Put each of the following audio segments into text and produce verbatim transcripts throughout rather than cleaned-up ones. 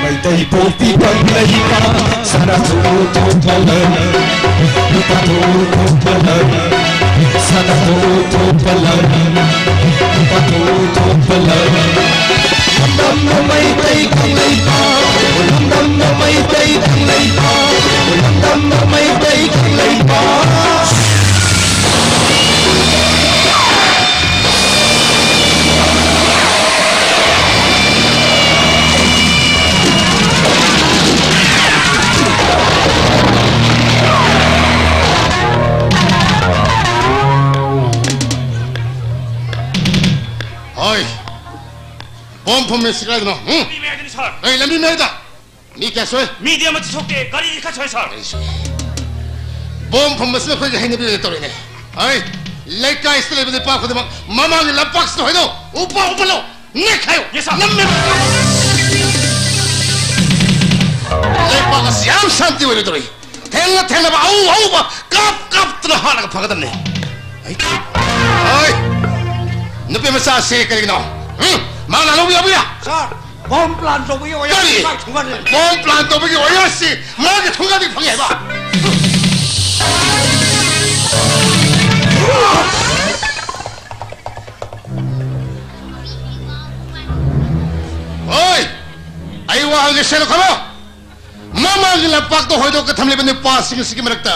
ꯃꯩꯇꯩ ꯄꯣꯛꯄꯤ ꯄꯪꯂꯩꯃ ꯁꯅꯥꯊꯣ ꯊꯣꯛꯄ ꯂꯝ, ꯂꯨꯄꯥ ꯊꯣ ꯊꯣꯛꯄ ꯂꯝ, ꯁꯅꯥꯊꯣ ꯊꯣꯛꯄ ꯂꯝ, ꯂꯨꯄꯥ ꯊꯣ ꯊꯣꯛꯄ ꯂꯝ꯫ ꯂꯝꯗꯝꯅ ꯃꯩꯇꯩ ꯀꯪꯂꯩꯄꯥꯛ, ꯂꯝꯗꯝꯅ ꯃꯩꯇꯩ ꯀꯪꯂꯩꯄꯥꯛ, ꯂꯝꯗꯝꯅ ꯃꯩꯇꯩ ꯀꯪꯂꯩꯄꯥꯛ꯫ ꯍꯣꯏ, ꯕꯣꯝ ꯐꯨꯝꯃꯦ ꯁꯤ ꯀꯥꯏꯗꯅꯣ? ꯎꯝ? ꯂꯝꯕꯤ ꯃꯌꯥꯏꯗꯅꯤ, ꯁꯥꯔ꯫ ꯑꯩ ꯂꯝꯕꯤ ꯃꯌꯥꯏꯗ? ꯃꯤ ꯀꯌꯥ ꯁꯣꯏ? ꯃꯤꯗꯤ ꯑꯃꯠꯇ ꯁꯣꯛꯇꯦ, ꯒꯥꯔꯤꯗꯤ ꯈꯔ ꯁꯣꯏ, ꯁꯥꯔ꯫ ꯑꯩꯁꯨ꯫ ꯕꯣꯝ ꯐꯨꯝꯕꯁꯤꯅ ꯑꯩꯈꯣꯏꯒꯤ ꯍꯩꯅꯕꯤ ꯑꯣꯏꯅ ꯇꯧꯔꯤꯅꯦ꯫ ꯑꯩ ꯂꯩꯀꯥꯏꯁꯤꯗ ꯂꯩꯕ ꯅꯨꯄꯥ ꯈꯨꯗꯤꯡꯃꯛ ꯃꯃꯥꯡꯒꯤ ꯂꯝꯄꯥꯛꯁꯤꯗ ꯍꯣꯏꯗꯣ ꯎꯄꯥ ꯎꯄꯜꯂꯣ, ꯅꯦꯛꯈꯥꯏꯌꯨ꯫ Yes, sir. ꯅꯝꯃꯦ꯫ ꯂꯩꯕꯥꯛ ꯑꯁꯤ ꯌꯥꯝ ꯁꯥꯟꯇꯤ ꯑꯣꯏꯔꯣꯏꯗꯧꯔꯤ꯫ ꯊꯦꯡꯅ ꯊꯦꯡꯅꯕ ꯑꯎ ꯑꯎꯕ ꯀꯥꯞ ꯀꯥꯞꯇꯅ ꯍꯥꯠꯂꯒ ꯐꯒꯗꯕꯅꯤ꯫ ꯑꯩ, ꯑꯩ, ꯅꯨꯄꯤ ꯃꯆꯥꯁꯤ ꯀꯔꯤꯒꯤꯅꯣ? ꯎꯝ? ꯃꯥ ꯂꯥꯜꯍꯧꯕ ꯌꯥꯕ ꯌꯥ? ꯁꯥꯔ, ꯕꯣꯝ ꯄ꯭ꯂꯥꯟ ꯇꯧꯕꯒꯤ ꯑꯣꯏꯔꯝꯅꯤ, ꯀꯔꯤ? ꯃꯥꯏ ꯊꯣꯡꯒꯥꯟꯗ꯫ ꯕꯣꯝ ꯄ꯭ꯂꯥꯟ ꯇꯧꯕꯒꯤ ꯑꯣꯏꯔꯝꯁꯤ ꯃꯥꯒꯤ ꯊꯣꯡꯒꯥꯟꯗꯒꯤ ꯐꯪꯉꯦ ꯍꯥꯏꯕ? ꯍꯣꯏ! ꯑꯩ ꯋꯥ ꯍꯪꯒꯦ, ꯁꯦꯡꯅ ꯈꯨꯝꯃꯣ꯫ ꯃꯃꯥꯡꯒꯤ ꯂꯝꯄꯥꯛꯇ ꯍꯣꯏꯗꯣꯛꯀ ꯊꯝꯂꯤꯕ ꯅꯨꯄꯥꯁꯤꯡ ꯑꯁꯤꯒꯤ ꯃꯔꯛꯇ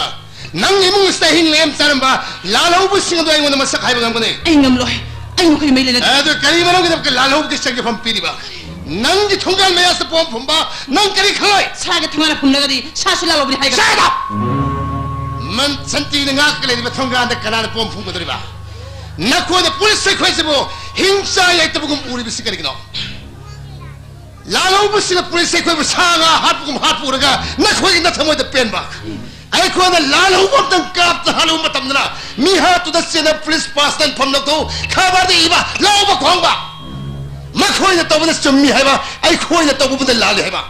ꯅꯪ ꯏꯃꯨꯡ ꯑꯁꯤꯗ ꯑꯍꯤꯡ ꯂꯦꯛꯑꯝ ꯆꯥꯔꯝꯕ ꯂꯥꯜꯍꯧꯕꯁꯤꯡ ꯑꯗꯨ ꯑꯩꯉꯣꯟꯗ ꯃꯁꯛ ꯍꯥꯏꯕ ꯉꯝꯒꯅꯤ? ꯑꯩ ꯉꯝꯂꯣꯏ꯫ ꯑꯩ ꯃꯈꯣꯏꯒꯤ ꯃꯔꯤ ꯂꯩꯅꯗꯦ꯫ ꯑꯗꯨ ꯀꯔꯤ ꯃꯔꯝꯒꯤꯗꯃꯛꯇ ꯂꯥꯜꯍꯧꯕꯒꯤ ꯆꯪꯖꯐꯝ ꯄꯤꯔꯤꯕ? ꯅꯪꯒꯤ ꯊꯣꯡꯒꯥꯟ ꯃꯌꯥꯁꯤꯗ ꯄꯣꯝ ꯐꯨꯝꯕ ꯅꯪ ꯀꯔꯤ ꯈꯪꯂꯣꯏ? ꯁꯥꯒꯤ ꯊꯣꯡꯒꯥꯟꯗ ꯐꯨꯝꯂꯒꯗꯤ ꯁꯥꯁꯨ ꯂꯥꯜꯍꯧꯕꯅꯤ ꯍꯥꯏꯒꯗ꯭ꯔꯥ? Shut up! ꯃꯟ ꯁꯟꯇꯤꯅ ꯉꯥꯛꯀ ꯂꯩꯔꯤꯕ ꯊꯣꯡꯒꯥꯟꯗ ꯀꯅꯥꯅ ꯄꯣꯝ ꯐꯨꯝꯒꯗꯧꯔꯤꯕ? ꯅꯈꯣꯏꯅ ꯄꯨꯂꯤꯁ ꯑꯩꯈꯣꯏꯁꯤꯕꯨ ꯍꯤꯡꯆꯥ ꯌꯥꯏꯇꯕꯒꯨꯝ ꯎꯔꯤꯕꯁꯤ ꯀꯔꯤꯒꯤꯅꯣ? ꯂꯥꯜꯍꯧꯕꯁꯤꯅ ꯄꯨꯂꯤꯁ ꯑꯩꯈꯣꯏꯕꯨ ꯁꯥ ꯉꯥ ꯍꯥꯠꯄꯒꯨꯝ ꯍꯥꯠꯄ ꯎꯔꯒ ꯅꯈꯣꯏꯒꯤ ꯅꯊꯃꯣꯏꯗ ꯄꯦꯟꯕ꯫ ꯑꯩꯈꯣꯏꯅ ꯂꯥꯜꯍꯧꯕ ꯑꯝꯇꯪ ꯀꯥꯞꯇ ꯍꯥꯠꯍꯧꯕ ꯃꯇꯝꯗꯅ ꯃꯤꯍꯥꯠꯇꯨꯗ ꯆꯦꯟꯅ ꯄꯨꯂꯤꯁ ꯄꯥꯁꯇꯟ ꯐꯝ ꯂꯧꯊꯣꯛ ꯈꯕꯔꯗ ꯏꯕ ꯂꯧꯕ ꯈꯣꯡꯕ꯫ ꯃꯈꯣꯏꯅ ꯇꯧꯕꯅ ꯆꯨꯝꯃꯤ ꯍꯥꯏꯕ, ꯑꯩꯈꯣꯏꯅ ꯇꯧꯕꯕꯨꯅ ꯂꯥꯜꯂꯤ ꯍꯥꯏꯕ꯫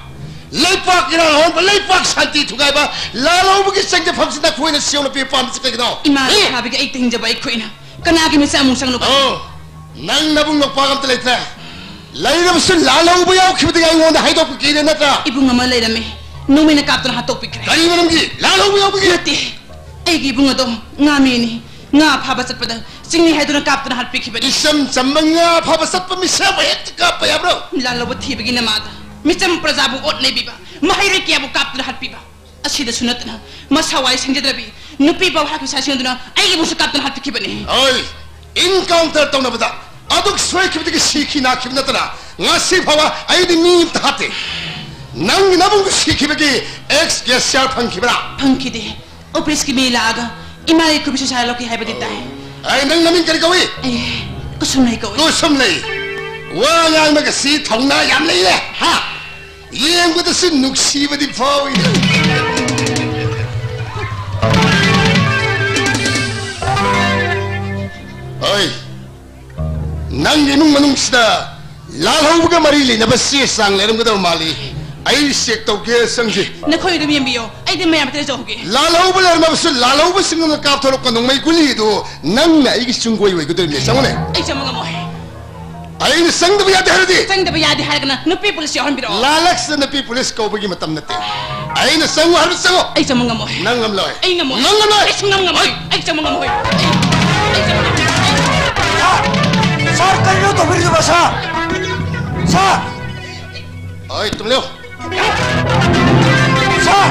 ꯂꯩꯄꯥꯛ ꯏꯔꯥꯡ ꯍꯧꯔꯛꯄ, ꯂꯩꯄꯥꯛ ꯁꯥꯟꯇꯤ ꯊꯨꯒꯥꯏꯕ, ꯂꯥꯜꯍꯧꯕꯒꯤ ꯆꯪꯖꯐꯝꯁꯤ ꯅꯈꯣꯏꯅ ꯁꯤꯌꯧꯅ ꯄꯤꯕ ꯄꯥꯝꯃꯤꯁꯤ ꯀꯩꯒꯤꯅꯣ? ꯏꯃꯥ ꯍꯦ? ꯂꯩꯊꯥꯕꯤꯒꯤ ꯑꯩ ꯇꯤꯡꯖꯕ ꯑꯩꯈꯣꯏꯅ ꯀꯅꯥꯒꯤ ꯃꯤꯆꯥ ꯑꯃꯨꯛ ꯆꯪꯂꯨꯕ? ꯑꯣ, ꯅꯪ ꯅꯕꯨꯡ ꯅꯧꯄꯥꯒ ꯑꯝꯇ ꯂꯩꯇ꯭ꯔꯦ? ꯂꯩꯔꯕꯁꯨ ꯂꯥꯜꯍꯧꯕ ꯌꯥꯎꯈꯤꯕꯗꯒꯤ ꯑꯩꯉꯣꯟꯗ ꯍꯥꯏꯗꯣꯛꯄ ꯀꯤꯔꯦ ꯅꯠꯇ꯭ꯔꯥ? ꯏꯕꯨꯡ ꯑꯃ ꯂꯩꯔꯝꯃꯤ, ꯅꯣꯡꯃꯩꯅ ꯀꯥꯞꯇꯨꯅ ꯍꯥꯠꯇꯣꯛꯄꯤꯈ꯭ꯔꯦ꯫ ꯀꯔꯤ ꯃꯔꯝꯒꯤ? ꯂꯥꯜꯍꯧꯕ ꯌꯥꯎꯕꯒꯤ? ꯅꯠꯇꯦ, ꯑꯩꯒꯤ ꯏꯕꯨꯡ ꯑꯗꯣ ꯉꯥꯃꯤꯅꯤ, ꯉꯥ ꯐꯥꯕ ꯆꯠꯄꯗ ꯆꯤꯡꯅꯤ ꯍꯥꯏꯗꯨꯅ ꯀꯥꯞꯇꯨꯅ ꯍꯥꯠꯄꯤꯈꯤꯕꯅꯤ꯫ ꯏꯆꯝ ꯆꯝꯕ ꯉꯥ ꯐꯥꯕ ꯆꯠꯄ ꯃꯤꯁꯛ ꯑꯃ ꯍꯦꯛꯇ ꯀꯥꯞꯄ ꯌꯥꯕ꯭ꯔꯣ? ꯂꯥꯜꯍꯧꯕ ꯊꯤꯕꯒꯤ ꯅꯃꯥꯗ ꯃꯤꯆꯝ ꯄ꯭ꯔꯖꯥꯕꯨ ꯑꯣꯠ ꯅꯩꯕꯤꯕ, ꯃꯍꯩꯔꯣꯏ ꯀꯌꯥꯕꯨ ꯀꯥꯞꯇꯨꯅ ꯍꯥꯠꯄꯤꯕ꯫ ꯑꯁꯤꯗꯁꯨ ꯅꯠꯇꯅ ꯃꯁꯥ ꯋꯥꯏ ꯁꯦꯡꯖꯗ꯭ꯔꯕꯤ ꯅꯨꯄꯤ ꯐꯥꯎ ꯍꯥꯠꯈꯤꯕ ꯁꯥꯏ ꯁꯤꯡꯗꯨꯅ ꯑꯩꯒꯤ ꯏꯕꯨꯡꯁꯨ ꯀꯥꯞꯇꯨꯅ ꯍꯥꯠꯄꯤꯈꯤꯕꯅꯤ꯫ ꯍꯣꯏ, ꯏꯟꯀꯥꯎꯟꯇꯔ ꯇꯧꯅꯕꯗ ꯑꯗꯨꯛ ꯁꯣꯏꯈꯤꯕꯗꯒꯤ ꯁꯤꯈꯤ ꯅꯥꯈꯤꯕ ꯅꯠꯇꯅ ꯉꯁꯤ ꯐꯥꯎꯕ ꯑꯩꯗꯤ ꯃꯤ ꯑꯝꯇ ꯍꯥꯠꯇꯦ꯫ ꯅꯪꯒꯤ ꯅꯕꯨꯡꯗꯨ ꯁꯤꯈꯤꯕꯒꯤ ꯑꯦꯛꯁ ꯀꯦꯁꯤꯌꯥꯔ ꯐꯪꯈꯤꯕ꯭ꯔꯥ? ꯐꯪꯈꯤꯗꯦ꯫ ꯑꯣꯐꯤꯁꯀꯤ ꯃꯤ ꯂꯥꯛꯑꯒ ꯏꯃꯥꯒꯤ ꯈꯨꯕꯤꯁꯨ ꯁꯥꯔ ꯂꯧꯈꯤ ꯍꯥꯏꯕꯗꯤ ꯇꯥꯏ꯫ ꯑꯩ, ꯅꯪ ꯅꯃꯤꯡ ꯀꯔꯤ ꯀꯧꯏ? ꯑꯩ ꯀꯨꯁꯨꯝꯂꯩ ꯀꯧꯏ꯫ ꯀꯨꯁꯨꯝꯂꯩ꯫ ꯋꯥ ꯉꯥꯡꯕꯒ ꯁꯤ ꯊꯧꯅꯥ ꯌꯥꯝ ꯂꯩꯔꯦ, ꯍꯥ? ꯌꯦꯡꯕꯗꯁꯨ ꯅꯨꯡꯁꯤꯕꯗꯤ ꯐꯥꯎꯏ꯫ ꯍꯣꯏ, ꯅꯪꯒꯤ ꯏꯃꯨꯡ ꯃꯅꯨꯡꯁꯤꯗ ꯂꯥꯜꯍꯧꯕꯒ ꯃꯔꯤ ꯂꯩꯅꯕ ꯆꯦ ꯆꯥꯡ ꯂꯩꯔꯝꯒꯗꯕ ꯃꯥꯜꯂꯤ꯫ ꯑꯩ ꯆꯦꯛ ꯇꯧꯒꯦ, ꯆꯪꯁꯤ꯫ ꯅꯈꯣꯏ ꯑꯗꯨꯝ ꯌꯦꯡꯕꯤꯌꯣ, ꯑꯩꯗꯤ ꯃꯌꯥꯝ ꯑꯇꯩ ꯇꯧꯍꯧꯒꯦ꯫ ꯂꯥꯜꯍꯧꯕ ꯂꯩꯔꯝꯃꯕꯁꯨ ꯂꯥꯜꯍꯧꯕꯁꯤꯡꯗꯨꯅ ꯀꯥꯞꯊꯣꯔꯛꯄ ꯅꯣꯡꯃꯩ ꯒꯨꯂꯤꯗꯨ ꯅꯪꯅ ꯑꯩꯒꯤ ꯆꯨꯡꯒꯣꯏ ꯑꯣꯏꯒꯗꯧꯔꯤꯕꯅꯦ꯫ ꯆꯪꯉꯨꯅꯦ꯫ ꯑꯩ ꯆꯪꯕ ꯉꯝꯃꯣꯏ꯫ ꯑꯩꯅ ꯆꯪꯗꯕ ꯌꯥꯗꯦ ꯍꯥꯏꯔꯗꯤ? ꯆꯪꯗꯕ ꯌꯥꯗꯦ ꯍꯥꯏꯔꯒꯅ ꯅꯨꯄꯤ ꯄꯨꯂꯤꯁ ꯌꯥꯎꯍꯟꯕꯤꯔꯛꯑꯣ꯫ ꯂꯥꯜꯂꯛꯁꯤꯗ ꯅꯨꯄꯤ ꯄꯨꯂꯤꯁ ꯀꯧꯕꯒꯤ ꯃꯇꯝ ꯅꯠꯇꯦ꯫ ꯑꯩꯅ ꯆꯪꯉꯨ ꯍꯥꯏꯔꯗꯤ ꯆꯪꯉꯨ꯫ ꯑꯩ ꯆꯪꯕ ꯉꯝꯃꯣꯏ꯫ ꯅꯪ ꯉꯝꯂꯣꯏ꯫ ꯑꯩ ꯉꯝꯃꯣꯏ꯫ ꯅꯪ ꯉꯝꯂꯣꯏ꯫ ꯑꯩ ꯁꯨꯡꯉꯝ ꯉꯝꯃꯣꯏ꯫ ꯑꯩ, ꯑꯩ ꯆꯪꯕ ꯉꯝꯃꯣꯏ꯫ ꯑꯩ, ꯑꯩ ꯆꯪꯕ ꯉꯝꯃꯣꯏ꯫ ꯁꯥꯔ, ꯁꯥꯔ, ꯀꯔꯤꯅꯣ ꯇꯧꯕꯤꯔꯤꯗꯨꯕꯣ, ꯁꯥꯔ? ꯁꯥꯔ! ꯑꯩ ꯇꯨꯝꯂꯦ꯫ ꯁꯥꯔ!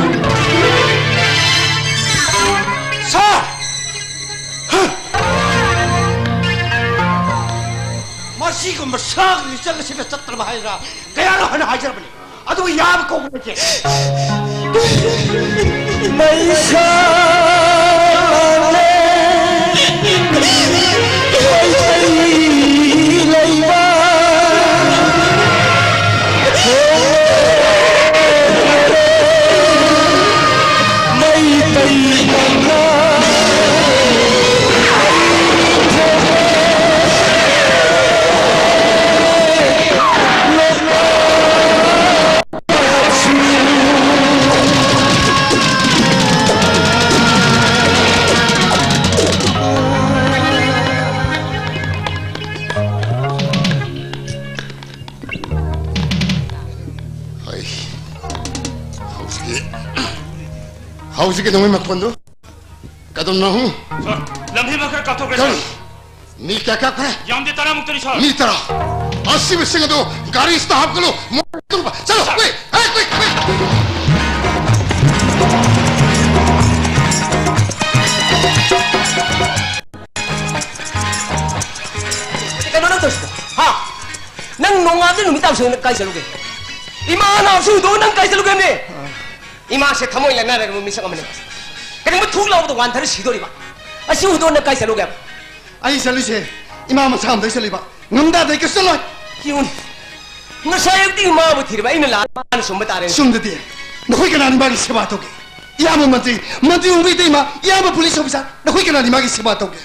ꯁꯥꯔ! ꯃꯁꯤꯒꯨꯝꯕ ꯁꯥꯒꯤ ꯆꯠꯂꯁꯤꯗ ꯆꯠꯇ꯭ꯔꯕ ꯍꯥꯏꯗ꯭ꯔꯥ? ꯀꯌꯥꯔꯛ ꯍꯟꯅ ꯍꯥꯏꯖꯔꯕꯅꯤ, ꯑꯗꯨꯕꯨ ꯌꯥꯕ ꯀꯧꯕ ꯅꯠꯇꯦ꯫ ꯃꯩꯁꯥ ꯃꯥꯂꯦ, ꯃꯩꯇꯩ ꯂꯩꯕꯥꯛ꯫ ꯃꯩꯇꯩ ꯃꯉꯥ꯫ ꯍꯧꯖꯤꯛꯀꯤ ꯅꯣꯡꯃꯩ ꯃꯈꯣꯟꯗꯨ ꯀꯗꯣꯝꯅꯣ? ꯍꯨꯝ? ꯁꯥꯔ, ꯂꯝꯍꯦꯟꯕ ꯈꯔ ꯀꯥꯞꯊꯣꯛꯈ꯭ꯔꯦ, ꯀꯔꯤ? ꯁꯥꯔ꯫ ꯃꯤ ꯀꯌꯥ ꯀꯥꯞꯈ꯭ꯔꯦ? ꯌꯥꯝꯗꯦ, ꯇꯔꯥꯃꯨꯛꯇꯅꯤ, ꯁꯥꯔ꯫ ꯃꯤ ꯇꯔꯥ? ꯑꯁꯤꯕꯁꯤꯡ ꯑꯗꯨ ꯒꯥꯔꯤꯁꯤꯗ ꯍꯥꯞꯀꯠꯂꯨ꯫ ꯃꯣꯔ-, ꯆꯠꯂꯣ, ꯁꯥꯔ꯫ ꯀꯨꯏ, ꯍꯦ, ꯀꯨꯏ, ꯀꯨꯏ꯫ ꯀꯩꯅꯣ ꯅꯪ ꯇꯧꯔꯤꯁꯤꯕꯣ? ꯍꯥ? ꯅꯪ ꯅꯣꯡꯉꯥꯟꯕꯗꯩ ꯅꯨꯃꯤꯠ ꯇꯥꯕ ꯁ꯭ꯋꯥꯏꯗ ꯅꯪ ꯀꯥꯏ ꯆꯠꯂꯨꯒꯦ? ꯏꯃꯥ ꯅꯥꯕꯁꯤ ꯎꯗꯣ ꯅꯪ ꯀꯥꯏ ꯆꯠꯂꯨꯒꯦ ꯍꯥꯏꯕꯅꯦ? ꯏꯃꯥꯁꯦ ꯊꯃꯣꯏ ꯂꯥꯏꯅꯔꯕ ꯃꯤꯁꯛ ꯑꯃꯅꯤ꯫ ꯀꯩꯗꯧꯕ ꯊꯨꯛ ꯂꯥꯎꯕꯗ ꯋꯥꯟꯊꯔ ꯁꯤꯗꯣꯔꯤꯕ? ꯑꯁꯤ ꯎꯗꯣ ꯅꯪ ꯀꯥꯏ ꯆꯠꯂꯨꯒꯦ ꯍꯥꯏꯕ? ꯑꯩ ꯆꯠꯂꯤꯁꯦ ꯏꯃꯥ ꯃꯁꯥ ꯑꯝꯗꯩ ꯆꯠꯂꯤꯕ꯫ ꯉꯝꯗꯥꯗꯩ ꯀꯩꯁꯨ ꯆꯠꯂꯣꯏ꯫ ꯌꯦꯡꯉꯨꯅꯦ꯫ ꯉꯁꯥꯏ ꯑꯌꯨꯛꯇꯒꯤ ꯃꯥꯕꯨ ꯊꯤꯔꯤꯕ ꯑꯩꯅ ꯂꯥꯟ ꯃꯥꯅ ꯆꯨꯝꯕ ꯇꯥꯔꯦꯅꯦ꯫ ꯆꯨꯝꯗꯗꯤ ꯅꯈꯣꯏ ꯀꯅꯥꯅ ꯃꯥꯒꯤ ꯁꯦꯕꯥ ꯇꯧꯒꯦ? ꯏꯌꯥꯝꯕ ꯃꯟꯇ꯭ꯔꯤ, ꯃꯟꯇ꯭ꯔꯤ ꯑꯣꯡꯕꯤ ꯏꯇꯩꯃ, ꯏꯌꯥꯝꯕ ꯄꯨꯂꯤꯁ ꯑꯣꯐꯤꯁꯥꯔ, ꯅꯈꯣꯏ ꯀꯅꯥꯅ ꯃꯥꯒꯤ ꯁꯦꯕꯥ ꯇꯧꯒꯦ?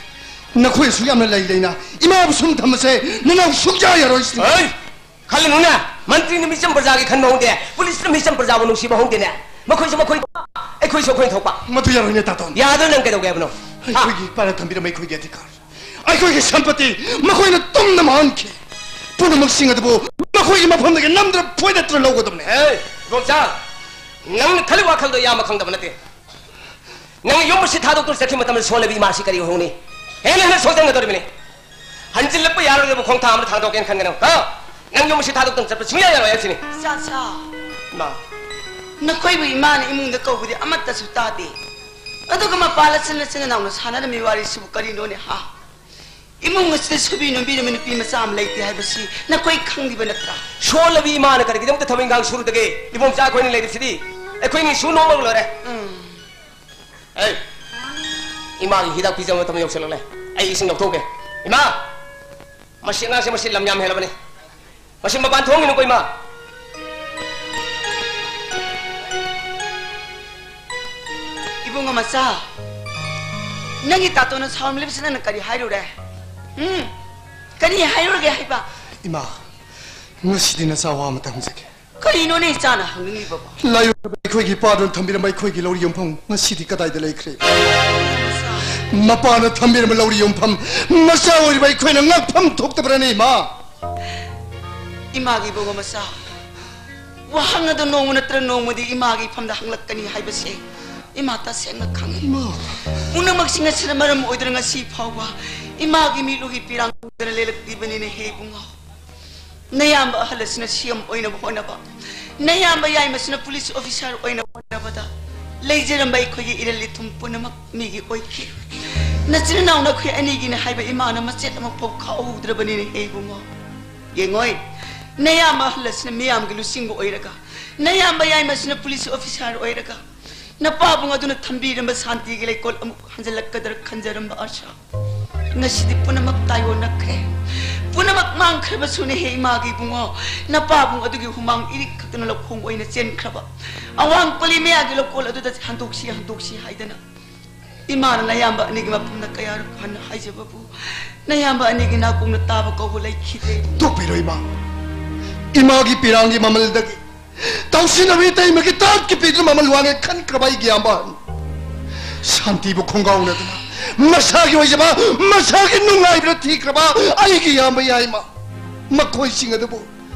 ꯅꯈꯣꯏ ꯑꯁꯨꯛ ꯌꯥꯝꯅ ꯂꯩ ꯂꯩꯅ ꯏꯃꯥꯕꯨ ꯁꯨꯝ ꯊꯝꯕꯁꯦ ꯅꯅꯥꯎ ꯁꯨꯡꯌꯥ ꯌꯥꯔꯣꯏ꯫ ꯍꯩ! ꯈꯜꯂꯨꯅꯨꯅꯦ, ꯃꯟꯇ꯭ꯔꯤꯅ ꯃꯤꯆꯝ ꯄ꯭ꯔꯖꯥꯒꯤ ꯈꯟꯕ ꯍꯧꯗꯦ, ꯄꯨꯂꯤꯁꯅ ꯃꯤꯆꯝ ꯄ꯭ꯔꯖꯥꯕꯨ ꯅꯨꯡꯁꯤꯕ ꯍꯧꯗꯦꯅꯦ꯫ ꯃꯈꯣꯏꯁꯨ ꯃꯈꯣꯏ, ꯑꯩꯈꯣꯏꯁꯨ ꯑꯩꯈꯣꯏ ꯊꯣꯛꯄ꯫ ꯃꯗꯨ ꯌꯥꯔꯣꯏꯅꯦ, ꯇꯥꯇꯣꯟ꯫ ꯌꯥꯗꯣꯏ ꯅꯪ ꯀꯩꯗꯧꯒꯦ ꯍꯥꯏꯕꯅꯣ? ꯍꯥ? ꯑꯩꯈꯣꯏꯒꯤ ꯏꯄꯥꯅ ꯊꯝꯕꯤꯔꯝꯕ ꯑꯩꯈꯣꯏꯒꯤ ꯑꯙꯤꯀꯥꯔ, ꯑꯩꯈꯣꯏꯒꯤ ꯁꯝꯄꯇꯤ ꯃꯈꯣꯏꯅ ꯇꯨꯝꯅ ꯃꯥꯡꯍꯟꯈꯤ꯫ ꯄꯨꯝꯅꯃꯛꯁꯤꯡ ꯑꯗꯨꯕꯨ ꯃꯈꯣꯏꯒꯤ ꯃꯐꯝꯗꯒꯤ ꯅꯝꯗꯅ ꯐꯣꯏꯗꯠꯇꯨꯅ ꯂꯧꯒꯗꯕꯅꯦ꯫ ꯑꯦ, ꯏꯕꯣꯝꯆꯥ, ꯅꯪꯅ ꯈꯜꯂꯤ ꯋꯥꯈꯜꯗꯣ ꯏꯌꯥꯝꯕ ꯈꯪꯗꯕ ꯅꯠꯇꯦ꯫ ꯅꯪ ꯌꯨꯝ ꯑꯁꯤ ꯊꯥꯗꯣꯛꯇꯨꯅ ꯆꯠꯈꯤꯕ ꯃꯇꯝꯗ ꯁꯣꯜꯂꯕꯤ ꯏꯃꯥꯁꯤ ꯀꯔꯤ ꯑꯣꯏꯍꯧꯅꯤ? ꯍꯦꯟꯅ ꯍꯦꯟꯅ ꯁꯣꯛꯆꯟꯒꯗꯧꯔꯤꯕꯅꯤ꯫ ꯍꯟꯖꯤꯜꯂꯛꯄ ꯌꯥꯔꯣꯏꯗꯕ ꯈꯣꯡꯊꯥꯡ ꯑꯃ ꯊꯥꯡꯗꯣꯛꯀꯦꯅ ꯈꯟꯒꯅꯨ꯫ ꯍꯥ? ꯅꯪ ꯌꯨꯝ ꯑꯁꯤ ꯊꯥꯗꯣꯛꯇꯨꯅ ꯆꯠꯄ ꯁꯨꯡꯌꯥ ꯌꯥꯔꯣꯏ ꯍꯥꯏꯁꯤꯅꯤ꯫ ꯏꯆꯥꯁꯥ, ꯏꯃꯥ꯫ ꯅꯈꯣꯏꯕꯨ ꯏꯃꯥꯅ ꯏꯃꯨꯡꯗ ꯀꯧꯕꯗꯤ ꯑꯃꯠꯇꯁꯨ ꯇꯥꯗꯦ꯫ ꯑꯗꯨꯒ ꯃꯄꯥꯜ ꯑꯁꯤꯗ ꯅꯆꯤꯟ ꯅꯅꯥꯎꯅ ꯁꯥꯟꯅꯔꯝꯃꯤ ꯋꯥꯔꯤꯁꯤꯕꯨ ꯀꯔꯤꯅꯣꯅꯦ, ꯍꯥ? ꯏꯃꯨꯡ ꯑꯁꯤꯗ ꯁꯨꯕꯤ ꯅꯣꯝꯕꯤꯔꯝꯕ ꯅꯨꯄꯤ ꯃꯆꯥ ꯑꯃ ꯂꯩꯇꯦ ꯍꯥꯏꯕꯁꯤ ꯅꯈꯣꯏ ꯈꯪꯂꯤꯕ ꯅꯠꯇ꯭ꯔꯥ? ꯁꯣꯜꯂꯕꯤ ꯏꯃꯥꯅ ꯀꯔꯤꯒꯤꯗꯃꯛꯇ ꯊꯕꯛ ꯏꯪꯈꯥꯡ ꯁꯨꯔꯨꯗꯒꯦ? ꯏꯕꯣꯝꯆꯥ ꯑꯩꯈꯣꯏꯅ ꯂꯩꯔꯤꯁꯤꯗꯤ ꯑꯩꯈꯣꯏ ꯅꯤꯁꯨ ꯅꯣꯝꯃꯒ ꯂꯣꯏꯔꯦ꯫ ꯎꯝ꯫ ꯑꯦ, ꯏꯃꯥꯒꯤ ꯍꯤꯗꯥꯛ ꯄꯤꯖꯕ ꯃꯇꯝ ꯌꯧꯁꯤꯜꯂꯛꯂꯦ꯫ ꯑꯩ ꯏꯁꯤꯡ ꯂꯧꯊꯣꯛꯀꯦ꯫ ꯏꯃꯥ! ꯃꯁꯤ ꯑꯉꯥꯡꯁꯦ ꯃꯁꯤ ꯂꯝ ꯌꯥꯝ ꯍꯦꯜꯂꯕꯅꯤ꯫ ꯃꯁꯤ ꯃꯄꯥꯟ ꯊꯣꯡꯈꯤꯅꯨꯀꯣ, ꯏꯃꯥ꯫ ꯏꯕꯨꯡꯉꯣ ꯃꯆꯥ, ꯅꯪꯒꯤ ꯇꯥꯇꯣꯟꯅ ꯁꯥꯎꯔꯝꯂꯤꯕꯁꯤ ꯅꯪꯅ ꯀꯔꯤ ꯍꯥꯏꯔꯨꯔꯦ? ꯎꯝ? ꯀꯔꯤ ꯍꯥꯏꯔꯨꯔꯒꯦ ꯍꯥꯏꯕ? ꯏꯃꯥ, ꯉꯁꯤꯗꯤ ꯅꯆꯥ ꯋꯥ ꯑꯃꯇ ꯍꯪꯖꯒꯦ꯫ ꯀꯔꯤꯅꯣꯅꯦ ꯏꯆꯥꯅ ꯍꯪꯅꯤꯡꯂꯤꯕꯕꯣ? ꯂꯥꯏꯑꯣꯏꯔꯕ ꯑꯩꯈꯣꯏꯒꯤ ꯏꯄꯥꯗꯨꯅ ꯊꯝꯕꯤꯔꯝꯕ ꯑꯩꯈꯣꯏꯒꯤ ꯂꯧꯔꯤ ꯌꯣꯟꯐꯝ ꯉꯁꯤꯗꯤ ꯀꯗꯥꯏꯗ ꯂꯩꯈ꯭ꯔꯦ? ꯃꯄꯥꯅ ꯊꯝꯕꯤꯔꯝꯕ ꯂꯧꯔꯤ ꯌꯣꯟꯐꯝ ꯃꯆꯥ ꯑꯣꯏꯔꯤꯕ ꯑꯩꯈꯣꯏꯅ ꯉꯛꯐꯝ ꯊꯣꯛꯇꯕ꯭ꯔꯅꯦ, ꯏꯃꯥ? ꯏꯃꯥꯒꯤ ꯏꯕꯨꯡꯉꯣ ꯃꯆꯥ, ꯋꯥꯍꯪ ꯑꯗꯨ ꯅꯣꯡꯃ ꯅꯠꯇ꯭ꯔ ꯅꯣꯡꯃꯗꯤ ꯏꯃꯥꯒꯤ ꯏꯐꯝꯗ ꯍꯪꯂꯛꯀꯅꯤ ꯍꯥꯏꯕꯁꯦ ꯏꯃꯥ ꯇꯁꯦꯡꯅ ꯈꯪꯉꯤ꯫ ꯏꯃꯥ꯫ ꯄꯨꯝꯅꯃꯛꯁꯤꯡ ꯑꯁꯤꯅ ꯃꯔꯝ ꯑꯣꯏꯗꯨꯅ ꯉꯁꯤ ꯐꯥꯎꯕ ꯏꯃꯥꯒꯤ ꯃꯤꯠꯂꯨꯒꯤ ꯄꯤꯔꯥꯡ ꯇꯧꯗꯨꯅ ꯂꯦꯜꯂꯛꯂꯤꯕꯅꯤꯅꯦ ꯍꯦ ꯏꯕꯨꯡꯉꯣ꯫ ꯅꯌꯥꯝꯕ ꯑꯍꯜ ꯑꯁꯤꯅ ꯁꯤ ꯑꯦꯝ ꯑꯣꯏꯅꯕ ꯍꯣꯠꯅꯕ, ꯅꯌꯥꯝꯕ ꯌꯥꯏꯃꯁꯤꯅ ꯄꯨꯂꯤꯁ ꯑꯣꯐꯤꯁꯥꯔ ꯑꯣꯏꯅꯕ ꯍꯣꯠꯅꯕꯗ ꯂꯩꯖꯔꯝꯕ ꯑꯩꯈꯣꯏꯒꯤ ꯏꯔꯜ ꯏꯊꯨꯝ ꯄꯨꯝꯅꯃꯛ ꯃꯤꯒꯤ ꯑꯣꯏꯈꯤ꯫ ꯅꯆꯤꯟ ꯏꯅꯥꯎ ꯅꯈꯣꯏ ꯑꯅꯤꯒꯤꯅꯤ ꯍꯥꯏꯕ ꯏꯃꯥꯅ ꯃꯆꯦꯠ ꯑꯃꯐꯥꯎ ꯈꯥꯛꯍꯧꯗ꯭ꯔꯕꯅꯤꯅꯦ ꯍꯦ ꯏꯕꯨꯡꯉꯣ꯫ ꯌꯦꯡꯉꯣꯏ, ꯅꯌꯥꯝꯕ ꯑꯍꯜ ꯑꯁꯤꯅ ꯃꯤꯌꯥꯝꯒꯤ ꯂꯨꯆꯤꯡꯕ ꯑꯣꯏꯔꯒ, ꯅꯌꯥꯝꯕ ꯌꯥꯏꯃꯁꯤꯅ ꯄꯨꯂꯤꯁ ꯑꯣꯐꯤꯁꯥꯔ ꯑꯣꯏꯔꯒ, ꯅꯄꯥꯕꯨꯡ ꯑꯗꯨꯅ ꯊꯝꯕꯤꯔꯝꯕ ꯁꯥꯟꯇꯤꯒꯤ ꯂꯩꯀꯣꯜ ꯑꯃꯨꯛ ꯍꯟꯖꯤꯜꯂꯛꯀꯗ꯭ꯔꯥ ꯈꯟꯖꯔꯝꯕ ꯑꯥꯁꯥ꯫ ꯉꯁꯤꯗꯤ ꯄꯨꯝꯅꯃꯛ ꯇꯥꯏꯑꯣꯟꯅꯈ꯭ꯔꯦ꯫ ꯄꯨꯝꯅꯃꯛ ꯃꯥꯡꯈ꯭ꯔꯕꯁꯨꯅꯦ ꯍꯦ ꯏꯃꯥꯒꯤ ꯏꯕꯨꯡꯉꯣ꯫ ꯅꯄꯥꯕꯨꯡ ꯑꯗꯨꯒꯤ ꯍꯨꯃꯥꯡ ꯏꯔꯤꯛ ꯈꯛꯇꯅ ꯂꯧꯈꯣꯡ ꯑꯣꯏꯅ ꯆꯦꯟꯈ꯭ꯔꯕ ꯑꯋꯥꯡ ꯄꯜꯂꯤ ꯃꯌꯥꯒꯤ ꯂꯧꯀꯣꯜ ꯑꯗꯨꯗ ꯍꯟꯗꯣꯛꯁꯤ, ꯍꯟꯗꯣꯛꯁꯤ ꯍꯥꯏꯗꯅ ꯏꯃꯥꯅ ꯅꯌꯥꯝꯕ ꯑꯅꯤꯒꯤ ꯃꯐꯝꯗ ꯀꯌꯥꯔꯛ ꯍꯟꯅ ꯍꯥꯏꯖꯕꯕꯨ, ꯅꯌꯥꯝꯕ ꯑꯅꯤꯒꯤ ꯅꯥꯀꯣꯡꯅ ꯇꯥꯕ ꯀꯧꯕ ꯂꯩꯈꯤꯗꯦ꯫ ꯇꯣꯛꯄꯤꯔꯣ ꯏꯃꯥ꯫ ꯏꯃꯥꯒꯤ ꯄꯤꯔꯥꯡꯒꯤ ꯃꯃꯜꯗꯒꯤ ꯇꯧꯁꯤꯟꯅꯕ ꯏꯇꯩꯃꯒꯤ ꯇꯥꯠꯀꯤ ꯄꯤꯗꯨꯅ ꯃꯃꯜ ꯋꯥꯡꯉꯦ ꯈꯟꯈ꯭ꯔꯕ ꯑꯩꯒꯤ ꯏꯌꯥꯝꯕ ꯑꯍꯟ, ꯁꯥꯟꯇꯤꯕꯨ ꯈꯣꯡꯒꯥꯎꯅꯗꯨꯅ ꯃꯁꯥꯒꯤ ꯑꯣꯏꯖꯕ, ꯃꯁꯥꯒꯤ ꯅꯨꯡꯉꯥꯏꯕꯗ ꯊꯤꯈ꯭ꯔꯕ ꯑꯩꯒꯤ ꯏꯌꯥꯝꯕ ꯌꯥꯏꯃ, ꯃꯈꯣꯏꯁꯤꯡ ꯑꯗꯨꯕꯨ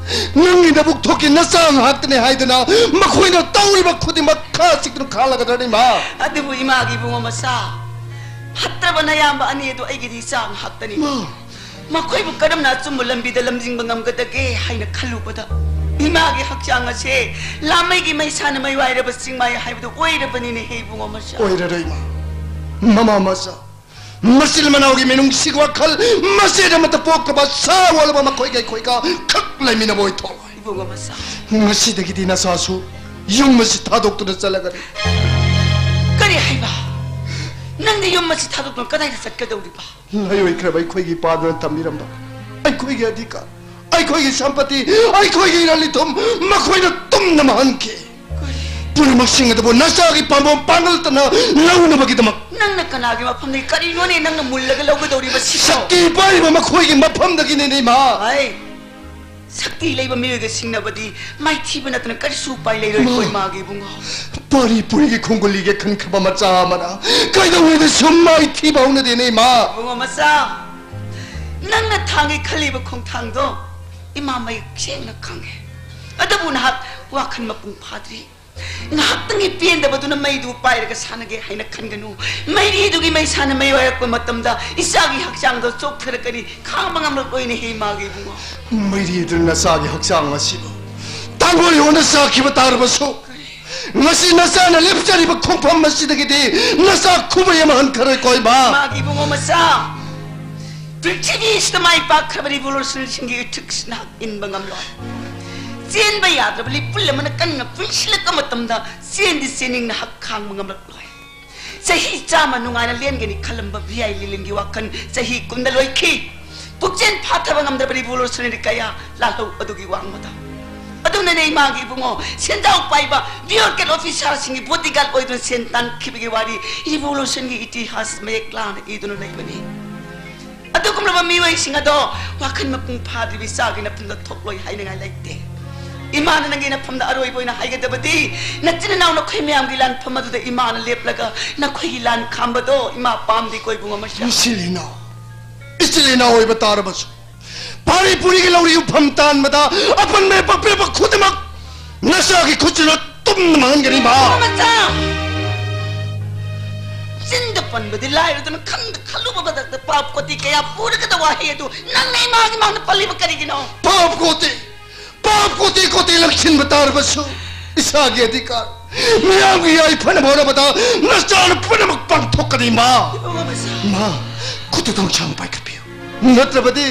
ꯅꯪꯒꯤ ꯅꯕꯨꯛ ꯊꯣꯛꯀꯤ ꯅꯆꯥ ꯉꯥꯛꯇꯅꯦ ꯍꯥꯏꯗꯨꯅ ꯃꯈꯣꯏꯅ ꯇꯧꯔꯤꯕ ꯈꯨꯗꯤꯡꯃꯛ ꯈꯥ ꯆꯤꯛꯇꯨꯅ ꯈꯥꯡꯂꯒꯗ꯭ꯔꯅꯤ ꯏꯃꯥ? ꯑꯗꯨꯕꯨ ꯏꯃꯥꯒꯤ ꯏꯕꯨꯡꯉꯣ ꯃꯆꯥ, ꯐꯠꯇ꯭ꯔꯕ ꯅꯌꯥꯝꯕ ꯑꯅꯤ ꯑꯗꯨ ꯑꯩꯒꯤꯗꯤ ꯏꯆꯥ ꯉꯥꯛꯇꯅꯤ꯫ ꯃꯥ꯫ ꯃꯈꯣꯏꯕꯨ ꯀꯔꯝꯅ ꯑꯆꯨꯝꯕ ꯂꯝꯕꯤꯗ ꯂꯝꯖꯤꯡꯕ ꯉꯝꯒꯗꯒꯦ ꯍꯥꯏꯅ ꯈꯜꯂꯨꯕꯗ ꯏꯃꯥꯒꯤ ꯍꯛꯆꯥꯡ ꯑꯁꯦ ꯂꯥꯃꯩꯒꯤ ꯃꯩꯁꯥꯅ ꯃꯩ ꯋꯥꯏꯔꯕ ꯆꯤꯡꯃꯥꯏ ꯍꯥꯏꯕꯗꯨ ꯑꯣꯏꯔꯕꯅꯤꯅꯦ ꯍꯦ ꯏꯕꯨꯡꯉꯣ ꯃꯆꯥ꯫ ꯑꯣꯏꯔꯔꯣꯏ ꯏꯃꯥ꯫ ꯃꯃꯥ ꯃꯆꯥ, ꯃꯆꯤꯟ ꯃꯅꯥꯎꯒꯤ ꯃꯤꯅꯨꯡꯁꯤꯒꯤ ꯋꯥꯈꯜ ꯃꯆꯦꯠ ꯑꯃꯠꯇ ꯄꯣꯛꯇꯕ ꯁꯥ ꯑꯣꯜꯂꯕ ꯃꯈꯣꯏꯒ ꯑꯩꯈꯣꯏꯒ ꯈꯛ ꯂꯩꯃꯤꯟꯅꯕ ꯑꯣꯏꯊꯣꯛꯂꯣꯏ꯫ ꯏꯕꯨꯡꯉꯣ ꯃꯆꯥ꯫ ꯉꯁꯤꯗꯒꯤꯗꯤ ꯅꯆꯥꯁꯨ ꯌꯨꯝ ꯑꯁꯤ ꯊꯥꯗꯣꯛꯇꯨꯅ ꯆꯠꯂꯒꯅꯤ꯫ ꯀꯔꯤ ꯍꯥꯏꯕ? ꯅꯪꯗꯤ ꯌꯨꯝ ꯑꯁꯤ ꯊꯥꯗꯣꯛꯇꯨꯅ ꯀꯗꯥꯏꯗ ꯆꯠꯀꯗꯧꯔꯤꯕ? ꯂꯩꯔꯣꯏꯈ꯭ꯔꯕ ꯑꯩꯈꯣꯏꯒꯤ ꯏꯄꯥꯗꯨꯅ ꯊꯝꯕꯤꯔꯝꯕ ꯑꯩꯈꯣꯏꯒꯤ ꯑꯙꯤꯀꯥꯔ, ꯑꯩꯈꯣꯏꯒꯤ ꯁꯝꯄꯇꯤ, ꯑꯩꯈꯣꯏꯒꯤ ꯏꯔꯜ ꯏꯊꯨꯝ ꯃꯈꯣꯏꯅ ꯇꯨꯝꯅ ꯃꯥꯡꯍꯟꯈꯤ꯫ ꯄꯨꯝꯅꯃꯛꯁꯤꯡ ꯑꯗꯨꯕꯨ ꯅꯆꯥꯒꯤ ꯄꯥꯝꯕꯣꯝ ꯄꯥꯡꯒꯜꯇꯅ ꯂꯧꯅꯕꯒꯤꯗꯃꯛ꯫ ꯅꯪꯅ ꯀꯅꯥꯒꯤ ꯃꯐꯝꯗꯒꯤ ꯀꯔꯤꯅꯣꯅꯦ ꯅꯪꯅ ꯃꯨꯜꯂꯒ ꯂꯧꯒꯗꯧꯔꯤꯕꯁꯤꯕꯣ? ꯁꯛꯇꯤ ꯄꯥꯏꯔꯤꯕ ꯃꯈꯣꯏꯒꯤ ꯃꯐꯝꯗꯒꯤꯅꯤꯅꯦ, ꯏꯃꯥ꯫ ꯍꯥꯏ, ꯁꯛꯇꯤ ꯂꯩꯕ ꯃꯤꯑꯣꯏꯒ ꯁꯤꯡꯅꯕꯗꯤ ꯃꯥꯏꯊꯤꯕ ꯅꯠꯇꯅ ꯀꯔꯤꯁꯨ ꯎꯄꯥꯏ ꯂꯩꯔꯣꯏꯀꯣ, ꯏꯃꯥ꯫ ꯏꯃꯥꯒꯤ ꯏꯕꯨꯡꯉꯣ꯫ ꯄꯥꯔꯤ ꯄꯨꯔꯤꯒꯤ ꯈꯣꯡꯒꯨꯜꯂꯤꯒ ꯈꯟꯈ꯭ꯔꯕ ꯃꯆꯥ ꯑꯃꯅ ꯀꯩꯗꯧꯉꯩꯗꯁꯨ ꯃꯥꯏꯊꯤꯕ ꯍꯧꯅꯗꯦꯅꯦ, ꯏꯃꯥ꯫ ꯏꯕꯨꯡꯉꯣ ꯃꯆꯥ, ꯅꯪꯅ ꯊꯥꯡꯒꯦ ꯈꯜꯂꯤꯕ ꯈꯣꯡꯊꯥꯡꯗꯣ ꯏꯃꯥ ꯃꯌꯦꯛ ꯁꯦꯡꯅ ꯈꯪꯉꯦ꯫ ꯑꯗꯨꯕꯨ ꯅꯍꯥꯛ ꯋꯥꯈꯜ ꯃꯄꯨꯡ ꯐꯥꯗ꯭ꯔꯤ꯫ ꯉꯥꯏꯍꯥꯛꯇꯪꯒꯤ ꯄꯦꯟꯗꯕꯗꯨꯅ ꯃꯩꯗꯨ ꯄꯥꯏꯔꯒ ꯁꯥꯟꯅꯒꯦ ꯍꯥꯏꯅ ꯈꯟꯒꯅꯨ꯫ ꯃꯩꯔꯤꯗꯨꯒꯤ ꯃꯩꯁꯥꯅ ꯃꯩ ꯋꯥꯏꯔꯛꯄ ꯃꯇꯝꯗ ꯏꯆꯥꯒꯤ ꯍꯛꯆꯥꯡꯗꯣ ꯆꯣꯛꯊꯔꯛꯀꯅꯤ, ꯈꯥꯡꯕ ꯉꯝꯂꯛꯂꯣꯏꯅꯦ ꯍꯦ ꯏꯃꯥꯒꯤ ꯏꯕꯨꯡꯉꯣ꯫ ꯃꯩꯔꯤꯗꯨꯅ ꯅꯆꯥꯒꯤ ꯍꯛꯆꯥꯡ ꯑꯁꯤꯕꯨ ꯇꯥꯡꯒꯣꯏ ꯍꯣꯟꯅ ꯆꯥꯈꯤꯕ ꯇꯥꯔꯕꯁꯨ, ꯉꯁꯤ ꯅꯆꯥꯅ ꯂꯦꯞꯆꯔꯤꯕ ꯈꯣꯡꯐꯝ ꯑꯁꯤꯗꯒꯤꯗꯤ ꯅꯆꯥ ꯈꯨꯕꯩ ꯑꯃ ꯍꯟꯊꯔꯣꯏꯀꯣ ꯏꯃꯥ꯫ ꯏꯃꯥꯒꯤ ꯏꯕꯨꯡꯉꯣ ꯃꯆꯥ, ꯄ꯭ꯔꯤꯊꯤꯕꯤꯁꯤꯗ ꯃꯥꯏ ꯄꯥꯛꯈ꯭ꯔꯕ ꯔꯤꯚꯣꯂꯨꯁꯅꯔꯤꯁꯤꯡꯒꯤ ꯏꯊꯤꯛꯁ ꯅꯍꯥꯛ ꯏꯟꯕ ꯉꯝꯂꯣꯏ꯫ ꯆꯦꯟꯕ ꯌꯥꯗ꯭ꯔꯕ ꯂꯤꯄꯨꯜ ꯑꯃꯅ ꯀꯟꯅ ꯄꯨꯟꯁꯤꯜꯂꯛꯄ ꯃꯇꯝꯗ ꯆꯦꯟꯗꯤ ꯆꯦꯟꯅꯤꯡ ꯅꯍꯥꯛ ꯈꯥꯡꯕ ꯉꯝꯂꯛꯂꯣꯏ꯫ ꯆꯍꯤ ꯆꯥꯝꯃ ꯅꯨꯡꯉꯥꯏꯅ ꯂꯦꯟꯒꯅꯤ ꯈꯜꯂꯝꯕ ꯚꯤ ꯑꯥꯏ ꯂꯤꯂꯤꯟꯒꯤ ꯋꯥꯈꯜ ꯆꯍꯤ ꯀꯨꯟꯗ ꯂꯣꯏꯈꯤ꯫ ꯄꯨꯛꯆꯦꯜ ꯐꯥꯊꯕ ꯉꯝꯗ꯭ꯔꯕ ꯔꯤꯚꯣꯂꯨꯁꯅꯔꯤ ꯀꯌꯥ ꯂꯥꯜꯍꯧ ꯑꯗꯨꯒꯤ ꯋꯥꯡꯃꯗ꯫ ꯑꯗꯨꯅꯅꯦ ꯏꯃꯥꯒꯤ ꯏꯕꯨꯡꯉꯣ, ꯁꯦꯟꯖꯥꯎ ꯄꯥꯏꯕ ꯕ꯭ꯌꯨꯔꯣꯀ꯭ꯔꯦꯠ ꯑꯣꯐꯤꯁꯥꯔꯁꯤꯡꯒꯤ ꯕꯣꯗꯤꯒꯥꯔꯗ ꯑꯣꯏꯗꯨꯅ ꯁꯦꯟ ꯇꯥꯟꯈꯤꯕꯒꯤ ꯋꯥꯔꯤ ꯔꯤꯚꯣꯂꯨꯁꯟꯒꯤ ꯏꯇꯤꯍꯥꯁ ꯃꯌꯦꯛ ꯂꯥꯅ ꯏꯗꯨꯅ ꯂꯩꯕꯅꯤ꯫ ꯑꯗꯨꯒꯨꯝꯂꯕ ꯃꯤꯑꯣꯏꯁꯤꯡ ꯑꯗꯣ ꯋꯥꯈꯜ ꯃꯄꯨꯡ ꯐꯥꯗ꯭ꯔꯤꯕ ꯏꯆꯥꯒꯤ ꯅꯐꯝꯗ ꯊꯣꯛꯂꯣꯏ ꯍꯥꯏꯅꯤꯡꯉꯥꯏ ꯂꯩꯇꯦ꯫ ꯏꯃꯥꯅ ꯅꯪꯒꯤ ꯅꯐꯝꯗ ꯑꯔꯣꯏꯕ ꯑꯣꯏꯅ ꯍꯥꯏꯒꯗꯕꯗꯤ, ꯅꯆꯤꯟ ꯏꯅꯥꯎ ꯅꯈꯣꯏ ꯃꯌꯥꯝꯒꯤ ꯂꯥꯟꯐꯝ ꯑꯗꯨꯗ ꯏꯃꯥꯅ ꯂꯦꯞꯂꯒ ꯅꯈꯣꯏꯒꯤ ꯂꯥꯟ ꯈꯥꯝꯕꯗꯣ ꯏꯃꯥ ꯄꯥꯝꯗꯦꯀꯣ ꯏꯕꯨꯡꯉꯣ ꯃꯆꯥ꯫ ꯏꯆꯤꯜ ꯏꯅꯥꯎ, ꯏꯆꯤꯜ ꯏꯅꯥꯎ ꯑꯣꯏꯕ ꯇꯥꯔꯕꯁꯨ, ꯄꯥꯔꯤ ꯄꯨꯔꯤꯒꯤ ꯂꯧꯔꯤ ꯌꯨꯝꯐꯝ ꯇꯥꯟꯕꯗ ꯑꯄꯟꯕ ꯄꯛꯄꯤꯔꯛꯄ ꯈꯨꯗꯤꯡꯃꯛ ꯅꯆꯥꯒꯤ ꯈꯨꯠꯁꯤꯅ ꯇꯨꯝꯅ ꯃꯥꯡꯍꯟꯒꯅꯤ ꯏꯃꯥ꯫ ꯏꯕꯨꯡꯉꯣ ꯃꯆꯥ, ꯆꯤꯟꯗ ꯄꯟꯕꯗꯤ ꯂꯥꯏꯔꯗꯅ ꯈꯪꯗ ꯈꯜꯂꯨꯕ ꯃꯊꯛꯇ ꯄꯥꯞ ꯀꯣꯇꯤ ꯀꯌꯥ ꯄꯨꯔꯒꯗ ꯋꯥꯍꯩ ꯑꯗꯨ ꯅꯪꯅ ꯏꯃꯥꯒꯤ ꯃꯥꯡꯗ ꯄꯜꯂꯤꯕ ꯀꯔꯤꯒꯤꯅꯣ? ꯄꯥꯞ ꯀꯣꯇꯤ, ꯄꯥꯞ ꯀꯣꯇꯤ ꯀꯣꯇꯤ ꯂꯪꯁꯤꯟꯕ ꯇꯥꯔꯕꯁꯨ ꯏꯁꯥꯒꯤ ꯑꯙꯤꯀꯥꯔ, ꯃꯤꯌꯥꯝꯒꯤ ꯌꯥꯏꯐꯅꯕ ꯍꯣꯠꯅꯕꯗ ꯅꯆꯥꯅ ꯄꯨꯝꯅꯃꯛ ꯄꯥꯡꯊꯣꯛꯀꯅꯤ ꯏꯃꯥ꯫ ꯏꯕꯨꯡꯉꯣ ꯃꯆꯥ꯫ ꯏꯃꯥ, ꯈꯨꯠꯇꯨ ꯊꯣꯡꯁꯥꯡ ꯄꯥꯏꯈꯠꯄꯤꯌꯨ, ꯅꯠꯇ꯭ꯔꯕꯗꯤ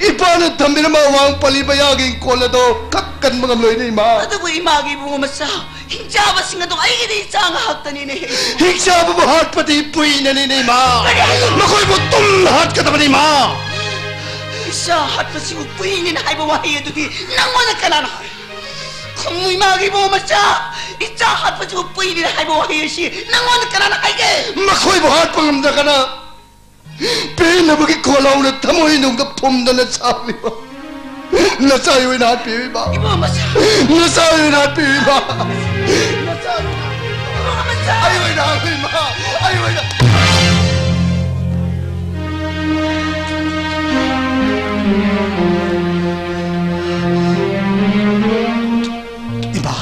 ꯏꯄꯥꯅ ꯊꯝꯕꯤꯔꯝꯕ ꯑꯋꯥꯡ ꯄꯜꯂꯤ ꯃꯌꯥꯒꯤ ꯏꯪꯈꯣꯜ ꯑꯗꯣ ꯀꯛ ꯀꯟꯕ ꯉꯝꯂꯣꯏꯅꯦ ꯏꯃꯥ꯫ ꯑꯗꯨꯕꯨ ꯏꯃꯥꯒꯤ ꯏꯕꯨꯡꯉꯣ ꯃꯆꯥ, ꯍꯤꯡꯆꯥꯕꯁꯤꯡ ꯑꯗꯣ ꯑꯩꯒꯤꯗꯤ ꯏꯆꯥ ꯉꯥꯏꯍꯥꯛꯇꯅꯤꯅꯦ ꯍꯦ꯫ ꯍꯤꯡꯆꯥꯕꯕꯨ ꯍꯥꯠꯄꯗꯤ ꯏꯄꯨꯏꯅꯅꯤꯅꯦ ꯏꯃꯥ꯫ ꯀꯔꯤ ꯍꯥꯏꯕ? ꯃꯈꯣꯏꯕꯨ ꯇꯨꯝꯅ ꯍꯥꯠꯀꯗꯕꯅꯤ ꯏꯃꯥ꯫ ꯏꯆꯥ ꯍꯥꯠꯄꯁꯤꯕꯨ ꯏꯄꯨꯏꯅꯦꯅ ꯍꯥꯏꯕ ꯋꯥꯍꯩ ꯑꯗꯨꯗꯤ ꯅꯪꯉꯣꯟꯗ ꯀꯅꯥꯅ ꯍꯥꯏ? ꯈꯨꯝꯃꯨ ꯏꯃꯥꯒꯤ ꯏꯕꯨꯡꯉꯣ ꯃꯆꯥ, ꯏꯆꯥ ꯍꯥꯠꯄꯁꯤꯕꯨ ꯏꯄꯨꯏꯅꯦꯅ ꯍꯥꯏꯕ ꯋꯥꯍꯩ ꯑꯁꯤ ꯅꯪꯉꯣꯟꯗ ꯀꯅꯥꯅ ꯍꯥꯏꯒꯦ? ꯃꯈꯣꯏꯕꯨ ꯍꯥꯠꯄ ꯉꯝꯗ꯭ꯔꯒꯅ ꯄꯦꯟꯅꯕꯒꯤ ꯈꯣꯜꯂꯥꯎꯅ ꯊꯃꯣꯏ ꯅꯨꯡꯗ ꯐꯨꯝꯗꯅ ꯁꯥꯕꯤꯕ ꯅꯆꯥ ꯑꯣꯏꯅ ꯍꯥꯠꯄꯤꯌꯨ ꯏꯃꯥ꯫ ꯏꯕꯨꯡꯉꯣ ꯃꯆꯥ꯫ ꯅꯆꯥ ꯑꯣꯏꯅ ꯍꯥꯠꯄꯤꯌꯨ ꯏꯃꯥ꯫ ꯅꯆꯥ ꯑꯣꯏꯅ ꯍꯥꯠꯄꯤꯌꯨ ꯏꯃꯥ꯫ ꯏꯕꯨꯡꯉꯣ ꯃꯆꯥ꯫ ꯑꯩ ꯑꯣꯏꯅ ꯍꯥꯠꯄꯤꯌꯨ ꯏꯃꯥ꯫ ꯑꯩ ꯑꯣꯏꯅ꯫ ꯏꯃꯥ꯫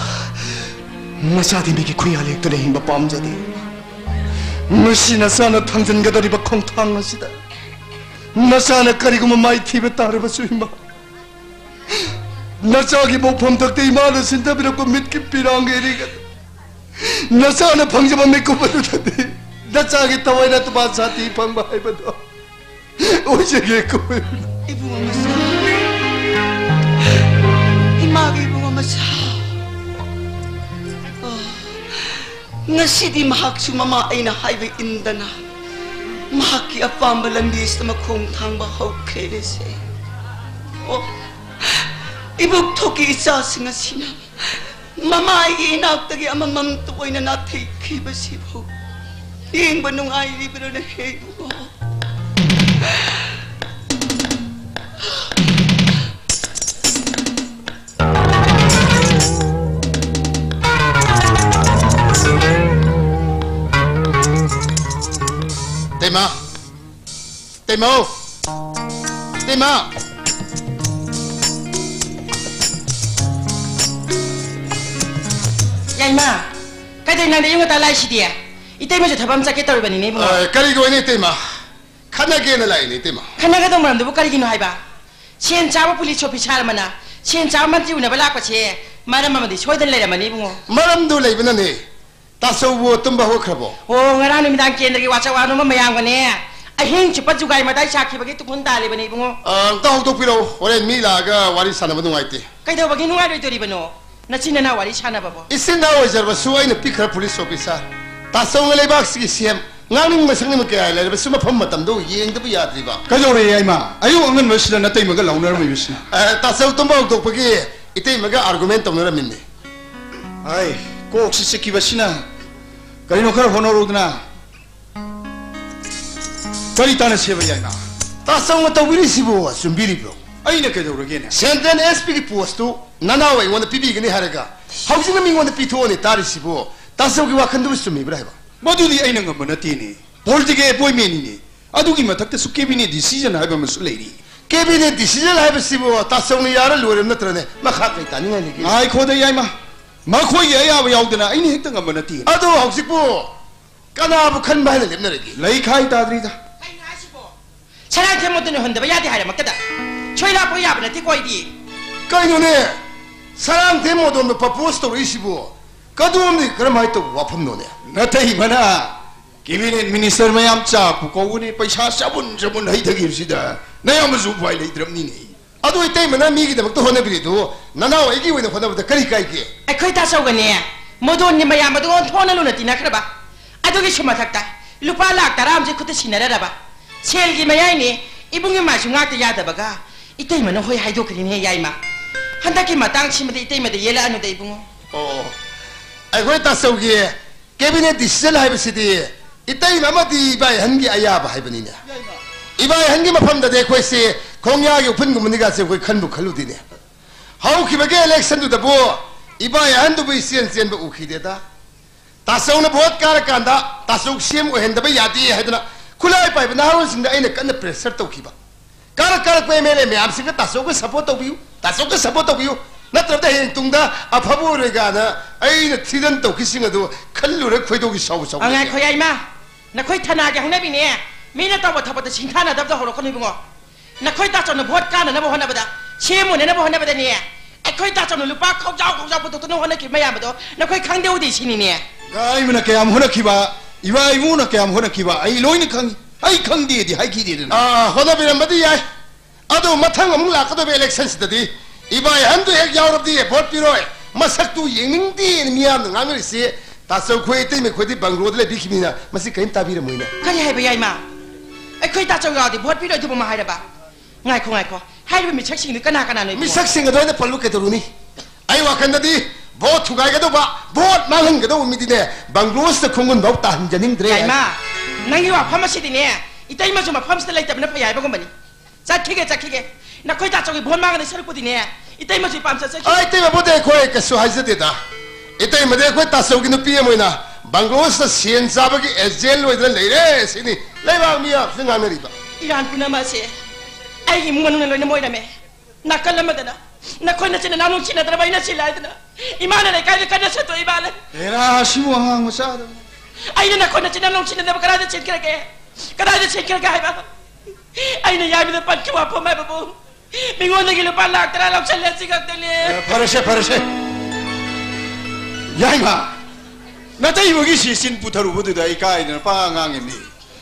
ꯆꯥꯗꯤꯃꯤꯒꯤ ꯈꯨꯌꯥ ꯂꯦꯛꯇꯨꯅ ꯍꯤꯡꯕ ꯄꯥꯝꯖꯗꯦ꯫ ꯉꯁꯤ ꯅꯆꯥꯅ ꯊꯥꯡꯖꯤꯟꯒꯗꯧꯔꯤꯕ ꯈꯣꯡꯊꯥꯡ ꯑꯁꯤꯗ ꯅꯆꯥꯅ ꯀꯔꯤꯒꯨꯝꯕ ꯃꯥꯏꯊꯤꯕ ꯇꯥꯔꯕꯁꯨ, ꯏꯃꯥ, ꯅꯆꯥꯒꯤ ꯄꯣꯛꯐꯝ ꯊꯛꯇ ꯏꯃꯥꯅ ꯁꯤꯟꯊꯕꯤꯔꯛꯄ ꯃꯤꯠꯀꯤ ꯄꯤꯔꯥꯡꯒꯤ ꯏꯔꯤꯛ ꯑꯗꯨ ꯅꯆꯥꯅ ꯐꯪꯖꯕ ꯃꯤꯀꯨꯞ ꯑꯗꯨꯗꯗꯤ ꯅꯆꯥꯒꯤ ꯊꯋꯥꯏꯅ ꯇꯨꯄꯥ ꯁꯥꯟꯇꯤ ꯐꯪꯕ ꯍꯥꯏꯕꯗꯣ ꯑꯣꯏꯖꯒꯦꯀꯣ꯫ ꯏꯕꯨꯡꯉꯣ ꯃꯆꯥ, ꯏꯃꯥꯒꯤ ꯏꯕꯨꯡꯉꯣ ꯃꯆꯥ꯫ ꯑꯣ, ꯉꯁꯤꯗꯤ ꯃꯍꯥꯛꯁꯨ ꯃꯃꯥ ꯑꯩꯅ ꯍꯥꯏꯕ ꯏꯟꯗꯅ ꯃꯍꯥꯛꯀꯤ ꯑꯄꯥꯝꯕ ꯂꯝꯕꯤꯁꯤꯗ ꯃꯈꯣꯡ ꯊꯥꯡꯕ ꯍꯧꯈ꯭ꯔꯦꯅꯦꯁꯦ꯫ ꯑꯣ, ꯏꯕꯣꯛꯊꯣꯛꯀꯤ ꯏꯆꯥꯁꯤꯡ ꯑꯁꯤꯅ ꯃꯃꯥꯒꯤ ꯏꯅꯥꯛꯇꯒꯤ ꯑꯃꯃꯝꯇ ꯑꯣꯏꯅ ꯅꯥꯊꯩꯈꯤꯕꯁꯤꯕꯨ ꯌꯦꯡꯕ ꯅꯨꯡꯉꯥꯏꯔꯤꯕ꯭ꯔꯥꯅꯦ ꯍꯦ ꯏꯕꯨꯡꯉꯣ? ꯇꯩꯃ! ꯇꯩꯃꯧ! ꯇꯩꯃ! ꯌꯥꯏꯃ, ꯀꯩꯗꯧꯔꯤ ꯅꯪꯗꯤ ꯑꯌꯨꯛ ꯉꯟꯇꯥ ꯂꯥꯛꯏꯁꯤꯗꯤ? ꯏꯇꯩꯃꯁꯨ ꯊꯕꯛ ꯑꯃ ꯆꯠꯀꯦ ꯇꯧꯔꯤꯕꯅꯤꯅꯦ, ꯏꯕꯨꯡꯉꯣ꯫ ꯑ, ꯀꯔꯤꯒꯤ ꯑꯣꯏꯅ, ꯏꯇꯩꯃ? ꯈꯠꯅꯒꯦꯅ ꯂꯥꯛꯏꯅꯦ, ꯏꯇꯩꯃ꯫ ꯈꯠꯅꯒꯗꯧꯕ ꯃꯔꯝꯗꯨꯕꯨ ꯀꯔꯤꯒꯤꯅꯣ ꯍꯥꯏꯕ? ꯁꯦꯟ ꯆꯥꯕ ꯄꯨꯂꯤꯁ ꯑꯣꯐꯤꯁꯥꯔ ꯑꯃꯅ ꯁꯦꯟ ꯆꯥꯕ ꯃꯟꯇ꯭ꯔꯤ ꯎꯅꯕ ꯂꯥꯛꯄꯁꯦ ꯃꯔꯝ ꯑꯃꯗꯤ ꯁꯣꯏꯗꯅ ꯂꯩꯔꯝꯃꯅꯤ, ꯏꯕꯨꯡꯉꯣ꯫ ꯃꯔꯝꯗꯨ ꯂꯩꯕꯅꯅꯦ꯫ ꯇꯥꯆꯧꯕꯨ ꯇꯨꯝꯕ ꯍꯧꯒꯠꯈ꯭ꯔꯕꯣ? ꯑꯣ, ꯉꯔꯥꯡ ꯅꯨꯃꯤꯗꯥꯡ ꯀꯦꯟꯗ꯭ꯔꯒꯤ ꯋꯥꯆꯞ ꯋꯥꯅꯣꯝꯕ ꯃꯌꯥꯝꯒꯅꯦ, ꯑꯍꯤꯡ ꯆꯨꯞꯄ ꯖꯨꯒꯥꯏ ꯃꯇꯥꯏ ꯁꯥꯈꯤꯕꯒꯤ ꯇꯨꯈꯨꯟ ꯇꯥꯜꯂꯤꯕꯅꯦ, ꯏꯕꯨꯡꯉꯣ꯫ ꯑ, ꯑꯝꯇ ꯍꯧꯗꯣꯛꯄꯤꯔꯛꯑꯣ, ꯍꯣꯔꯦꯟ ꯃꯤ ꯂꯥꯛꯑꯒ ꯋꯥꯔꯤ ꯁꯥꯟꯅꯕ ꯅꯨꯡꯉꯥꯏꯇꯦ꯫ ꯀꯩꯗꯧꯕꯒꯤ ꯅꯨꯡꯉꯥꯏꯔꯣꯏꯗꯧꯔꯤꯕꯅꯣ? ꯅꯆꯤꯟ ꯅꯅꯥꯎ ꯋꯥꯔꯤ ꯁꯥꯟꯅꯕꯕꯣ? ꯏꯆꯤꯟ ꯏꯅꯥꯎ ꯑꯣꯏꯖꯔꯕꯁꯨ ꯑꯩꯅ ꯄꯤꯛꯈ꯭ꯔ ꯄꯨꯂꯤꯁ ꯑꯣꯐꯤꯁꯥꯔ꯫ ꯇꯥꯆꯧꯅ ꯂꯩꯕꯥꯛꯁꯤꯒꯤ ꯁꯤ ꯑꯦꯝ, ꯉꯥꯡꯅꯤꯡꯕ ꯁꯛꯅꯤꯡꯕ ꯀꯌꯥ ꯂꯩꯔꯕꯁꯨ ꯃꯐꯝ ꯃꯇꯝꯗꯣ ꯌꯦꯡꯗꯕ ꯌꯥꯗ꯭ꯔꯤꯕ꯫ ꯀꯩꯗꯧꯔꯦ ꯌꯥꯏꯃ? ꯑꯌꯨꯛ ꯑꯉꯟꯕꯁꯤꯗ ꯅꯇꯩꯃꯒ ꯂꯥꯎꯅꯔꯝꯃꯤꯕꯁꯤꯅ? ꯑ, ꯇꯥꯆꯧ ꯇꯨꯝꯕ ꯍꯧꯗꯣꯛꯄꯒꯤ ꯏꯇꯩꯃꯒ ꯑꯥꯔꯒꯨꯃꯦꯟ ꯇꯧꯅꯔꯝꯃꯤꯅꯦ꯫ ꯑꯩ, ꯀꯣꯛꯁꯤ ꯆꯤꯛꯈꯤꯕꯁꯤꯅ꯫ ꯀꯔꯤꯅꯣ ꯈꯔ ꯍꯣꯠꯅꯔꯨꯗꯅ꯫ ꯀꯔꯤ ꯇꯥꯟꯅꯁꯦꯕ ꯌꯥꯏꯃ? ꯇꯥꯆꯧꯅ ꯇꯧꯕꯤꯔꯤꯁꯤꯕꯨ ꯆꯨꯝꯕꯤꯔꯤꯕ꯭ꯔꯣ? ꯑꯩꯅ ꯀꯩꯗꯧꯔꯒꯦꯅꯦ? ꯁꯦꯟꯇ꯭ꯔꯦꯜ ꯑꯦꯁ ꯄꯤꯒꯤ ꯄꯣꯁꯇꯨ ꯅꯅꯥꯎ ꯑꯩꯉꯣꯟꯗ ꯄꯤꯕꯤꯒꯅꯤ ꯍꯥꯏꯔꯒ ꯍꯧꯖꯤꯛꯅ ꯃꯤꯉꯣꯟꯗ ꯄꯤꯊꯣꯛꯑꯅꯤ ꯇꯥꯔꯤꯁꯤꯕꯨ ꯇꯥꯆꯧꯒꯤ ꯋꯥꯈꯜꯗꯨꯕꯨ ꯆꯨꯝꯃꯤꯕ꯭ꯔꯥ ꯍꯥꯏꯕ? ꯃꯗꯨꯗꯤ ꯑꯩꯅ ꯉꯝꯕ ꯅꯠꯇꯦꯅꯦ꯫ ꯄꯣꯂꯤꯇꯤꯀꯦꯜ ꯑꯦꯄꯣꯏꯟꯃꯦꯟꯅꯤꯅꯦ꯫ ꯑꯗꯨꯒꯤ ꯃꯊꯛꯇꯁꯨ ꯀꯦꯕꯤꯅꯦꯠ ꯗꯤꯁꯤꯖꯟ ꯍꯥꯏꯕ ꯑꯃꯁꯨ ꯂꯩꯔꯤ꯫ ꯀꯦꯕꯤꯅꯦꯠ ꯗꯤꯁꯤꯖꯟ ꯍꯥꯏꯕꯁꯤꯕꯨ ꯇꯥꯆꯧꯅ ꯌꯥꯔ ꯂꯣꯏꯔꯕ ꯅꯠꯇ꯭ꯔꯅꯦ? ꯃꯈꯥ ꯀꯩ ꯇꯥꯅꯤꯡꯉꯥꯏ ꯂꯩꯒꯦ? ꯉꯥꯏꯈꯣꯗ ꯌꯥꯏꯃ꯫ ꯃꯈꯣꯏꯒꯤ ꯑꯌꯥꯕ ꯌꯥꯎꯗꯅ ꯑꯩꯅ ꯍꯦꯛꯇ ꯉꯝꯕ ꯅꯠꯇꯦ꯫ ꯑꯗꯣ ꯍꯧꯖꯤꯛꯄꯨ ꯀꯅꯥꯕꯨ ꯈꯟꯕ ꯍꯥꯏꯅ ꯂꯦꯞꯅꯔꯒꯦ? ꯂꯩꯈꯥꯏ ꯇꯥꯗ꯭ꯔꯤꯗ꯫ ꯀꯩꯅꯣ ꯍꯥꯏꯁꯤꯕꯣ? ꯁꯅꯥ ꯊꯦꯝꯃꯣꯗꯨꯅ ꯍꯨꯟꯗꯕ ꯌꯥꯗꯦ ꯍꯥꯏꯔꯃꯛꯇꯗ ꯁꯣꯏ ꯂꯥꯛꯄ ꯌꯥꯕ ꯅꯠꯇꯦꯀꯣ ꯑꯩꯗꯤ꯫ ꯀꯩꯅꯣꯅꯦ? ꯁꯅꯥ ꯊꯦꯝꯃꯣꯗꯣꯝꯗ ꯄ꯭ꯔꯄꯣꯁ ꯇꯧꯔꯛꯏꯁꯤꯕꯨ ꯀꯗꯣꯝꯗꯤ ꯀꯔꯝꯍꯥꯏꯅ ꯇꯧꯕ ꯋꯥꯐꯝꯅꯣꯅꯦ? ꯅꯇꯩꯃꯅ ꯀꯦꯕꯤꯅꯦꯠ ꯃꯤꯅꯤꯁꯇꯔ ꯃꯌꯥꯝ ꯆꯥꯛꯄꯨ ꯀꯧꯒꯅꯤ, ꯄꯩꯁꯥ ꯆꯕꯨꯟ ꯆꯕꯨꯟ ꯍꯩꯊꯈꯤꯕꯁꯤꯗ ꯅꯌꯥꯝꯕꯁꯨ ꯎꯄꯥꯏ ꯂꯩꯇ꯭ꯔꯕꯅꯤꯅꯦ꯫ ꯑꯗꯨ ꯏꯇꯩꯃꯅ ꯃꯤꯒꯤꯗꯃꯛꯇ ꯍꯣꯠꯅꯕꯤꯔꯤꯗꯨ ꯅꯅꯥꯎ ꯑꯩꯒꯤ ꯑꯣꯏꯅ ꯍꯣꯠꯅꯕꯗ ꯀꯔꯤ ꯀꯥꯏꯒꯦ? ꯑꯩꯈꯣꯏ ꯇꯥꯆꯧꯒꯅꯦ ꯃꯣꯗꯣꯟꯒꯤ ꯃꯌꯥꯝ ꯑꯗꯨ ꯑꯣꯟꯊꯣꯛꯅ ꯂꯨꯅ ꯇꯤꯟꯅꯈ꯭ꯔꯕ꯫ ꯑꯗꯨꯒꯤꯁꯨ ꯃꯊꯛꯇ ꯂꯨꯄꯥ ꯂꯥꯛ ꯇꯔꯥ ꯑꯃꯁꯨ ꯈꯨꯠꯇ ꯁꯤꯟꯅꯔꯔꯕ꯫ ꯁꯦꯜꯒꯤ ꯃꯌꯥꯏꯅꯦ ꯏꯕꯨꯡ ꯏꯃꯥꯁꯨ ꯉꯥꯛꯇ ꯌꯥꯗꯕꯒ ꯏꯇꯩꯃꯅ ꯍꯣꯏ ꯍꯥꯏꯗꯣꯛꯈ꯭ꯔꯤꯅꯦ ꯌꯥꯏꯃ꯫ ꯍꯟꯗꯛꯀꯤ ꯃꯇꯥꯡꯁꯤꯃꯗꯤ ꯏꯇꯩꯃꯗ ꯌꯦꯜꯂꯛꯑꯅꯨꯗ ꯏꯕꯨꯡꯉꯣ꯫ ꯑꯣ, ꯑꯩꯈꯣꯏ ꯇꯥꯆꯧꯒꯤ cabinet decision ꯍꯥꯏꯕꯁꯤꯗꯤ ꯏꯇꯩꯃ ꯑꯃꯗꯤ ꯏꯕꯥꯏ ꯑꯍꯟꯒꯤ ꯑꯌꯥꯕ ꯍꯥꯏꯕꯅꯤꯅꯦ꯫ ꯏꯕꯥꯏ ꯑꯍꯟꯒꯤ ꯃꯐꯝꯗꯗꯤ ꯑꯩꯈꯣꯏꯁꯦ ꯈꯣꯡꯌꯥꯒꯤ ꯎꯐꯨꯟꯒꯨꯝꯕꯅꯤꯒꯁꯦ ꯑꯩꯈꯣꯏ ꯈꯟꯕꯨ ꯈꯜꯂꯨꯗꯤꯅꯦ꯫ ꯍꯧꯈꯤꯕꯒꯤ election ꯗꯨꯗꯕꯨ ꯏꯕꯥꯏ ꯑꯍꯟꯗꯨꯕꯨ ꯏꯆꯦꯟ ꯆꯦꯟꯕ ꯎꯈꯤꯗꯦꯗ꯫ ꯇꯥꯆꯧꯅ vote ꯀꯥꯔꯀꯥꯟꯗ ꯇꯥꯆꯧ CM ꯑꯣꯏꯍꯟꯗꯕ ꯌꯥꯗꯦ ꯍꯥꯏꯗꯅ ꯈꯨꯠꯂꯥꯏ ꯄꯥꯏꯕ ꯅꯍꯥꯔꯣꯜꯁꯤꯡꯗ ꯑꯩꯅ ꯀꯟꯅ pressure ꯇꯧꯈꯤꯕ꯫ ꯀꯥꯔꯛ ꯀꯥꯔꯛꯄ MLA ꯃꯌꯥꯝꯁꯤꯡꯒ ꯇꯥꯆꯧꯒ support ꯇꯧꯕꯤꯌꯨ, ꯇꯥꯆꯧꯒ support ꯇꯧꯕꯤꯌꯨ, ꯅꯠꯇ꯭ꯔꯕꯗꯤ ꯍꯌꯦꯡ ꯇꯨꯡꯗ ꯑꯐꯕ ꯑꯣꯏꯔꯣꯏ ꯀꯥꯏꯅ ꯑꯩꯅ ꯊꯤꯗꯟ ꯇꯧꯈꯤꯁꯤꯡ ꯑꯗꯨ ꯈꯜꯂꯨꯔ ꯈꯣꯏꯗꯧꯒꯤ ꯁꯥꯎꯕ ꯁꯥꯎꯕ ꯑ, ꯉꯥꯏꯈꯣ ꯌꯥꯏꯃ, ꯅꯈꯣꯏ ꯊꯅꯥꯒꯤ ꯍꯧꯅꯕꯤꯅꯦ꯫ ꯃꯤꯅ ꯇꯧꯕ ꯊꯕꯛꯇ ꯁꯤꯡꯊꯥꯅꯗꯕꯗ ꯍꯧꯔꯛꯀꯅꯨ ꯏꯕꯨꯡꯉꯣ꯫ ꯅꯈꯣꯏ ꯇꯥꯆꯧꯅ vote ꯀꯥꯅꯅꯕ ꯍꯣꯠꯅꯕꯗ, CM ꯑꯣꯏꯅꯅꯕ ꯍꯣꯠꯅꯕꯗꯅꯦ, ꯑꯩꯈꯣꯏ ꯇꯥꯆꯧꯅ ꯂꯨꯄꯥ ꯈꯧꯖꯥꯎ ꯈꯧꯖꯥꯎ ꯄꯨꯊꯣꯛꯇꯨꯅ ꯍꯣꯠꯅꯈꯤꯕ ꯃꯌꯥꯝ ꯑꯗꯣ ꯅꯈꯣꯏ ꯈꯪꯗꯦ ꯎꯗꯦ ꯁꯤꯅꯤꯅꯦ꯫ ꯏꯃꯥꯅ ꯀꯌꯥꯝ ꯍꯣꯠꯅꯈꯤꯕ, ꯏꯕꯥ ꯏꯕꯨꯡꯅ ꯀꯌꯥꯝ ꯍꯣꯠꯅꯈꯤꯕ ꯑꯩ ꯂꯣꯏꯅ ꯈꯪꯉꯤ꯫ ꯑꯩ ꯈꯪꯗꯦꯗꯤ ꯍꯥꯏꯈꯤꯗꯦꯗꯅ꯫ ꯑꯥ, ꯍꯣꯠꯅꯕꯤꯔꯝꯕꯗꯤ ꯌꯥꯏ꯫ ꯑꯗꯣ ꯃꯊꯪ ꯑꯃꯨꯛ ꯂꯥꯛꯀꯗꯧꯕ election ꯁꯤꯗꯗꯤ ꯏꯕꯥꯏ ꯑꯍꯟꯗꯨ ꯍꯦꯛ ꯌꯥꯎꯔꯕꯗꯤ vote ꯄꯤꯔꯣꯏ꯫ ꯃꯁꯛꯇꯨ ꯌꯦꯡꯅꯤꯡꯗꯦꯅ ꯃꯤꯌꯥꯝꯅ ꯉꯥꯡꯅꯔꯤꯁꯤ ꯇꯥꯆꯧ ꯈꯣꯏ ꯏꯇꯩꯃ ꯈꯣꯏꯗꯤ bungalow ꯗ ꯂꯩꯕꯤꯈꯤꯕꯅꯤꯅ ꯃꯁꯤ ꯀꯔꯤꯝ ꯇꯥꯕꯤꯔꯝꯃꯣꯏꯅꯦ꯫ ꯀꯔꯤ ꯍꯥꯏꯕ ꯌꯥꯏꯃ? ꯑꯩꯈꯣꯏ ꯇꯥꯆꯧ ꯌꯥꯎꯔꯗꯤ vote ꯄꯤꯔꯣꯏ ꯑꯗꯨꯕꯨ ꯃꯥ ꯍꯥꯏꯔꯕ? ꯉꯥꯏꯈꯣ, ꯉꯥꯏꯈꯣ꯫ ꯍꯥꯏꯔꯤꯕ ꯃꯤꯁꯛꯁꯤꯡꯗꯨ ꯀꯅꯥ ꯀꯅꯥꯅꯣ ꯏꯕꯨꯡꯉꯣ? ꯃꯤꯁꯛꯁꯤꯡ ꯑꯗꯨ ꯑꯩꯅ ꯄꯜꯂꯨ ꯀꯩꯗꯧꯔꯨꯅꯤ? ꯑꯩ ꯋꯥꯈꯜꯗꯗꯤ vote ꯊꯨꯒꯥꯏꯒꯗꯧꯕ, vote ꯃꯥꯡꯍꯟꯒꯗꯧꯕ ꯃꯤꯗꯤꯅꯦ, bungalow ꯁꯤꯗ ꯈꯣꯡꯒꯨꯟ ꯐꯥꯎ ꯇꯥꯍꯟꯖꯅꯤꯡꯗ꯭ꯔꯦ꯫ ꯌꯥꯏꯃ, ꯅꯪꯒꯤ ꯋꯥꯐꯝ ꯑꯁꯤꯗꯤꯅꯦ, ꯏꯇꯩꯃꯁꯨ ꯃꯐꯝꯁꯤꯗ ꯂꯩꯇꯕꯅ ꯐꯩ ꯍꯥꯏꯕꯒꯨꯝꯕꯅꯤ꯫ ꯆꯠꯈꯤꯒꯦ, ꯆꯠꯈꯤꯒꯦ꯫ ꯅꯈꯣꯏ ꯇꯥꯆꯧꯒꯤ vote ꯃꯥꯡꯒꯗꯣꯏ ꯁꯔꯨꯛꯄꯨꯗꯤꯅꯦ, ꯏꯇꯩꯃꯁꯨ ꯏꯄꯥꯝ ꯆꯠꯆꯈꯤ꯫ ꯑ, ꯏꯇꯩꯃꯕꯨꯗꯤ ꯑꯩꯈꯣꯏ ꯀꯩꯁꯨ ꯍꯥꯏꯖꯗꯦꯗ꯫ ꯏꯇꯩꯃꯗꯤ ꯑꯩꯈꯣꯏ ꯇꯥꯆꯧꯒꯤ ꯅꯨꯄꯤ ꯑꯃ ꯑꯣꯏꯅ bungalow ꯁꯤꯗ ꯁꯦꯟ ꯆꯥꯕꯒꯤ agent ꯑꯣꯏꯗꯅ ꯂꯩꯔꯦ ꯁꯤꯅꯤ ꯂꯩꯕꯥꯛ ꯃꯤꯌꯥꯝꯁꯤꯅ ꯉꯥꯡꯅꯔꯤꯕ꯫ ꯏꯔꯥꯟ ꯄꯨꯝꯅꯃꯛ ꯑꯁꯦ ꯑꯩꯒꯤ ꯏꯃꯨꯡ ꯃꯅꯨꯡꯅ ꯂꯣꯏꯅ ꯑꯣꯏꯔꯝꯃꯦ꯫ ꯅꯥꯀꯜ ꯑꯃꯗꯅ ꯅꯈꯣꯏ ꯅꯆꯤꯟ ꯅꯅꯥꯎ ꯅꯨꯡꯁꯤꯅꯗ꯭ꯔꯕ ꯑꯩꯅ ꯁꯤ ꯂꯥꯏꯗꯅ ꯏꯃꯥꯅ ꯂꯩꯀꯥꯏꯗ ꯀꯟꯅ ꯁꯟꯗꯣꯛꯏ ꯃꯥꯜꯂꯦ꯫ ꯍꯦꯔꯥ, ꯁꯤꯕꯨ ꯑꯉꯥꯡ ꯃꯆꯥꯗꯕꯨ꯫ ꯑꯩꯅ ꯅꯈꯣꯏ ꯅꯆꯤꯟ ꯅꯅꯥꯎ ꯅꯨꯡꯁꯤꯅꯗꯕ ꯀꯗꯥꯏꯗ ꯆꯦꯟꯈ꯭ꯔꯒꯦ? ꯀꯗꯥꯏꯗ ꯆꯦꯟꯈ꯭ꯔꯒꯦ ꯍꯥꯏꯕ? ꯑꯩꯅ ꯌꯥꯏꯃꯗ ꯄꯟꯈꯤꯕ ꯋꯥꯐꯝ ꯍꯥꯏꯕꯕꯨ ꯃꯤꯉꯣꯟꯗꯒꯤ ꯂꯨꯄꯥ ꯂꯥꯛ ꯇꯔꯥ ꯂꯧꯁꯜꯂꯦ, ꯑꯁꯤ ꯈꯛꯇꯅꯦ꯫ ꯑꯦ, ꯐꯔꯦꯁꯦ, ꯐꯔꯦꯁꯦ꯫ ꯌꯥꯏꯃ, ꯅꯇꯩꯃꯒꯤ ꯁꯤ ꯆꯤꯟ ꯄꯨꯊꯔꯨꯕꯗꯨꯗ ꯑꯩ ꯀꯥꯏꯗꯅ ꯄꯥ ꯉꯥꯡꯉꯤꯕꯅꯤ꯫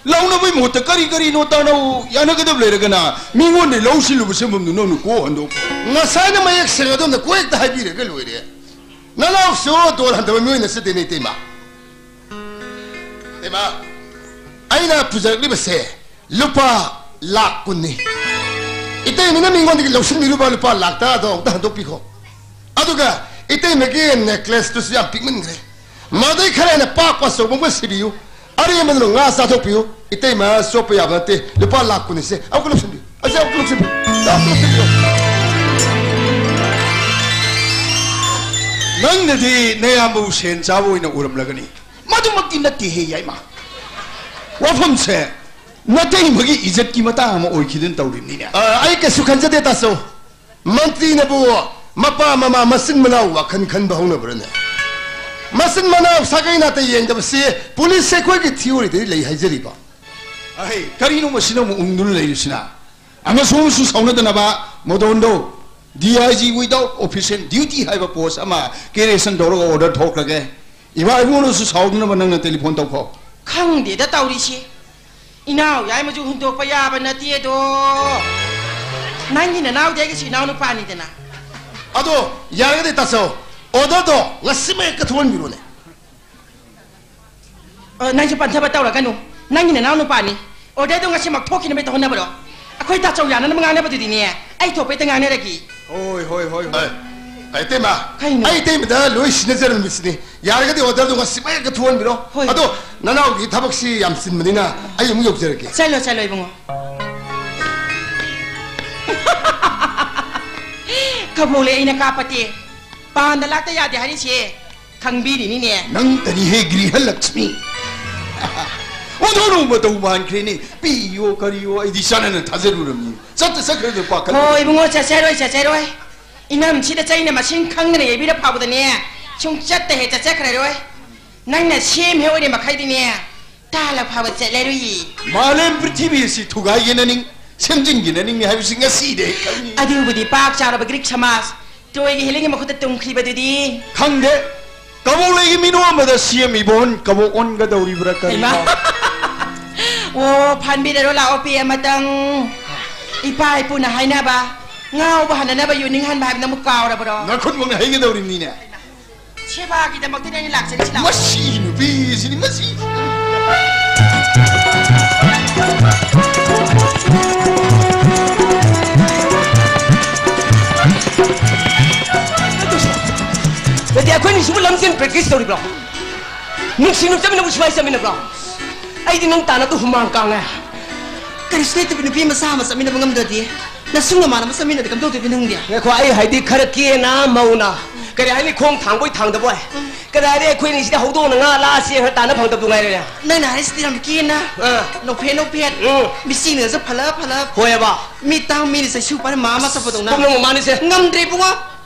ꯂꯧꯅꯕꯒꯤ ꯃꯍꯨꯠꯇ ꯀꯔꯤ ꯀꯔꯤꯅꯣ ꯇꯥꯅꯧ ꯌꯥꯅꯒꯗꯕ ꯂꯩꯔꯒꯅ ꯃꯤꯉꯣꯟꯗ ꯂꯧ ꯁꯤꯜꯂꯨꯕ ꯁꯦꯟꯐꯝꯗꯨ ꯅꯪꯅ ꯀꯣꯛ ꯍꯟꯗꯣꯛ꯫ ꯉꯁꯥꯏꯅ ꯃꯌꯦꯛ ꯁꯦꯡꯅ ꯑꯗꯣꯝꯗ ꯀꯣꯛ ꯍꯦꯛꯇ ꯍꯥꯏꯕꯤꯔꯒ ꯂꯣꯏꯔꯦ꯫ ꯅꯅꯥꯎꯁꯨ ꯗꯣꯜ ꯍꯟꯗꯕ ꯃꯤꯑꯣꯏ ꯅꯠꯆꯗꯦꯅꯦ, ꯏꯇꯩꯃ꯫ ꯏꯇꯩꯃ, ꯑꯩꯅ ꯄꯨꯖꯔꯛꯂꯤꯕꯁꯦ ꯂꯨꯄꯥ ꯂꯥꯛ ꯀꯨꯟꯅꯤ꯫ ꯏꯇꯩꯃꯅ ꯃꯤꯉꯣꯟꯗꯒꯤ ꯂꯧꯁꯤꯟꯕꯤꯔꯨꯕ ꯂꯨꯄꯥ ꯂꯥꯛ ꯇꯔꯥꯗꯣ ꯑꯃꯨꯛꯇ ꯍꯟꯗꯣꯛꯄꯤꯈꯣ꯫ ꯑꯗꯨꯒ ꯏꯇꯩꯃꯒꯤ necklace ꯇꯨꯁꯨ ꯌꯥꯝ ꯄꯤꯛꯃꯟꯈ꯭ꯔꯦ꯫ ꯃꯗꯩ ꯈꯔ ꯍꯦꯟꯅ ꯄꯥꯛꯄ ꯑꯆꯧꯕ ꯑꯃ ꯁꯤꯕꯤꯌꯨ꯫ ꯑꯔꯦꯝꯕꯗꯨꯅ ꯉꯥ ꯆꯥꯊꯣꯛꯄꯤꯌꯨ꯫ ꯏꯇꯩꯃ ꯆꯣꯞꯄ ꯌꯥꯕ ꯅꯠꯇꯦ꯫ ꯂꯨꯄꯥ ꯂꯥꯛ ꯀꯨꯟꯅꯤꯁꯦ ꯑꯃꯨꯛꯀ ꯂꯧꯁꯤꯟꯕꯤꯌꯨ꯫ ꯑꯁꯤ ꯑꯃꯨꯛꯀ ꯂꯧꯁꯤꯟꯕꯤꯌꯨ꯫ ꯑꯃꯨꯛꯀ ꯂꯧꯁꯤꯟꯕꯤꯌꯨ꯫ ꯅꯪꯅꯗꯤ ꯅꯌꯥꯝꯕꯕꯨ ꯁꯦꯟ ꯆꯥꯕ ꯑꯣꯏꯅ ꯎꯔꯝꯂꯒꯅꯤ꯫ ꯃꯗꯨꯃꯛꯇꯤ ꯅꯠꯇꯦꯍꯦ, ꯌꯥꯏꯃ꯫ ꯋꯥꯐꯝꯁꯦ ꯅꯇꯩꯃꯒꯤ ꯏꯖꯠꯀꯤ ꯃꯇꯥꯡ ꯑꯃ ꯑꯣꯏꯈꯤꯗꯨꯅ ꯇꯧꯔꯤꯕꯅꯤꯅꯦ꯫ ꯑ, ꯑꯩ ꯀꯩꯁꯨ ꯈꯟꯖꯗꯦ, ꯇꯥꯆꯧ꯫ ꯃꯟꯇ꯭ꯔꯤꯅꯕꯨ ꯃꯄꯥ ꯃꯃꯥ ꯃꯆꯤꯟ ꯃꯅꯥꯎ ꯋꯥꯈꯜ ꯈꯟꯕ ꯍꯧꯅꯕ꯭ꯔꯅꯦ? ꯃꯆꯤꯟ ꯃꯅꯥꯎ ꯁꯥꯒꯩ ꯅꯥꯇꯩ ꯌꯦꯡꯗꯕꯁꯤ ꯄꯨꯂꯤꯁ ꯑꯩꯈꯣꯏꯒꯤ theory ꯗꯗꯤ ꯂꯩ ꯍꯥꯏꯖꯔꯤꯕ꯫ ꯑꯍꯩ, ꯀꯔꯤꯅꯣ ꯃꯁꯤꯅ ꯑꯃꯨꯛ ꯎꯪꯗꯨꯅ ꯂꯩꯔꯤꯁꯤꯅ? ꯑꯃꯁꯨ ꯑꯃꯁꯨ ꯁꯥꯎꯅꯗꯅꯕ ꯃꯣꯗꯣꯟꯗꯣ D I G without official duty ꯍꯥꯏꯕ post ꯑꯃ creation ꯇꯧꯔꯒ order ꯊꯣꯛꯈ꯭ꯔꯒꯦ꯫ ꯏꯃꯥ ꯏꯕꯨꯡꯅꯁꯨ ꯁꯥꯎꯗꯅꯕ ꯅꯪꯅ telephone ꯇꯧꯈꯣ꯫ ꯈꯪꯗꯦꯗ ꯇꯧꯔꯤꯁꯤ꯫ ꯏꯅꯥꯎ ꯌꯥꯏꯃꯁꯨ ꯍꯨꯟꯗꯣꯛꯄ ꯌꯥꯕ ꯅꯠꯇꯦ ꯑꯗꯣ꯫ ꯅꯪꯒꯤ ꯅꯅꯥꯎꯗꯤ ꯑꯩꯒꯤꯁꯨ ꯏꯅꯥꯎ ꯅꯨꯄꯥꯅꯤꯗꯅ꯫ ꯑꯗꯣ ꯌꯥꯔꯒꯗꯤ ꯇꯥꯆꯧ, order ꯗꯣ ꯉꯁꯤꯃꯛ ꯍꯦꯛꯇ ꯊꯣꯛꯍꯟꯕꯤꯔꯣꯅꯦ꯫ ꯑ, ꯅꯪꯁꯨ ꯄꯟꯊꯕ ꯇꯧꯔꯒꯅꯨ꯫ ꯅꯪꯒꯤ ꯅꯅꯥꯎ ꯅꯨꯄꯥꯅꯤ꯫ Order ꯗꯣ ꯉꯁꯤꯃꯛ ꯊꯣꯛꯈꯤꯅꯕ ꯍꯦꯛꯇ ꯍꯣꯠꯅꯕꯔꯣ? ꯑꯩꯈꯣꯏ ꯇꯥꯆꯧ ꯌꯥꯅꯅꯕ ꯉꯥꯡꯅꯕꯗꯨꯗꯤꯅꯦ, ꯑꯩ ꯊꯣꯛꯄ ꯍꯦꯛꯇ ꯉꯥꯡꯅꯔꯒꯦ꯫ ꯍꯣꯏ, ꯍꯣꯏ, ꯍꯣꯏ, ꯍꯣꯏ꯫ ꯑꯦ, ꯏꯇꯩꯃ, ꯀꯩꯅꯣ? ꯑꯩ ꯏꯇꯩꯃꯗ ꯂꯣꯏ ꯁꯤꯟꯅꯖꯔꯝꯃꯤꯁꯤꯅꯤ꯫ ꯌꯥꯔꯒꯗꯤ order ꯗꯣ ꯉꯁꯤꯃꯛ ꯍꯦꯛꯇ ꯊꯣꯛꯍꯟꯕꯤꯔꯣ꯫ ꯍꯣꯏ꯫ ꯑꯗꯣ ꯅꯅꯥꯎꯒꯤ ꯊꯕꯛꯁꯤ ꯌꯥꯝ ꯆꯤꯟꯕꯅꯤꯅ ꯑꯩ ꯑꯃꯨꯛ ꯌꯧꯖꯔꯒꯦ꯫ ꯆꯠꯂꯣ, ꯆꯠꯂꯣ, ꯏꯕꯨꯡꯉꯣ꯫ ꯀꯕꯣꯛꯂꯩ ꯑꯩꯅ ꯀꯥꯞꯄꯇꯦ꯫ ꯄꯥꯟꯗ ꯂꯥꯛꯇ ꯌꯥꯗꯦ ꯍꯥꯏꯔꯤꯁꯦ ꯈꯪꯕꯤꯔꯤꯅꯤꯅꯦ꯫ ꯅꯪꯇꯅꯤꯍꯦ ꯒ꯭ꯔꯤꯍ ꯂꯛꯁꯃꯤ꯫ ꯑꯣꯟꯊꯣꯛꯅ ꯃꯇꯧ ꯃꯥꯟꯈ꯭ꯔꯦꯅꯦ꯫ ꯄꯤꯌꯣ ꯀꯔꯤꯌꯣ ꯑꯩꯗꯤ ꯆꯥꯟꯅꯅ ꯊꯥꯖꯔꯨꯔꯕꯅꯤ꯫ ꯆꯠꯇ ꯆꯠꯈ꯭ꯔꯗ ꯄꯥꯈꯠ꯫ ꯍꯣꯏ ꯏꯕꯨꯡꯉꯣ, ꯆꯠꯆꯔꯣꯏ, ꯆꯠꯆꯔꯣꯏ꯫ ꯏꯅꯝꯁꯤꯗ ꯆꯩꯅ ꯃꯁꯤꯡ ꯈꯪꯗꯅ ꯌꯩꯕꯤꯔ ꯐꯥꯎꯕꯗꯅꯦ, ꯁꯨꯡꯆꯠꯇ ꯍꯦꯛ ꯆꯠꯆꯈ꯭ꯔꯔꯣꯏ꯫ ꯅꯪꯅ ꯁꯦꯝ ꯍꯦꯛ ꯑꯣꯏꯔꯤ ꯃꯈꯩꯗꯤꯅꯦ, ꯇꯥꯜꯂ ꯐꯥꯎꯕ ꯆꯠꯂꯔꯨꯏ꯫ ꯃꯥꯂꯦꯝ ꯄ꯭ꯔꯤꯊꯤꯕꯤ ꯑꯁꯤ ꯊꯨꯒꯥꯏꯒꯦꯅ ꯅꯤꯡ, ꯁꯦꯝꯖꯤꯟꯒꯦꯅ ꯅꯤꯡꯅꯤ ꯍꯥꯏꯕꯁꯤ ꯉꯁꯤꯗꯤ ꯑꯩ ꯈꯪꯉꯤ꯫ ꯑꯗꯨꯕꯨꯗꯤ ꯄꯥꯛ ꯆꯥꯎꯔꯕ ꯒ꯭ꯔꯤꯛ ꯁꯃꯥꯖ ꯇ꯭ꯔꯣꯏꯒꯤ ꯍꯦꯂꯦꯟꯒꯤ ꯃꯈꯨꯠꯇ ꯇꯨꯝꯈ꯭ꯔꯤꯕꯗꯨꯗꯤ꯫ ꯈꯪꯗꯦ꯫ ꯀꯕꯣꯛꯂꯩꯒꯤ ꯃꯤꯅꯣ ꯑꯃꯗ ꯁꯦꯝ ꯏꯕꯣꯟ ꯀꯕꯣꯛ ꯑꯣꯟꯒꯗꯧꯔꯤꯕ꯭ꯔꯥ ꯀꯔꯤꯅꯣ? ꯍꯩꯃꯥ꯫ ꯑꯣ, ꯐꯥꯟꯕꯤꯔꯔꯣ ꯂꯥꯛꯑꯣ ꯄꯤ ꯑꯃꯇꯪ꯫ ꯏꯄꯥ ꯏꯄꯨꯅ ꯍꯥꯏꯅꯕ, ꯉꯥꯎꯕ ꯍꯟꯅꯅꯕ ꯌꯨ ꯅꯤꯡꯍꯟꯕ ꯍꯥꯏꯕꯗꯨ ꯑꯃꯨꯛ ꯀꯥꯎꯔꯕ꯭ꯔꯣ? ꯅꯈꯨꯠꯃꯛꯅ ꯍꯩꯒꯗꯧꯔꯤꯕꯅꯤꯅꯦ꯫ ꯁꯦꯕꯥꯒꯤꯗꯃꯛꯇꯅꯦ ꯑꯩꯅ ꯂꯥꯛꯆꯔꯤꯁꯤ, ꯂꯥꯛꯑꯣ꯫ ꯃꯁꯤ ꯅꯨꯄꯤꯁꯤꯗꯤ, ꯃꯁꯤ꯫ ꯅꯠꯇꯦ, ꯑꯩꯈꯣꯏꯅꯤꯁꯤꯕꯨ ꯂꯝꯖꯦꯟ practice ꯇꯧꯔꯤꯕ꯭ꯔꯣ? ꯅꯨꯡꯁꯤ ꯅꯨꯡꯁꯤꯅꯕꯨ ꯁꯨꯃꯥꯏꯅ ꯆꯠꯃꯤꯟꯅꯕ꯭ꯔꯣ? ꯑꯩꯗꯤ ꯅꯪ ꯇꯥꯟꯅꯕꯗ ꯍꯨꯃꯥꯡ ꯀꯥꯡꯉꯦ꯫ ꯀꯔꯤꯁꯨ ꯂꯩꯇꯕ ꯅꯨꯄꯤ ꯃꯆꯥ ꯑꯃ ꯆꯠꯃꯤꯟꯅꯕ ꯉꯝꯗ꯭ꯔꯗꯤ, ꯅꯁꯨ ꯅꯃꯥꯟꯅꯕ ꯆꯠꯃꯤꯟꯅꯗꯤ ꯀꯝꯗꯧꯗꯣꯏꯕ ꯅꯪꯗꯤ? ꯉꯥꯏꯈꯣ, ꯑꯩ ꯍꯥꯏꯗꯤ ꯈꯔ ꯀꯦꯅ ꯃꯧꯅ, ꯀꯔꯤ ꯍꯥꯏꯅꯤ, ꯈꯣꯡ ꯊꯥꯡꯕꯣꯏ ꯊꯥꯡꯗꯕꯣꯏ꯫ ꯀꯗꯥꯏꯗꯩ ꯑꯩꯈꯣꯏꯅꯤꯁꯤꯗ ꯍꯧꯗꯣꯡꯅ ꯉꯥ ꯂꯥꯛꯑ ꯆꯦꯟꯈ꯭ꯔ ꯇꯥꯟꯅ ꯐꯪꯗꯕꯗꯨ ꯉꯥꯏꯔꯦꯅꯦ꯫ ꯅꯪꯅ ꯍꯥꯏꯔꯤꯁꯤꯗꯤ ꯌꯥꯝ ꯀꯦꯅ, ꯑꯥ꯫ ꯅꯣꯛꯐꯦꯠ ꯅꯣꯛꯐꯦꯠ, ꯎꯝ꯫ ꯃꯤꯆꯤꯅꯒꯁꯨ ꯐꯂꯞ ꯐꯂꯞ꯫ ꯍꯣꯏꯑꯕ꯫ ꯃꯤ ꯇꯥꯡ ꯃꯤꯅ ꯆꯩꯁꯨ ꯄꯥꯏꯔ ꯃꯥ ꯑꯃ ꯆꯠꯄꯗꯧꯅ꯫ ꯄꯨꯝꯅꯃꯛ ꯃꯥꯅꯤꯁꯦ꯫ ꯉꯝꯗ꯭ꯔꯦ ꯏꯕꯨꯡꯉꯣ꯫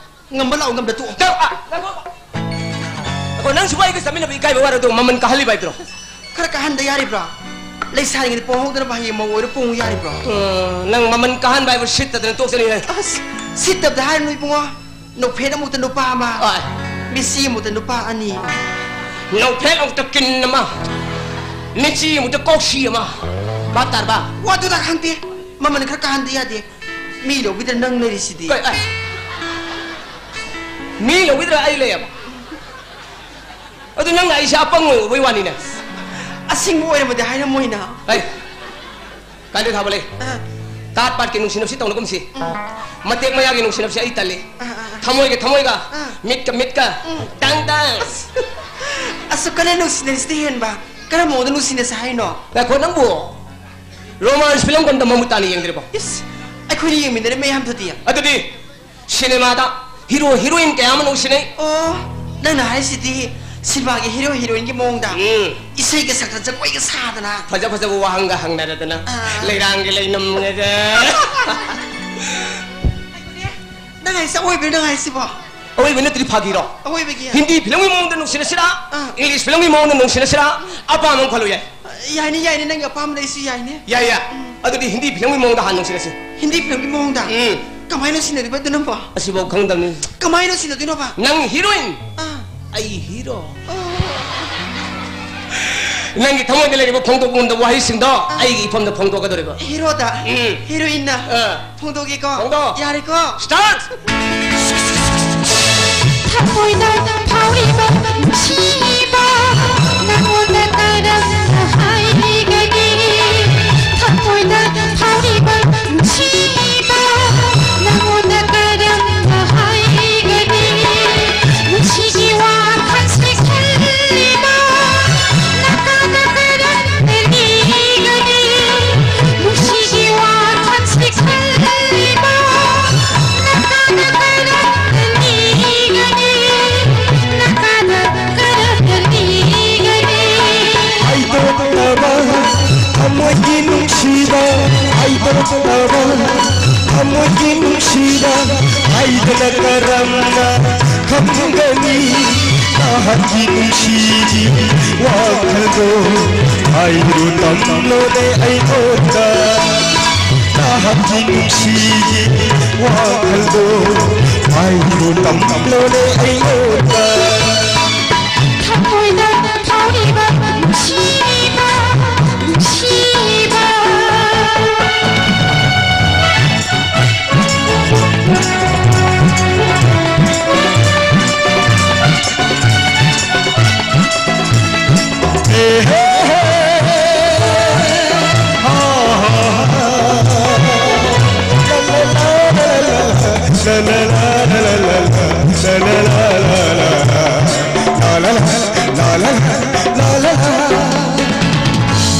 ꯉꯝꯕ ꯂꯥꯛꯑꯣ, ꯉꯝꯗ ꯇꯣꯛꯑꯣ꯫ ꯇ-, ꯑ, ꯉꯥꯏꯈꯣ꯫ ꯑꯩꯈꯣꯏ ꯅꯪꯁꯤꯕꯨ ꯑꯩꯒ ꯆꯠꯃꯤꯟꯅꯕ ꯏꯀꯥꯏꯕ ꯋꯥꯔꯗꯣ ꯃꯃꯜ ꯀꯥꯍꯜꯂꯤꯕ ꯍꯥꯏꯗ꯭ꯔꯣ? ꯈꯔ ꯀꯥꯍꯟꯗ ꯌꯥꯔꯤꯕ꯭ꯔꯣ? ꯂꯩꯁꯥꯔꯤꯉꯩꯗ ꯄꯣꯡꯍꯧꯗꯅꯕ ꯍꯌꯦꯡ ꯃꯧ ꯑꯣꯏꯔ ꯄꯣꯡꯉꯨ ꯌꯥꯔꯤꯕ꯭ꯔꯣ? ꯎꯝ, ꯅꯪ ꯃꯃꯜ ꯀꯥꯍꯟꯕ ꯍꯥꯏꯕ ꯁꯤꯠꯇꯗꯅ ꯇꯣꯛꯆꯅꯤꯍꯦ꯫ ꯑꯁ, ꯁꯤꯠꯇꯕꯗ ꯍꯥꯏꯔꯅꯨ ꯏꯕꯨꯡꯉꯣ꯫ ꯅꯣꯛꯐꯦꯠ ꯑꯃꯨꯛꯇ ꯅꯨꯄꯥ ꯑꯃ, ꯍꯣꯏ꯫ ꯃꯤꯆꯤ ꯑꯃꯨꯛꯇ ꯅꯨꯄꯥ ꯑꯅꯤ꯫ ꯅꯣꯛꯐꯦꯠ ꯑꯃꯨꯛꯇ ꯀꯤꯟ ꯑꯃ, ꯃꯤꯆꯤ ꯑꯃꯨꯛꯇ ꯀꯣꯛꯁꯤ ꯑꯃ꯫ ꯚꯥꯞ ꯇꯥꯔꯕ? ꯋꯥꯗꯨꯗ ꯈꯪꯗꯦ꯫ ꯃꯃꯜ ꯈꯔ ꯀꯥꯍꯟꯗ ꯌꯥꯗꯦ꯫ ꯃꯤ ꯂꯧꯕꯤꯗ ꯅꯪ ꯂꯩꯔꯤꯁꯤꯗꯤ꯫ ꯀꯩ, ꯑꯦ꯫ ꯃꯤ ꯂꯧꯕꯤꯗ꯭ꯔꯥ ꯑꯩ ꯂꯩꯌꯦꯕ? ꯑꯗꯨ ꯅꯪꯅ ꯑꯩꯁꯦ ꯑꯄꯪ ꯑꯣꯏ ꯎꯕꯩ ꯋꯥꯅꯤꯅꯦ꯫ ꯑꯁꯦꯡꯕ ꯑꯣꯏꯔꯝꯃꯗꯤ ꯍꯥꯏꯔꯝꯃꯣꯏꯅ꯫ ꯍꯩ, ꯀꯥꯏꯗ ꯊꯥꯕ ꯂꯩ? ꯑ꯫ ꯀꯥꯠ ꯄꯥꯠꯀꯤ ꯅꯨꯡꯁꯤꯅꯕꯁꯤ ꯇꯧꯅꯒꯨꯝꯁꯤ꯫ ꯃꯇꯦꯛ ꯃꯌꯥꯒꯤ ꯅꯨꯡꯁꯤꯅꯕꯁꯤ ꯑꯩ ꯇꯜꯂꯤ꯫ ꯑ, ꯑ, ꯑ꯫ ꯊꯃꯣꯏꯒ ꯊꯃꯣꯏꯒ, ꯑ꯫ ꯃꯤꯠꯀ ꯃꯤꯠꯀ, ꯎꯝ꯫ ꯇꯥꯡ ꯇꯥꯡ꯫ ꯑꯁ, ꯑꯁꯨꯛ ꯀꯟꯅ ꯅꯨꯡꯁꯤꯅꯔꯤꯁꯤꯗꯤ ꯍꯦꯟꯕ ꯀꯔꯝꯕ ꯃꯑꯣꯡꯗ ꯅꯨꯡꯁꯤꯅꯁꯦ ꯍꯥꯏꯅꯣ? ꯉꯥꯏꯈꯣ, ꯅꯪꯕꯨ romance film ꯀꯝꯇ ꯃꯃꯨꯠ ꯇꯥꯅ ꯌꯦꯡꯗ꯭ꯔꯤꯕꯣ? ꯏꯁ, ꯑꯩꯈꯣꯏꯅ ꯌꯦꯡꯃꯤꯟꯅꯔꯦ ꯃꯌꯥꯝꯗꯨꯗꯤ꯫ ꯑꯗꯨꯗꯤ ꯁꯤꯅꯦꯃꯥꯗ ꯍꯤꯔꯣ ꯍꯤꯔꯣꯏꯟ ꯀꯌꯥ ꯑꯃ ꯅꯨꯡꯁꯤꯅꯩ꯫ ꯑꯣ, ꯅꯪꯅ ꯍꯥꯏꯁꯤꯗꯤ ꯁꯤꯅꯦꯃꯥꯒꯤ ꯍꯤꯔꯣ ꯍꯤꯔꯣꯏꯟꯒꯤ ꯃꯑꯣꯡꯗ ꯎꯝ꯫ ꯏꯁꯩꯒ ꯁꯛꯇꯅ ꯖꯒꯣꯏꯒ ꯁꯥꯗꯅ꯫ ꯐꯖ ꯐꯖꯕ ꯋꯥꯍꯪꯒ ꯍꯪꯅꯔꯗꯅ ꯑꯥ꯫ ꯂꯩꯔꯥꯡꯒ ꯂꯩꯅꯝꯒ꯫ ꯉꯥꯏꯈꯣꯅꯦ, ꯅꯪ ꯍꯥꯏꯁꯦ ꯑꯋꯣꯏꯕꯩꯔꯣ ꯅꯪ ꯍꯥꯏꯁꯤꯕꯣ? ꯑꯋꯣꯏꯕ ꯅꯠꯇ꯭ꯔꯗꯤ ꯐꯥꯒꯤꯔꯣ? ꯑꯋꯣꯏꯕꯒꯤ꯫ ꯍꯤꯟꯗꯤ ꯐꯤꯂꯝꯒꯤ ꯃꯑꯣꯡꯗ ꯅꯨꯡꯁꯤꯅꯁꯤꯔꯥ? ꯑꯥ꯫ ꯏꯪꯂꯤꯁ ꯐꯤꯂꯝꯒꯤ ꯃꯑꯣꯡꯗ ꯅꯨꯡꯁꯤꯅꯁꯤꯔꯥ? ꯑꯄꯥꯝꯕ ꯑꯃ ꯈꯜꯂꯨ ꯌꯥꯏ꯫ ꯌꯥꯏꯅꯦ, ꯌꯥꯏꯅꯦ, ꯅꯪꯒꯤ ꯑꯄꯥꯝꯕꯗ ꯑꯩꯁꯨ ꯌꯥꯏꯅꯦ꯫ ꯌꯥꯏ, ꯌꯥꯏ꯫ ꯎꯝ꯫ ꯑꯗꯨꯗꯤ ꯍꯤꯟꯗꯤ ꯐꯤꯂꯝꯒꯤ ꯃꯑꯣꯡꯗ ꯍꯥꯟꯅ ꯅꯨꯡꯁꯤꯅꯁꯤ꯫ ꯍꯤꯟꯗꯤ ꯐꯤꯂꯝꯒꯤ ꯃꯑꯣꯡꯗ? ꯎꯝ꯫ ꯀꯃꯥꯏꯅ ꯁꯤꯟꯅꯗꯣꯏꯕ ꯑꯗꯨꯅꯕꯣ? ꯑꯁꯤꯐꯥꯎ ꯈꯪꯗꯕꯅꯤ꯫ ꯀꯃꯥꯏꯅ ꯁꯤꯟꯅꯗꯣꯏꯅꯣꯕ? ꯅꯪ ꯍꯤꯔꯣꯏꯟ, ꯑꯥ꯫ ꯑꯩ ꯍꯤꯔꯣ꯫ ꯑꯣ꯫ ꯅꯪꯒꯤ ꯊꯃꯣꯏꯗ ꯂꯩꯔꯤꯕ ꯐꯣꯡꯗꯣꯛꯄ ꯉꯝꯗꯕ ꯋꯥꯍꯩꯁꯤꯡꯗꯣ ꯑꯥ꯫ ꯑꯩꯒꯤ ꯏꯐꯝꯗ ꯐꯣꯡꯗꯣꯛꯀꯗꯧꯔꯤꯕ꯫ ꯍꯤꯔꯣꯗ? ꯎꯝ꯫ ꯍꯤꯔꯣꯏꯟꯅ? ꯑꯥ꯫ ꯐꯣꯡꯗꯣꯛꯀꯦꯀꯣ꯫ ꯐꯣꯡꯗꯣꯛ꯫ ꯌꯥꯔꯦꯀꯣ? Start! ꯊꯃꯣꯏꯗ ꯐꯥꯎꯔꯤꯕ ꯅꯨꯡꯁꯤꯕ ꯅꯉꯣꯟꯗ ꯀꯔꯝꯅ ꯍꯥꯏꯒꯅꯤ? ꯊꯃꯣꯏꯗ ꯐꯥꯎꯔꯤꯕ ꯅꯨꯡꯁꯤꯕ ꯅꯉꯣꯟꯗ ꯀꯔꯝꯅ ꯍꯥꯏꯒꯅꯤ? ꯅꯨꯡꯁꯤꯒꯤ ꯋꯥꯈꯜꯁꯦ ꯈꯜꯂꯤꯕ ꯅꯀꯥꯗ ꯀꯔꯝꯅ ꯂꯤꯒꯅꯤ? ꯅꯨꯡꯁꯤꯒꯤ ꯋꯥꯈꯜꯁꯦ ꯈꯜꯂꯤꯕ ꯅꯀꯥꯗ ꯀꯔꯝꯅ ꯂꯤꯒꯅꯤ? ꯅꯀꯥꯗ ꯀꯔꯝꯅ ꯂꯤꯒꯅꯤ? ꯍꯥꯏꯗꯣꯛꯇꯕ ꯊꯃꯣꯏꯒꯤ ꯅꯨꯡꯁꯤꯕ, ꯍꯥꯏꯗꯣꯛꯇꯕ ꯊꯃꯣꯏꯒꯤ ꯅꯨꯡꯁꯤꯕ, ꯍꯥꯏꯗꯅ ꯀꯔꯝꯅ ꯈꯪꯒꯅꯤ? ꯅꯍꯥꯛꯀꯤ ꯅꯨꯡꯁꯤꯒꯤ ꯋꯥꯈꯜꯗꯣ ꯍꯥꯏꯔꯨ ꯇꯝꯂꯣꯅꯦ ꯑꯩꯉꯣꯟꯗ꯫ ꯅꯍꯥꯛꯀꯤ ꯅꯨꯡꯁꯤꯒꯤ ꯋꯥꯈꯜꯗꯣ ꯍꯥꯏꯔꯨ ꯇꯝꯂꯣꯅꯦ ꯑꯩꯉꯣꯟꯗ꯫ ꯊꯃꯣꯏꯗ ꯐꯥꯎꯔꯤꯕ ꯅꯨꯡꯁꯤꯕ, ꯅꯨꯡꯁꯤꯕ꯫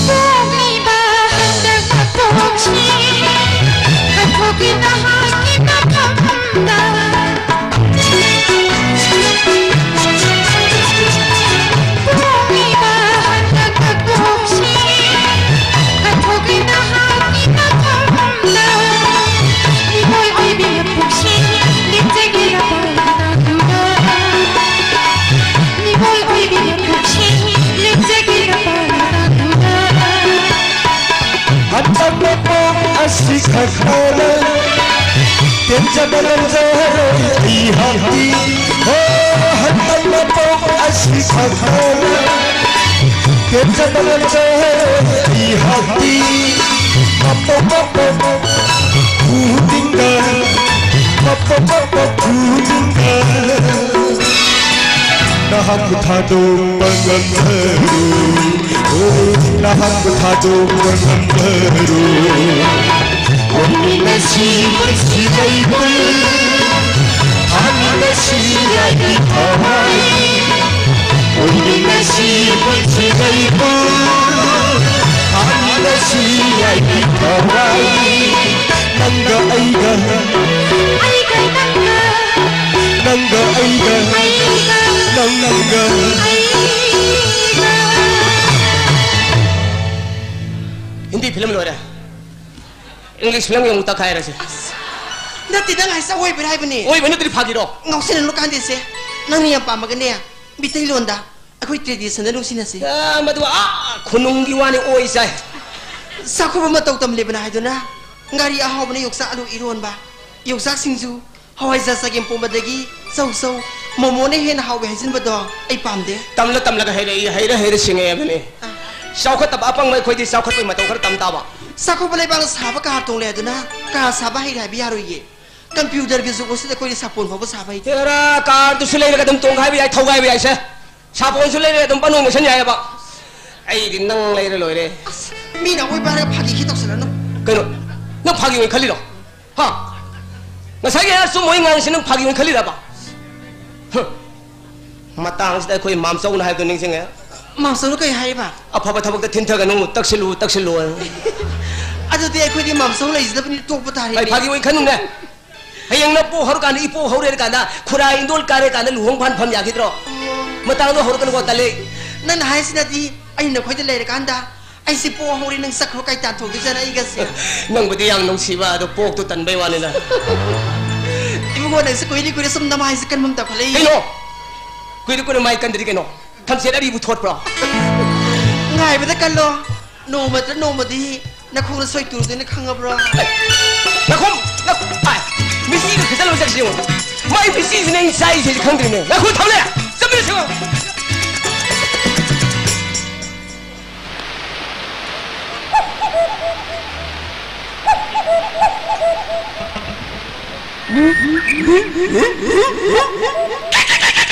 ꯄꯣꯛꯂꯤꯕ ꯍꯟꯗꯛ ꯃꯄꯣꯛꯁꯤ ꯀꯠꯊꯣꯛꯀꯦ ꯅꯍꯥꯛꯀꯤ ꯃꯐꯝꯗ꯫ ꯄꯣꯛꯂꯤꯕ ꯍꯟꯗꯛ ꯃꯄꯣꯛꯁꯤ ꯀꯠꯊꯣꯛꯀꯦ ꯅꯍꯥꯛꯀꯤ ꯃꯐꯝꯗ꯫ ꯃꯤꯑꯣꯏ ꯑꯣꯏꯕꯤ ꯃꯄꯣꯛꯁꯤ ꯑꯩꯍꯥꯛꯇꯤ, ꯍꯣ, ꯍꯟꯗꯛ ꯃꯄꯣꯛ ꯑꯁꯤ ꯈꯛꯇꯅ ꯄꯦꯟꯖꯕ ꯉꯝꯖꯩ꯫ ꯑꯩꯍꯥꯛꯇꯤ ꯃꯄꯣꯛ ꯃꯄꯣꯛ ꯈꯨꯗꯤꯡꯗ, ꯃꯄꯣꯛ ꯃꯄꯣꯛ ꯈꯨꯗꯤꯡꯗ ꯅꯍꯥꯛꯄꯨ ꯊꯥꯗꯣꯛꯄ ꯉꯝꯖꯔꯣꯏ꯫ ꯅꯍꯥꯛꯄꯨ ꯊꯥꯗꯣꯛꯄ ꯉꯝꯖꯔꯣꯏ꯫ ꯑꯣꯏꯃꯤꯟꯅꯁꯤ ꯄꯨꯟꯁꯤ ꯂꯩꯕ, ꯊꯥꯃꯤꯟꯅꯁꯤ ꯌꯥꯏꯐ ꯊꯋꯥꯏ꯫ ꯑꯣꯏꯃꯤꯟꯅꯁꯤ ꯄꯨꯟꯁꯤ ꯂꯩꯕ, ꯊꯥꯃꯤꯟꯅꯁꯤ ꯌꯥꯏꯐ ꯊꯋꯥꯏ꯫ ꯅꯪꯒ ꯑꯩꯒ, ꯑꯩꯒ ꯅꯪꯒ, ꯅꯪꯒ ꯑꯩꯒ, ꯑꯩꯒ ꯅꯪ ꯅꯪꯒ꯫ ꯑꯩꯒ꯫ ꯍꯤꯟꯗꯤ ꯐꯤꯂꯝ ꯂꯣꯏꯔꯦ꯫ ꯏꯪꯂꯤꯁ ꯐꯤꯂꯝꯒꯤ ꯑꯃꯨꯛ ꯇꯛꯈꯥꯏꯔꯁꯦ꯫ ꯑꯁ, ꯅꯠꯇꯦ, ꯅꯪ ꯍꯥꯏꯁꯦ ꯑꯣꯏꯕ꯭ꯔꯥ ꯍꯥꯏꯕꯅꯦ? ꯑꯣꯏꯕ ꯅꯠꯇ꯭ꯔꯗꯤ ꯐꯥꯒꯤꯔꯣ? ꯉꯥꯎꯁꯤꯟꯅꯅꯨ ꯀꯥꯟꯗꯦꯁꯦ꯫ ꯅꯪꯅ ꯌꯥꯝ ꯄꯥꯝꯃꯒꯅꯦ, ꯃꯤꯇꯩꯂꯣꯟꯗ ꯑꯩꯈꯣꯏ ꯇ꯭ꯔꯦꯗꯤꯁꯟꯗ ꯅꯨꯡꯁꯤꯅꯁꯦ꯫ ꯑ, ꯃꯗꯨ ꯑꯥ ꯈꯨꯅꯨꯡꯒꯤ ꯋꯥꯅꯤ, ꯑꯣꯏ ꯆꯥꯏ꯫ ꯆꯥꯛꯈꯨꯝ ꯑꯃ ꯃꯇꯧ ꯇꯝꯂꯤꯕꯅ ꯍꯥꯏꯗꯨꯅ ꯒꯥꯔꯤ ꯑꯍꯥꯎꯕꯅ ꯌꯣꯡꯆꯥꯛ ꯑꯂꯨ ꯏꯔꯣꯟꯕ, ꯌꯣꯡꯆꯥꯛ ꯁꯤꯡꯖꯨ, ꯍꯋꯥꯏꯖꯥꯔ ꯆꯒꯦꯝ ꯄꯣꯝꯕꯗꯒꯤ ꯆꯧ ꯆꯧ, ꯃꯣꯃꯣꯅ ꯍꯦꯟꯅ ꯍꯥꯎꯋꯦ ꯍꯥꯏꯖꯤꯟꯕꯗꯣ ꯑꯩ ꯄꯥꯝꯗꯦ꯫ ꯇꯝꯂ ꯇꯝꯂꯒ ꯍꯩꯔꯛꯏ, ꯍꯩꯔ ꯍꯩꯔ ꯁꯤꯡꯉꯛꯑꯦ ꯍꯥꯏꯕꯅꯤ꯫ ꯑꯥ꯫ ꯆꯥꯎꯈꯠꯇꯕ ꯑꯄꯪꯕ ꯑꯩꯈꯣꯏꯗꯤ ꯆꯥꯎꯈꯠꯄꯒꯤ ꯃꯇꯧ ꯈꯔ ꯇꯝ ꯇꯥꯕ꯫ ꯆꯥꯎꯈꯠꯄ ꯂꯩꯕꯥꯛꯅ ꯁꯥꯕ ꯀꯥꯔ ꯇꯣꯡꯂꯦ ꯍꯥꯏꯗꯨꯅ ꯀꯥꯔ ꯁꯥꯕ ꯍꯩꯔꯦ ꯍꯥꯏꯕ ꯌꯥꯔꯣꯏꯌꯦ꯫ ꯀꯝꯄ꯭ꯌꯨꯇꯔꯒꯤ ꯖꯨꯒ ꯑꯁꯤꯗ ꯑꯩꯈꯣꯏꯗꯤ ꯁꯥꯄꯣꯟ ꯐꯥꯎꯕ ꯁꯥꯕ ꯍꯩꯇꯦ꯫ ꯍꯦꯔꯥ, ꯀꯥꯔꯗꯨꯁꯨ ꯂꯩꯔꯒ ꯑꯗꯨꯝ ꯇꯣꯡ ꯍꯥꯏꯕ ꯌꯥꯏ, ꯊꯧ ꯍꯥꯏꯕ ꯌꯥꯏꯁꯦ꯫ ꯁꯥꯄꯣꯟꯁꯨ ꯂꯩꯔꯦ, ꯑꯗꯨꯝ ꯄꯅꯣꯡ ꯃꯩꯁꯟ ꯌꯥꯏꯑꯕ꯫ ꯑꯩꯗꯤ ꯅꯪ ꯂꯩꯔ ꯂꯣꯏꯔꯦ꯫ ꯑꯁ, ꯃꯤꯅ ꯑꯣꯏꯕ ꯍꯥꯏꯔꯒ ꯐꯥꯒꯤ ꯈꯤ ꯇꯧꯁꯜꯂꯅꯨ꯫ ꯀꯩꯅꯣ? ꯅꯪ ꯐꯥꯒꯤ ꯑꯣꯏꯅ ꯈꯜꯂꯤꯔꯣ? ꯍꯥ? ꯉꯁꯥꯏꯒꯤ ꯑꯆꯨꯝꯕ ꯑꯣꯏ ꯉꯥꯡꯉꯤꯁꯤ ꯅꯪ ꯐꯥꯒꯤ ꯑꯣꯏꯅ ꯈꯜꯂꯤꯔꯕ? ꯍ꯫ ꯃꯇꯥꯡꯁꯤꯗ ꯑꯩꯈꯣꯏ ꯃꯥꯝꯆꯧꯅ ꯍꯥꯏꯕꯗꯣ ꯅꯤꯡꯁꯤꯡꯉꯦ꯫ ꯃꯥꯝꯆꯧꯅ ꯀꯩ ꯍꯥꯏꯔꯤꯕ? "ꯑꯐꯕ ꯊꯕꯛꯇ ꯊꯤꯟꯊꯒꯅꯨ, ꯇꯛꯁꯤꯜꯂꯨ, ꯇꯛꯁꯤꯜꯂꯨ" ꯍꯥꯏ꯫ ꯑꯗꯨꯗꯤ ꯑꯩꯈꯣꯏꯗꯤ ꯃꯥꯝꯆꯧ ꯂꯩꯖꯗꯕꯅꯤ, ꯇꯣꯛꯄ ꯇꯥꯔꯦꯅꯦ꯫ ꯑꯩ ꯐꯥꯒꯤ ꯑꯣꯏꯅ ꯈꯟꯅꯨꯅꯦ꯫ ꯍꯌꯦꯡ ꯅꯄꯣꯛ ꯍꯧꯔꯀꯥꯟꯗ, ꯏꯄꯣꯛ ꯍꯧꯔꯦ ꯀꯥꯟꯗ, ꯈꯨꯔꯥ ꯏꯟꯗꯣꯜ ꯀꯥꯔꯦ ꯀꯥꯟꯗ ꯂꯨꯍꯣꯡ ꯐꯥꯟ ꯐꯝ ꯌꯥꯈꯤꯗ꯭ꯔꯣ? ꯑꯣ꯫ ꯃꯇꯥꯡꯗꯣ ꯍꯧꯔꯛꯀꯅꯨꯀꯣ, ꯇꯜꯂꯦ꯫ ꯅꯪꯅ ꯍꯥꯏꯁꯤꯅꯗꯤ ꯑꯩ ꯅꯈꯣꯏꯗ ꯂꯩꯔꯀꯥꯟꯗ ꯑꯩꯁꯦ ꯄꯣꯛ ꯍꯧꯔꯦ, ꯅꯪ ꯆꯠꯈ꯭ꯔꯣ, ꯀꯥꯏ ꯇꯥꯟꯊꯣꯛꯇꯣꯏꯖꯥꯠꯅꯣ ꯑꯩꯒꯁꯦ? ꯅꯪꯕꯨꯗꯤ ꯌꯥꯝ ꯅꯨꯡꯁꯤꯕ, ꯑꯗꯣ ꯄꯣꯛꯇꯣ ꯇꯟꯕꯩ ꯋꯥꯅꯤꯗ꯫ ꯏꯕꯨꯡꯉꯣ, ꯅꯪꯁꯦ ꯀꯨꯏꯔꯦ ꯀꯨꯏꯔꯦ ꯁꯨꯝ ꯅꯃꯥꯏꯁꯦ ꯀꯟꯐꯝ ꯇꯧꯈꯠꯂꯛꯏ꯫ ꯀꯩꯅꯣ? ꯀꯨꯏꯔꯦ ꯀꯨꯏꯔꯦ ꯃꯥꯏ ꯀꯟꯗ꯭ꯔꯤ ꯀꯩꯅꯣ? ꯊꯝꯆꯦꯠ ꯑꯔꯤꯕꯨ ꯊꯣꯠꯄ꯭ꯔꯣ? ꯉꯥꯏꯕꯗ ꯀꯜꯂꯣ, ꯅꯣꯡꯃ ꯅꯠꯇ꯭ꯔ ꯅꯣꯡꯃꯗꯤ ꯅꯈꯣꯡꯅ ꯁꯣꯏ ꯇꯨꯗꯣꯏꯅ ꯈꯪꯉꯕ꯭ꯔꯣ? ꯅꯈꯣꯡ, ꯅꯈꯣꯡ, ꯑꯥꯏ, ꯃꯤꯆꯤꯒ ꯈꯤꯇꯪ ꯂꯧꯖꯒꯦ ꯌꯦꯡꯉꯣ꯫ ꯃꯥꯏ ꯄꯤꯆꯤꯁꯤꯅ ꯑꯩꯅ ꯆꯥꯏꯁꯦ ꯈꯪꯗ꯭ꯔꯤꯅꯦ꯫ ꯉꯥꯏꯈꯣ, ꯊꯝꯂꯦ꯫ ꯆꯠꯃꯤꯟꯅꯁꯤ꯫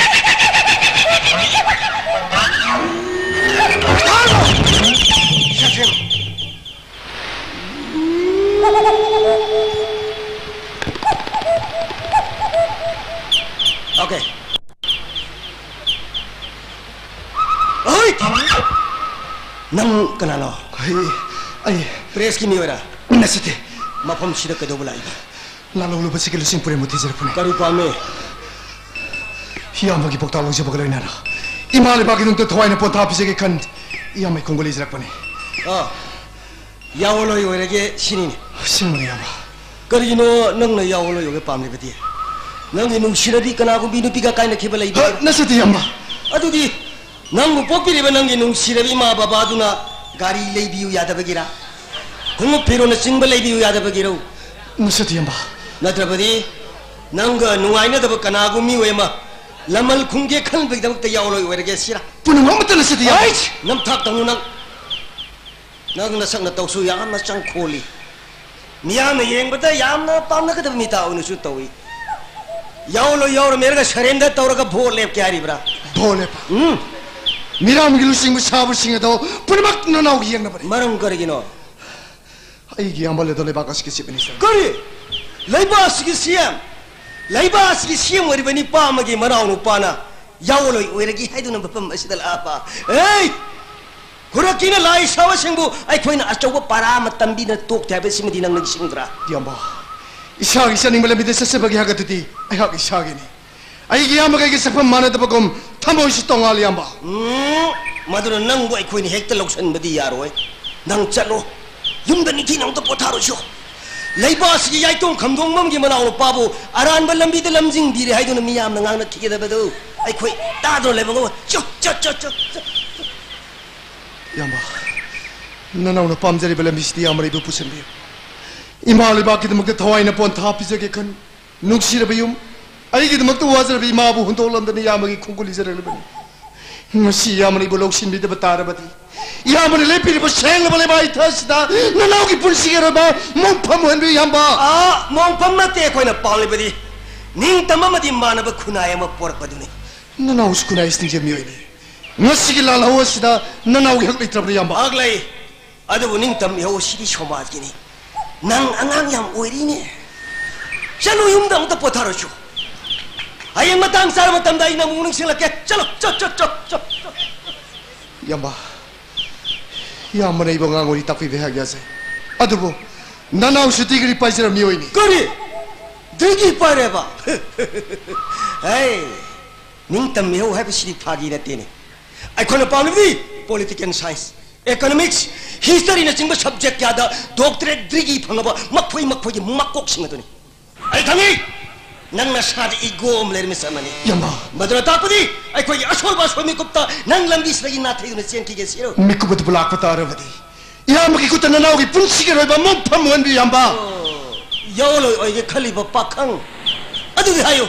Okay. ꯑꯍꯣꯏ! ꯅꯪ ꯀꯅꯥꯅꯣ? ꯑꯩ, ꯑꯩ ꯄ꯭ꯔꯦꯁꯀꯤ ꯃꯤꯑꯣꯏꯔꯥ? ꯅꯠꯆꯗꯦ꯫ ꯃꯐꯝꯁꯤꯗ ꯀꯩꯗꯧꯕ ꯂꯥꯛꯏꯕ? ꯂꯥꯜꯍꯧꯂꯨꯕꯁꯤꯒꯤ ꯂꯨꯆꯤꯡ ꯄꯨꯔꯦꯟꯕꯨ ꯊꯤꯖꯔꯛꯄꯅꯤ꯫ ꯀꯔꯤ ꯄꯥꯝꯃꯤ? ꯏꯌꯥꯝꯕꯒꯤ ꯄꯥꯎꯇꯥꯛ ꯂꯧꯖꯕꯒ ꯂꯣꯏꯅꯅ ꯏꯃꯥ ꯂꯩꯕꯥꯛꯀꯤꯗꯃꯛꯇ ꯊꯋꯥꯏꯅ ꯄꯣꯟꯊꯥ ꯄꯤꯖꯒꯦ ꯈꯟ ꯏꯌꯥꯝꯕꯒꯤ ꯈꯣꯡꯒꯨꯜ ꯂꯩꯖꯔꯛꯄꯅꯤ꯫ ꯑꯥ, ꯌꯥꯑꯣꯟꯂꯣꯏ ꯑꯣꯏꯔꯒꯦ ꯁꯤꯅꯤꯅꯦ꯫ ꯑꯁꯦꯡꯕꯅꯤ, ꯏꯌꯥꯝꯕ꯫ ꯀꯔꯤꯒꯤꯅꯣ ꯅꯪꯅ ꯌꯥꯑꯣꯟꯂꯣꯏ ꯑꯣꯏꯕ ꯄꯥꯝꯂꯤꯕꯗꯤ? ꯅꯪꯒꯤ ꯅꯨꯡꯁꯤꯔꯕꯤ ꯀꯅꯥꯒꯨꯝꯕꯤ ꯅꯨꯄꯤꯒ ꯀꯥꯏꯅꯈꯤꯕ ꯂꯩꯕꯒꯤꯔ? ꯍ, ꯅꯠꯆꯗꯦ, ꯏꯌꯥꯝꯕ꯫ ꯑꯗꯨꯗꯤ ꯅꯪꯕꯨ ꯄꯣꯛꯄꯤꯔꯤꯕ ꯅꯪꯒꯤ ꯅꯨꯡꯁꯤꯔꯕꯤ ꯏꯃꯥ ꯕꯕꯥꯗꯨꯅ ꯒꯥꯔꯤ ꯂꯩꯕꯤꯌꯨ ꯌꯥꯗꯕꯒꯤꯔ? ꯈꯣꯡꯎꯞ ꯐꯤꯔꯣꯟꯅꯆꯤꯡꯕ ꯂꯩꯕꯤꯌꯨ ꯌꯥꯗꯕꯒꯤꯔꯣ? ꯅꯠꯆꯗꯦ, ꯏꯌꯥꯝꯕ꯫ ꯅꯠꯇ꯭ꯔꯕꯗꯤ ꯅꯪꯒ ꯅꯨꯡꯉꯥꯏꯅꯗꯕ ꯀꯅꯥꯒꯨꯝꯕ ꯃꯤꯑꯣꯏ ꯑꯃ ꯂꯃꯟ ꯈꯨꯝꯒꯦ ꯈꯟꯕꯒꯤꯗꯃꯛꯇ ꯌꯥꯑꯣꯟꯂꯣꯏ ꯑꯣꯏꯔꯒꯦ ꯁꯤꯔ? ꯄꯨꯝꯅꯃꯛ ꯑꯃꯠꯇ ꯅꯠꯆꯗꯦ, ꯏꯌꯥꯝꯕ꯫ ꯑꯩꯁ! ꯅꯝꯊꯥꯛ ꯇꯧꯅꯨ ꯅꯪ꯫ ꯅꯪ ꯅꯁꯛ ꯅꯇꯧꯁꯨ ꯌꯥꯝꯅ ꯆꯪꯈꯣꯜꯂꯤ꯫ ꯃꯤꯌꯥꯝꯅ ꯌꯦꯡꯕꯗ ꯌꯥꯝꯅ ꯄꯥꯝꯅꯒꯗꯕ ꯃꯤꯇꯥ ꯑꯣꯏꯅꯁꯨ ꯇꯧꯏ꯫ ꯌꯥꯎꯂꯣꯏ ꯌꯥꯎꯔꯝꯃꯦꯔꯒ surrender ꯇꯧꯔꯒ vote ꯂꯦꯞꯀꯦ ꯍꯥꯏꯔꯤꯕ꯭ꯔꯥ? Vote ꯂꯦꯞꯄ? ꯎꯝ꯫ ꯃꯤꯔꯥꯡꯒꯤ ꯂꯨꯆꯤꯡꯕ ꯁꯥꯕꯁꯤꯡ ꯑꯗꯣ ꯄꯨꯝꯅꯃꯛ ꯅꯅꯥꯎꯒꯤ ꯌꯦꯡꯅꯕꯅꯤ꯫ ꯃꯔꯝ ꯀꯔꯤꯒꯤꯅꯣ? ꯑꯩꯒꯤ ꯏꯌꯥꯝꯕ ꯂꯩꯗꯣ ꯂꯩꯕꯥꯛ ꯑꯁꯤꯒꯤ Chief Minister꯫ ꯀꯔꯤ? ꯂꯩꯕꯥꯛ ꯑꯁꯤꯒꯤ C M? ꯂꯩꯕꯥꯛ ꯑꯁꯤꯒꯤ C M ꯑꯣꯏꯔꯤꯕ ꯅꯤꯄꯥ ꯑꯃꯒꯤ ꯃꯅꯥꯎ ꯅꯨꯄꯥꯅ ꯌꯥꯑꯣꯟꯂꯣꯏ ꯑꯣꯏꯔꯒꯦ ꯍꯥꯏꯗꯨꯅ ꯃꯐꯝ ꯑꯁꯤꯗ ꯂꯥꯛꯄ? ꯑꯦ! ꯈꯨꯔꯛꯀꯤꯅ ꯂꯥꯏ ꯁꯥꯕꯁꯤꯡꯕꯨ ꯑꯩꯈꯣꯏꯅ ꯑꯆꯧꯕ ꯄꯥꯔꯥ ꯑꯃ ꯇꯝꯕꯤꯗꯅ ꯇꯣꯛꯇꯦ ꯍꯥꯏꯕꯁꯤꯃꯗꯤ ꯅꯪ ꯅꯤꯡꯁꯤꯡꯗ꯭ꯔꯥ? ꯏꯌꯥꯝꯕ, ꯏꯁꯥꯒꯤ ꯆꯠꯅꯤꯡꯕ ꯂꯝꯕꯤꯗ ꯆꯠꯆꯕꯒꯤ ꯍꯛ ꯑꯗꯨꯗꯤ ꯑꯩꯍꯥꯛ ꯏꯁꯥꯒꯤꯅꯤ꯫ ꯑꯩꯒꯤ ꯏꯌꯥꯝꯕꯒ ꯑꯩꯒꯤ ꯆꯠꯐꯝ ꯃꯥꯟꯅꯗꯕꯒꯨꯝ ꯊꯃꯣꯏꯁꯨ ꯇꯣꯉꯥꯜꯂꯤ, ꯏꯌꯥꯝꯕ꯫ ꯎꯝ, ꯃꯗꯨꯅ ꯅꯪꯕꯨ ꯑꯩꯈꯣꯏꯅ ꯍꯦꯛꯇ ꯂꯧꯁꯤꯟꯕꯗꯤ ꯌꯥꯔꯣꯏ꯫ ꯅꯪ ꯆꯠꯂꯣ꯫ ꯌꯨꯝꯗ ꯅꯤꯡꯊꯤꯅ ꯑꯃꯨꯛꯇ ꯄꯣꯊꯥꯔꯨꯁꯤ꯫ ꯂꯩꯕꯥꯛ ꯑꯁꯤꯒꯤ ꯌꯥꯏꯇꯣꯡ ꯈꯝꯗꯣꯡꯕꯝꯒꯤ ꯃꯅꯥꯎ ꯅꯨꯄꯥꯕꯨ ꯑꯔꯥꯟꯕ ꯂꯝꯕꯤꯗ ꯂꯝꯖꯤꯡꯕꯤꯔꯦ ꯍꯥꯏꯗꯨꯅ ꯃꯤꯌꯥꯝꯅ ꯉꯥꯡꯅꯈꯤꯒꯗꯕꯗꯨ ꯑꯩꯈꯣꯏ ꯇꯥꯗꯨꯅ ꯂꯩꯕ ꯉꯝꯃꯣꯏ꯫ ꯆꯣ, ꯆꯣ, ꯆꯣ, ꯆꯣ, ꯆꯣ꯫ ꯏꯌꯥꯝꯕ, ꯅꯅꯥꯎꯅ ꯄꯥꯝꯖꯔꯤꯕ ꯂꯝꯕꯤꯁꯤꯗ ꯏꯌꯥꯝꯕꯅ ꯑꯩꯕꯨ ꯄꯨꯁꯤꯟꯕꯤꯌꯨ꯫ ꯏꯃꯥ ꯂꯩꯕꯥꯛꯀꯤꯗꯃꯛꯇ ꯊꯋꯥꯏꯅ ꯄꯣꯟꯊꯥ ꯄꯤꯖꯒꯦ ꯈꯟ, ꯅꯨꯡꯁꯤꯔꯕ ꯌꯨꯝ, ꯑꯩꯒꯤꯗꯃꯛꯇ ꯋꯥꯖꯔꯕ ꯏꯃꯥꯕꯨ ꯍꯨꯟꯗꯣꯛꯂꯝꯗꯅ ꯏꯌꯥꯝꯕꯒꯤ ꯈꯣꯡꯒꯨꯜ ꯏꯖꯔꯛꯂꯕꯅꯤ꯫ ꯉꯁꯤ ꯏꯌꯥꯝꯕꯅ ꯑꯩꯕꯨ ꯂꯧꯁꯤꯟꯕꯤꯗꯕ ꯇꯥꯔꯕꯗꯤ, ꯏꯌꯥꯝꯕꯅ ꯂꯦꯞꯄꯤꯔꯤꯕ ꯁꯦꯡꯂꯕ ꯂꯩꯃꯥꯏ ꯏꯊꯛ ꯑꯁꯤꯗ ꯅꯅꯥꯎꯒꯤ ꯄꯨꯟꯁꯤꯒꯤ ꯑꯔꯣꯏꯕ ꯃꯣꯡꯐꯝ ꯑꯣꯏꯍꯟꯕꯤꯌꯨ, ꯏꯌꯥꯝꯕ꯫ ꯑꯥ, ꯃꯣꯡꯐꯝ ꯅꯠꯇꯦ ꯑꯩꯈꯣꯏꯅ ꯄꯥꯝꯂꯤꯕꯗꯤ, ꯅꯤꯡꯇꯝꯕ ꯑꯃꯗꯤ ꯃꯥꯟꯅꯕ ꯈꯨꯟꯅꯥꯏ ꯑꯃ ꯄꯣꯔꯛꯄꯗꯨꯅꯤ꯫ ꯅꯅꯥꯎꯁꯨ ꯈꯨꯟꯅꯥꯏ ꯑꯁꯤꯒꯤ ꯃꯤꯑꯣꯏꯅꯤ꯫ ꯉꯁꯤꯒꯤ ꯂꯥꯜꯍꯧ ꯑꯁꯤꯗ ꯅꯅꯥꯎꯒꯤ ꯍꯛ ꯂꯩꯇ꯭ꯔꯕ꯭ꯔꯥ, ꯏꯌꯥꯝꯕ? ꯍꯛ ꯂꯩ꯫ ꯑꯗꯨꯕꯨ ꯅꯤꯡꯇꯝ ꯏꯍꯧ ꯑꯁꯤꯗꯤ ꯁꯃꯥꯖꯀꯤꯅꯤ꯫ ꯅꯪ ꯑꯉꯥꯡ ꯌꯥꯝ ꯑꯣꯏꯔꯤꯅꯦ꯫ ꯆꯠꯂꯨ, ꯌꯨꯝꯗ ꯑꯃꯨꯛꯇ ꯄꯣꯊꯥꯔꯨꯆꯣ꯫ ꯍꯌꯦꯡ ꯃꯇꯥꯡ ꯆꯥꯔ ꯃꯇꯝꯗ ꯑꯩ ꯅꯪꯕꯨ ꯅꯤꯡꯁꯤꯡꯂꯛꯀꯦ꯫ ꯆꯠꯂꯣ, ꯆꯠ, ꯆꯠ, ꯆꯠ, ꯆꯠ, ꯆꯠ꯫ ꯏꯌꯥꯝꯕ, ꯏꯌꯥꯝꯕꯅ ꯑꯩꯕꯨ ꯑꯉꯥꯡ ꯑꯣꯏꯔꯤ ꯇꯥꯛꯄꯤꯕ ꯑꯩꯍꯥꯛ ꯌꯥꯖꯩ꯫ ꯑꯗꯨꯕꯨ ꯅꯅꯥꯎꯁꯨ ꯗꯤꯒ꯭ꯔꯤ ꯄꯥꯏꯖꯔꯕ ꯃꯤꯑꯣꯏꯅꯤ꯫ ꯀꯔꯤ? ꯗꯤꯒ꯭ꯔꯤ ꯄꯥꯏꯔꯦꯕ? ꯍꯦ, ꯅꯤꯡꯇꯝ ꯏꯍꯧ ꯍꯥꯏꯕꯁꯤꯗꯤ ꯐꯥꯒꯤ ꯅꯠꯇꯦꯅꯦ꯫ ꯑꯩꯈꯣꯏꯅ ꯄꯥꯝꯂꯤꯕꯗꯤ political science, economics, historyꯅꯆꯤꯡꯕ subject ꯀꯌꯥꯗ doctorate degree ꯐꯪꯂꯕ ꯃꯈꯣꯏ ꯃꯈꯣꯏꯒꯤ ꯃꯀꯣꯛꯁꯤꯡ ꯑꯗꯨꯅꯤ꯫ ꯑꯩ ꯈꯪꯏ, ꯅꯪ ꯅꯁꯥꯗ ego ꯑꯃ ꯂꯩꯔꯝꯃꯤ ꯆꯞ ꯃꯥꯟꯅꯩ꯫ ꯏꯌꯥꯝꯕ꯫ ꯃꯗꯨꯅ ꯇꯥꯛꯄꯗꯤ ꯑꯩꯈꯣꯏꯒꯤ ꯑꯁꯣꯏꯕ ꯑꯁꯣꯏ ꯃꯤꯀꯨꯞꯇ ꯅꯪ ꯂꯝꯕꯤꯁꯤꯗꯒꯤ ꯅꯥꯊꯩꯗꯨꯅ ꯆꯦꯟꯈꯤꯒꯦ ꯁꯤꯔꯣ? ꯃꯤꯀꯨꯞ ꯑꯗꯨꯕꯨ ꯂꯥꯛꯄ ꯇꯥꯔꯕꯗꯤ ꯏꯌꯥꯝꯕꯒꯤ ꯈꯨꯠꯇ ꯅꯅꯥꯎꯒꯤ ꯄꯨꯟꯁꯤꯒꯤ ꯑꯣꯏꯕ ꯃꯣꯡꯐꯝ ꯑꯣꯏꯍꯟꯕꯤꯌꯨ, ꯏꯌꯥꯝꯕ꯫ ꯑꯣ, ꯌꯥꯑꯣꯂꯣꯏ ꯑꯣꯏꯒꯦ ꯈꯜꯂꯤꯕ ꯄꯥꯈꯪ ꯑꯗꯨꯗꯤ ꯍꯥꯏꯌꯨ,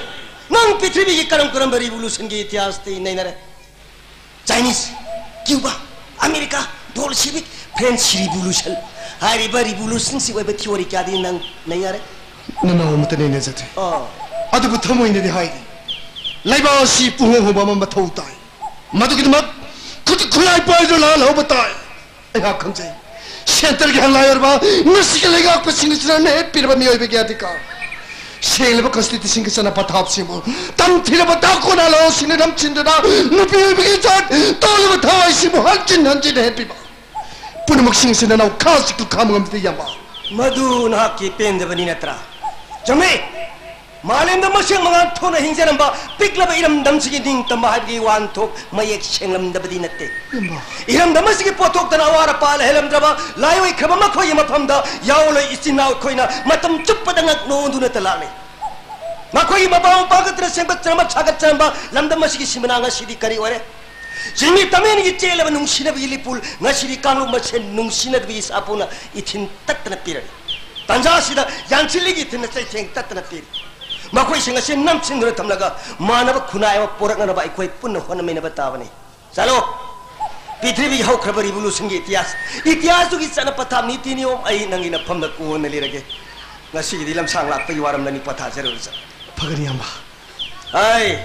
ꯅꯪ ꯄ꯭ꯔꯤꯊꯤꯕꯤꯒꯤ ꯀꯔꯝ ꯀꯔꯝꯕ revolutionꯒꯤ ꯏꯇꯤꯍꯥꯁꯇꯤ ꯅꯩꯅꯔꯦ? Chinese, Cuba, America, Bolshevik, French Revolution ꯍꯥꯏꯔꯤꯕ revolutionꯁꯤ ꯑꯣꯏꯕ theory ꯀꯌꯥꯗꯤ ꯅꯪ ꯅꯩꯅꯔꯦ? ꯅꯅꯥꯎ ꯑꯃꯠꯇ ꯅꯩꯅꯖꯗ꯭ꯔꯤ꯫ ꯑꯣ꯫ ꯑꯗꯨꯕꯨ ꯊꯃꯣꯏꯅꯗꯤ ꯍꯥꯏꯔꯤ, ꯂꯩꯕꯥꯛ ꯑꯁꯤ ꯄꯨꯡꯍꯣꯡ ꯍꯣꯡꯕ ꯑꯃ ꯃꯊꯧ ꯇꯥꯏ꯫ ꯃꯗꯨꯒꯤꯗꯃꯛ ꯈꯨꯠ ꯈꯨꯠꯂꯥꯏ ꯄꯥꯏꯗꯨꯅ ꯂꯥꯜꯍꯧꯕ ꯇꯥꯏ꯫ ꯑꯩꯍꯥꯛ ꯈꯪꯖꯩ, centreꯒꯤ ꯍꯪꯂꯥꯏ ꯑꯣꯏꯔꯕ ꯉꯁꯤꯒꯤ ꯂꯩꯉꯥꯛꯄꯁꯤꯡ ꯑꯁꯤꯅ ꯅꯦꯠꯄꯤꯔꯕ ꯃꯤꯑꯣꯏꯕꯒꯤ ꯑꯙꯤꯀꯥꯔ, ꯁꯦꯡꯂꯕ constitutionꯒꯤ ꯆꯠꯅ ꯄꯊꯥꯞꯁꯤꯡꯕꯨ, ꯇꯝꯊꯤꯔꯕ ꯇꯥꯡ ꯀꯣꯅꯥꯂꯣꯁꯤꯡꯅ ꯅꯝꯁꯤꯟꯗꯨꯅ ꯅꯨꯄꯤ ꯑꯣꯏꯕꯒꯤ ꯏꯖꯠ, ꯇꯧꯔꯕ ꯊꯋꯥꯏꯁꯤꯡꯕꯨ ꯍꯟꯖꯤꯟ ꯍꯟꯖꯤꯟ ꯍꯦꯟꯕꯤꯕ, ꯄꯨꯝꯅꯃꯛꯁꯤꯡ ꯑꯁꯤ ꯅꯅꯥꯎ ꯈꯥꯖꯤꯛꯇꯨ ꯈꯥꯝꯕ ꯉꯝꯗꯦ, ꯏꯌꯥꯝꯕ꯫ ꯃꯗꯨ ꯅꯍꯥꯛꯀꯤ ꯄꯦꯟꯗꯕꯅꯤ ꯅꯠꯇ꯭ꯔꯥ? ꯆꯨꯝꯃꯤ꯫ ꯃꯥꯂꯦꯝꯗ ꯃꯁꯦꯛ ꯃꯉꯥꯜ ꯊꯣꯛꯅ ꯍꯤꯡꯖꯔꯝꯕ ꯄꯤꯛꯂꯕ ꯏꯔꯝꯗꯝꯁꯤꯒꯤ ꯅꯤꯡꯇꯝꯕ ꯍꯥꯏꯕꯒꯤ ꯋꯥꯍꯟꯊꯣꯛ ꯃꯌꯦꯛ ꯁꯦꯡꯂꯝꯗꯕꯗꯤ ꯅꯠꯇꯦ꯫ ꯏꯌꯥꯝꯕ꯫ ꯏꯔꯝꯗꯝ ꯑꯁꯤꯒꯤ ꯄꯣꯠꯊꯣꯛꯇꯅ ꯑꯋꯥꯠ ꯑꯄꯥ ꯂꯩꯍꯜꯂꯝꯗ꯭ꯔꯕ ꯂꯥꯏꯑꯣꯏꯈ꯭ꯔꯕ ꯃꯈꯣꯏꯒꯤ ꯃꯐꯝꯗ ꯌꯥꯑꯣꯂꯣꯏ ꯏꯆꯤꯟ ꯏꯅꯥꯎ ꯑꯩꯈꯣꯏꯅ ꯃꯇꯝ ꯆꯨꯞꯄꯗ ꯉꯛ ꯅꯣꯟꯗꯨꯅꯇ ꯂꯥꯛꯂꯤ꯫ ꯃꯈꯣꯏꯒꯤ ꯃꯄꯥ ꯃꯄꯥ ꯈꯛꯇꯅ ꯁꯦꯝꯒꯠꯆꯔꯝꯕ ꯁꯥꯒꯠꯆꯔꯝꯕ ꯂꯝꯗꯝ ꯑꯁꯤꯒꯤ ꯁꯤꯃꯅꯥ ꯉꯁꯤꯗꯤ ꯀꯔꯤ ꯑꯣꯏꯔꯦ? ꯆꯤꯡꯃꯤ ꯇꯝꯃꯤꯟꯒꯤ ꯆꯦꯜꯂꯕ ꯅꯨꯡꯁꯤꯅꯕꯒꯤ ꯂꯤꯄꯨꯜ ꯉꯁꯤꯗꯤ ꯀꯥꯡꯂꯨꯞ ꯃꯁꯦꯟ ꯅꯨꯡꯁꯤꯅꯗꯕꯒꯤ ꯁꯥꯐꯨꯅ ꯏꯊꯤꯟ ꯇꯠꯇꯅ ꯄꯤꯔꯤ꯫ ꯇꯥꯟꯖꯥ ꯑꯁꯤꯗ ꯌꯥꯟꯁꯤꯜꯂꯤꯒꯤ ꯏꯊꯤꯟꯅ ꯆꯩꯊꯦꯡ ꯇꯠꯇꯅ ꯄꯤꯔꯤ꯫ ꯃꯈꯣꯏꯁꯤꯡ ꯑꯁꯤ ꯅꯝꯁꯤꯟꯗꯨꯅ ꯊꯝꯂꯒ ꯃꯥꯟꯅꯕ ꯈꯨꯟꯅꯥꯏ ꯑꯃ ꯄꯨꯔꯛꯅꯅꯕ ꯑꯩꯈꯣꯏ ꯄꯨꯟꯅ ꯍꯣꯠꯅꯃꯤꯟꯅꯕ ꯇꯥꯕꯅꯤ꯫ ꯆꯠꯂꯣ꯫ ꯄ꯭ꯔꯤꯊꯤꯕꯤꯒꯤ ꯍꯧꯈ꯭ꯔꯕ revolutionꯒꯤ ꯏꯇꯤꯍꯥꯁ, ꯏꯇꯤꯍꯥꯁꯇꯨꯒꯤ ꯆꯠꯅ ꯄꯊꯥꯞ, ꯅꯤꯇꯤ ꯅꯤꯌꯣꯝ ꯑꯩ ꯅꯪꯒꯤ ꯅꯐꯝꯗ ꯀꯣꯟꯅ ꯂꯤꯔꯒꯦ꯫ ꯉꯁꯤꯒꯤꯗꯤ ꯂꯝꯁꯥꯡ ꯂꯥꯛꯄꯒꯤ ꯋꯥꯔꯝꯂꯅꯤ, ꯄꯣꯊꯥꯖꯔꯨꯔꯣ, ꯆꯠꯂꯣ꯫ ꯐꯒꯅꯤ, ꯏꯌꯥꯝꯕ꯫ ꯍꯥꯏ꯫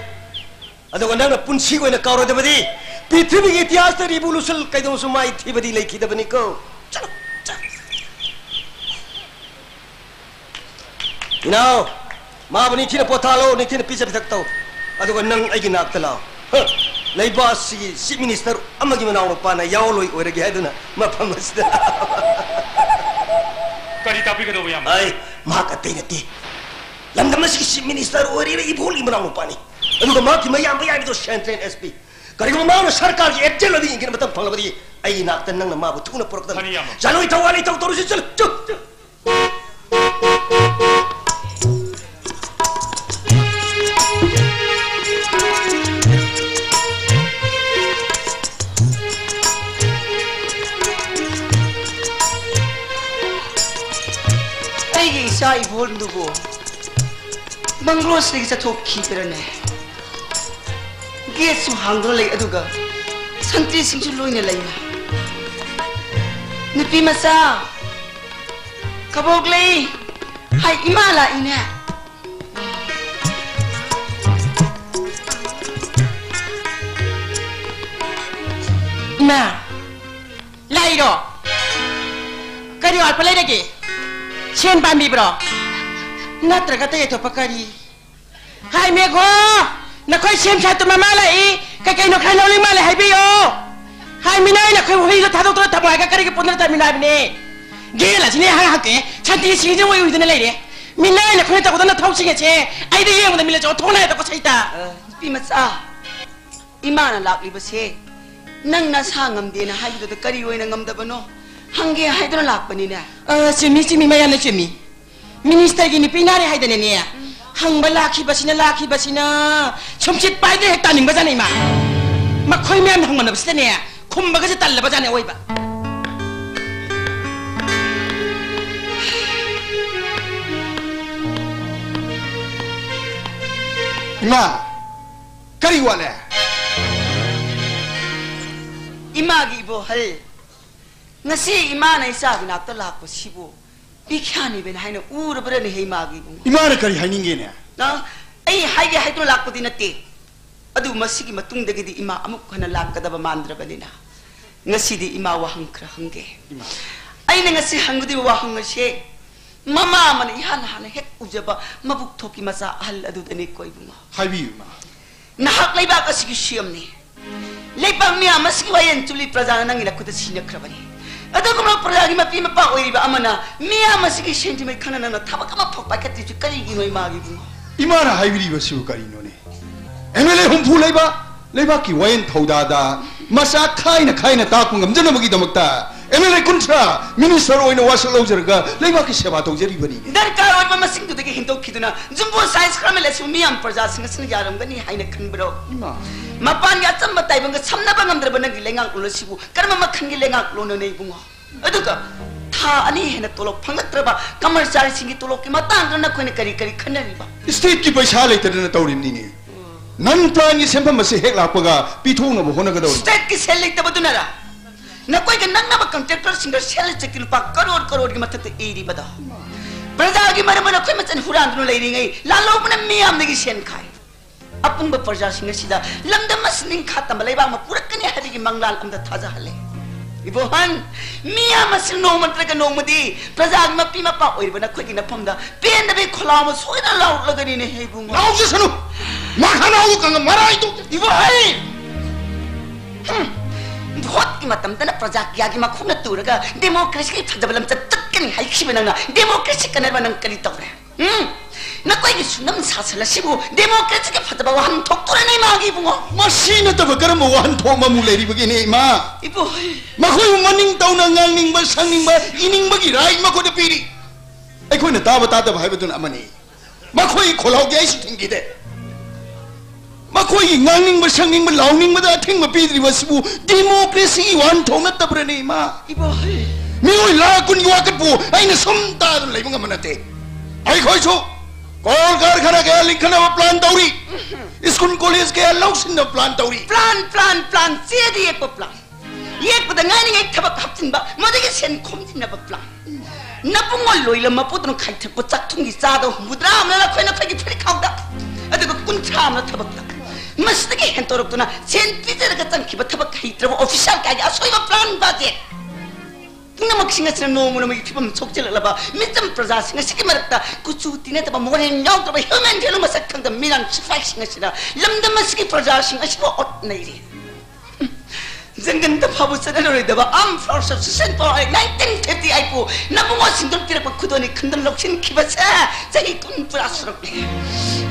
ꯑꯗꯨꯒ ꯅꯪꯅ ꯄꯨꯟꯁꯤꯒꯤ ꯑꯣꯏꯅ ꯀꯥꯎꯔꯣꯏꯗꯕꯗꯤ, ꯄ꯭ꯔꯤꯊꯤꯕꯤꯒꯤ ꯏꯇꯤꯍꯥꯁꯇ revolution ꯀꯩꯗꯧꯁꯨ ꯃꯥꯏ ꯊꯤꯕꯗꯤ ꯂꯩꯈꯤꯗꯕꯅꯤꯀꯣ꯫ ꯆꯠꯂꯣ, ꯆꯠꯂꯣ꯫ ꯏꯅꯥꯎ, ꯃꯥꯕꯨ ꯅꯤꯡꯊꯤꯅ ꯄꯣꯊꯥꯍꯜꯂꯣ, ꯅꯤꯡꯊꯤꯅ ꯄꯤꯖ ꯄꯤꯊꯛ ꯇꯧ꯫ ꯑꯗꯨꯒ ꯅꯪ ꯑꯩꯒꯤ ꯅꯥꯛꯇ ꯂꯥꯛꯑꯣ꯫ ꯍ, ꯂꯩꯕꯥꯛ ꯑꯁꯤꯒꯤ chief minister ꯑꯃꯒꯤ ꯃꯅꯥꯎꯅꯨꯄꯥꯅ ꯌꯥꯑꯣꯟꯂꯣꯏ ꯑꯣꯏꯔꯒꯦ ꯍꯥꯏꯗꯨꯅ ꯃꯐꯝ ꯑꯁꯤꯗ꯫ ꯀꯔꯤ ꯇꯥꯛꯄꯤꯒꯗꯧꯕ, ꯏꯌꯥꯝꯕ? ꯑꯩ, ꯃꯍꯥꯛ ꯑꯇꯩ ꯅꯠꯇꯦ꯫ ꯂꯝꯗꯝ ꯑꯁꯤꯒꯤ chief minister ꯑꯣꯏꯔꯤꯕ ꯏꯕꯣꯜꯒꯤ ꯃꯅꯥꯎꯅꯨꯄꯥꯅꯤ꯫ ꯑꯗꯨꯒ ꯃꯍꯥꯛꯀꯤ ꯃꯌꯥꯝꯕ ꯌꯥꯏꯃꯗꯣ central S P꯫ ꯀꯔꯤꯒꯨꯝꯕ ꯃꯍꯥꯛꯅ ꯁꯔꯀꯥꯔꯒꯤ agent ꯑꯣꯏꯕ ꯌꯦꯡꯒꯦꯅ ꯃꯇꯝ ꯐꯪꯂꯕꯗꯤ, ꯑꯩꯒꯤ ꯅꯥꯛꯇ ꯅꯪꯅ ꯃꯥꯕꯨ ꯊꯨꯅ ꯄꯨꯔꯛꯀꯗꯕꯅꯤ꯫ ꯐꯅꯤ, ꯏꯌꯥꯝꯕ꯫ ꯆꯠꯂꯣꯏ, ꯊꯧ ꯋꯥ ꯂꯩ, ꯊꯧ ꯇꯧꯔꯨꯁꯤ, ꯆꯠꯂꯨ, ꯆꯠꯂꯨ꯫ ꯑꯩꯒꯤ ꯏꯆꯥ ꯏꯕꯣꯟꯗꯨꯕꯨ ꯃꯪꯒꯣꯜꯁꯤꯗꯒꯤ ꯆꯠꯊꯣꯛꯈꯤꯕ꯭ꯔꯅꯦ? Gateꯁꯨ ꯍꯥꯡꯗꯨꯅ ꯂꯩ, ꯑꯗꯨꯒ ꯁꯟꯇ꯭ꯔꯤꯁꯤꯡꯁꯨ ꯂꯣꯏꯅ ꯂꯩꯅ꯫ ꯅꯨꯄꯤ ꯃꯆꯥ, ꯀꯕꯣꯛꯂꯩ, ꯍꯥꯏ, ꯏꯃꯥ ꯂꯥꯛꯏꯅꯦ꯫ ꯏꯃꯥ, ꯂꯥꯛꯏꯔꯣ? ꯀꯔꯤ ꯑꯋꯥꯠꯄ ꯂꯩꯔꯒꯦ? ꯁꯦꯟ ꯄꯥꯝꯕꯤꯕ꯭ꯔꯣ? ꯅꯠꯇ꯭ꯔꯒ ꯑꯇꯩ ꯑꯇꯣꯞꯄ ꯀꯔꯤ? ꯍꯥꯏ ꯃꯦꯘꯣ, ꯅꯈꯣꯏ ꯁꯦꯝ ꯁꯥꯠꯇꯨ ꯃꯃꯥ ꯂꯥꯛꯏ, ꯀꯩ ꯀꯩꯅꯣ ꯈꯔ ꯂꯧꯅꯤꯡ ꯃꯥꯜꯂꯦ ꯍꯥꯏꯕꯤꯌꯣ꯫ ꯍꯥꯏ ꯃꯤꯅꯥꯏ, ꯅꯈꯣꯏ ꯍꯨꯏꯗꯣ ꯊꯥꯗꯣꯛꯇꯨꯅ ꯊꯝꯃꯣ ꯍꯥꯏꯔꯒ ꯀꯔꯤꯒꯤ ꯄꯨꯟꯗꯨꯅ ꯊꯝꯃꯤꯅꯣ ꯍꯥꯏꯕꯅꯦ? ꯒꯦꯜ ꯑꯁꯤꯅꯦ ꯍꯥꯏ ꯍꯪꯀꯦ, ꯁꯟꯇꯤ ꯁꯤꯡꯁꯦ ꯃꯣꯏ ꯎꯏꯗꯨꯅ ꯂꯩꯔꯦ꯫ ꯃꯤꯅꯥꯏ, ꯅꯈꯣꯏꯅ ꯇꯧꯒꯗꯕ ꯅꯊꯧꯁꯤꯡ ꯑꯁꯦ ꯑꯩꯗ ꯌꯦꯡꯕꯗ ꯃꯤꯂ ꯆꯠꯂꯣ, ꯊꯣꯡ ꯅꯥꯏꯗ ꯀꯣ ꯁꯩꯇ꯫ ꯅꯨꯄꯤ ꯃꯆꯥ, ꯏꯃꯥꯅ ꯂꯥꯛꯂꯤꯕꯁꯦ ꯅꯪ ꯅꯁꯥ ꯉꯝꯗꯦꯅ ꯍꯥꯏꯕꯗꯨꯗ ꯀꯔꯤ ꯑꯣꯏꯅ ꯉꯝꯗꯕꯅꯣ ꯍꯪꯒꯦ ꯍꯥꯏꯗꯨꯅ ꯂꯥꯛꯄꯅꯤꯅꯦ꯫ ꯑ, ꯆꯨꯝꯃꯤ, ꯆꯨꯝꯃꯤ, ꯃꯌꯥꯝꯅ ꯆꯨꯝꯃꯤ꯫ Ministerꯒꯤ ꯅꯨꯄꯤ ꯅꯥꯔꯦ ꯍꯥꯏꯗꯅꯅꯦ, ꯍꯪꯕ ꯂꯥꯛꯈꯤꯕꯁꯤꯅ, ꯂꯥꯛꯈꯤꯕꯁꯤꯅ ꯁꯨꯝꯆꯤꯠ ꯄꯥꯏꯗ꯭ꯔꯦ ꯍꯦꯛ ꯇꯥꯅꯤꯡꯕꯖꯥꯠꯅꯤ ꯏꯃꯥ꯫ ꯃꯈꯣꯏ ꯃꯌꯥꯝꯅ ꯍꯪꯃꯟꯅꯕꯁꯤꯗꯅꯦ, ꯈꯨꯝꯕꯒꯁꯦ ꯇꯜꯂꯕꯖꯥꯠꯅꯤ ꯑꯑꯣꯏꯕ꯫ ꯏꯃꯥ, ꯀꯔꯤ ꯋꯥꯠꯂꯦ? ꯏꯃꯥꯒꯤ ꯏꯕꯣꯍꯜ, ꯉꯁꯤ ꯏꯃꯥꯅ ꯏꯆꯥꯒꯤ ꯅꯥꯛꯇ ꯂꯥꯛꯄꯁꯤꯕꯨ ꯄꯤꯈ꯭ꯌꯥꯅꯤꯕꯅꯤ ꯍꯥꯏꯅ ꯎꯔꯕ꯭ꯔꯅꯦ ꯍꯦ ꯏꯃꯥꯒꯤ ꯏꯕꯨꯡꯉꯣ? ꯏꯃꯥꯅ ꯀꯔꯤ ꯍꯥꯏꯅꯤꯡꯒꯦꯅꯦ? ꯑ, ꯑꯩ ꯍꯥꯏꯒꯦ ꯍꯥꯏꯗꯨꯅ ꯂꯥꯛꯄꯗꯤ ꯅꯠꯇꯦ꯫ ꯑꯗꯨ ꯃꯁꯤꯒꯤ ꯃꯇꯨꯡꯗꯒꯤꯗꯤ ꯏꯃꯥ ꯑꯃꯨꯛ ꯍꯟꯅ ꯂꯥꯛꯀꯗꯕ ꯃꯥꯟꯗ꯭ꯔꯕꯅꯤꯅ ꯉꯁꯤꯗꯤ ꯏꯃꯥ ꯋꯥꯍꯪ ꯈꯔ ꯍꯪꯒꯦ꯫ ꯏꯃꯥ꯫ ꯑꯩꯅ ꯉꯁꯤ ꯍꯪꯒꯗꯧꯔꯤꯕ ꯋꯥꯍꯪ ꯑꯁꯦ ꯃꯃꯥ ꯑꯃꯅ ꯏꯍꯥꯟ ꯍꯥꯟꯅ ꯍꯦꯛ ꯎꯖꯕ ꯃꯕꯨꯛ ꯊꯣꯛꯀꯤ ꯃꯆꯥ ꯑꯍꯜ ꯑꯗꯨꯗꯅꯤ ꯀꯣ ꯏꯕꯨꯡꯉꯣ꯫ ꯍꯥꯏꯕꯤꯌꯨ ꯏꯃꯥ꯫ ꯅꯍꯥꯛ ꯂꯩꯕꯥꯛ ꯑꯁꯤꯒꯤ ꯁꯤ ꯑꯦꯝꯅꯤ꯫ ꯂꯩꯕꯥꯛ ꯃꯤꯌꯥꯝ ꯑꯁꯤꯒꯤ ꯋꯥꯌꯦꯜ ꯆꯨꯞꯂꯤ ꯄ꯭ꯔꯖꯥꯅ ꯅꯪꯒꯤ ꯅꯈꯨꯠꯇ ꯁꯤꯟꯅꯈ꯭ꯔꯕꯅꯤ꯫ ꯑꯗꯨꯒꯨꯝꯂꯕ ꯄ꯭ꯔꯖꯥꯒꯤ ꯃꯄꯤ ꯃꯄꯥ ꯑꯣꯏꯔꯤꯕ ꯑꯃꯅ ꯃꯤꯌꯥꯝ ꯑꯁꯤꯒꯤ ꯁꯦꯟꯇꯤꯃꯦꯟ ꯈꯪꯅ ꯅꯪꯅ ꯊꯕꯛ ꯑꯃꯐꯥꯎ ꯄꯥꯏꯈꯠꯇ꯭ꯔꯤꯁꯤ ꯀꯔꯤꯒꯤꯅꯣ ꯏꯃꯥꯒꯤ ꯏꯕꯨꯡꯉꯣ? ꯏꯃꯥꯅ ꯍꯥꯏꯕꯤꯔꯤꯕꯁꯤꯕꯨ ꯀꯔꯤꯅꯣꯅꯦ? ꯑꯦꯝ ꯑꯦꯜ ꯑꯦ ꯍꯨꯝꯐꯨ ꯂꯩꯕ ꯂꯩꯕꯥꯛꯀꯤ ꯋꯥꯌꯦꯜ ꯊꯧꯗꯥꯗ ꯃꯆꯥ ꯈꯥꯏꯅ ꯈꯥꯏꯅ ꯇꯥꯛꯄ ꯉꯝꯖꯅꯕꯒꯤꯗꯃꯛꯇ ꯑꯦꯝ ꯑꯦꯜ ꯑꯦ ꯀꯨꯟꯊ꯭ꯔꯥ ꯃꯤꯅꯤꯁꯇꯔ ꯑꯣꯏꯅ ꯋꯥꯁꯛ ꯂꯧꯖꯔꯒ ꯂꯩꯕꯥꯛꯀꯤ ꯁꯦꯕꯥ ꯇꯧꯖꯔꯤꯕꯅꯤꯅꯦ꯫ ꯗꯔꯀꯥꯔ ꯑꯣꯏꯕ ꯃꯁꯤꯡꯗꯨꯗꯒꯤ ꯍꯦꯟꯗꯣꯛꯈꯤꯗꯨꯅ ꯖꯨꯝꯕꯣ ꯁꯥꯏꯟꯁ ꯈꯔ ꯑꯃ ꯂꯩꯁꯨ ꯃꯤꯌꯥꯝ ꯄ꯭ꯔꯖꯥꯁꯤꯡ ꯑꯁꯤꯅ ꯌꯥꯔꯝꯒꯅꯤ ꯍꯥꯏꯅ ꯈꯟꯕ꯭ꯔꯣ? ꯏꯃꯥ꯫ ꯃꯄꯥꯟꯒꯤ ꯑꯆꯝꯕ ꯇꯥꯏꯕꯪꯒ ꯁꯝꯅꯕ ꯉꯝꯗ꯭ꯔꯕ ꯅꯪꯒꯤ ꯂꯩꯉꯥꯛꯂꯣꯟ ꯑꯁꯤꯕꯨ ꯀꯔꯝꯕ ꯃꯈꯜꯒꯤ ꯂꯩꯉꯥꯛꯂꯣꯟꯅꯣꯅꯦ ꯏꯕꯨꯡꯉꯣ? ꯑꯗꯨꯒ ꯊꯥ ꯑꯅꯤ ꯍꯦꯟꯅ ꯇꯣꯂꯣꯞ ꯐꯪꯂꯛꯇ꯭ꯔꯕ ꯀꯃꯔꯆꯥꯔꯤꯁꯤꯡꯒꯤ ꯇꯣꯂꯣꯞꯀꯤ ꯃꯇꯥꯡꯗ ꯅꯈꯣꯏꯅ ꯀꯔꯤ ꯀꯔꯤ ꯈꯟꯅꯔꯤꯕ? ꯁ꯭ꯇꯦꯠꯀꯤ ꯄꯩꯁꯥ ꯂꯩꯇꯗꯅ ꯇꯧꯔꯤꯕꯅꯤꯅꯦ꯫ ꯅꯟ ꯄ꯭ꯂꯥꯟꯒꯤ ꯁꯦꯟꯐꯝ ꯑꯁꯤ ꯍꯦꯛ ꯂꯥꯛꯄꯒ ꯄꯤꯊꯣꯛꯅꯕ ꯍꯣꯠꯅꯒꯗꯧꯔꯤ꯫ ꯁ꯭ꯇꯦꯠꯀꯤ ꯁꯦꯜ ꯂꯩꯇꯕꯗꯨꯅꯔ ꯅꯈꯣꯏꯒ ꯅꯛꯅꯕ ꯀꯟꯇ꯭ꯔꯦꯛꯇꯔꯁꯤꯡꯗ ꯁꯦꯜ ꯆꯠꯀꯤ ꯂꯨꯄꯥ ꯀꯔꯣꯔ ꯀꯔꯣꯔꯒꯤ ꯃꯊꯛꯇ ꯏꯔꯤꯕꯗꯣ? ꯄ꯭ꯔꯖꯥꯒꯤ ꯃꯔꯝ ꯑꯣꯏꯅ ꯑꯩꯈꯣꯏ ꯃꯆꯟ ꯍꯨꯔꯥꯟꯗꯨꯅ ꯂꯩꯔꯤꯉꯩ ꯂꯥꯜꯍꯧꯕꯅ ꯃꯤꯌꯥꯝꯗꯒꯤ ꯁꯦꯟ ꯈꯥꯏ꯫ ꯑꯄꯨꯟꯕ ꯄ꯭ꯔꯖꯥꯁꯤꯡ ꯑꯁꯤꯗ ꯂꯝꯗꯝ ꯑꯁꯤ ꯅꯤꯡꯈꯥ ꯇꯝꯕ ꯂꯩꯕꯥꯛ ꯑꯃ ꯄꯨꯔꯛꯀꯅꯤ ꯍꯥꯏꯕꯒꯤ ꯃꯪꯂꯥꯟ ꯑꯃꯗ ꯊꯥꯖꯍꯜꯂꯦ꯫ ꯏꯕꯣꯍꯟ, ꯃꯤꯌꯥꯝ ꯑꯁꯤ ꯅꯣꯡꯃ ꯅꯠꯇ꯭ꯔꯒ ꯅꯣꯡꯃꯗꯤ ꯄ꯭ꯔꯖꯥꯒꯤ ꯃꯄꯤ ꯃꯄꯥ ꯑꯣꯏꯔꯤꯕ ꯅꯈꯣꯏꯒꯤ ꯅꯐꯝꯗ ꯄꯦꯟꯗꯕꯒꯤ ꯈꯣꯜꯂꯥꯎ ꯑꯃ ꯁꯣꯏꯗꯅ ꯂꯥꯎꯔꯛꯂꯒꯅꯤꯅꯦ ꯍꯦ ꯏꯕꯨꯡꯉꯣ꯫ ꯂꯥꯎꯖꯁꯅꯨ! ꯃꯈꯥ ꯂꯥꯎꯕ ꯀꯪꯒ ꯃꯔꯥꯏ ꯇꯧ-, ꯏꯕꯣꯍꯟ! ꯍꯝ! ꯚꯣꯠꯀꯤ ꯃꯇꯝꯗꯅ ꯄ꯭ꯔꯖꯥ ꯀꯌꯥꯒꯤ ꯃꯈꯣꯡꯅ ꯇꯨꯔꯒ ꯗꯦꯃꯣꯀ꯭ꯔꯦꯁꯤꯒꯤ ꯐꯖꯕ ꯂꯝꯆꯠ ꯆꯠꯀꯅꯤ ꯍꯥꯏꯈꯤꯕ ꯅꯪꯅ ꯗꯦꯃꯣꯀ꯭ꯔꯦꯁꯤ ꯀꯟꯅꯕ ꯅꯪ ꯀꯔꯤ ꯇꯧꯔꯦ? ꯎꯝ? ꯅꯈꯣꯏꯒꯤ ꯁꯨꯅꯝ ꯁꯥꯁꯜ ꯑꯁꯤꯕꯨ ꯗꯦꯃꯣꯀ꯭ꯔꯦꯁꯤꯒꯤ ꯐꯖꯕ ꯋꯥꯍꯟꯊꯣꯛꯇꯨꯅꯅꯦ ꯃꯥꯒꯤ ꯏꯕꯨꯡꯉꯣ꯫ ꯃꯁꯤ ꯅꯠꯇꯕ ꯀꯔꯝꯕ ꯋꯥꯍꯟꯊꯣꯛ ꯑꯃꯃꯨꯛ ꯂꯩꯔꯤꯕꯒꯦꯅꯦ, ꯏꯃꯥ? ꯏꯕꯣꯏ꯫ ꯃꯈꯣꯏꯕꯨ ꯃꯅꯤꯡ ꯇꯧꯅ ꯉꯥꯡꯅꯤꯡꯕ, ꯁꯪꯅꯤꯡꯕ, ꯏꯅꯤꯡꯕꯒꯤ ꯔꯥꯏꯠ ꯃꯈꯣꯏꯗ ꯄꯤꯔꯤ꯫ ꯑꯩꯈꯣꯏꯅ ꯇꯥꯕ ꯇꯥꯗꯕ ꯍꯥꯏꯕꯗꯨꯅ ꯑꯃꯅꯤ꯫ ꯃꯈꯣꯏꯒꯤ ꯈꯣꯜꯂꯥꯎꯗꯤ ꯑꯩꯁꯨ ꯊꯤꯡꯈꯤꯗꯦ꯫ ꯃꯈꯣꯏꯒꯤ ꯉꯥꯡꯅꯤꯡꯕ, ꯁꯪꯅꯤꯡꯕ, ꯂꯥꯎꯅꯤꯡꯕꯗ ꯑꯊꯤꯡꯕ ꯄꯤꯗ꯭ꯔꯤꯕꯁꯤꯕꯨ ꯗꯦꯃꯣꯀ꯭ꯔꯦꯁꯤꯒꯤ ꯋꯥꯍꯟꯊꯣꯛ ꯅꯠꯇꯕ꯭ꯔꯅꯦ, ꯏꯃꯥ? ꯏꯕꯣꯏ꯫ ꯃꯤꯑꯣꯏ ꯂꯥꯈ ꯀꯨꯟꯒꯤ ꯋꯥꯀꯠꯄꯨ ꯑꯩꯅ ꯁꯨꯝ ꯇꯥꯗꯨꯅ ꯂꯩꯕ ꯉꯝꯕ ꯅꯠꯇꯦ꯫ ꯑꯩꯈꯣꯏꯁꯨ ꯀꯣꯜ ꯀꯔꯈꯥꯅ ꯀꯌꯥ ꯂꯤꯡꯈꯠꯅꯕ ꯄ꯭ꯂꯥꯟ ꯇꯧꯔꯤ꯫ ꯁ꯭ꯀꯨꯜ ꯀꯣꯂꯦꯖ ꯀꯌꯥ ꯂꯧꯁꯤꯟꯅꯕ ꯄ꯭ꯂꯥꯟ ꯇꯧꯔꯤ꯫ ꯄ꯭ꯂꯥꯟ, ꯄ꯭ꯂꯥꯟ, ꯄ꯭ꯂꯥꯟ, ꯆꯦꯗ ꯌꯦꯛꯄ ꯄ꯭ꯂꯥꯟ꯫ ꯌꯦꯛꯄꯗ ꯉꯥꯏꯅꯤꯡꯉꯥꯏ ꯊꯕꯛ ꯍꯥꯞꯆꯤꯟꯕ, ꯃꯗꯨꯒꯤ ꯁꯦꯟ ꯈꯣꯝꯖꯤꯟꯅꯕ ꯄ꯭ꯂꯥꯟ꯫ ꯅꯕꯨꯡꯉꯣ ꯂꯣꯏꯂꯝ ꯃꯄꯨꯗꯨꯅ ꯈꯥꯏꯊꯛꯄ ꯆꯥꯛꯊꯨꯝꯒꯤ ꯆꯥꯗ ꯍꯨꯝꯐꯨꯇꯔꯥ ꯑꯃꯅ ꯅꯈꯣꯏ ꯅꯈꯣꯏꯒꯤ ꯐꯨꯔꯤꯠꯈꯥꯎꯗ, ꯑꯗꯨꯒ ꯀꯨꯟꯊ꯭ꯔꯥ ꯑꯃꯅ ꯊꯕꯛꯇ꯫ ꯃꯁꯤꯗꯒꯤ ꯍꯦꯟꯗꯣꯔꯛꯇꯨꯅ ꯁꯦꯟ ꯄꯤꯖꯔꯒ ꯆꯪꯈꯤꯕ ꯊꯕꯛ ꯍꯩꯇ꯭ꯔꯕ ꯑꯣꯐꯤꯁꯥꯔ ꯀꯌꯥꯒꯤ ꯑꯁꯣꯏꯕ ꯄ꯭ꯂꯥꯟ ꯕꯖꯦꯠ꯫ ꯄꯨꯝꯅꯃꯛꯁꯤꯡ ꯑꯁꯤꯅ ꯅꯣꯡꯃ ꯅꯣꯡꯃꯒꯤ ꯐꯤꯕꯝ ꯁꯣꯛꯆꯤꯜꯂꯛꯂꯕ ꯃꯤꯆꯝ ꯄ꯭ꯔꯖꯥꯁꯤꯡ ꯑꯁꯤꯒꯤ ꯃꯔꯛꯇ ꯀꯨꯆꯨ ꯇꯤꯟꯅꯗꯕ, ꯃꯣꯔꯦꯟ ꯌꯥꯎꯗ꯭ꯔꯕ human value ꯃꯁꯛ ꯈꯪꯗꯕ ꯃꯤꯔꯥꯡ ꯁꯤꯐꯥꯏꯁꯤꯡ ꯑꯁꯤꯅ ꯂꯝꯗꯝ ꯑꯁꯤꯒꯤ ꯄ꯭ꯔꯖꯥꯁꯤꯡ ꯑꯁꯤꯕꯨ ꯑꯣꯠꯅꯩꯔꯤ꯫ ꯖꯪꯒꯟꯗ ꯐꯥꯎꯕ ꯆꯠꯅꯔꯣꯏꯗꯕ Armed Forces of Sixteen Four Act nineteen fifty eight ꯄꯨ ꯅꯕꯨꯡꯉꯣꯁꯤꯡꯗꯨꯅ ꯄꯤꯔꯛꯄ ꯈꯨꯗꯣꯜꯅꯤ ꯈꯟꯗꯨꯅ ꯂꯧꯁꯤꯟꯈꯤꯕꯁꯦ ꯆꯍꯤ ꯀꯨꯟ ꯄꯨꯔꯥ ꯁꯨꯔꯛꯂꯦ꯫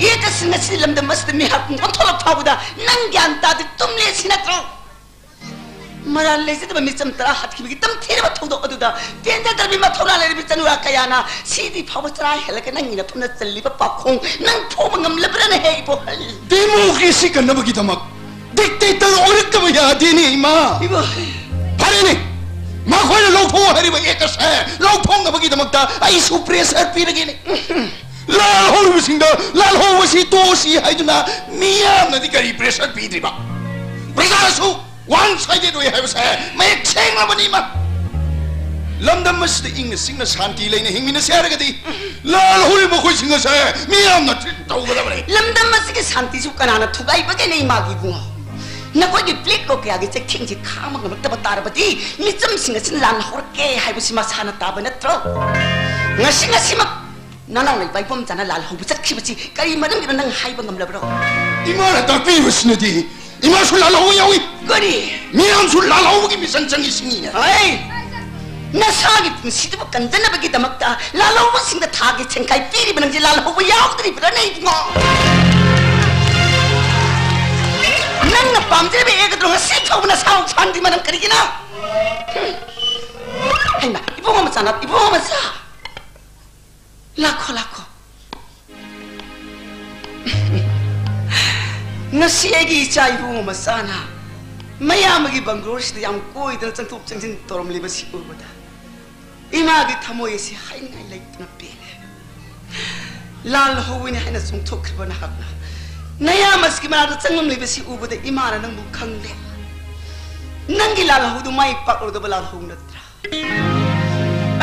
ꯌꯦꯛ ꯑꯁꯤꯡ ꯑꯁꯤ ꯂꯝꯗꯝ ꯑꯁꯤꯗ ꯃꯤꯍꯥꯠ ꯄꯨꯡ ꯑꯣꯟꯊꯣꯛꯂꯛ ꯐꯥꯎꯕꯗ ꯅꯪ ꯒ꯭ꯌꯥꯟ ꯇꯥꯗꯦ, ꯇꯨꯝꯂꯦ ꯁꯤ ꯅꯠꯇ꯭ꯔꯣ? ꯃꯔꯥꯜ ꯂꯩꯖꯗꯕ ꯃꯤꯆꯝ ꯇꯔꯥ ꯍꯥꯠꯈꯤꯕꯒꯤ ꯇꯝꯊꯤꯔꯕ ꯊꯧꯗꯣꯛ ꯑꯗꯨꯗ ꯄꯦꯟꯖꯗ꯭ꯔꯕꯤ ꯃꯊꯧꯅꯥ ꯂꯩꯔꯕꯤ ꯆꯅꯨꯔꯥ ꯀꯌꯥꯅ ꯁꯤꯗꯤ ꯐꯥꯎꯕ ꯆꯔꯥ ꯍꯦꯜꯂꯒ ꯅꯪꯒꯤ ꯅꯐꯝꯗ ꯆꯜꯂꯤꯕ ꯄꯥꯈꯣꯡ ꯅꯪ ꯐꯣꯡꯕ ꯉꯝꯂꯕ꯭ꯔꯥꯅꯦ ꯍꯦ ꯏꯕꯣꯍꯜ? ꯗꯦꯃꯣꯀ꯭ꯔꯦꯁꯤ ꯀꯟꯅꯕꯒꯤꯗꯃꯛ ꯗꯤꯛꯇꯦꯇꯔ ꯑꯣꯏꯔꯛꯇꯕ ꯌꯥꯗꯦꯅꯦ, ꯏꯃꯥ꯫ ꯏꯕꯣꯍꯜ! ꯐꯔꯦꯅꯦ, ꯃꯈꯣꯏꯅ ꯂꯧꯊꯣꯛꯑꯣ ꯍꯥꯏꯔꯤꯕ ꯑꯦꯛ ꯑꯁꯦ ꯂꯧꯊꯣꯛꯅꯕꯒꯤꯗꯃꯛꯇ ꯑꯩꯁꯨ ꯄ꯭ꯔꯦꯁꯔ ꯄꯤꯔꯒꯦꯅꯦ꯫ ꯂꯥꯜꯍꯧꯔꯤꯕꯁꯤꯡꯗ ꯂꯥꯜꯍꯧꯕꯁꯤ ꯇꯣꯛꯑꯁꯤ ꯍꯥꯏꯗꯨꯅ ꯃꯤꯌꯥꯝꯅꯗꯤ ꯀꯔꯤ ꯄ꯭ꯔꯦꯁꯔ ꯄꯤꯗ꯭ꯔꯤꯕ? ꯄ꯭ꯔꯖꯥꯁꯨ ꯋꯥꯟ ꯁꯥꯏꯗꯦꯗ ꯑꯣꯏ ꯍꯥꯏꯕꯁꯦ ꯃꯌꯦꯛ ꯁꯦꯡꯂꯕꯅꯤ, ꯏꯃꯥ꯫ ꯂꯝꯗꯝ ꯑꯁꯤꯗ ꯏꯪꯅ ꯆꯤꯛꯅ ꯁꯥꯟꯇꯤ ꯂꯩꯅ ꯍꯤꯡꯃꯤꯟꯅꯁꯦ ꯍꯥꯏꯔꯒꯗꯤ ꯂꯥꯜꯍꯧꯔꯤꯕ ꯃꯈꯣꯏꯁꯤꯡ ꯑꯁꯦ ꯃꯤꯌꯥꯝꯅ ꯇ꯭ꯔꯤꯠ ꯇꯧꯒꯗꯕꯅꯤ꯫ ꯂꯝꯗꯝ ꯑꯁꯤꯒꯤ ꯁꯥꯟꯇꯤꯁꯨ ꯀꯅꯥꯅ ꯊꯨꯒꯥꯏꯕꯒꯦꯅꯦ, ꯏꯃꯥꯒꯤ ꯏꯕꯨꯡꯉꯣ? ꯅꯈꯣꯏꯒꯤ ꯄ꯭ꯂꯤꯠ ꯂꯣꯀ꯭ꯌꯥꯒꯤ ꯆꯩꯊꯦꯡꯁꯤ ꯈꯥꯡꯕ ꯉꯝꯂꯛꯇꯕ ꯇꯥꯔꯕꯗꯤ ꯃꯤꯆꯝꯁꯤꯡ ꯑꯁꯤꯅ ꯂꯥꯟ ꯍꯧꯔꯛꯀꯦ ꯍꯥꯏꯕꯁꯤ ꯃꯁꯥꯅ ꯇꯥꯕ ꯅꯠꯇ꯭ꯔꯣ? ꯉꯁꯤ ꯉꯁꯤꯃꯛ ꯅꯅꯥꯎ ꯂꯩꯕ ꯏꯕꯣꯝꯆꯥꯅ ꯂꯥꯜꯍꯧꯕ ꯆꯠꯈꯤꯕꯁꯤ ꯀꯔꯤ ꯃꯔꯝꯒꯤꯅꯣ ꯅꯪ ꯍꯥꯏꯕ ꯉꯝꯂꯕ꯭ꯔꯣ? ꯏꯃꯥꯅ ꯇꯥꯛꯄꯤꯕꯁꯤꯅꯗꯤ ꯏꯃꯥꯁꯨ ꯂꯥꯜꯍꯧꯕ ꯌꯥꯎꯏ꯫ ꯀꯔꯤ? ꯃꯤꯌꯥꯝꯁꯨ ꯂꯥꯜꯍꯧꯕꯒꯤ ꯃꯤꯆꯪ ꯆꯪꯉꯤꯁꯤꯅꯤꯅꯦ꯫ ꯍꯩ! ꯅꯁꯥꯒꯤ ꯄꯨꯟꯁꯤꯗꯨꯕꯨ ꯀꯟꯖꯅꯕꯒꯤꯗꯃꯛꯇ ꯂꯥꯜꯍꯧꯕꯁꯤꯡꯗ ꯊꯥꯒꯤ ꯁꯦꯟꯈꯥꯏ ꯄꯤꯔꯤꯕ ꯅꯪꯁꯦ ꯂꯥꯜꯍꯧꯕ ꯌꯥꯎꯗ꯭ꯔꯤꯕ꯭ꯔꯥꯅꯦ ꯏꯕꯨꯡꯉꯣ? ꯅꯪꯅ ꯄꯥꯝꯖꯔꯤꯕ ꯑꯦꯛ ꯑꯗꯨ ꯉꯁꯤ ꯐꯥꯎꯕ ꯅꯁꯥꯃꯛ ꯐꯪꯗ꯭ꯔꯤ ꯃꯔꯝ ꯀꯔꯤꯒꯤꯅꯣ? ꯍꯩꯃꯥ, ꯏꯕꯨꯡꯉꯣ ꯃꯆꯥ, ꯏꯕꯨꯡꯉꯣ ꯃꯆꯥ꯫ ꯂꯥꯛꯈꯣ, ꯂꯥꯛꯈꯣ꯫ ꯉꯁꯤ ꯑꯩꯒꯤ ꯏꯆꯥ ꯏꯕꯨꯡꯉꯣ ꯃꯆꯥꯅ ꯃꯌꯥꯝꯕꯒꯤ ꯕꯪꯒ꯭ꯂꯣꯔꯁꯤꯗ ꯌꯥꯝ ꯀꯣꯏꯗꯅ ꯆꯪꯊꯣꯛ ꯆꯪꯁꯤꯟ ꯇꯧꯔꯝꯂꯤꯕꯁꯤ ꯎꯕꯗ ꯏꯃꯥꯒꯤ ꯊꯃꯣꯏ ꯑꯁꯤ ꯍꯥꯏꯅꯤꯡꯉꯥꯏ ꯂꯩꯇꯅ ꯄꯦꯜꯂꯦ꯫ ꯂꯥꯜꯍꯧꯕꯅꯤ ꯍꯥꯏꯅ ꯆꯣꯡꯊꯣꯛꯈ꯭ꯔꯤꯕ ꯅꯍꯥꯛꯅ ꯅꯌꯥꯝꯕꯁꯤꯒꯤ ꯃꯅꯥꯛꯇ ꯆꯪꯂꯝꯂꯤꯕꯁꯤ ꯎꯕꯗ ꯏꯃꯥꯅ ꯅꯪꯕꯨ ꯈꯪꯂꯦ꯫ ꯅꯪꯒꯤ ꯂꯥꯜꯍꯧꯗꯨ ꯃꯥꯏ ꯄꯥꯛꯂꯣꯏꯗꯕ ꯂꯥꯜꯍꯧ ꯅꯠꯇ꯭ꯔꯥ?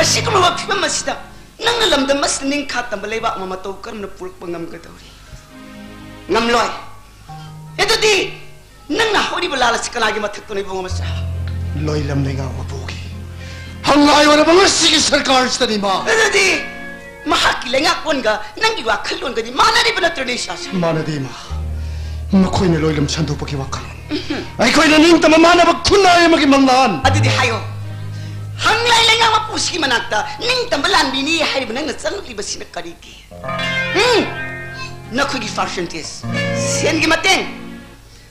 ꯑꯁꯤꯒꯨꯝꯂꯕ ꯐꯤꯕꯝ ꯑꯁꯤꯗ ꯅꯪꯅ ꯂꯝꯗꯝ ꯑꯁꯤꯗ ꯅꯤꯡꯈꯥ ꯇꯝꯕ ꯂꯩꯕꯥꯛ ꯑꯃ ꯃꯇꯧ ꯀꯔꯝꯅ ꯄꯨꯔꯛꯄ ꯉꯝꯒꯗꯧꯔꯤ? ꯉꯝꯂꯣꯏ꯫ ꯑꯗꯨꯗꯤ ꯅꯪꯅ ꯍꯧꯔꯤꯕ ꯂꯥꯜ ꯑꯁꯤ ꯀꯅꯥꯒꯤ ꯃꯊꯛꯇꯅꯣ, ꯏꯕꯨꯡꯉꯣ ꯃꯆꯥ? ꯂꯣꯏꯂꯝ ꯂꯩꯉꯥꯛ ꯃꯄꯨꯒꯤ꯫ ꯍꯪꯉꯥꯏ ꯑꯣꯏꯔꯕ ꯉꯁꯤꯒꯤ ꯁꯔꯀꯥꯔꯁꯤꯗꯅꯤ, ꯏꯃꯥ꯫ ꯑꯗꯨꯗꯤ ꯃꯍꯥꯛꯀꯤ ꯂꯩꯉꯥꯛꯂꯣꯟꯒ ꯅꯪꯒꯤ ꯋꯥꯈꯜꯂꯣꯟꯒꯗꯤ ꯃꯥꯟꯅꯔꯤꯕ ꯅꯠꯇ꯭ꯔꯅꯦ, ꯏꯆꯥꯁꯦ? ꯃꯥꯟꯅꯗꯦ, ꯏꯃꯥ꯫ ꯃꯈꯣꯏꯅ ꯂꯣꯏꯂꯝ ꯁꯟꯗꯣꯛꯄꯒꯤ ꯋꯥꯈꯜꯂꯣꯟ, ꯑꯩꯈꯣꯏꯅ ꯅꯤꯡꯇꯝꯕ ꯃꯥꯟꯅꯕ ꯈꯨꯟꯅꯥꯏ ꯑꯃꯒꯤ ꯃꯪꯂꯥꯟ꯫ ꯑꯗꯨꯗꯤ ꯍꯥꯏꯌꯣ, ꯍꯪꯂꯥꯏ ꯂꯩꯉꯥꯛ ꯃꯄꯨꯁꯤꯒꯤ ꯃꯅꯥꯛꯇ ꯅꯤꯡꯇꯝꯕ ꯂꯥꯟꯃꯤꯅꯤ ꯍꯥꯏꯔꯤꯕ ꯅꯪꯅ ꯆꯪꯂꯛꯂꯤꯕꯁꯤꯅ ꯀꯔꯤꯒꯤ? ꯎꯝ, ꯅꯈꯣꯏꯒꯤ ꯄꯥꯔꯁꯦꯟꯇꯦꯖ, ꯁꯦꯟꯒꯤ ꯃꯇꯦꯡ,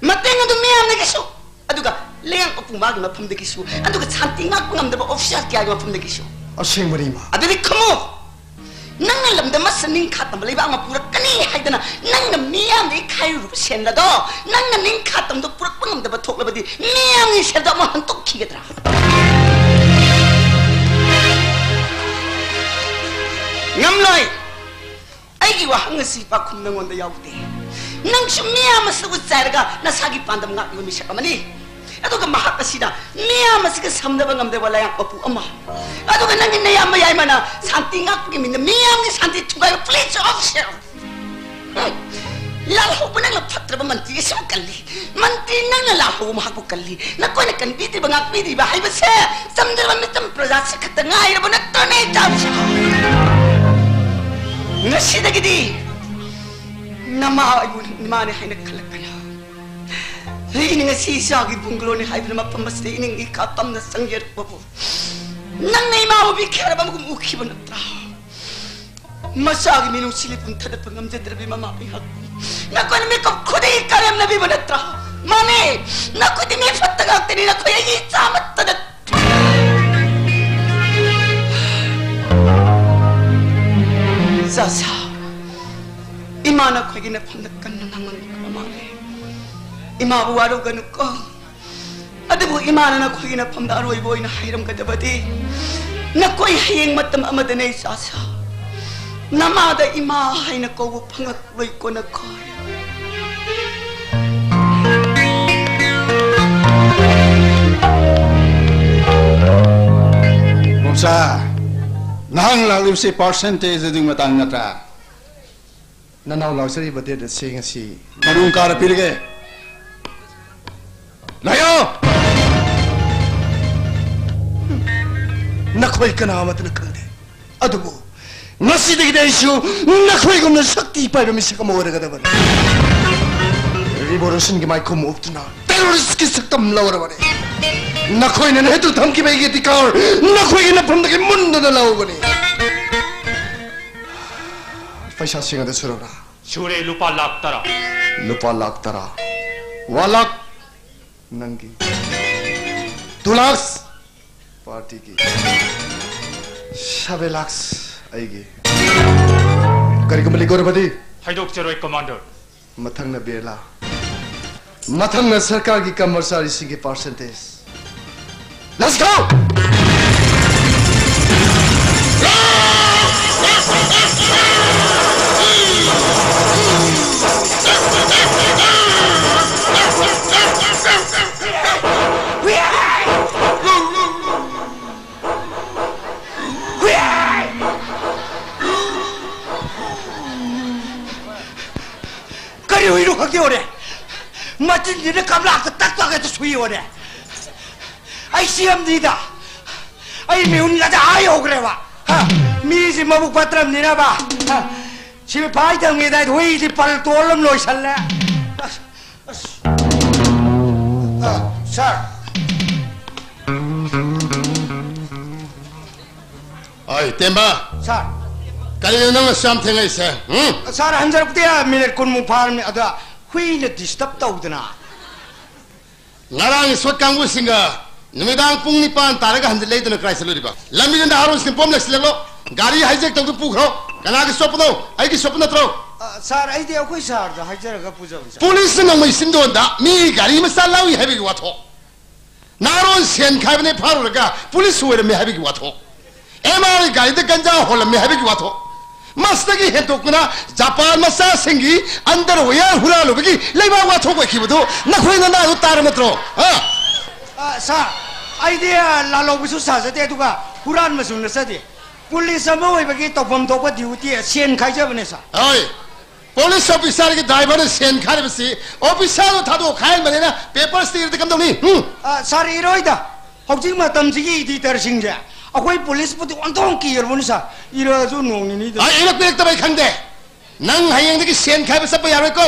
ꯃꯇꯦꯡ ꯑꯗꯨ ꯃꯤꯌꯥꯝꯗꯒꯤꯁꯨ, ꯑꯗꯨꯒ ꯂꯩꯉꯥꯛ ꯃꯄꯨ ꯃꯥꯒꯤ ꯃꯐꯝꯗꯒꯤꯁꯨ, ꯑꯗꯨꯒ ꯁꯥꯟꯇꯤ ꯉꯥꯛꯄ ꯉꯝꯗꯕ ꯑꯣꯐꯤꯁꯥꯔ ꯀꯌꯥꯒꯤ ꯃꯐꯝꯗꯒꯤꯁꯨ꯫ ꯑꯁꯦꯡꯕꯅꯤ, ꯏꯃꯥ꯫ ꯑꯗꯨꯗꯤ ꯈꯨꯝꯃꯨ, ꯅꯪꯅ ꯂꯝꯗꯝ ꯑꯁꯤꯗ ꯅꯤꯡꯈꯥ ꯇꯝꯕ ꯂꯩꯕꯥꯛ ꯑꯃ ꯄꯨꯔꯛꯀꯅꯤ ꯍꯥꯏꯗꯅ ꯅꯪꯅ ꯃꯤꯌꯥꯝꯗꯒꯤ ꯈꯥꯏꯔꯨꯔꯕ ꯁꯦꯜ ꯑꯗꯣ ꯅꯪꯅ ꯅꯤꯡꯈꯥ ꯇꯝꯕꯗꯣ ꯄꯨꯔꯛꯄ ꯉꯝꯗꯕ ꯊꯣꯛꯂꯕꯗꯤ ꯃꯤꯌꯥꯝꯒꯤ ꯁꯦꯜꯗꯣ ꯑꯃꯨꯛ ꯍꯟꯗꯣꯛꯈꯤꯒꯗ꯭ꯔꯥ? ꯉꯝꯂꯣꯏ꯫ ꯑꯩꯒꯤ ꯋꯥꯍꯪ ꯑꯁꯤ ꯄꯥꯎꯈꯨꯝ ꯅꯪꯉꯣꯟꯗ ꯌꯥꯎꯗꯦ꯫ ꯅꯪꯁꯨ ꯃꯤꯌꯥꯝ ꯑꯁꯤꯗ ꯎꯠ ꯆꯥꯏꯔꯒ ꯅꯁꯥꯒꯤ ꯄꯥꯟꯗꯝ ꯉꯥꯛꯂꯤꯕ ꯃꯤꯁꯛ ꯑꯃꯅꯤ꯫ ꯑꯗꯨꯒ ꯃꯍꯥꯛ ꯑꯁꯤꯅ ꯃꯤꯌꯥꯝ ꯑꯁꯤꯒ ꯁꯝꯅꯕ ꯉꯝꯗꯕ ꯂꯩꯉꯥꯛ ꯃꯄꯨ ꯑꯃ, ꯑꯗꯨꯒ ꯅꯪꯒꯤ ꯅꯌꯥꯝꯕ ꯌꯥꯏꯃꯅ ꯁꯥꯟꯇꯤ ꯉꯥꯛꯄꯒꯤ ꯃꯤꯡꯗ ꯃꯤꯌꯥꯝꯒꯤ ꯁꯥꯟꯇꯤ ꯊꯨꯒꯥꯏꯕ police officer꯫ ꯍꯝ! ꯂꯥꯜꯍꯧꯕ ꯅꯪꯅ ꯐꯠꯇ꯭ꯔꯕ ꯃꯟꯇ꯭ꯔꯤ ꯑꯁꯤꯕꯨ ꯀꯜꯂꯤ, ꯃꯟꯇ꯭ꯔꯤ ꯅꯪꯅ ꯂꯥꯜꯍꯧꯕ ꯃꯍꯥꯛꯄꯨ ꯀꯜꯂꯤ꯫ ꯅꯈꯣꯏꯅ ꯀꯟꯕꯤꯗ꯭ꯔꯤꯕ ꯉꯥꯛꯄꯤꯗ꯭ꯔꯤꯕ ꯍꯥꯏꯕꯁꯦ ꯆꯝꯖꯕ ꯃꯤꯆꯝ ꯄ꯭ꯔꯖꯥꯁꯤ ꯈꯛꯇ ꯉꯥꯏꯔꯕ ꯅꯠꯇ꯭ꯔꯅꯦ, ꯏꯆꯥꯁꯦ? ꯉꯁꯤꯗꯒꯤꯗꯤ ꯅꯃꯥ ꯑꯩꯕꯨ ꯏꯃꯥꯅꯦ ꯍꯥꯏꯅ ꯈꯜꯂꯛꯀꯅꯨ꯫ ꯑꯩꯅ ꯉꯁꯤ ꯏꯆꯥꯒꯤ ꯕꯨꯡꯒ꯭ꯂꯣꯅꯤ ꯍꯥꯏꯗꯨꯅ ꯃꯐꯝ ꯑꯁꯤꯗ ꯏꯅꯤꯡ ꯏꯈꯥ ꯇꯝꯅ ꯆꯪꯖꯔꯛꯄꯕꯨ ꯅꯪꯅ ꯏꯃꯥꯕꯨ ꯃꯤꯈꯥꯔꯕ ꯑꯃꯒꯨꯝ ꯎꯈꯤꯕ ꯅꯠꯇ꯭ꯔꯥ? ꯃꯆꯥꯒꯤ ꯃꯤꯅꯨꯡꯁꯤ ꯂꯤꯄꯨꯟ ꯊꯥꯗꯠꯄ ꯉꯝꯖꯗ꯭ꯔꯕꯤ ꯃꯃꯥ ꯑꯩꯍꯥꯛꯄꯨ ꯅꯈꯣꯏꯅ ꯃꯤꯀꯨꯞ ꯈꯨꯗꯤꯡꯒꯤ ꯀꯔꯦꯝꯅꯕꯤꯕ ꯅꯠꯇ꯭ꯔꯥ? ꯃꯥꯅꯦ, ꯅꯈꯣꯏꯗꯤ ꯃꯤ ꯐꯠꯇ ꯉꯥꯛꯇꯅꯤ, ꯅꯈꯣꯏ ꯑꯩꯒꯤ ꯏꯆꯥ ꯑꯃꯠꯇ ꯅꯠꯇꯦ꯫ ꯆꯥꯁꯥ, ꯏꯃꯥ ꯅꯈꯣꯏꯒꯤ ꯅꯐꯝꯗ ꯀꯟꯅ ꯉꯥꯡꯂꯝꯈ꯭ꯔ ꯃꯥꯜꯂꯦ꯫ ꯏꯃꯥꯕꯨ ꯋꯥꯔꯧꯒꯅꯨꯀꯣ꯫ ꯑꯗꯨꯕꯨ ꯏꯃꯥꯅ ꯅꯈꯣꯏꯒꯤ ꯅꯐꯝꯗ ꯑꯔꯣꯏꯕ ꯑꯣꯏꯅ ꯍꯥꯏꯔꯝꯒꯗꯕꯗꯤ, ꯅꯈꯣꯏ ꯍꯌꯦꯡ ꯃꯇꯝ ꯑꯃꯗꯅꯦ ꯏꯆꯥꯁꯥ꯫ ꯅꯃꯥꯗ ꯏꯃꯥ ꯍꯥꯏꯅ ꯀꯧꯕ ꯐꯪꯉꯛꯂꯣꯏꯀꯣ ꯅꯈꯣꯏ꯫ ꯃꯣꯝꯆꯥ, ꯅꯍꯥꯛ ꯂꯥꯛꯂꯤꯕꯁꯤ percentage ꯑꯗꯨꯒꯤ ꯃꯇꯥꯡ ꯅꯠꯇ꯭ꯔꯥ? ꯅꯅꯥꯎ ꯂꯥꯛꯆꯔꯤꯕ date ꯑꯁꯤ ꯉꯁꯤ ꯃꯔꯨꯡ ꯀꯥꯔ ꯄꯤꯔꯒꯦ꯫ ꯂꯥꯛꯑꯣ! ꯅꯈꯣꯏ ꯀꯅꯥ ꯑꯃꯠꯇꯅ ꯈꯪꯗꯦ꯫ ꯑꯗꯨꯕꯨ ꯉꯁꯤꯗꯒꯤꯗꯤ ꯑꯩꯁꯨ ꯅꯈꯣꯏꯒꯨꯝꯅ ꯁꯛꯇꯤ ꯄꯥꯏꯕ ꯃꯤꯁꯛ ꯑꯃ ꯑꯣꯏꯔꯒꯗꯕꯅꯤ꯫ Revolutionꯒꯤ ꯃꯥꯏꯈꯨꯝ ꯎꯞꯇꯨꯅ terroristꯀꯤ ꯁꯛꯇꯝ ꯂꯧꯔꯕꯅꯤ꯫ ꯅꯈꯣꯏꯅ ꯅꯦꯍꯇꯨ ꯊꯝꯈꯤꯕ ꯑꯩꯒꯤ ꯑꯙꯤꯀꯥꯔ ꯅꯈꯣꯏꯒꯤ ꯅꯐꯝꯗꯒꯤ ꯃꯨꯟꯗꯨꯅ ꯂꯧꯕꯅꯤ꯫ ꯄꯩꯁꯥꯁꯤꯡ ꯑꯗꯨ ꯁꯨꯔꯕ꯭ꯔꯥ? ꯁꯨꯔꯦ, ꯂꯨꯄꯥ ꯂꯥꯈ ꯇꯔꯥ꯫ ꯂꯨꯄꯥ ꯂꯥꯈ ꯇꯔꯥ꯫ One lakh ꯅꯪꯒꯤ꯫ Two lakhs partyꯒꯤ꯫ Seven lakhs ꯑꯩꯒꯤ꯫ ꯀꯔꯤꯒꯨꯝꯕ ꯂꯤꯒꯣꯔꯕꯗꯤ? ꯍꯥꯏꯗꯣꯛꯆꯔꯣꯏ, Commander꯫ ꯃꯊꯪꯅ ꯕꯤꯔꯂꯥ꯫ ꯃꯊꯪꯅ ꯁꯔꯀꯥꯔꯒꯤ ꯀꯔꯃꯆꯥꯔꯤꯁꯤꯡꯒꯤ percentage꯫ Let's go! ꯀꯔꯤ ꯍꯨꯏꯅꯣ ꯈꯪꯗꯦ ꯍꯣꯔꯦ꯫ ꯃꯆꯤꯟꯁꯤꯅ ꯀꯞꯂꯥꯛꯇ ꯇꯛ ꯇꯛ ꯍꯦꯛꯇ ꯁꯨꯏ ꯍꯣꯔꯦ꯫ ꯑꯩ ꯁꯤꯑꯦꯝꯅꯤꯗ꯫ ꯑꯩ ꯃꯤꯍꯨꯟꯒꯁꯦ ꯑꯥ ꯌꯧꯈ꯭ꯔꯦꯕ꯫ ꯍꯥ? ꯃꯤꯁꯤ ꯃꯕꯨꯛ ꯐꯠꯇ꯭ꯔꯕꯅꯤꯅꯕ꯫ ꯍꯥ? ꯁꯤ ꯐꯥꯏ ꯊꯝꯒꯦ ꯑꯗꯥꯏꯗ ꯍꯨꯏꯁꯤ ꯄꯜ ꯇꯣꯜ ꯑꯃ ꯂꯣꯏꯁꯜꯂꯦ꯫ ꯑꯁ, ꯑꯁ꯫ ꯑ, ꯁꯥꯔ꯫ ꯑꯣꯏ, ꯇꯦꯝꯕ꯫ ꯁꯥꯔ꯫ ꯀꯔꯤꯒꯤꯅꯣ ꯅꯪꯅ ꯑꯁꯨꯛ ꯌꯥꯝ ꯊꯦꯡꯉꯛꯏꯁꯦ? ꯍꯨꯝ? ꯁꯥꯔ, ꯍꯟꯖꯔꯛꯄꯗꯤ ꯃꯤꯅꯤꯠ ꯀꯨꯟꯃꯨꯛ ꯐꯥꯔꯝꯅꯤ꯫ ꯑꯗ ꯍꯨꯏꯅ disturb ꯇꯧꯗꯅ꯫ ꯉꯔꯥꯡ ꯏꯁꯀꯣꯠ ꯀꯥꯡꯕꯨꯁꯤꯡꯒ ꯅꯨꯃꯤꯗꯥꯡ ꯄꯨꯡ ꯅꯤꯄꯥꯟ ꯇꯥꯔꯒ ꯍꯟꯖꯤꯜꯂꯛꯏꯗꯨꯅ ꯀꯗꯥꯏ ꯆꯠꯂꯨꯔꯤꯕ? ꯂꯝꯕꯤꯗ ꯅꯍꯥꯔꯣꯟꯁꯤꯡ ꯄꯣꯝ ꯂꯩꯁꯤꯜꯂꯛꯂꯣ꯫ ꯒꯥꯔꯤ hijack ꯇꯧꯗꯨ ꯄꯨꯈ꯭ꯔꯣ꯫ ꯀꯅꯥꯒꯤ ꯁꯣꯞꯅꯣ? ꯑꯩꯒꯤ ꯁꯣꯞ ꯅꯠꯇ꯭ꯔꯣ? ꯑ, ꯁꯥꯔ, ꯑꯩꯗꯤ ꯑꯩꯈꯣꯏ ꯁꯥꯔꯗ ꯍꯥꯏꯖꯔꯒ ꯄꯨꯖꯕꯅꯤ, ꯁꯥꯔ꯫ ꯄꯨꯂꯤꯁꯅ ꯅꯣꯡꯃꯩ ꯁꯤꯟꯗꯣꯟꯗ ꯃꯤ ꯒꯥꯔꯤ ꯃꯆꯥ ꯂꯧꯏ ꯍꯥꯏꯕꯒꯤ ꯋꯥꯊꯣꯛ꯫ ꯅꯍꯥꯔꯣꯟ ꯁꯦꯟ ꯈꯥꯏꯕꯅꯦ ꯐꯥꯔꯨꯔꯒ ꯄꯨꯂꯤꯁ ꯑꯣꯏꯔꯝꯃꯦ ꯍꯥꯏꯕꯒꯤ ꯋꯥꯊꯣꯛ꯫ ꯑꯦꯝ ꯑꯥꯔ ꯑꯥꯏ ꯒꯥꯔꯤꯗ ꯒꯟꯖꯥ ꯍꯣꯜꯂꯝꯃꯦ ꯍꯥꯏꯕꯒꯤ ꯋꯥꯊꯣꯛ꯫ ꯃꯁꯤꯗꯒꯤ ꯍꯦꯟꯗꯣꯛꯇꯨꯅ ꯖꯄꯥꯟ ꯃꯆꯥꯁꯤꯡꯒꯤ underwear ꯍꯨꯔꯥꯜꯂꯨꯕꯒꯤ ꯂꯩꯕꯥꯛ ꯋꯥꯊꯣꯛ ꯑꯣꯏꯈꯤꯕꯗꯨ ꯅꯈꯣꯏ ꯅꯅꯥꯗꯨ ꯇꯥꯔꯕ ꯅꯠꯇ꯭ꯔꯣ? ꯍꯥ? ꯑ, ꯁꯥꯔ, ꯑꯩꯗꯤ, ꯑ, ꯂꯥꯜꯍꯧꯕꯁꯨ ꯁꯥꯖꯗꯦ, ꯑꯗꯨꯒ ꯍꯨꯔꯥꯟꯕꯁꯨ ꯅꯠꯆꯗꯦ꯫ ꯄꯨꯂꯤꯁ ꯑꯃ ꯑꯣꯏꯕꯒꯤ ꯇꯧꯐꯝ ꯊꯣꯛꯄ duty, ꯁꯦꯟ ꯈꯥꯏꯖꯕꯅꯦ, ꯁꯥꯔ꯫ ꯍꯣꯏ, ꯄꯨꯂꯤꯁ ꯑꯣꯐꯤꯁꯥꯔꯒꯤ ꯗ꯭ꯔꯥꯏꯚꯔꯅ ꯁꯦꯟ ꯈꯥꯏꯔꯤꯕꯁꯤ ꯑꯣꯐꯤꯁꯥꯔꯗꯨ ꯊꯥꯗꯣꯛ ꯈꯥꯏꯍꯟꯕꯅꯤꯅ paper ꯁꯤꯗ ꯏꯔꯗꯤ ꯀꯝꯗꯧꯅꯤ? ꯎꯝ? ꯑ, ꯁꯥꯔ, ꯏꯔꯣꯏꯗ꯫ ꯍꯧꯖꯤꯛ ꯃꯇꯝꯁꯤꯒꯤ editor ꯁꯤꯡꯁꯦ ꯑꯩꯈꯣꯏ ꯄꯨꯂꯤꯁꯄꯨꯗꯤ ꯑꯣꯟꯊꯣꯛꯅ ꯀꯤꯔꯕꯅꯤ, ꯁꯥꯔ꯫ ꯏꯔꯛꯑꯁꯨ ꯅꯣꯡ ꯅꯤꯅꯤꯗ꯫ ꯑ, ꯏꯔꯛꯄ ꯏꯔꯛꯇꯕ ꯑꯩ ꯈꯪꯗꯦ꯫ ꯅꯪ ꯍꯌꯦꯡꯗꯒꯤ ꯁꯦꯟ ꯈꯥꯏꯕ ꯆꯠꯄ ꯌꯥꯔꯣꯏꯀꯣ꯫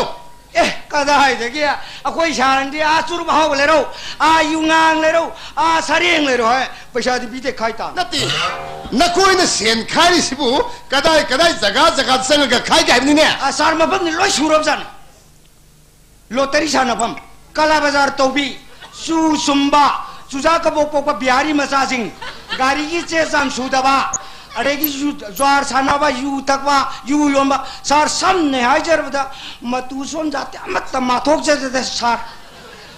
ꯑꯦ, ꯀꯗꯥꯏꯗꯒꯤ? ꯑꯩꯈꯣꯏ ꯁꯥꯔꯅꯗꯤ ꯑꯥ ꯆꯨꯔꯨꯞ ꯑꯍꯥꯎꯕ ꯂꯩꯔꯧ, ꯑꯥ ꯌꯨꯉꯥꯡ ꯂꯩꯔꯧ, ꯑꯥ ꯁꯔꯦꯡ ꯂꯩꯔꯧ ꯍꯥꯏ, ꯄꯩꯁꯥꯗꯤ ꯄꯤꯗꯦ, ꯈꯥꯏ ꯇꯥꯕꯅꯤ꯫ ꯅꯠꯇꯦ, ꯅꯈꯣꯏꯅ ꯁꯦꯟ ꯈꯥꯏꯔꯤꯁꯤꯕꯨ ꯀꯗꯥꯏ ꯀꯗꯥꯏ ꯖꯒꯥ ꯖꯒꯥꯗ ꯆꯪꯉꯒ ꯈꯥꯏꯒꯦ ꯍꯥꯏꯕꯅꯤꯅꯦ? ꯑ, ꯁꯥꯔ, ꯃꯐꯝꯗꯤ ꯂꯣꯏ ꯁꯨꯔꯕꯖꯥꯠꯅꯤ꯫ ꯂꯣꯇꯔꯤ ꯁꯥꯟꯅꯐꯝ, ꯀꯂꯥ ꯕꯖꯥꯔ ꯇꯧꯕꯤ, ꯆꯨ ꯁꯨꯝꯕ, ꯆꯨꯖꯥꯛ ꯀꯕꯣꯛ ꯄꯣꯛꯄ ꯕꯤꯍꯥꯔꯤ ꯃꯆꯥꯁꯤꯡ, ꯒꯥꯔꯤꯒꯤ ꯆꯦ ꯆꯥꯡ ꯁꯨꯗꯕ, ꯑꯗꯒꯤ ꯌꯨ-, ꯖ꯭ꯋꯥꯔ ꯁꯥꯟꯅꯕ, ꯌꯨ ꯊꯛꯄ, ꯌꯨ ꯌꯣꯟꯕ꯫ ꯁꯥꯔ, ꯁꯝꯅ ꯍꯥꯏꯖꯔꯕꯗ, ꯃꯇꯨ ꯁꯣꯝ ꯖꯥꯇꯤ ꯑꯃꯠꯇ ꯃꯥꯊꯣꯛꯆꯗꯦꯗ, ꯁꯥꯔ꯫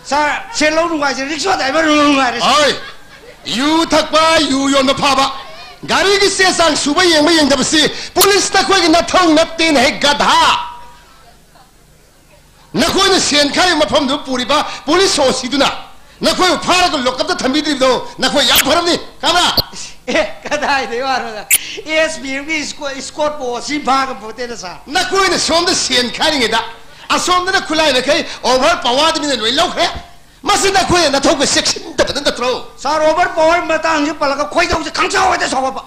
ꯁꯥꯔ, ꯁꯦꯜ ꯂꯧ ꯅꯨꯡꯉꯥꯏꯖꯦ, ꯔꯤꯛꯁꯣ ꯗ꯭ꯔꯥꯏꯚꯔ ꯅꯨꯡꯉꯥꯏꯔꯦ, ꯁꯥꯔ꯫ ꯍꯣꯏ, ꯌꯨ ꯊꯛꯄ, ꯌꯨ ꯌꯣꯟꯕ ꯐꯥꯕ, ꯒꯥꯔꯤꯒꯤ ꯆꯦ ꯆꯥꯡ ꯁꯨꯕ ꯌꯦꯡꯕ ꯌꯦꯡꯗꯕꯁꯤ ꯄꯨꯂꯤꯁꯇ ꯑꯩꯈꯣꯏꯒꯤ ꯅꯊꯧ ꯅꯠꯇꯦꯅꯦ, ꯍꯦ ꯒꯙꯥ꯫ ꯅꯈꯣꯏꯅ ꯁꯦꯟ ꯈꯥꯏꯔꯤꯕ ꯃꯐꯝꯗꯨ ꯄꯨꯔꯤꯕ ꯄꯨꯂꯤꯁ ꯑꯣꯁꯤꯗꯨꯅ ꯅꯈꯣꯏꯕꯨ ꯐꯥꯔꯒ ꯂꯣꯀꯞꯇ ꯊꯝꯕꯤꯗ꯭ꯔꯤꯕꯗꯣ ꯅꯈꯣꯏ ꯌꯥꯝ ꯐꯔꯝꯅꯤ, ꯈꯪꯕ꯭ꯔꯥ? ꯑꯦ, ꯀꯗꯥꯏꯗꯩ ꯋꯥꯅꯣꯗ? ꯑꯦꯁ ꯄꯤ ꯑꯦꯝꯒꯤ ꯏꯁꯀꯣ-, ꯏꯁꯀꯣꯔꯠꯄꯨ ꯑꯣꯁꯤ ꯐꯥꯒ ꯄꯣꯠꯇꯦꯗ, ꯁꯥꯔ꯫ ꯅꯈꯣꯏꯅ ꯁꯣꯝꯗ ꯁꯦꯟ ꯈꯥꯏꯔꯤꯉꯩꯗ ꯑꯁꯣꯝꯗꯅ ꯈꯨꯠꯂꯥꯏ ꯃꯈꯩ over power ꯗ ꯃꯤꯅ ꯂꯣꯏ ꯂꯧꯈ꯭ꯔꯦ꯫ ꯃꯁꯤ ꯅꯈꯣꯏꯅ ꯅꯊꯧꯒ ꯆꯦꯛꯁꯤꯟꯗꯕꯗ ꯅꯠꯇ꯭ꯔꯣ? ꯁꯥꯔ, over power ꯃꯇꯥꯡꯁꯤ ꯄꯜꯂꯒ ꯈꯣꯏꯗꯧꯁꯦ ꯈꯪꯁꯥꯎ ꯍꯦꯛꯇ ꯁꯥꯎꯒꯠꯄ꯫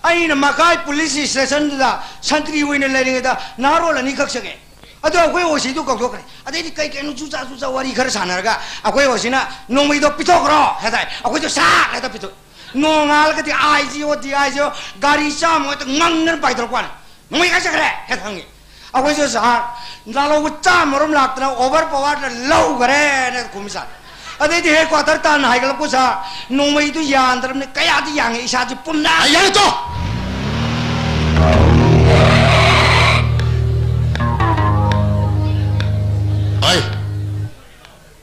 ꯑꯩꯅ ꯃꯈꯥꯏ ꯄꯨꯂꯤꯁ ꯏꯁꯇꯦꯁꯟꯗꯨꯗ ꯁꯟꯇ꯭ꯔꯤ ꯑꯣꯏꯅ ꯂꯩꯔꯤꯉꯩꯗ ꯅꯍꯥꯔꯣꯜ ꯑꯅꯤꯈꯛ ꯆꯪꯉꯦ꯫ ꯑꯗꯣ ꯑꯩꯈꯣꯏ ꯑꯣꯁꯤꯗꯨ ꯀꯧꯊꯣꯛꯈ꯭ꯔꯦ꯫ ꯑꯗꯩꯗꯤ ꯀꯩ ꯀꯩꯅꯣ ꯆꯨꯆꯥ ꯆꯨꯆꯥ ꯋꯥꯔꯤ ꯈꯔ ꯁꯥꯟꯅꯔꯒ ꯑꯩꯈꯣꯏ ꯑꯣꯁꯤꯅ "ꯅꯣꯡꯃꯩꯗꯣ ꯄꯤꯊꯣꯛꯈ꯭ꯔꯣ" ꯍꯥꯏ ꯇꯥꯏ꯫ ꯑꯩꯈꯣꯏꯁꯨ ꯁꯥꯛ ꯍꯦꯛꯇ ꯄꯤꯊꯣꯛ-, ꯅꯣꯡꯉꯥꯜꯂꯒꯗꯤ ꯑꯥꯏ G O, D I G O ꯒꯥꯔꯤ ꯆꯥꯝꯃ ꯍꯦꯛꯇ ꯉꯪꯗꯅ ꯄꯥꯏꯊꯣꯔꯛꯄ ꯋꯥꯅꯤ꯫ "ꯅꯣꯡꯃꯩ ꯀꯥꯏ ꯆꯠꯈ꯭ꯔꯦ?" ꯍꯦꯛ ꯍꯪꯉꯤ꯫ ꯑꯩꯈꯣꯏꯁꯨ ꯁꯥꯔ, ꯂꯥꯜꯍꯧꯕ ꯆꯥꯝꯃꯔꯣꯝ ꯂꯥꯛꯇꯅ over power ꯗ ꯂꯧꯈ꯭ꯔꯦꯅ ꯈꯨꯝꯃꯤ ꯁꯥꯔ꯫ ꯑꯗꯩꯗꯤ headquarter ꯇꯥꯟꯅ ꯍꯥꯏꯒꯠꯂꯛꯄ ꯁꯥꯔ, ꯅꯣꯡꯃꯩꯗꯨ ꯌꯥꯟꯗ꯭ꯔꯕꯅꯤ, ꯀꯌꯥꯗꯤ ꯌꯥꯡꯉꯦ, ꯏꯁꯥꯁꯤ ꯄꯨꯝꯅ꯫ ꯑ, ꯌꯥꯔꯦ, ꯇꯣ! ꯍꯣꯏ,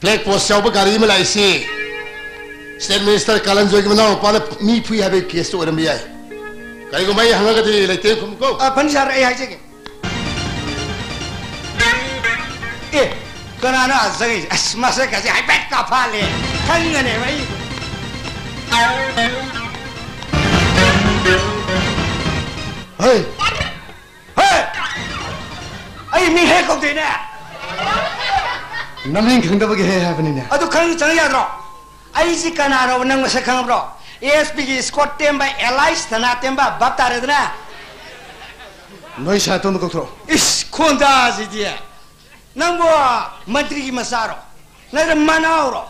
flag post ꯌꯥꯎꯕ ꯒꯥꯔꯤ ꯑꯃ ꯂꯥꯛꯏꯁꯤ State Minister ꯀꯥꯂꯟꯖꯣꯏꯒꯤ ꯃꯅꯥꯎ ꯅꯨꯄꯥꯅ ꯃꯤ ꯐꯨꯏ ꯍꯥꯏꯕꯒꯤ case ꯇꯨ ꯑꯣꯏꯔꯝꯕ ꯌꯥꯏ꯫ ꯀꯩꯒꯨꯝꯕ ꯑꯩ ꯍꯪꯉꯒꯗꯤ ꯂꯩꯇꯦ ꯈꯨꯝꯃꯨꯀꯣ꯫ ꯑ, ꯐꯅꯤ ꯁꯥꯔ, ꯑꯩ ꯍꯥꯏꯖꯒꯦ꯫ ꯑꯦ, ꯀꯅꯥꯅꯣ ꯑꯥ ꯆꯪꯉꯛꯏꯁꯦ? ꯑꯁ, ꯃꯁꯛ ꯀꯥꯁꯦ ꯍꯥꯏꯐꯦꯠ ꯀꯥꯐꯥꯜꯂꯦ꯫ ꯈꯪꯒꯅꯦꯕ ꯑꯩ꯫ ꯍꯩ! ꯍꯦ! ꯑꯩ ꯃꯤꯡ ꯍꯦꯛ ꯀꯧꯗꯦꯅꯦ꯫ ꯅꯃꯤꯡ ꯈꯪꯗꯕꯒꯤ ꯍꯦ ꯍꯥꯏꯕꯅꯤꯅꯦ꯫ ꯑꯗꯨ ꯈꯪ ꯆꯪ ꯌꯥꯗ꯭ꯔꯣ? ꯑꯩꯁꯤ ꯀꯅꯥꯅꯣꯕ ꯅꯪ ꯃꯁꯛ ꯈꯪꯉꯕ꯭ꯔꯣ? ꯑꯦ ꯑꯦꯁ ꯄꯤꯒꯤ ꯏꯁꯀꯣꯠ ꯇꯦꯝꯕ, ꯑꯦꯂꯥꯏꯁ ꯊꯅꯥ ꯇꯦꯝꯕ, ꯚꯥꯞ ꯇꯥꯔꯦꯗꯅ? ꯅꯣꯏ ꯁꯥꯏ ꯑꯇꯣꯝꯕ ꯀꯧꯊꯣꯔꯛꯑꯣ꯫ ꯏꯁ, ꯈꯣꯟꯗꯥꯁꯤꯗꯤ! ꯅꯪꯕꯨ ꯃꯟꯇ꯭ꯔꯤꯒꯤ ꯃꯆꯥꯔꯣ? ꯅꯠꯇ꯭ꯔ ꯃꯅꯥꯎꯔꯣ?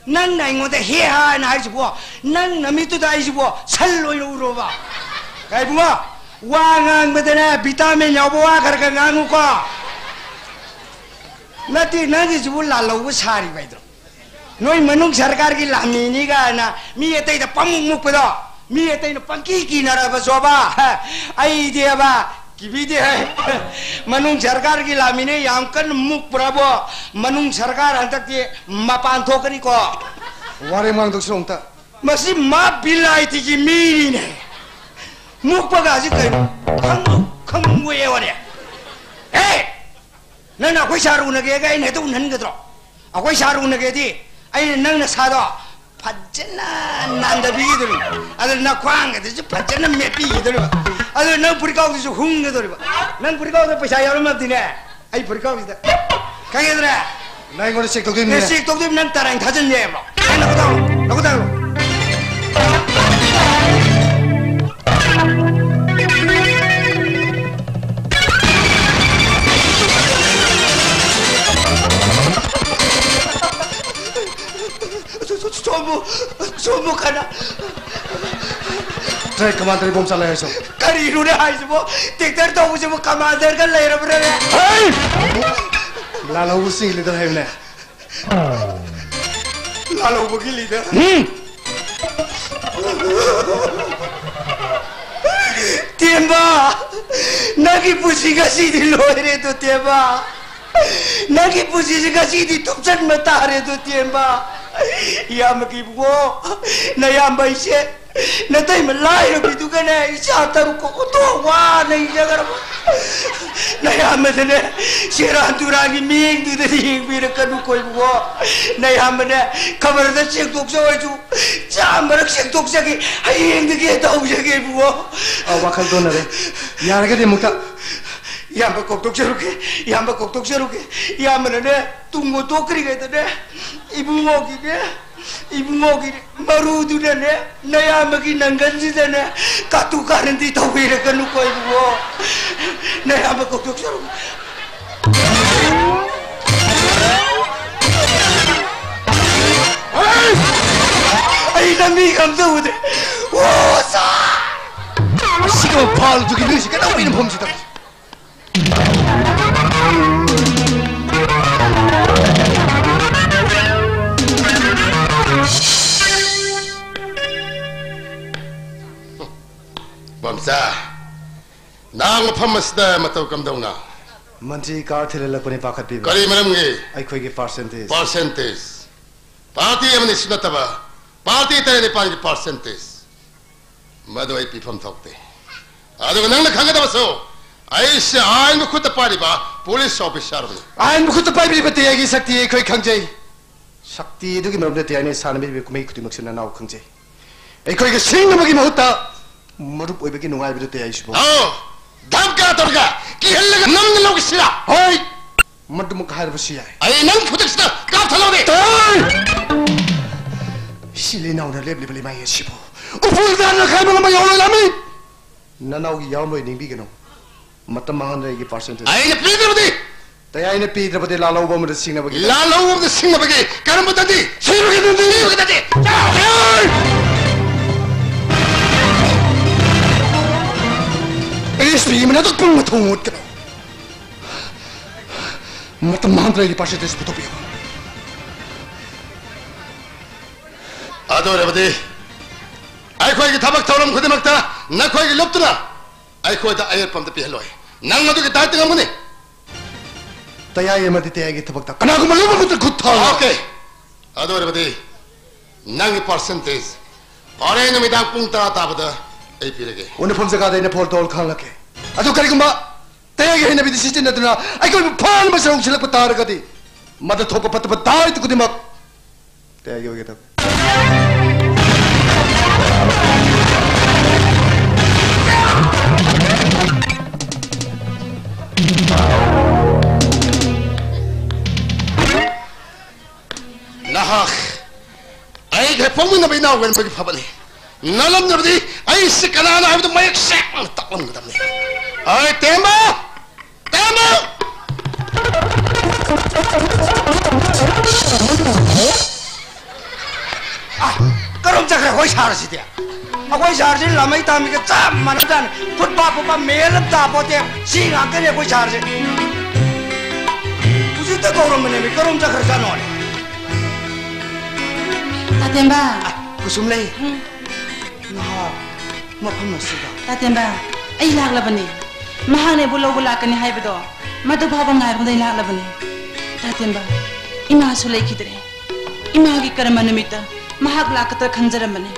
ꯅꯪꯅ ꯑꯩꯉꯣꯟꯗ ꯍꯦ ꯍꯥꯏꯅ ꯍꯥꯏꯁꯤꯕꯣ? ꯅꯪ ꯅꯃꯤꯠꯇꯨꯗ ꯑꯩꯁꯤꯕꯣ ꯁꯟ ꯑꯣꯏꯅ ꯎꯔꯣꯕ? ꯀꯥꯏ ꯏꯕꯨꯡꯉꯣ, ꯋꯥ ꯉꯥꯡꯕꯗꯅꯦ ꯚꯤꯇꯥꯃꯤꯟ ꯌꯥꯎꯕ ꯋꯥ ꯈꯔ ꯈꯔ ꯉꯥꯡꯉꯨꯀꯣ꯫ ꯅꯠꯇꯦ, ꯅꯪꯒꯤꯁꯤꯕꯨ ꯂꯥꯜꯍꯧꯕ ꯁꯥꯔꯤꯕ ꯍꯥꯏꯗ꯭ꯔꯣ? ꯅꯣꯏ ꯃꯅꯨꯡ ꯁꯔꯀꯥꯔꯒꯤ ꯂꯥꯟꯃꯤꯅꯤ ꯀꯥꯏꯅ ꯃꯤ ꯑꯇꯩꯗ ꯄꯪꯃꯨꯛ ꯃꯨꯛꯄꯗꯣ, ꯃꯤ ꯑꯇꯩꯅ ꯄꯪꯀꯤ ꯀꯤꯅꯔꯕꯁꯣꯕ, ꯑꯩꯗꯤꯕ ꯀꯤꯕꯤꯗꯦ꯫ ꯃꯅꯨꯡ ꯁꯔꯀꯥꯔꯒꯤ ꯂꯥꯟꯃꯤꯅꯦ ꯌꯥꯝ ꯀꯟꯅ ꯃꯨꯛꯄ꯭ꯔꯕꯣ? ꯃꯅꯨꯡ ꯁꯔꯀꯥꯔ ꯍꯟꯗꯛꯇꯤ ꯃꯄꯥꯟ ꯊꯣꯛꯀꯅꯤꯀꯣ꯫ ꯋꯥꯔꯦꯝ ꯉꯥꯡꯗꯧꯁꯨ ꯑꯃꯨꯛꯇ꯫ ꯃꯁꯤ ꯃꯥ ꯕꯤꯂꯥꯏꯇꯤꯒꯤ ꯃꯤꯅꯤꯅꯦ꯫ ꯃꯨꯛꯄꯒꯁꯤ ꯀꯩꯅꯣ? ꯈꯪꯕꯨ ꯈꯪꯕꯨ ꯌꯦꯡꯉꯣꯅꯦ꯫ ꯑꯦ! ꯅꯪꯅ ꯑꯩꯈꯣꯏ ꯁꯥꯔ ꯎꯅꯒꯦꯒ ꯑꯩꯅ ꯍꯦꯛꯇ ꯎꯅꯍꯟꯒꯗ꯭ꯔꯣ? ꯑꯩꯈꯣꯏ ꯁꯥꯔ ꯎꯅꯒꯦꯗꯤ ꯑꯩꯅ ꯅꯪ ꯅꯁꯥꯗꯣ ꯐꯖꯅ ꯅꯥꯟꯗꯕꯤꯒꯤꯗꯣꯔꯤꯕ꯫ ꯑꯗꯨ ꯅꯈ꯭ꯋꯥꯡꯒꯗꯨꯁꯨ ꯐꯖꯅ ꯃꯦꯠꯄꯤꯒꯗꯣꯔꯤꯕ꯫ ꯑꯗꯨ ꯅꯪ ꯐꯨꯔꯤꯠꯀꯥꯎꯗꯨꯁꯨ ꯍꯨꯝꯒꯗꯣꯔꯤꯕ꯫ ꯅꯪ ꯐꯨꯔꯤꯠꯀꯥꯎꯗ ꯄꯩꯁꯥ ꯌꯥꯎꯔꯝꯃꯕꯗꯤꯅꯦ, ꯑꯩ ꯐꯨꯔꯤꯠꯀꯥꯎꯁꯤꯗ꯫ ꯈꯪꯉꯦꯗꯅ? ꯅꯪ ꯑꯩꯉꯣꯟꯗ ꯆꯦꯛ ꯇꯧꯗꯣꯏꯅꯤꯅꯦ꯫ ꯑꯦ, ꯆꯦꯛ ꯇꯧꯗꯣꯏꯕ, ꯅꯪ ꯇꯔꯥꯏꯅ ꯊꯥꯖꯤꯟ ꯌꯥꯏꯕ꯭ꯔꯣ? ꯅꯪ ꯅꯈꯨꯠ ꯊꯥꯡꯒꯠꯂꯣ, ꯅꯈꯨꯠ ꯊꯥꯡꯒꯠꯂꯣ꯫ ꯁꯣ-, ꯁꯣ-, ꯁꯣꯝꯕꯨ, ꯁꯣꯝꯕꯨ ꯀꯅꯥ? ꯇ꯭ꯔꯦꯛ ꯀꯃꯥꯟꯗꯔ ꯏꯕꯣꯝ ꯆꯠꯂꯦ ꯍꯥꯏꯁꯣ꯫ ꯀꯔꯤꯅꯣꯅꯦ ꯍꯥꯏꯁꯤꯕꯣ? ꯇ꯭ꯔꯦꯛꯇꯔ ꯊꯧꯕꯁꯤꯕꯨ ꯀꯃꯥꯟꯗꯔꯒ ꯂꯩꯔꯕ꯭ꯔꯥꯅꯦ? ꯍꯩ! ꯂꯥꯜꯍꯧꯕꯁꯤꯡ ꯂꯤꯗꯔ ꯍꯥꯏꯕꯅꯦ꯫ ꯂꯥꯜꯍꯧꯕꯒꯤ ꯂꯤꯗꯔ꯫ ꯎꯝ꯫ ꯇꯦꯝꯕ, ꯅꯪꯒꯤ ꯄꯨꯟꯁꯤ ꯉꯁꯤꯗꯤ ꯂꯣꯏꯔꯦꯗꯣ, ꯇꯦꯝꯕ꯫ ꯅꯪꯒꯤ ꯄꯨꯟꯁꯤꯁꯤ ꯉꯁꯤꯗꯤ ꯊꯨꯞꯆꯟꯕ ꯇꯥꯔꯦꯗꯣ, ꯇꯦꯝꯕ꯫ ꯏꯌꯥꯝꯕꯒꯤ ꯏꯕꯨꯡꯉꯣ, ꯅꯌꯥꯝꯕ ꯑꯩꯁꯦ ꯅꯇꯩꯃ ꯂꯥꯏꯔꯕꯤꯗꯨꯒꯅꯦ ꯏꯆꯥ ꯇꯔꯨꯛꯀ ꯑꯣꯟꯊꯣꯛ ꯋꯥꯅ ꯏꯖꯈ꯭ꯔꯕ꯫ ꯅꯌꯥꯝꯕꯗꯅꯦ ꯁꯦꯔꯥꯟ ꯇꯨꯔꯥꯟꯒꯤ ꯃꯤꯠꯌꯦꯡꯗꯨꯗꯗꯤ ꯌꯦꯡꯕꯤꯔꯛꯀꯅꯨꯀꯣ ꯏꯕꯨꯡꯉꯣ꯫ ꯅꯌꯥꯝꯕꯅꯦ ꯈꯕꯔꯗ ꯆꯦꯡꯊꯣꯛꯆꯧ ꯍꯥꯏꯁꯨ ꯆꯥ ꯃꯔꯛ ꯆꯦꯡꯊꯣꯛꯆꯒꯦ, ꯍꯌꯦꯡꯗꯒꯤ ꯇꯧꯖꯒꯦ ꯏꯕꯨꯡꯉꯣ꯫ ꯑ, ꯋꯥꯈꯜ ꯇꯣꯟꯅꯔꯦ꯫ ꯌꯥꯔꯒꯗꯤ ꯑꯃꯨꯛꯇ ꯏꯌꯥꯝꯕ ꯀꯧꯊꯣꯛꯆꯔꯨꯒꯦ, ꯏꯌꯥꯝꯕ ꯀꯧꯊꯣꯛꯆꯔꯨꯒꯦ꯫ ꯏꯌꯥꯝꯕꯅꯅꯦ ꯇꯨꯡ ꯑꯣꯟꯊꯣꯛꯈ꯭ꯔꯤꯉꯩꯗꯅꯦ ꯏꯕꯨꯡꯉꯣꯒꯤꯅꯦ ꯏꯕꯨꯡꯉꯣꯒꯤ ꯃꯔꯨꯗꯨꯅꯅꯦ ꯅꯌꯥꯝꯕꯒꯤ ꯅꯪꯒꯟꯁꯤꯗꯅꯦ ꯀꯥꯇꯨ ꯀꯥꯔꯟꯗꯤ ꯇꯧꯕꯤꯔꯛꯀꯅꯨꯀꯣ ꯏꯕꯨꯡꯉꯣ꯫ ꯅꯌꯥꯝꯕ ꯀꯧꯊꯣꯛꯆꯔꯨ꯫ ꯑꯩ ꯂꯝꯕꯤꯒ ꯑꯝꯇ ꯎꯗ꯭ꯔꯦ꯫ ꯑꯣ, ꯁꯥ! ꯃꯁꯤꯒ ꯐꯥꯜꯇꯨꯒꯤ ꯃꯤꯁꯤ ꯀꯩꯗꯧꯕꯩꯅꯣ ꯃꯐꯝꯁꯤꯗ? ꯕꯝꯆꯥ, ꯅꯍꯥꯛ ꯃꯐꯝ ꯑꯁꯤꯗ ꯃꯇꯧ ꯀꯝꯗꯧꯅ? ꯃꯟꯇ꯭ꯔꯤ ꯀꯥꯔ ꯊꯤꯜꯍꯜꯂꯛꯄꯅꯤ ꯄꯥꯈꯠꯄꯤꯕ꯫ ꯀꯔꯤ ꯃꯔꯝꯒꯤ? ꯑꯩꯈꯣꯏꯒꯤ ꯄꯥꯔꯁꯦꯟꯇꯦꯖ꯫ ꯄꯥꯔꯁꯦꯟꯇꯦꯖ? ꯄꯥꯔꯇꯤ ꯑꯃꯅꯤ ꯁꯨ ꯅꯠꯇꯕ, ꯄꯥꯔꯇꯤ ꯇꯔꯦꯠ ꯅꯤꯄꯥꯟꯒꯤ ꯄꯥꯔꯁꯦꯟꯇꯦꯖ꯫ ꯃꯗꯨ ꯑꯩ ꯄꯤꯐꯝ ꯊꯣꯛꯇꯦ꯫ ꯑꯗꯨꯒ ꯅꯪꯅ ꯈꯪꯒꯗꯕꯁꯨ, ꯑꯩꯁꯦ ꯑꯥꯏꯟꯕꯨ ꯈꯨꯠꯇ ꯄꯥꯏꯔꯤꯕ ꯄꯨꯂꯤꯁ ꯑꯣꯐꯤꯁꯥꯔ ꯑꯃꯅꯤ꯫ ꯑꯥꯏꯟꯕꯨ ꯈꯨꯠꯇ ꯄꯥꯏꯕꯤꯕ ꯇꯦꯌꯥꯏꯒꯤ ꯁꯛꯇꯤ ꯑꯩꯈꯣꯏ ꯈꯪꯖꯩ꯫ ꯁꯛꯇꯤ ꯑꯗꯨꯒꯤ ꯃꯔꯝꯗ ꯇꯦꯌꯥꯏꯅ ꯁꯥꯟꯅꯕꯤꯔꯤꯕ ꯀꯨꯝꯍꯩ ꯈꯨꯗꯤꯡꯃꯛꯁꯨ ꯅꯅꯥꯎ ꯈꯪꯖꯩ꯫ ꯑꯩꯈꯣꯏꯒ ꯁꯤꯡꯅꯕꯒꯤ ꯃꯍꯨꯠꯇ ꯃꯔꯨꯞ ꯑꯣꯏꯕꯒꯤ ꯅꯨꯡꯉꯥꯏꯕꯗꯨ ꯇꯦꯌꯥꯏꯁꯤꯕꯨ꯫ ꯑꯣ, ꯙꯝꯀꯥ ꯇꯧꯔꯒ ꯀꯤꯍꯜꯂꯒ ꯅꯝꯅ ꯂꯧꯒꯦ ꯁꯤꯔꯥ? ꯍꯣꯏ, ꯃꯗꯨꯃꯛ ꯍꯥꯏꯔꯕꯁꯨ ꯌꯥꯏ꯫ ꯑꯩ ꯅꯪ ꯈꯨꯗꯛꯁꯤꯗ ꯀꯥꯞꯊꯠꯂꯣꯅꯦ꯫ ꯇꯣꯏ! ꯁꯤ ꯂꯩꯅꯥꯎꯅ ꯂꯦꯞꯂꯤꯕ ꯂꯩꯃꯥꯏ ꯑꯁꯤꯕꯨ ꯎꯐꯨꯜ ꯇꯥꯅ ꯈꯥꯏꯕ ꯉꯝꯕ ꯌꯥꯎꯔꯣꯏ ꯂꯥꯃꯤ꯫ ꯅꯅꯥꯎꯒꯤ ꯌꯥꯎꯔꯝꯂꯣꯏ ꯅꯤꯡꯕꯤꯒꯅꯨ꯫ ꯃꯇꯝ ꯃꯥꯡꯍꯟꯗ꯭ꯔꯦ ꯑꯩꯒꯤ ꯄꯥꯔꯁꯦꯟꯇꯦꯖ꯫ ꯑꯩꯅ ꯄꯤꯗ꯭ꯔꯕꯗꯤ? ꯇꯌꯥꯏꯅ ꯄꯤꯗ꯭ꯔꯕꯗꯤ ꯂꯥꯜꯍꯧꯕ ꯑꯃꯗ ꯁꯤꯡꯅꯕꯒꯤ꯫ ꯂꯥꯜꯍꯧꯕ ꯑꯃꯗ ꯁꯤꯡꯅꯕꯒꯤ ꯀꯔꯝꯕ ꯇꯟꯗꯤ? ꯁꯤꯕꯒꯤ ꯇꯟꯗꯤ! ꯁꯤꯕꯒꯤ ꯇꯟꯗꯤ! ꯑꯦꯁ ꯄꯤ ꯃꯅꯥꯛꯇ ꯄꯨꯡ ꯃꯊꯧ ꯃꯨꯠꯀꯅꯨ꯫ ꯃꯇꯝ ꯃꯥꯡꯍꯟꯗ꯭ꯔꯦ ꯑꯩꯒꯤ ꯄꯥꯔꯁꯦꯟꯇꯦꯖ ꯄꯨꯊꯣꯛꯄꯤꯌꯨ꯫ ꯑꯗꯨ ꯑꯣꯏꯔꯕꯗꯤ ꯑꯩꯈꯣꯏꯒꯤ ꯊꯕꯛ ꯊꯧꯔꯝ ꯈꯨꯗꯤꯡꯃꯛꯇ ꯅꯈꯣꯏꯒꯤ ꯂꯨꯞꯇꯨꯅ ꯑꯩꯈꯣꯏꯗ ꯑꯌꯦꯠꯄ ꯑꯝꯇ ꯄꯤꯍꯜꯂꯣꯏ꯫ ꯅꯪ ꯑꯗꯨꯒꯤ ꯗꯥꯏꯇ ꯉꯝꯒꯅꯤ꯫ ꯇꯌꯥꯏ ꯑꯃꯗꯤ ꯇꯌꯥꯏꯒꯤ ꯊꯕꯛꯇ ꯀꯅꯥꯒꯨꯝꯕ ꯂꯨꯞ ꯑꯃꯠꯇ ꯈꯨꯠ ꯊꯥꯔꯣꯏ꯫ ꯑꯣꯀꯦ꯫ ꯑꯗꯨ ꯑꯣꯏꯔꯕꯗꯤ ꯅꯪꯒꯤ ꯄꯥꯔꯁꯦꯟꯇꯦꯖ ꯐꯔꯦ, ꯅꯨꯃꯤꯗꯥꯡ ꯄꯨꯡ ꯇꯔꯥ ꯇꯥꯕꯗ ꯑꯩ ꯄꯤꯔꯒꯦ꯫ ꯎꯅꯐꯝ ꯖꯒꯥꯗ ꯑꯩꯅ ꯐꯣꯟ ꯇꯧꯔ ꯈꯪꯂꯛꯀꯦ꯫ ꯑꯗꯨ ꯀꯔꯤꯒꯨꯝꯕ ꯇꯌꯥꯏꯒꯤ ꯍꯩꯅꯕꯤꯗꯤ ꯁꯤꯖꯤꯟꯅꯗꯨꯅ ꯑꯩꯈꯣꯏꯕꯨ ꯐꯥꯅꯕ ꯆꯔꯣꯡ ꯁꯤꯜꯂꯛꯄ ꯇꯥꯔꯒꯗꯤ, ꯃꯗꯨ ꯊꯣꯛꯄ ꯐꯠꯇꯕ ꯗꯥꯏꯇ ꯈꯨꯗꯤꯡꯃꯛ ꯇꯌꯥꯏꯒꯤ ꯑꯣꯏꯒꯗꯕ꯫ ꯅꯍꯥꯛ ꯑꯩꯒ ꯍꯦꯛ ꯄꯣꯛꯃꯤꯟꯅꯕ ꯏꯅꯥꯎ ꯑꯣꯏꯔꯝꯕꯒꯤ ꯐꯕꯅꯤ꯫ ꯅꯠꯂꯝꯗ꯭ꯔꯕꯗꯤ ꯑꯩꯁꯤ ꯀꯅꯥꯅꯣ ꯍꯥꯏꯕꯗꯨ ꯃꯌꯦꯛ ꯁꯦꯡꯅ ꯇꯥꯛꯂꯝꯒꯗꯕꯅꯤ꯫ ꯑꯩ ꯇꯦꯝꯕ! ꯇꯦꯝꯕ! ꯑꯥ, ꯀꯔꯣꯝ ꯆꯠꯈ꯭ꯔꯦ ꯑꯩꯈꯣꯏ ꯁꯥꯔꯁꯤꯗꯤ? ꯑꯩꯈꯣꯏ ꯁꯥꯔꯁꯤ ꯂꯥꯃꯩ ꯇꯥꯃꯤꯒ ꯆꯞ ꯃꯥꯟꯅꯖꯥꯠꯅꯤ꯫ ꯐꯨꯠ ꯐꯥ ꯐꯨꯠ ꯐꯥ ꯃꯦꯜ ꯑꯃ ꯇꯥꯄꯣꯠꯇꯦ꯫ ꯁꯤ ꯉꯥꯛꯇꯅꯤ ꯑꯩꯈꯣꯏ ꯁꯥꯔꯁꯦ꯫ ꯍꯧꯖꯤꯛꯇ ꯀꯧꯔꯝꯕꯅꯦꯃꯤ, ꯀꯔꯣꯝ ꯆꯠꯈ꯭ꯔꯖꯥꯠꯅꯣꯅꯦ? ꯇꯥꯇꯦꯝꯕ꯫ ꯑꯥ, ꯀꯨꯁꯨꯝ ꯂꯩ꯫ ꯎꯝ꯫ ꯃꯍꯥꯛ ꯃꯐꯝ ꯑꯁꯤꯗ꯫ ꯇꯥꯇꯦꯝꯕ, ꯑꯩ ꯂꯥꯛꯂꯕꯅꯤ꯫ ꯃꯍꯥꯛꯅ ꯑꯩꯕꯨ ꯂꯧꯕ ꯂꯥꯛꯀꯅꯤ ꯍꯥꯏꯕꯗꯣ, ꯃꯗꯨ ꯐꯥꯎꯕ ꯉꯥꯏꯕꯗ ꯑꯩ ꯂꯥꯛꯂꯕꯅꯤ꯫ ꯇꯥꯇꯦꯝꯕ, ꯏꯃꯥꯁꯨ ꯂꯩꯈꯤꯗ꯭ꯔꯦ꯫ ꯏꯃꯥꯒꯤ ꯀꯔꯃ ꯅꯨꯃꯤꯠꯇ ꯃꯍꯥꯛ ꯂꯥꯛꯀꯗ꯭ꯔꯥ ꯈꯟꯖꯔꯝꯕꯅꯤ꯫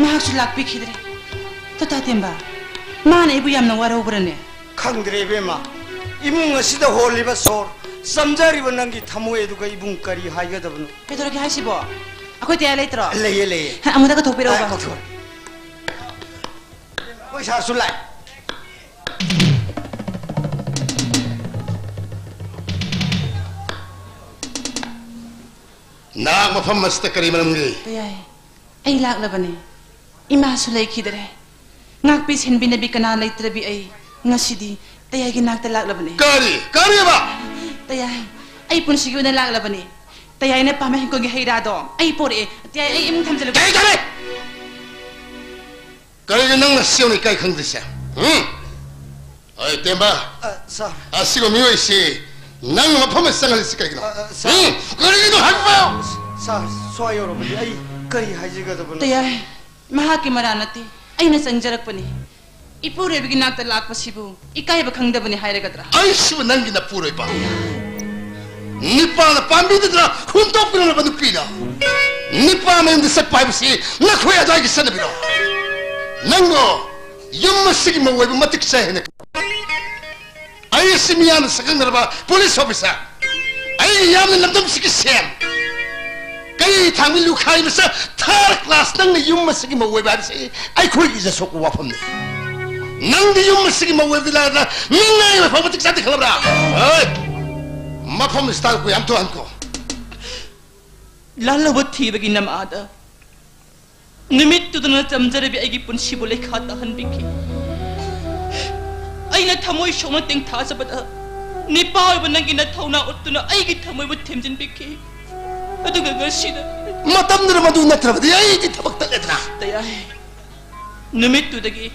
ꯃꯍꯥꯛꯁꯨ ꯂꯥꯛꯄꯤꯈꯤꯗ꯭ꯔꯦ꯫ ꯇꯣ ꯇꯥꯇꯦꯝꯕ, ꯃꯥꯅ ꯑꯩꯕꯨ ꯌꯥꯝꯅ ꯋꯥꯔꯧꯕ꯭ꯔꯅꯦ? ꯈꯪꯗ꯭ꯔꯦ ꯏꯕꯦꯝꯃ, ꯏꯃꯨꯡ ꯑꯁꯤꯗ ꯍꯣꯜꯂꯤꯕ ꯁꯣꯔ, ꯆꯝꯖꯔꯤꯕ ꯅꯪꯒꯤ ꯊꯃꯣꯏ ꯑꯗꯨꯒ ꯏꯕꯨꯡ ꯀꯔꯤ ꯍꯥꯏꯒꯗꯕꯅꯣ? ꯀꯩꯗꯧꯔꯒꯦ ꯍꯥꯏꯁꯤꯕꯣ? ꯑꯩꯈꯣꯏ ꯇꯌꯥꯏ ꯂꯩꯇ꯭ꯔꯣ? ꯂꯩꯌꯦ, ꯂꯩꯌꯦ꯫ ꯍ, ꯑꯃꯨꯛꯇ ꯀꯧꯊꯣꯛꯄꯤꯔꯛꯎꯕ꯫ ꯑ, ꯀꯧꯊꯣꯛꯑꯦ꯫ ꯑꯩꯈꯣꯏ ꯁꯥꯔꯁꯨ ꯂꯥꯛꯑꯦ꯫ ꯅꯍꯥꯛ ꯃꯐꯝ ꯑꯁꯤꯗ ꯀꯔꯤ ꯃꯔꯝꯒꯤ? ꯇꯌꯥꯏ, ꯑꯩ ꯂꯥꯛꯂꯕꯅꯤ꯫ ꯏꯃꯥꯁꯨ ꯂꯩꯈꯤꯗ꯭ꯔꯦ꯫ ꯉꯥꯛꯄꯤ ꯁꯦꯟꯕꯤꯅꯕꯤ ꯀꯅꯥ ꯂꯩꯇ꯭ꯔꯕꯤ ꯑꯩ ꯉꯁꯤꯗꯤ ꯇꯌꯥꯏꯒꯤ ꯅꯥꯛꯇ ꯂꯥꯛꯂꯕꯅꯤ꯫ ꯀꯔꯤ? ꯀꯔꯤꯕ? ꯇꯌꯥꯏ, ꯑꯩ ꯄꯨꯟꯁꯤꯒꯤ ꯑꯣꯏꯅ ꯂꯥꯛꯂꯕꯅꯤ꯫ ꯇꯌꯥꯏꯅ ꯄꯥꯝꯕ ꯍꯤꯡꯒꯣꯜꯒꯤ ꯍꯩ ꯔꯥꯗꯣ ꯑꯩ ꯄꯣꯔꯛꯑꯦ꯫ ꯇꯌꯥꯏ, ꯑꯩ ꯏꯃꯨꯡ ꯊꯝꯖꯤꯜꯂꯨꯒꯦ꯫ ꯀꯔꯤ, ꯀꯔꯤ? ꯀꯔꯤꯅꯣ ꯅꯪꯅ ꯁꯤ ꯌꯧꯅ ꯏꯀꯥꯏ ꯈꯪꯗ꯭ꯔꯤꯁꯦ? ꯎꯝ? ꯑꯩ ꯇꯦꯝꯕ, ꯑ, ꯁꯥꯔ꯫ ꯑꯁꯤꯒꯨꯝꯕ ꯃꯤꯑꯣꯏꯁꯤ ꯅꯪꯅ ꯃꯐꯝ ꯑꯁꯤꯗ ꯆꯪꯍꯜꯂꯤꯁꯤ ꯀꯩꯒꯤꯅꯣ? ꯑ, ꯑ, ꯁꯥꯔ꯫ ꯎꯝ? ꯀꯔꯤꯒꯤꯅꯣ ꯍꯥꯏꯕ? ꯁꯥꯔ, ꯁ꯭ꯋꯥꯏ ꯌꯧꯔꯕꯗꯤ ꯑꯩ ꯀꯔꯤ ꯍꯥꯏꯖꯒꯗꯕꯅꯣ? ꯇꯌꯥꯏ, ꯃꯍꯥꯛꯀꯤ ꯃꯔꯥꯜ ꯅꯠꯇꯦ, ꯑꯩꯅ ꯆꯪꯖꯔꯛꯄꯅꯤ꯫ ꯏꯄꯨꯔꯣꯏꯕꯒꯤ ꯅꯥꯛꯇ ꯂꯥꯛꯄꯁꯤꯕꯨ ꯏꯀꯥꯏꯕ ꯈꯪꯗꯕꯅꯤ ꯍꯥꯏꯔꯒꯗ꯭ꯔꯥ? ꯑꯩꯁꯤꯕꯨ ꯅꯪꯒꯤ ꯅꯄꯨꯔꯣꯏꯕ? ꯅꯤꯄꯥꯅ ꯄꯥꯝꯕꯤꯗꯗꯅ ꯍꯨꯟꯗꯣꯛꯄꯤꯔꯝꯂꯕ ꯅꯨꯄꯤꯅ? ꯅꯤꯄꯥ ꯃꯌꯨꯝꯗ ꯆꯠꯄ ꯍꯥꯏꯕꯁꯤ ꯅꯈꯣꯏ ꯑꯗ꯭ꯋꯥꯏꯒꯤ ꯆꯠꯅꯕꯤꯔꯣ? ꯅꯪꯕꯨ ꯌꯨꯝ ꯑꯁꯤꯒꯤ ꯃꯧ ꯑꯣꯏꯕ ꯃꯇꯤꯛ ꯆꯥꯏ ꯍꯥꯏꯅ ꯈꯟꯕ꯭ꯔꯥ? ꯑꯩ ꯑꯁꯤ ꯃꯤꯌꯥꯝꯅ ꯁꯛꯈꯪꯅꯔꯕ ꯄꯨꯂꯤꯁ ꯑꯣꯐꯤꯁꯥꯔ, ꯑꯩꯒꯤ ꯌꯥꯝꯅ ꯂꯝꯗꯝꯁꯤꯒꯤ ꯁꯦꯝ, ꯀꯩ ꯊꯥꯡꯃꯤ ꯂꯨꯈꯥꯏ ꯃꯆꯥ ꯊꯥꯔ ꯀ꯭ꯂꯥꯁ ꯅꯪꯅ ꯌꯨꯝ ꯑꯁꯤꯒꯤ ꯃꯧ ꯑꯣꯏꯕ ꯍꯥꯏꯕꯁꯤ ꯑꯩꯈꯣꯏꯒꯤ ꯏꯖꯠ ꯁꯣꯛꯄ ꯋꯥꯐꯝꯅꯤ꯫ ꯅꯪꯗꯤ ꯌꯨꯝ ꯑꯁꯤꯒꯤ ꯃꯧ ꯑꯣꯏꯕꯗꯤ ꯂꯥꯏꯔꯗꯅ ꯃꯤꯉꯥꯏ ꯑꯣꯏꯕ ꯐꯥꯎ ꯃꯇꯤꯛ ꯆꯥꯗꯦ ꯈꯜꯂꯕ꯭ꯔꯥ? ꯍꯣꯏ, ꯃꯐꯝ ꯁꯤꯗ ꯀꯨꯌꯥꯝ ꯊꯣꯛꯍꯟꯈꯣ꯫ ꯂꯥꯜꯂꯕ ꯊꯤꯕꯒꯤ ꯅꯃꯥꯗ ꯅꯨꯃꯤꯠꯇꯨꯗꯅ ꯆꯝꯖꯔꯕꯤ ꯑꯩꯒꯤ ꯄꯨꯟꯁꯤꯕꯨ ꯂꯩꯈꯥ ꯇꯥꯍꯟꯕꯤꯈꯤ꯫ ꯑꯩꯅ ꯊꯃꯣꯏ ꯁꯣꯛꯅ ꯇꯦꯡꯊꯥꯖꯕꯗ ꯅꯤꯄꯥ ꯑꯣꯏꯕ ꯅꯪꯒꯤ ꯅꯊꯧꯅꯥ ꯎꯠꯇꯨꯅ ꯑꯩꯒꯤ ꯊꯃꯣꯏꯕꯨ ꯊꯦꯝꯖꯤꯟꯕꯤꯈꯤ꯫ ꯑꯗꯨꯒ ꯉꯁꯤꯗ ꯃꯇꯝꯗꯨꯗ ꯃꯗꯨ ꯅꯠꯇ꯭ꯔꯕꯗꯤ ꯑꯩꯗꯤ ꯊꯕꯛ ꯇꯠꯂꯦꯗꯅ꯫ ꯇꯌꯥꯏ, ꯅꯨꯃꯤꯠꯇꯨꯗꯒꯤ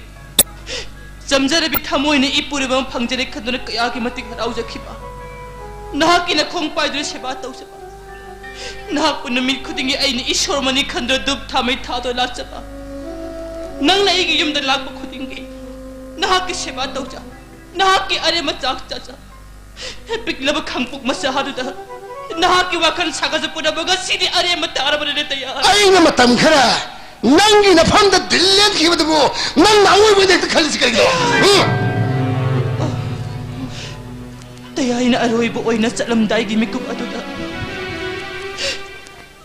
ꯆꯝꯖꯔꯕꯤ ꯊꯃꯣꯏꯅ ꯏꯄꯨꯔꯣꯏꯕ ꯑꯃ ꯐꯪꯖꯔꯦ ꯈꯟꯗꯨꯅ ꯀꯌꯥꯒꯤ ꯃꯇꯤꯛ ꯍꯔꯥꯎꯖꯈꯤꯕ꯫ ꯅꯍꯥꯛꯀꯤ ꯅꯈꯣꯡ ꯄꯥꯏꯗꯨꯅ ꯁꯦꯕꯥ ꯇꯧꯖꯕ꯫ ꯅꯍꯥꯛꯄꯨ ꯅꯨꯃꯤꯠ ꯈꯨꯗꯤꯡꯒꯤ ꯑꯩꯅ ꯏꯁꯣꯔ ꯑꯃꯅꯤ ꯈꯟꯗꯨꯅ ꯙꯨꯞ ꯊꯥꯃꯩ ꯊꯥꯗꯨꯅ ꯂꯥꯠꯆꯕ꯫ ꯅꯪꯅ ꯑꯩꯒꯤ ꯌꯨꯝꯗ ꯂꯥꯛꯄ ꯈꯨꯗꯤꯡꯒꯤ ꯅꯍꯥꯛꯀꯤ ꯁꯦꯕꯥ ꯇꯧꯖ, ꯅꯍꯥꯛꯀꯤ ꯑꯔꯦꯝꯕ ꯆꯥꯛ ꯆꯥꯖ꯫ ꯄꯤꯛꯂꯕ ꯈꯥꯡꯄꯣꯛ ꯃꯆꯥ ꯑꯗꯨꯗ ꯅꯍꯥꯛꯀꯤ ꯋꯥꯈꯜ ꯁꯥꯒꯠꯆ ꯄꯨꯝꯅꯃꯛ ꯉꯁꯤꯗꯤ ꯑꯔꯦꯝꯕ ꯇꯥꯔꯕꯅꯤꯅꯦ ꯇꯌꯥꯏ꯫ ꯑꯩꯅ ꯃꯇꯝ ꯈꯔ ꯅꯪꯒꯤ ꯅꯐꯝꯗ ꯗꯤꯜ ꯂꯦꯟꯈꯤꯕꯗꯨꯕꯨ ꯅꯪꯅ ꯑꯋꯣꯏꯕ ꯍꯦꯛꯇ ꯈꯜꯂꯤꯁꯤ ꯀꯔꯤꯒꯤꯅꯣ? ꯎꯝ? ꯇꯌꯥꯏꯅ ꯑꯔꯣꯏꯕ ꯑꯣꯏꯅ ꯆꯠꯂꯝꯗꯥꯏꯒꯤ ꯃꯤꯀꯨꯞ ꯑꯗꯨꯗ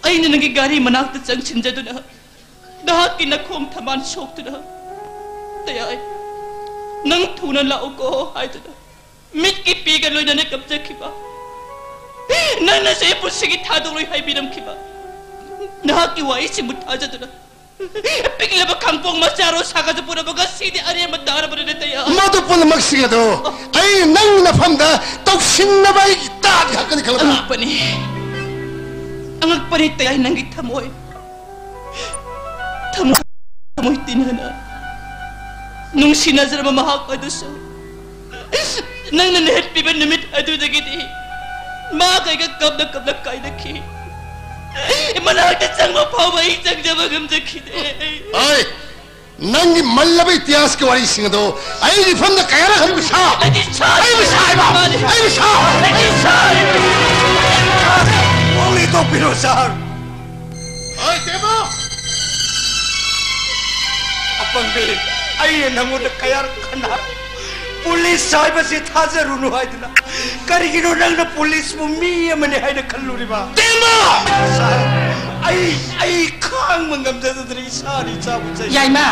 ꯑꯩꯅ ꯅꯪꯒꯤ ꯒꯥꯔꯤ ꯃꯅꯥꯛꯇ ꯆꯪꯁꯤꯟꯖꯗꯨꯅ ꯅꯍꯥꯛꯀꯤ ꯅꯈꯣꯡ ꯊꯝꯕꯥꯜ ꯁꯣꯛꯇꯨꯅ, ꯇꯌꯥꯏ, ꯅꯪ ꯊꯨꯅ ꯂꯥꯛꯎꯀꯣ ꯍꯥꯏꯗꯨꯅ ꯃꯤꯠꯀꯤ ꯄꯤꯒ ꯂꯣꯏꯅꯅ ꯀꯞꯆꯈꯤꯕ, ꯅꯪꯅꯁꯨ ꯑꯩ ꯄꯨꯟꯁꯤꯒꯤ ꯊꯥꯗꯣꯛꯂꯣꯏ ꯍꯥꯏꯕꯤꯔꯝꯈꯤꯕ ꯅꯍꯥꯛꯀꯤ ꯋꯥꯍꯩꯁꯤꯡꯕꯨ ꯊꯥꯖꯗꯨꯅ ꯄꯤꯛꯂꯕ ꯈꯥꯡꯄꯣꯛ ꯃꯆꯥꯔꯣ ꯁꯥꯒꯠꯆ ꯄꯨꯝꯅꯃꯛ ꯉꯁꯤꯗꯤ ꯑꯔꯦꯝꯕ ꯇꯥꯔꯕꯅꯤꯅꯦ ꯇꯌꯥꯏ꯫ ꯃꯗꯨ ꯄꯨꯝꯅꯃꯛꯁꯤꯡ ꯑꯗꯨ ꯑꯩ ꯅꯪ ꯅꯐꯝꯗ ꯇꯧꯁꯤꯟꯅꯕ ꯑꯩꯒꯤ ꯇꯥꯠ ꯉꯥꯛꯇꯅꯤ ꯈꯜꯂꯕ꯭ꯔꯥ? ꯑꯉꯛꯄꯅꯤ, ꯑꯉꯛꯄꯅꯤ ꯇꯌꯥꯏ ꯅꯪꯒꯤ ꯊꯃꯣꯏ꯫ ꯊꯃꯣꯏ, ꯊꯃꯣꯏ ꯇꯤꯟꯅꯅ ꯅꯨꯡꯁꯤꯅꯖꯔꯕ ꯃꯍꯥꯛ ꯑꯗꯨꯁꯨ ꯅꯪꯅ ꯅꯦꯠꯄꯤꯕ ꯅꯨꯃꯤꯠ ꯑꯗꯨꯗꯒꯤꯗꯤ ꯃꯥꯒ ꯑꯩꯒ ꯀꯞꯅ ꯀꯞꯅ ꯀꯥꯏꯅꯈꯤ꯫ ꯃꯅꯥꯛꯇ ꯆꯪꯕ ꯐꯥꯎꯕ ꯑꯩ ꯆꯪꯖꯕ ꯉꯝꯖꯈꯤꯗꯦ꯫ ꯑꯩ ꯅꯪꯒꯤ ꯃꯜꯂꯕ ꯏꯇꯤꯍꯥꯁꯀꯤ ꯋꯥꯔꯤꯁꯤꯡ ꯑꯗꯨ ꯑꯩꯒꯤ ꯐꯝꯗ ꯀꯌꯥꯔꯛ ꯍꯟꯕ ꯁꯥ? ꯑꯩꯗꯤ ꯁꯥ-, ꯑꯩꯕꯨ ꯁꯥ ꯍꯥꯏꯕ? ꯃꯥꯅꯤ꯫ ꯑꯩꯕꯨ ꯁꯥ? ꯑꯩꯗꯤ ꯁꯥ-, ꯀꯣꯛꯂꯤ ꯇꯣꯛꯄꯤꯔꯣ, ꯁꯥꯔ꯫ ꯑꯩꯅ ꯅꯪꯉꯣꯟꯗ ꯀꯌꯥꯔꯛ ꯍꯟꯅ ꯍꯥꯏ, ꯄꯨꯂꯤꯁ ꯍꯥꯏꯕꯁꯤ ꯊꯥꯖꯔꯨꯅꯨ ꯍꯥꯏꯗꯅ꯫ ꯀꯔꯤꯒꯤꯅꯣ ꯅꯪꯅ ꯄꯨꯂꯤꯁꯄꯨ ꯃꯤ ꯑꯃꯅꯤ ꯍꯥꯏꯅ ꯈꯜꯂꯨꯔꯤꯕ? ꯇꯦꯃꯥ! ꯁꯥꯔ, ꯑꯩ, ꯑꯩ ꯈꯥꯡꯕ ꯉꯝꯖꯗꯗꯅ ꯏꯁꯥꯅ ꯏꯆꯥꯕꯨ ꯆꯩ꯫ ꯌꯥꯏꯃ,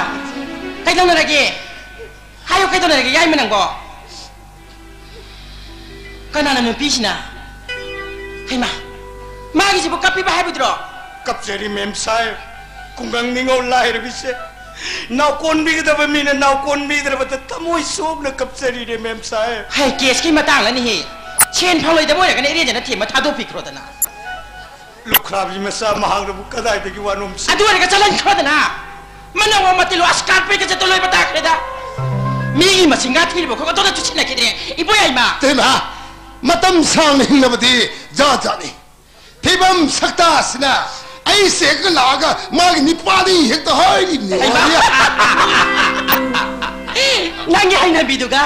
ꯀꯩꯗꯧꯅꯔꯒꯦ? ꯍꯥꯏꯌꯨ, ꯀꯩꯗꯧꯅꯔꯒꯦ ꯌꯥꯏꯃ ꯅꯪꯕꯣ? ꯀꯅꯥꯅ ꯅꯨꯄꯤꯁꯤꯅ? ꯍꯩꯃꯥ, ꯃꯥꯒꯤꯁꯤꯕꯨ ꯀꯞꯄꯤꯕ ꯍꯥꯏꯕꯗꯨꯔꯣ? ꯀꯞꯆꯔꯤ ꯃꯦꯝ ꯁꯥꯍꯦꯕ, ꯈꯨꯡꯒꯪ ꯅꯤꯉꯣꯜ ꯂꯥꯏꯔꯕꯤꯁꯦ ꯅꯥꯎꯀꯣꯟꯕꯤꯒꯗꯕ ꯃꯤꯅ ꯅꯥꯎꯀꯣꯟꯕꯤꯗ꯭ꯔꯕꯗ ꯊꯃꯣꯏ ꯁꯣꯛꯅ ꯀꯞꯆꯔꯤꯅꯦ ꯃꯦꯝ ꯁꯥꯍꯦꯕ꯫ ꯍꯩ, ꯀꯦꯁꯀꯤ ꯃꯇꯥꯡꯂꯅꯤꯍꯦ꯫ ꯁꯦꯟ ꯐꯪꯂꯣꯏꯗꯕ ꯑꯣꯏꯔꯒꯅ ꯏꯔꯦꯟꯖꯅ ꯊꯦꯝꯃ ꯊꯥꯗꯣꯛꯄꯤꯈ꯭ꯔꯣꯗꯅ꯫ ꯂꯨꯈ꯭ꯔꯥꯕꯤ ꯃꯆꯥ ꯃꯍꯥꯛꯅꯕꯨ ꯀꯗꯥꯏꯗꯒꯤ ꯋꯥꯅꯣꯝꯁꯤ? ꯑꯗꯨ ꯑꯣꯏꯔꯒ ꯆꯠꯍꯟꯈ꯭ꯔꯣꯗꯅ꯫ ꯃꯅꯧ ꯑꯃ ꯇꯤꯜꯂꯣ ꯑꯁꯀꯥꯔ ꯄꯦꯛꯀ ꯆꯠꯇ ꯂꯣꯏꯕ ꯇꯥꯈ꯭ꯔꯦꯗ꯫ ꯃꯤꯒꯤ ꯃꯁꯤꯡꯒ ꯊꯤꯔꯤꯕ ꯈꯣꯠꯄ ꯑꯗꯨꯅ ꯆꯨꯁꯤꯟꯅꯈꯤꯗ꯭ꯔꯦ꯫ ꯏꯕꯣ ꯌꯥꯏꯃ꯫ ꯇꯦꯃꯥ, ꯃꯇꯝ ꯁꯥꯡꯅ ꯍꯤꯡꯅꯕꯗꯤ ꯖꯥꯠ ꯖꯥꯠꯅꯤ꯫ ꯐꯤꯕꯝ ꯁꯛꯇꯥꯁꯤꯅ ꯑꯩꯁꯦ ꯍꯦꯛꯇ ꯂꯥꯛꯑꯒ ꯃꯥꯒꯤ ꯅꯤꯄꯥꯗꯤ ꯍꯦꯛꯇ ꯍꯥꯏꯔꯤꯕꯅꯤ꯫ ꯍꯩꯃꯥ! ꯅꯪꯒꯤ ꯍꯩꯅꯕꯤꯗꯨꯒ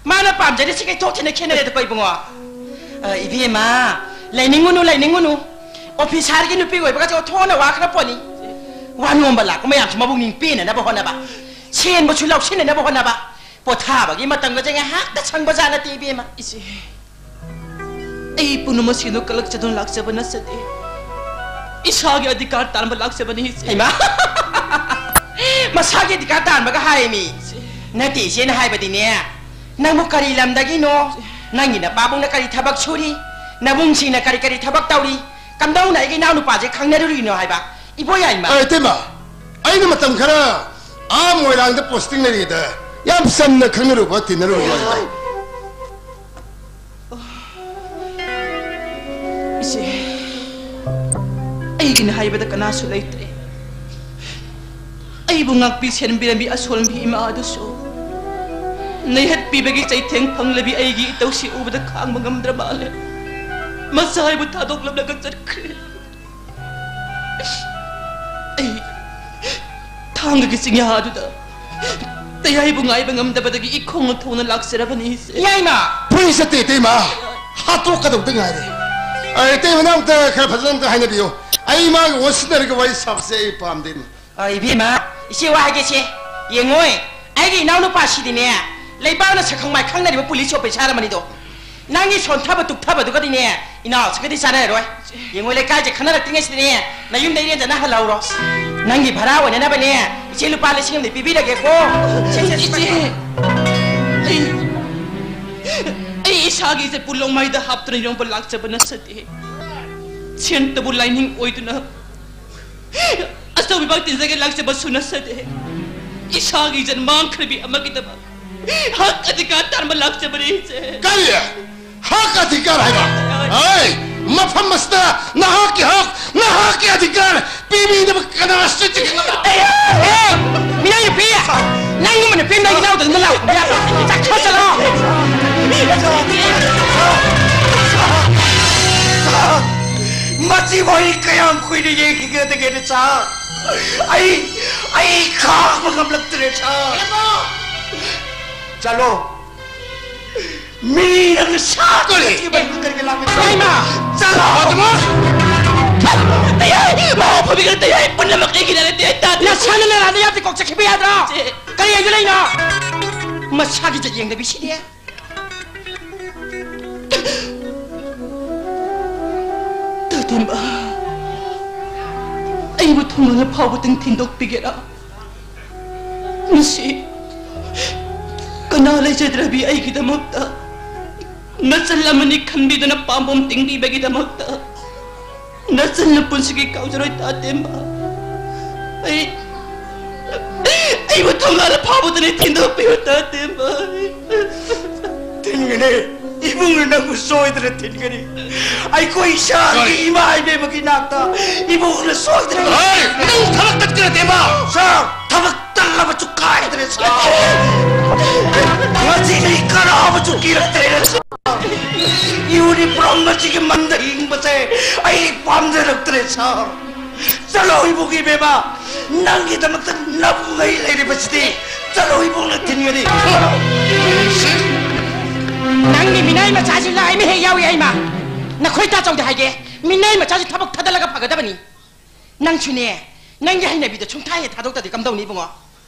ꯃꯥꯅ ꯄꯥꯝꯖꯔꯤꯁꯤꯒ ꯏꯊꯣꯛ ꯊꯤꯅ ꯈꯦꯠꯅꯔꯦꯗꯀꯣ ꯏꯕꯨꯡꯉꯣ꯫ ꯑ, ꯏꯕꯦꯝꯃ, ꯂꯩꯅꯤꯡꯉꯨꯅꯨ, ꯂꯩꯅꯤꯡꯉꯨꯅꯨ꯫ ꯑꯣꯐꯤꯁꯥꯔꯒꯤ ꯅꯨꯄꯤ ꯑꯣꯏꯕꯒꯁꯦ ꯑꯣꯟꯊꯣꯛꯅ ꯋꯥꯈ꯭ꯔ ꯄꯣꯠꯅꯤ꯫ ꯋꯥ ꯅꯣꯝꯕ ꯂꯥꯛꯄ ꯃꯌꯥꯝꯁꯨ ꯃꯕꯨꯛꯅꯤꯡ ꯄꯦꯟꯅꯅꯕ ꯍꯣꯠꯅꯕ, ꯁꯦꯟꯕꯨꯁꯨ ꯂꯧꯁꯤꯟꯅꯅꯕ ꯍꯣꯠꯅꯕ, ꯄꯣꯊꯥꯕꯒꯤ ꯃꯇꯝꯒꯁꯦ ꯉꯥꯏꯍꯥꯛꯇ ꯁꯪꯕꯖꯥꯠ ꯅꯠꯇꯦ ꯏꯕꯦꯝꯃ꯫ ꯏꯆꯦ, ꯑꯩ ꯄꯨꯝꯅꯃꯛ ꯁꯦꯟꯗꯣꯛ ꯀꯜꯂꯛꯆꯗꯨꯅ ꯂꯥꯛꯆꯕ ꯅꯠꯆꯗꯦ꯫ ꯏꯁꯥꯒꯤ ꯑꯙꯤꯀꯥꯔ ꯇꯥꯟꯕ ꯂꯥꯛꯆꯕꯅꯤ ꯏꯆꯦ꯫ ꯍꯩꯃꯥ! ꯃꯁꯥꯒꯤ ꯑꯙꯤꯀꯥꯔ ꯇꯥꯟꯕꯒ ꯍꯥꯏꯃꯤ꯫ ꯏꯆꯦ꯫ ꯅꯠꯇꯦ, ꯏꯆꯦꯅ ꯍꯥꯏꯕꯗꯤꯅꯦ, ꯅꯪꯕꯨ ꯀꯔꯤ ꯂꯝꯗꯒꯤꯅꯣ? ꯅꯪꯒꯤ ꯅꯄꯥꯕꯨꯡꯅ ꯀꯔꯤ ꯊꯕꯛ ꯁꯨꯔꯤ? ꯅꯕꯨꯡꯁꯤꯡꯅ ꯀꯔꯤ ꯀꯔꯤ ꯊꯕꯛ ꯇꯧꯔꯤ? ꯀꯝꯗꯧꯅ ꯑꯩꯒꯤ ꯏꯅꯥꯎ ꯅꯨꯄꯥꯁꯦ ꯈꯪꯅꯔꯨꯔꯤꯅꯣ ꯍꯥꯏꯕ? ꯏꯕꯣ ꯌꯥꯏꯃ꯫ ꯑ, ꯏꯇꯩꯃ, ꯑꯩꯅ ꯃꯇꯝ ꯈꯔ ꯑꯥ ꯃꯣꯏꯔꯥꯡꯗ ꯄꯣꯁꯇꯤꯡ ꯂꯩꯔꯤꯉꯩꯗ ꯌꯥꯝ ꯆꯝꯅ ꯈꯪꯅꯔꯨꯕ, ꯇꯤꯟꯅꯔꯨꯕ ꯋꯥꯔꯤꯅꯤ꯫ ꯏꯆꯦ, ꯑꯩꯒꯤꯅꯤ ꯍꯥꯏꯕꯗ ꯀꯅꯥꯁꯨ ꯂꯩꯇ꯭ꯔꯦ꯫ ꯑꯩꯕꯨ ꯉꯥꯛꯄꯤ ꯁꯦꯟꯕꯤꯔꯝꯕꯤ ꯑꯁꯣꯟꯕꯤ ꯏꯃꯥ ꯑꯗꯨꯁꯨ ꯅꯩꯍꯠꯄꯤꯕꯒꯤ ꯆꯩꯊꯦꯡ ꯐꯪꯂꯕꯤ ꯑꯩꯒꯤ ꯏꯇꯧꯁꯤ ꯎꯕꯗ ꯈꯥꯡꯕ ꯉꯝꯗ꯭ꯔ ꯃꯥꯜꯂꯦ꯫ ꯃꯆꯥ ꯑꯩꯕꯨ ꯊꯥꯗꯣꯛꯂꯝꯂꯒ ꯆꯠꯈ꯭ꯔꯦ꯫ ꯑꯩ ꯊꯥꯡꯒꯒꯤ ꯆꯤꯡꯌꯥ ꯑꯗꯨꯗ ꯇꯌꯥꯏꯕꯨ ꯉꯥꯏꯕ ꯉꯝꯗꯕꯗꯒꯤ ꯏꯈꯣꯡꯅ ꯊꯣꯡꯅ ꯂꯥꯛꯆꯔꯕꯅꯤ, ꯏꯆꯦ꯫ ꯌꯥꯏꯃ! ꯐꯨꯔꯤ ꯆꯠꯇꯦ, ꯏꯇꯩꯃ꯫ ꯍꯥꯠꯇꯣꯛꯀꯗꯧꯗ ꯉꯥꯏꯔꯦ꯫ ꯑ, ꯏꯇꯩꯃꯅ ꯑꯝꯇ ꯈꯔ ꯐꯖꯅ ꯑꯝꯇ ꯍꯥꯏꯅꯕꯤꯌꯨ꯫ ꯑꯩ ꯃꯥꯒ ꯑꯣꯟꯁꯤꯟꯅꯔꯒ ꯋꯥꯔꯤ ꯁꯥꯕꯁꯦ ꯑꯩ ꯄꯥꯝꯗꯦ꯫ ꯑ, ꯏꯕꯦꯝꯃ, ꯏꯆꯦ ꯋꯥ ꯍꯥꯏꯒꯦꯁꯦ꯫ ꯌꯦꯡꯉꯣꯏ, ꯑꯩꯒꯤ ꯏꯅꯥꯎꯅꯨꯄꯥꯁꯤꯗꯤꯅꯦ, ꯂꯩꯕꯥꯛꯅ ꯁꯛꯈꯪ ꯃꯥꯏꯈꯪꯅꯔꯤꯕ police officer ꯑꯃꯅꯤꯗꯣ꯫ ꯅꯪꯒꯤ ꯁꯣꯟꯊꯕ ꯇꯨꯛꯊꯕꯗꯨꯒꯗꯤꯅꯦ, ꯏꯅꯥꯎꯁꯤꯒꯗꯤ ꯆꯥꯟꯅꯔꯔꯣꯏ꯫ ꯌꯦꯡꯉꯣꯏ, ꯂꯩꯀꯥꯏꯁꯦ ꯈꯟꯅꯔꯛꯇ꯭ꯔꯤꯉꯩꯁꯤꯗꯅꯦ, ꯅꯌꯨꯝꯗ ꯏꯔꯦꯟꯖꯅ ꯍꯜꯍꯧꯔꯣ꯫ ꯅꯪꯒꯤ ꯚꯔꯥ ꯑꯣꯏꯅꯅꯕꯅꯦ, ꯏꯆꯦ ꯂꯨꯄꯥ ꯂꯤꯁꯤꯡ ꯑꯃꯗꯤ ꯄꯤꯕꯤꯔꯒꯦꯀꯣ꯫ ꯁꯦ, ꯁꯦ, ꯁꯦ, ꯏꯆꯦ, ꯑꯩ, ꯑꯩ ꯏꯁꯥꯒꯤ ꯏꯆꯦꯕꯨ ꯂꯣꯡꯃꯥꯏꯗ ꯍꯥꯞꯇꯨꯅ ꯌꯣꯡꯕ ꯂꯥꯛꯆꯕ ꯅꯠꯆꯗꯦ꯫ ꯁꯦꯟꯇꯕꯨ ꯂꯥꯏꯅꯤꯡ ꯑꯣꯏꯗꯨꯅ ꯑꯆꯧꯕ ꯏꯕꯥꯛ ꯇꯤꯟꯖꯒꯦ ꯂꯥꯛꯆꯕꯁꯨ ꯅꯠꯆꯗꯦ꯫ ꯏꯁꯥꯒꯤ ꯏꯖꯠ ꯃꯥꯡꯈ꯭ꯔꯕꯤ ꯑꯃꯒꯤꯗꯃꯛ ꯍꯛ ꯑꯙꯤꯀꯥꯔ ꯇꯥꯟꯕ ꯂꯥꯛꯆꯕꯅꯤ, ꯏꯆꯦ꯫ ꯀꯔꯤ? ꯍꯛ ꯑꯙꯤꯀꯥꯔ ꯍꯥꯏꯕ? ꯑꯩ, ꯃꯐꯝ ꯑꯁꯤꯗ ꯅꯍꯥꯛꯀꯤ ꯍꯛ, ꯅꯍꯥꯛꯀꯤ ꯑꯙꯤꯀꯥꯔ ꯄꯤꯕꯤꯅꯕ ꯀꯅꯥꯁꯨ ꯆꯤꯡꯅꯕ? ꯑꯦ, ꯑꯦ, ꯃꯤꯑꯣꯏ ꯅꯨꯄꯤ, ꯅꯪꯒꯨꯝꯕ ꯅꯨꯄꯤ ꯑꯃ ꯅꯪꯒꯤ ꯏꯅꯥꯎꯗ ꯑꯗꯨꯝ ꯂꯥꯛꯄ ꯌꯥꯕ꯭ꯔꯥ? ꯆꯠꯈ꯭ꯔꯣ, ꯆꯠꯂꯣ꯫ ꯃꯁꯤꯕꯨ ꯑꯩ ꯀꯌꯥꯝ ꯀꯨꯏꯅ ꯌꯦꯡꯈꯤꯒꯗꯒꯦꯅꯦ, ꯁꯥꯔ? ꯑꯩ, ꯑꯩ ꯈꯥꯡꯕ ꯉꯝꯂꯛꯇ꯭ꯔꯦ, ꯁꯥꯔ꯫ ꯆꯠꯂꯣ꯫ ꯃꯤ ꯅꯪꯅ ꯁꯥ ꯀꯔꯤ? ꯀꯔꯤ? ꯀꯔꯤ ꯂꯥꯛꯄ? ꯏꯃꯥ! ꯆꯠꯂꯣ! ꯐꯥꯇꯤꯃꯥ! ꯇꯌꯥꯏ! ꯃꯍꯥꯎ ꯐꯕꯤꯒ ꯇꯌꯥꯏ! ꯄꯨꯝꯅꯃꯛ ꯑꯩꯒꯤ ꯂꯥꯏꯔꯦ, ꯇꯌꯥꯏ ꯇꯥꯗꯦ! ꯅꯁꯥꯅ ꯅꯔꯥꯗ ꯌꯥꯝ ꯀꯣꯛ ꯆꯠꯈꯤꯕ ꯌꯥꯗ꯭ꯔꯣ? ꯆꯦ꯫ ꯀꯔꯤ ꯍꯥꯏꯅ ꯂꯩꯅꯣ? ꯃꯁꯥꯒꯤ ꯆꯠ ꯌꯦꯡꯗꯕꯤ ꯁꯤꯗꯤ꯫ ꯇꯥꯇꯦꯝꯕ, ꯑꯩꯕꯨ ꯊꯣꯡꯒꯥꯜ ꯐꯥꯎꯕꯗꯪ ꯊꯤꯟꯗꯣꯛꯄꯤꯒꯦꯔꯥ? ꯉꯁꯤ ꯀꯅꯥ ꯂꯩꯖꯗ꯭ꯔꯕꯤ ꯑꯩꯒꯤꯗꯃꯛꯇ ꯅꯆꯜ ꯑꯃꯅꯤ ꯈꯟꯕꯤꯗꯨꯅ ꯄꯥꯝꯕꯣꯝ ꯇꯤꯡꯕꯤꯕꯒꯤꯗꯃꯛꯇ ꯅꯆꯜꯅ ꯄꯨꯟꯁꯤꯒꯤ ꯀꯥꯎꯖꯔꯣꯏ, ꯇꯥꯇꯦꯝꯕ꯫ ꯑꯩ, ꯑꯩꯕꯨ ꯊꯣꯡꯒꯥꯜ ꯐꯥꯎꯕꯗꯅꯤ ꯊꯤꯟꯗꯣꯛꯄꯤꯌꯨ, ꯇꯥꯇꯦꯝꯕ꯫ ꯊꯤꯟꯒꯅꯤ꯫ ꯏꯕꯨꯡꯅ ꯅꯪꯕꯨ ꯁꯣꯏꯗꯅ ꯊꯤꯟꯒꯅꯤ꯫ ꯑꯩꯈꯣꯏ ꯏꯁꯥꯒꯤ ꯀꯔꯤ? ꯏꯃꯥ ꯏꯕꯦꯝꯃꯒꯤ ꯅꯥꯛꯇ ꯏꯕꯨꯡꯅ ꯁꯣꯏꯗꯅ ꯍꯣꯏ, ꯅꯪ ꯊꯕꯛ ꯇꯠꯀꯅꯤ, ꯇꯦꯝꯕ꯫ ꯁꯥꯔ, ꯊꯕꯛ ꯇꯜꯂꯕꯁꯨ ꯀꯥꯏꯗ꯭ꯔꯦ, ꯁꯥꯔ꯫ ꯉꯁꯤꯗꯤ ꯀꯅꯥꯕꯨꯁꯨ ꯀꯤꯔꯛꯇ꯭ꯔꯦ, ꯁꯥꯔ꯫ ꯌꯨꯅꯤꯐꯣꯔꯝ ꯑꯁꯤꯒꯤ ꯃꯟꯗ ꯍꯤꯡꯕꯁꯦ ꯑꯩ ꯄꯥꯝꯖꯔꯛꯇ꯭ꯔꯦ, ꯁꯥꯔ꯫ ꯆꯠꯂꯣ, ꯏꯕꯨꯡ ꯏꯕꯦꯝꯃ, ꯅꯪꯒꯤꯗꯃꯛꯇ ꯅꯝꯃꯩ ꯂꯩꯔꯤꯕꯁꯤꯗꯤ꯫ ꯆꯠꯂꯣ, ꯏꯕꯨꯡꯅ ꯊꯤꯟꯒꯅꯤ꯫ ꯅꯪꯒꯤ ꯃꯤꯅꯥꯏ ꯃꯆꯥꯁꯤ ꯂꯥꯏ ꯃꯤ ꯍꯦꯛ ꯌꯥꯎꯏ, ꯑꯩꯃ꯫ ꯅꯈꯣꯏ ꯇꯥꯆꯧꯗ ꯍꯥꯏꯒꯦ, ꯃꯤꯅꯥꯏ ꯃꯆꯥꯁꯤ ꯊꯕꯛ ꯊꯥꯗꯠꯂꯒ ꯐꯒꯗꯕꯅꯤ꯫ ꯅꯪꯁꯨꯅꯦ, ꯅꯪꯒꯤ ꯍꯩꯅꯕꯤꯗꯣ ꯁꯨꯡꯊꯥ ꯍꯦꯛ ꯊꯥꯗꯣꯛꯇꯗꯤ ꯀꯝꯗꯧꯅꯤ, ꯏꯕꯨꯡꯉꯣ?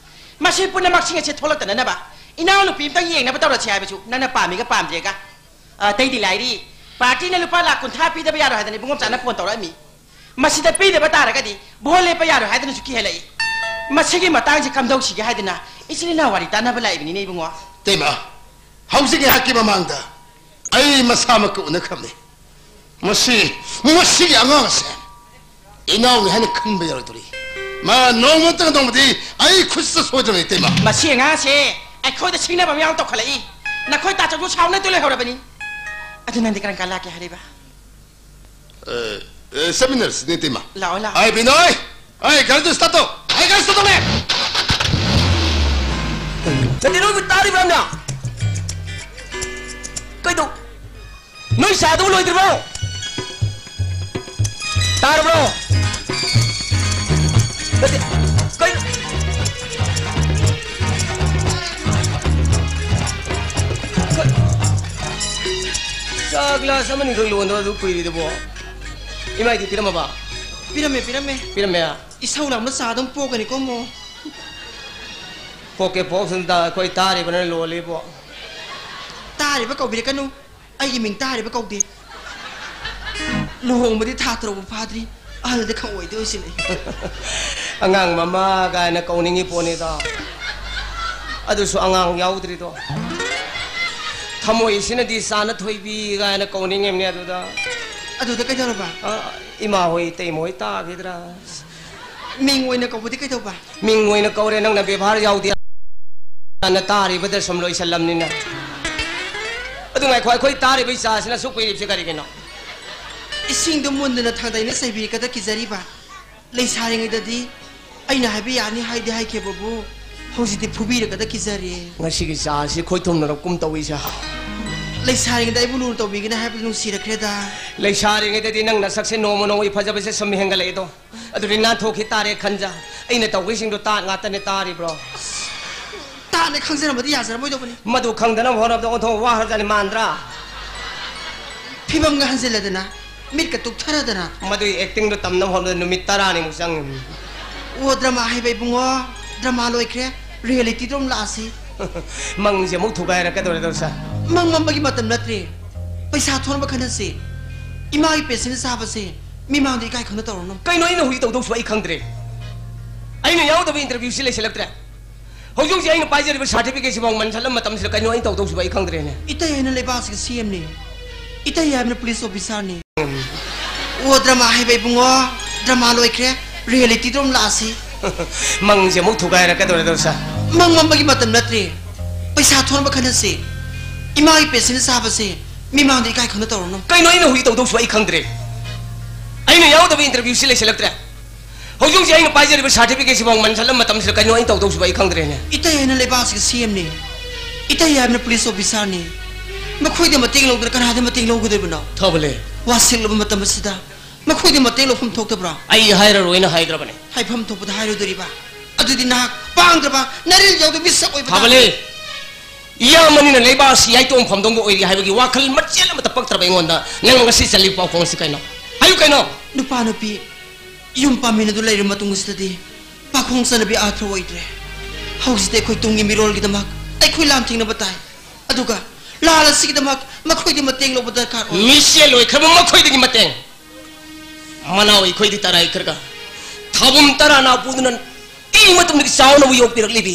ꯃꯁꯤ ꯄꯨꯝꯅꯃꯛꯁꯤꯡ ꯑꯁꯦ ꯊꯣꯛꯂꯛꯇꯅꯅꯕ ꯏꯅꯥꯎꯅꯨꯄꯤ ꯑꯝꯇꯪ ꯌꯦꯡꯅꯕ ꯇꯧꯔꯁꯤ ꯍꯥꯏꯕꯁꯨ ꯅꯪꯅ ꯄꯥꯝꯃꯤꯒ ꯄꯥꯝꯗ꯭ꯔꯦꯒ꯫ ꯑꯇꯩꯗꯤ ꯂꯥꯏꯔꯤ, ꯄꯥꯔꯇꯤꯅ ꯂꯨꯄꯥ ꯂꯥꯈ ꯀꯨꯟꯊ꯭ꯔꯥ ꯄꯤꯗꯕ ꯌꯥꯔꯣꯏ ꯍꯥꯏꯗꯅ ꯏꯕꯨꯡꯉꯣꯝꯆꯥꯅ ꯐꯣꯟ ꯇꯧꯔꯛꯑꯝꯃꯤ꯫ ꯃꯁꯤꯗ ꯄꯤꯗꯕ ꯇꯥꯔꯒꯗꯤ ꯚꯣꯠ ꯂꯦꯞꯄ ꯌꯥꯔꯣꯏ ꯍꯥꯏꯗꯅꯁꯨ ꯀꯤꯍꯜꯂꯛꯏ꯫ ꯃꯁꯤꯒꯤ ꯃꯇꯥꯡꯁꯤ ꯀꯝꯗꯧꯁꯤꯒꯦ ꯍꯥꯏꯗꯅ ꯏꯆꯤꯜ ꯏꯅꯥꯎ ꯋꯥꯔꯤ ꯇꯥꯟꯅꯕ ꯂꯥꯛꯏꯕꯅꯤꯅꯦ ꯏꯕꯨꯡꯉꯣ꯫ ꯏꯇꯩꯃ, ꯍꯧꯖꯤꯛ ꯉꯥꯏꯍꯥꯛꯀꯤ ꯃꯃꯥꯡꯗ ꯑꯩ ꯃꯁꯥꯃꯛꯀ ꯎꯅꯈ꯭ꯔꯕꯅꯤ꯫ ꯃꯁꯤ, ꯃꯁꯤꯒꯤ ꯑꯉꯥꯡ ꯑꯁꯦ ꯏꯅꯥꯎꯅꯤ ꯍꯥꯏꯅ ꯈꯟꯕ ꯌꯥꯔꯣꯏꯗꯧꯔꯤ꯫ ꯃꯥ ꯅꯣꯡꯃ ꯅꯠꯇ꯭ꯔꯒ ꯅꯣꯡꯃꯗꯤ ꯑꯩ ꯈꯨꯠꯁꯤꯗ ꯁꯣꯏꯗ꯭ꯔꯕꯅꯤ, ꯏꯇꯩꯃ꯫ ꯃꯁꯤ ꯑꯉꯥꯡꯁꯦ ꯑꯩꯈꯣꯏꯗ ꯁꯤꯡꯅꯕ ꯑꯃ ꯌꯥꯎꯅ ꯇꯧꯈꯠꯂꯛꯏ꯫ ꯅꯈꯣꯏ ꯇꯥꯆꯧꯁꯨ ꯁꯥꯎꯅꯗꯨ ꯂꯩꯍꯧꯔꯕꯅꯤ꯫ ꯑꯗꯨ ꯅꯪꯗꯤ ꯀꯔꯝ ꯀꯥꯟ ꯂꯥꯛꯀꯦ ꯍꯥꯏꯔꯤꯕ? ꯑꯦ, ꯑꯦ, ꯆꯠꯃꯤꯟꯅꯔꯁꯤꯅꯦ, ꯏꯇꯩꯃ꯫ ꯂꯥꯛꯑꯣ, ꯂꯥꯛꯑꯣ꯫ ꯑꯩ ꯕꯤꯅꯣꯏ! ꯑꯩ ꯒꯥꯔꯤꯗꯨ ꯁ꯭ꯇꯥꯔꯠ ꯇꯧ! ꯑꯩ ꯒꯥꯔꯤ ꯁ꯭ꯇꯥꯔꯠ ꯇꯧꯅꯦ! ꯅꯠꯇꯦ, ꯅꯣꯏꯕꯨ ꯇꯥꯔꯤꯕ꯭ꯔꯥ ꯌꯥꯝꯅ? ꯀꯩꯗꯧ-, ꯅꯣꯏ ꯆꯥꯗꯨꯕꯨ ꯂꯣꯏꯗ꯭ꯔꯤꯕꯣ? ꯇꯥꯔꯕ꯭ꯔꯣ? ꯅꯠꯇꯦ, ꯀꯩꯅꯣ? ꯀ-, ꯆꯥ ꯒ꯭ꯂꯥꯁ ꯑꯃꯅꯤꯈꯛ ꯂꯣꯟꯗꯕ ꯑꯗꯨ ꯀꯨꯏꯔꯤꯗꯨꯕꯣ? ꯏꯃꯥꯏꯗꯤ ꯄꯤꯔꯝꯃꯕ? ꯄꯤꯔꯝꯃꯦ, ꯄꯤꯔꯝꯃꯦ꯫ ꯄꯤꯔꯝꯃꯦ? ꯏꯁꯧ ꯂꯥꯡꯕ ꯆꯥ ꯑꯗꯨꯝ ꯄꯣꯛꯀꯅꯤꯀꯣ, ꯃꯣ꯫ ꯄꯣꯛꯀꯦ ꯄꯣꯛꯁꯅꯨꯗ, ꯑꯩꯈꯣꯏ ꯇꯥꯔꯤꯕꯅ ꯂꯣꯜꯂꯤꯕꯣ꯫ ꯇꯥꯔꯤꯕ ꯀꯧꯕꯤꯔꯛꯀꯅꯨ꯫ ꯑꯩꯒꯤ ꯃꯤꯡ ꯇꯥꯔꯤꯕ ꯀꯧꯗꯦ꯫ ꯂꯨꯍꯣꯡꯕꯗꯤ ꯊꯥ ꯇꯔꯨꯛ ꯐꯥꯗ꯭ꯔꯤ꯫ ꯑꯍꯜꯗꯤ ꯈꯪꯑꯣꯏꯗꯤ ꯑꯣꯏꯁꯤꯜꯂꯛꯏ꯫ ꯑꯉꯥꯡ ꯃꯃꯥ ꯀꯥꯏꯅ ꯀꯧꯅꯤꯡꯉꯤ ꯄꯣꯠꯅꯤꯗꯣ꯫ ꯑꯗꯨꯁꯨ ꯑꯉꯥꯡ ꯌꯥꯎꯗ꯭ꯔꯤꯗꯣ꯫ ꯊꯃꯣꯏꯁꯤꯅꯗꯤ ꯆꯥꯅ ꯊꯣꯏꯕꯤ ꯀꯥꯏꯅ ꯀꯧꯅꯤꯡꯉꯤꯕꯅꯤ ꯑꯗꯨꯗ꯫ ꯑꯗꯨꯗ ꯀꯩꯗꯧꯔꯕ? ꯑ, ꯏꯃꯥ ꯍꯣꯏ, ꯏꯇꯩꯃ ꯍꯣꯏ ꯇꯥꯈꯤꯗ꯭ꯔꯥ? ꯃꯤꯡ ꯑꯣꯏꯅ ꯀꯧꯕꯗꯤ ꯀꯩꯗꯧꯕ? ꯃꯤꯡ ꯑꯣꯏꯅ ꯀꯧꯔꯦ, ꯅꯪꯅ ꯕꯦꯕꯥꯔ ꯌꯥꯎꯗꯦ꯫ ꯅ ꯇꯥꯔꯤꯕꯗ ꯁꯨꯝ ꯂꯣꯏꯁꯜꯂꯝꯅꯤꯅ꯫ ꯑꯗꯨ ꯉꯥꯏꯈꯣ, ꯑꯩꯈꯣꯏ ꯇꯥꯔꯤꯕ ꯏꯆꯥꯁꯤꯅ ꯑꯁꯨꯛ ꯀꯨꯏꯔꯤꯕꯁꯤ ꯀꯔꯤꯒꯤꯅꯣ? ꯏꯁꯤꯡꯗꯨ ꯃꯨꯟꯗꯅ ꯊꯥꯡꯗꯩꯅ ꯆꯩꯕꯤꯔꯒꯗ ꯀꯤꯖꯔꯤꯕ꯫ ꯂꯩꯁꯥꯔꯤꯉꯩꯗꯗꯤ ꯑꯩꯅ ꯍꯥꯏꯕ ꯌꯥꯅꯤ ꯍꯥꯏꯗꯤ ꯍꯥꯏꯈꯤꯕꯕꯨ, ꯍꯧꯖꯤꯛꯇꯤ ꯐꯨꯕꯤꯔꯒꯗ ꯀꯤꯖꯔꯦ꯫ ꯉꯁꯤꯒꯤ ꯆꯥꯁꯤ ꯈꯣꯏ ꯊꯨꯝꯅꯔꯛꯀꯨꯝ ꯇꯧꯏꯁꯦ꯫ ꯂꯩꯁꯥꯔꯤꯉꯩꯗ ꯑꯩꯕꯨ ꯂꯨꯅ ꯇꯧꯕꯤꯒꯅꯤ ꯍꯥꯏꯕꯗꯨ ꯅꯨꯡꯁꯤꯔꯛꯈ꯭ꯔꯦꯗ꯫ ꯂꯩꯁꯥꯔꯤꯉꯩꯗꯗꯤ ꯅꯪ ꯅꯁꯛꯁꯦ ꯅꯣꯡꯃ ꯅꯣꯡꯃꯒꯤ ꯐꯖꯕꯁꯦ ꯁꯨꯝ ꯍꯦꯟꯒꯠꯂꯛꯏꯗꯣ꯫ ꯑꯗꯨꯗꯤ ꯅꯥꯟꯊꯣꯛꯈꯤ ꯇꯥꯔꯦ ꯈꯟꯖ꯫ ꯑꯩꯅ ꯇꯧꯕꯁꯤꯡꯗꯣ ꯇꯥꯠ ꯉꯥꯛꯇꯅꯦ, ꯇꯥꯔꯤꯕ꯭ꯔꯣ? ꯇꯥꯠꯅꯦ ꯈꯪꯖꯔꯝꯕꯗꯤ ꯌꯥꯖꯔꯝꯃꯣꯏꯗꯧꯕꯅꯤ꯫ ꯃꯗꯨ ꯈꯪꯗꯅꯕ ꯍꯣꯠꯅꯕꯗ ꯑꯣꯟꯊꯣꯛ ꯋꯥꯈ꯭ꯔꯖꯥꯠꯅꯤ, ꯃꯥꯟꯗ꯭ꯔꯥ? ꯐꯤꯕꯝꯒ ꯍꯟꯖꯤꯜꯂꯗꯅ, ꯃꯤꯠꯀ ꯇꯨꯞꯊꯔꯗꯅ꯫ ꯃꯗꯨꯒꯤ ꯑꯦꯛꯇꯤꯡꯗꯣ ꯇꯝꯅꯕ ꯍꯣꯠꯅꯕꯗ ꯅꯨꯃꯤꯠ ꯇꯔꯥꯅꯤꯃꯨꯛ ꯆꯪꯉꯤ꯫ ꯑꯣ, ꯗ꯭ꯔꯃꯥ ꯍꯩꯕ ꯏꯕꯨꯡꯉꯣ, ꯗ꯭ꯔꯃꯥ ꯂꯣꯏꯈ꯭ꯔꯦ꯫ ꯔꯤꯌꯦꯂꯤꯇꯤꯗ ꯑꯗꯨꯝ ꯂꯥꯛꯑꯁꯤ꯫ ꯃꯪꯁꯦ ꯑꯃꯨꯛ ꯊꯨꯒꯥꯏꯔꯛꯀꯗꯧꯔꯦ ꯇꯧꯁꯥ꯫ ꯃꯪ ꯃꯝꯕꯒꯤ ꯃꯇꯝ ꯅꯠꯇ꯭ꯔꯦ꯫ ꯄꯩꯁꯥ ꯊꯣꯛꯅꯕ ꯈꯟꯅꯁꯤ꯫ ꯏꯃꯥꯒꯤ ꯄꯦꯟꯁꯤꯟ ꯆꯥꯕꯁꯦ ꯃꯤꯃꯥꯡꯗ ꯏꯀꯥꯏ ꯈꯪꯗ ꯇꯧꯔꯅꯨ꯫ ꯀꯩꯅꯣ ꯑꯩꯅ ꯍꯧꯖꯤꯛ ꯇꯧꯗꯧꯁꯨ ꯑꯩ ꯈꯪꯗ꯭ꯔꯦ꯫ ꯑꯩꯅ ꯌꯥꯎꯗꯕ ꯏꯟꯇꯔꯚ꯭ꯌꯨꯁꯤ ꯂꯩꯁꯤꯜꯂꯛꯇ꯭ꯔꯦ꯫ ꯍꯧꯖꯤꯛ ꯍꯧꯖꯤꯛ ꯑꯩꯅ ꯄꯥꯏꯖꯔꯤꯕ ꯁꯥꯔꯇꯤꯐꯤꯀꯦꯠꯁꯤꯐꯥꯎ ꯃꯟꯁꯜꯂꯕ ꯃꯇꯝꯁꯤꯗ ꯀꯩꯅꯣ ꯑꯩꯅ ꯇꯧꯗꯧꯁꯤꯕꯨ ꯑꯩ ꯈꯪꯗ꯭ꯔꯦꯅꯦ꯫ ꯏꯇꯩ ꯍꯥꯏꯅ ꯂꯩꯕꯥꯛꯁꯤꯒꯤ ꯁꯤ ꯑꯦꯝꯅꯤ꯫ ꯏꯇꯩ ꯍꯥꯏꯕꯅ ꯄꯨꯂꯤꯁ ꯑꯣꯐꯤꯁꯥꯔꯅꯤ꯫ ꯑꯣ, ꯗ꯭ꯔꯃꯥ ꯍꯥꯏꯕ ꯏꯕꯨꯡꯉꯣ, ꯗ꯭ꯔꯃꯥ ꯂꯣꯏꯈ꯭ꯔꯦ꯫ ꯔꯤꯌꯦꯂꯤꯇꯤꯗ ꯑꯗꯨꯝ ꯂꯥꯛꯑꯁꯤ꯫ ꯃꯪꯁꯦ ꯑꯃꯨꯛ ꯊꯨꯒꯥꯏꯔꯛꯀꯗꯧꯔꯦ ꯇꯧꯁꯥ꯫ ꯃꯪ ꯃꯝꯕꯒꯤ ꯃꯇꯝ ꯅꯠꯇ꯭ꯔꯦ꯫ ꯄꯩꯁꯥ ꯊꯣꯛꯅꯕ ꯈꯟꯅꯁꯤ꯫ ꯏꯃꯥꯒꯤ ꯄꯦꯟꯁꯤꯟ ꯆꯥꯕꯁꯦ ꯃꯤꯃꯥꯡꯗ ꯏꯀꯥꯏ ꯈꯪꯗ ꯇꯧꯔꯅꯨ꯫ ꯀꯩꯅꯣ ꯑꯩꯅ ꯍꯧꯖꯤꯛ ꯇꯧꯗꯧꯁꯨ ꯑꯩ ꯈꯪꯗ꯭ꯔꯦ꯫ ꯑꯩꯅ ꯌꯥꯎꯗꯕ ꯏꯟꯇꯔꯚ꯭ꯌꯨꯁꯤ ꯂꯩꯁꯤꯜꯂꯛꯇ꯭ꯔꯦ꯫ ꯍꯧꯖꯤꯛ ꯍꯧꯖꯤꯛ ꯑꯩꯅ ꯄꯥꯏꯖꯔꯤꯕ ꯁꯥꯔꯇꯤꯐꯤꯀꯦꯠꯁꯤꯐꯥꯎ ꯃꯟꯁꯜꯂꯕ ꯃꯇꯝꯁꯤꯗ ꯀꯩꯅꯣ ꯑꯩꯅ ꯇꯧꯗꯧꯁꯤꯕꯨ ꯑꯩ ꯈꯪꯗ꯭ꯔꯦꯅꯦ꯫ ꯏꯇꯩ ꯍꯥꯏꯅ ꯂꯩꯕꯥꯛꯁꯤꯒꯤ ꯁꯤ ꯑꯦꯝꯅꯤ꯫ ꯏꯇꯩ ꯍꯥꯏꯕꯅ ꯄꯨꯂꯤꯁ ꯑꯣꯐꯤꯁꯥꯔꯅꯤ꯫ ꯃꯈꯣꯏꯗ ꯃꯇꯦꯡ ꯂꯧꯗꯅ ꯀꯅꯥꯗ ꯃꯇꯦꯡ ꯂꯧꯒꯗꯣꯔꯤꯕꯅꯣ? ꯊꯧꯕꯂꯦ꯫ ꯋꯥꯁꯤꯜꯂꯕ ꯃꯇꯝ ꯑꯁꯤꯗ ꯃꯈꯣꯏꯗ ꯃꯇꯦꯡ ꯂꯧꯐꯝ ꯊꯣꯛꯇꯕ꯭ꯔꯥ? ꯑꯩ ꯍꯥꯏꯔꯔꯣꯏꯅ ꯍꯥꯏꯈ꯭ꯔꯕꯅꯦ꯫ ꯍꯥꯏꯐꯝ ꯊꯣꯛꯄꯗ ꯍꯥꯏꯔꯨꯗꯣꯔꯤꯕ꯫ ꯑꯗꯨꯗꯤ ꯅꯍꯥꯛ ꯄꯥꯡꯗ꯭ꯔꯕ, ꯅꯔꯤꯜ ꯌꯥꯎꯗꯕ ꯃꯤꯁꯛ ꯑꯣꯏꯕ ꯊꯧꯕꯂꯦ꯫ ꯏꯌꯥꯝꯕꯅꯤꯅ ꯂꯩꯕꯥꯛ ꯑꯁꯤ ꯌꯥꯏꯇꯣꯡ ꯐꯝꯗꯣꯡꯕ ꯑꯣꯏꯔꯤ ꯍꯥꯏꯕꯒꯤ ꯋꯥꯈꯜ ꯃꯆꯦꯠ ꯑꯃꯠꯇ ꯄꯛꯇ꯭ꯔꯕ ꯑꯩꯉꯣꯟꯗ ꯅꯪ ꯉꯁꯤ ꯆꯜꯂꯤꯕ ꯄꯥꯎꯈꯣꯡ ꯑꯁꯤ ꯀꯩꯅꯣ? ꯍꯥꯏꯌꯨ ꯀꯩꯅꯣ? ꯅꯨꯄꯥ ꯅꯨꯄꯤ ꯌꯨꯝ ꯄꯥꯟꯃꯤꯟꯅꯗꯨ ꯂꯩꯔꯕ ꯃꯇꯨꯡ ꯑꯁꯤꯗꯗꯤ ꯄꯥꯈꯣꯡ ꯆꯟꯅꯕꯤ ꯑꯥꯔꯊ ꯑꯣꯏꯗ꯭ꯔꯦ꯫ ꯍꯧꯖꯤꯛꯇꯤ ꯑꯩꯈꯣꯏ ꯇꯨꯡꯒꯤ ꯃꯤꯔꯣꯜꯒꯤꯗꯃꯛ ꯑꯩꯈꯣꯏ ꯂꯥꯟꯊꯦꯡꯅꯕ ꯇꯥꯏ꯫ ꯑꯗꯨꯒ ꯂꯥꯜ ꯑꯁꯤꯒꯤꯗꯃꯛ ꯃꯈꯣꯏꯗꯤ ꯃꯇꯦꯡ ꯂꯧꯕ ꯗꯔꯀꯥꯔ ꯑꯣꯏ꯫ ꯃꯤꯁꯦ ꯂꯣꯏꯈ꯭ꯔꯕ ꯃꯈꯣꯏꯗꯒꯤ ꯃꯇꯦꯡ꯫ ꯃꯅꯥꯎ ꯑꯩꯈꯣꯏꯗꯤ ꯇꯔꯥꯏꯈ꯭ꯔꯒ ꯊꯥꯕꯨꯝ ꯇꯔꯥ ꯅꯥ ꯄꯨꯗꯨꯅ ꯏ ꯃꯇꯝꯗꯒꯤ ꯆꯥꯎꯅꯕ ꯌꯣꯛꯄꯤꯔꯛꯂꯤꯕꯤ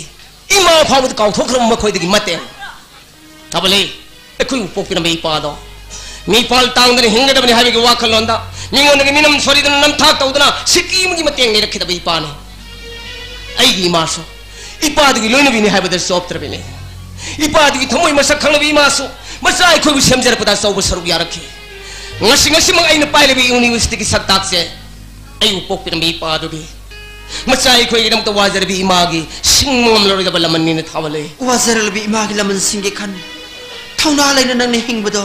ꯏꯃꯥ ꯐꯥꯎꯕꯗ ꯀꯥꯎꯊꯣꯛꯈ꯭ꯔꯕ ꯃꯈꯣꯏꯗꯒꯤ ꯃꯇꯦꯡ꯫ ꯊꯧꯕꯂꯦ, ꯑꯩꯈꯣꯏꯕꯨ ꯄꯣꯛꯄꯤꯔꯝꯕ ꯏꯄꯥꯗꯣ ꯃꯤꯄꯥꯜ ꯇꯥꯡꯗꯅ ꯍꯤꯡꯒꯗꯕꯅꯤ ꯍꯥꯏꯕꯒꯤ ꯋꯥꯈꯜꯂꯣꯟꯗ ꯃꯤꯉꯣꯟꯗꯒꯤ ꯃꯤꯅꯝ ꯁꯣꯔꯤꯗꯅ ꯅꯝꯊꯥꯛ ꯇꯧꯗꯅ ꯁꯤꯀꯤ ꯑꯃꯒꯤ ꯃꯇꯦꯡ ꯂꯩꯔꯛꯈꯤꯗꯕ ꯏꯄꯥꯅꯤ꯫ ꯑꯩꯒꯤ ꯏꯃꯥꯁꯨ ꯏꯄꯥꯗꯨꯒꯤ ꯂꯣꯏꯅꯕꯤꯅꯤ ꯍꯥꯏꯕꯗ ꯆꯣꯞꯇ꯭ꯔꯕꯤꯅꯤ꯫ ꯏꯄꯥꯗꯨꯒꯤ ꯊꯃꯣꯏ ꯃꯁꯛ ꯈꯪꯂꯕ ꯏꯃꯥꯁꯨ ꯃꯆꯥ ꯑꯩꯈꯣꯏꯕꯨ ꯁꯦꯝꯖꯔꯛꯄꯗ ꯑꯆꯧꯕ ꯁꯔꯨꯛ ꯌꯥꯔꯛꯈꯤ꯫ ꯉꯁꯤ ꯉꯁꯤꯃꯛ ꯑꯩꯅ ꯄꯥꯏꯔꯤꯕ ꯌꯨꯅꯤꯚꯔꯁꯤꯇꯤꯒꯤ ꯁꯛꯇꯥꯛꯁꯦ ꯑꯩꯕꯨ ꯄꯣꯛꯄꯤꯔꯝꯕ ꯏꯄꯥꯗꯨꯒꯤ, ꯃꯆꯥ ꯑꯩꯈꯣꯏꯒꯤꯗꯃꯛꯇ ꯋꯥꯖꯔꯕꯤ ꯏꯃꯥꯒꯤ ꯁꯤꯡꯕ ꯉꯝꯂꯔꯣꯏꯗꯕ ꯂꯃꯟꯅꯤꯅ ꯊꯧꯕꯂꯦ꯫ ꯋꯥꯖꯔꯂꯕꯤ ꯏꯃꯥꯒꯤ ꯂꯃꯟꯁꯤꯡꯒꯤ ꯈꯟ ꯊꯧꯅꯥ ꯂꯩꯅ ꯅꯪꯅ ꯍꯤꯡꯕꯗꯣ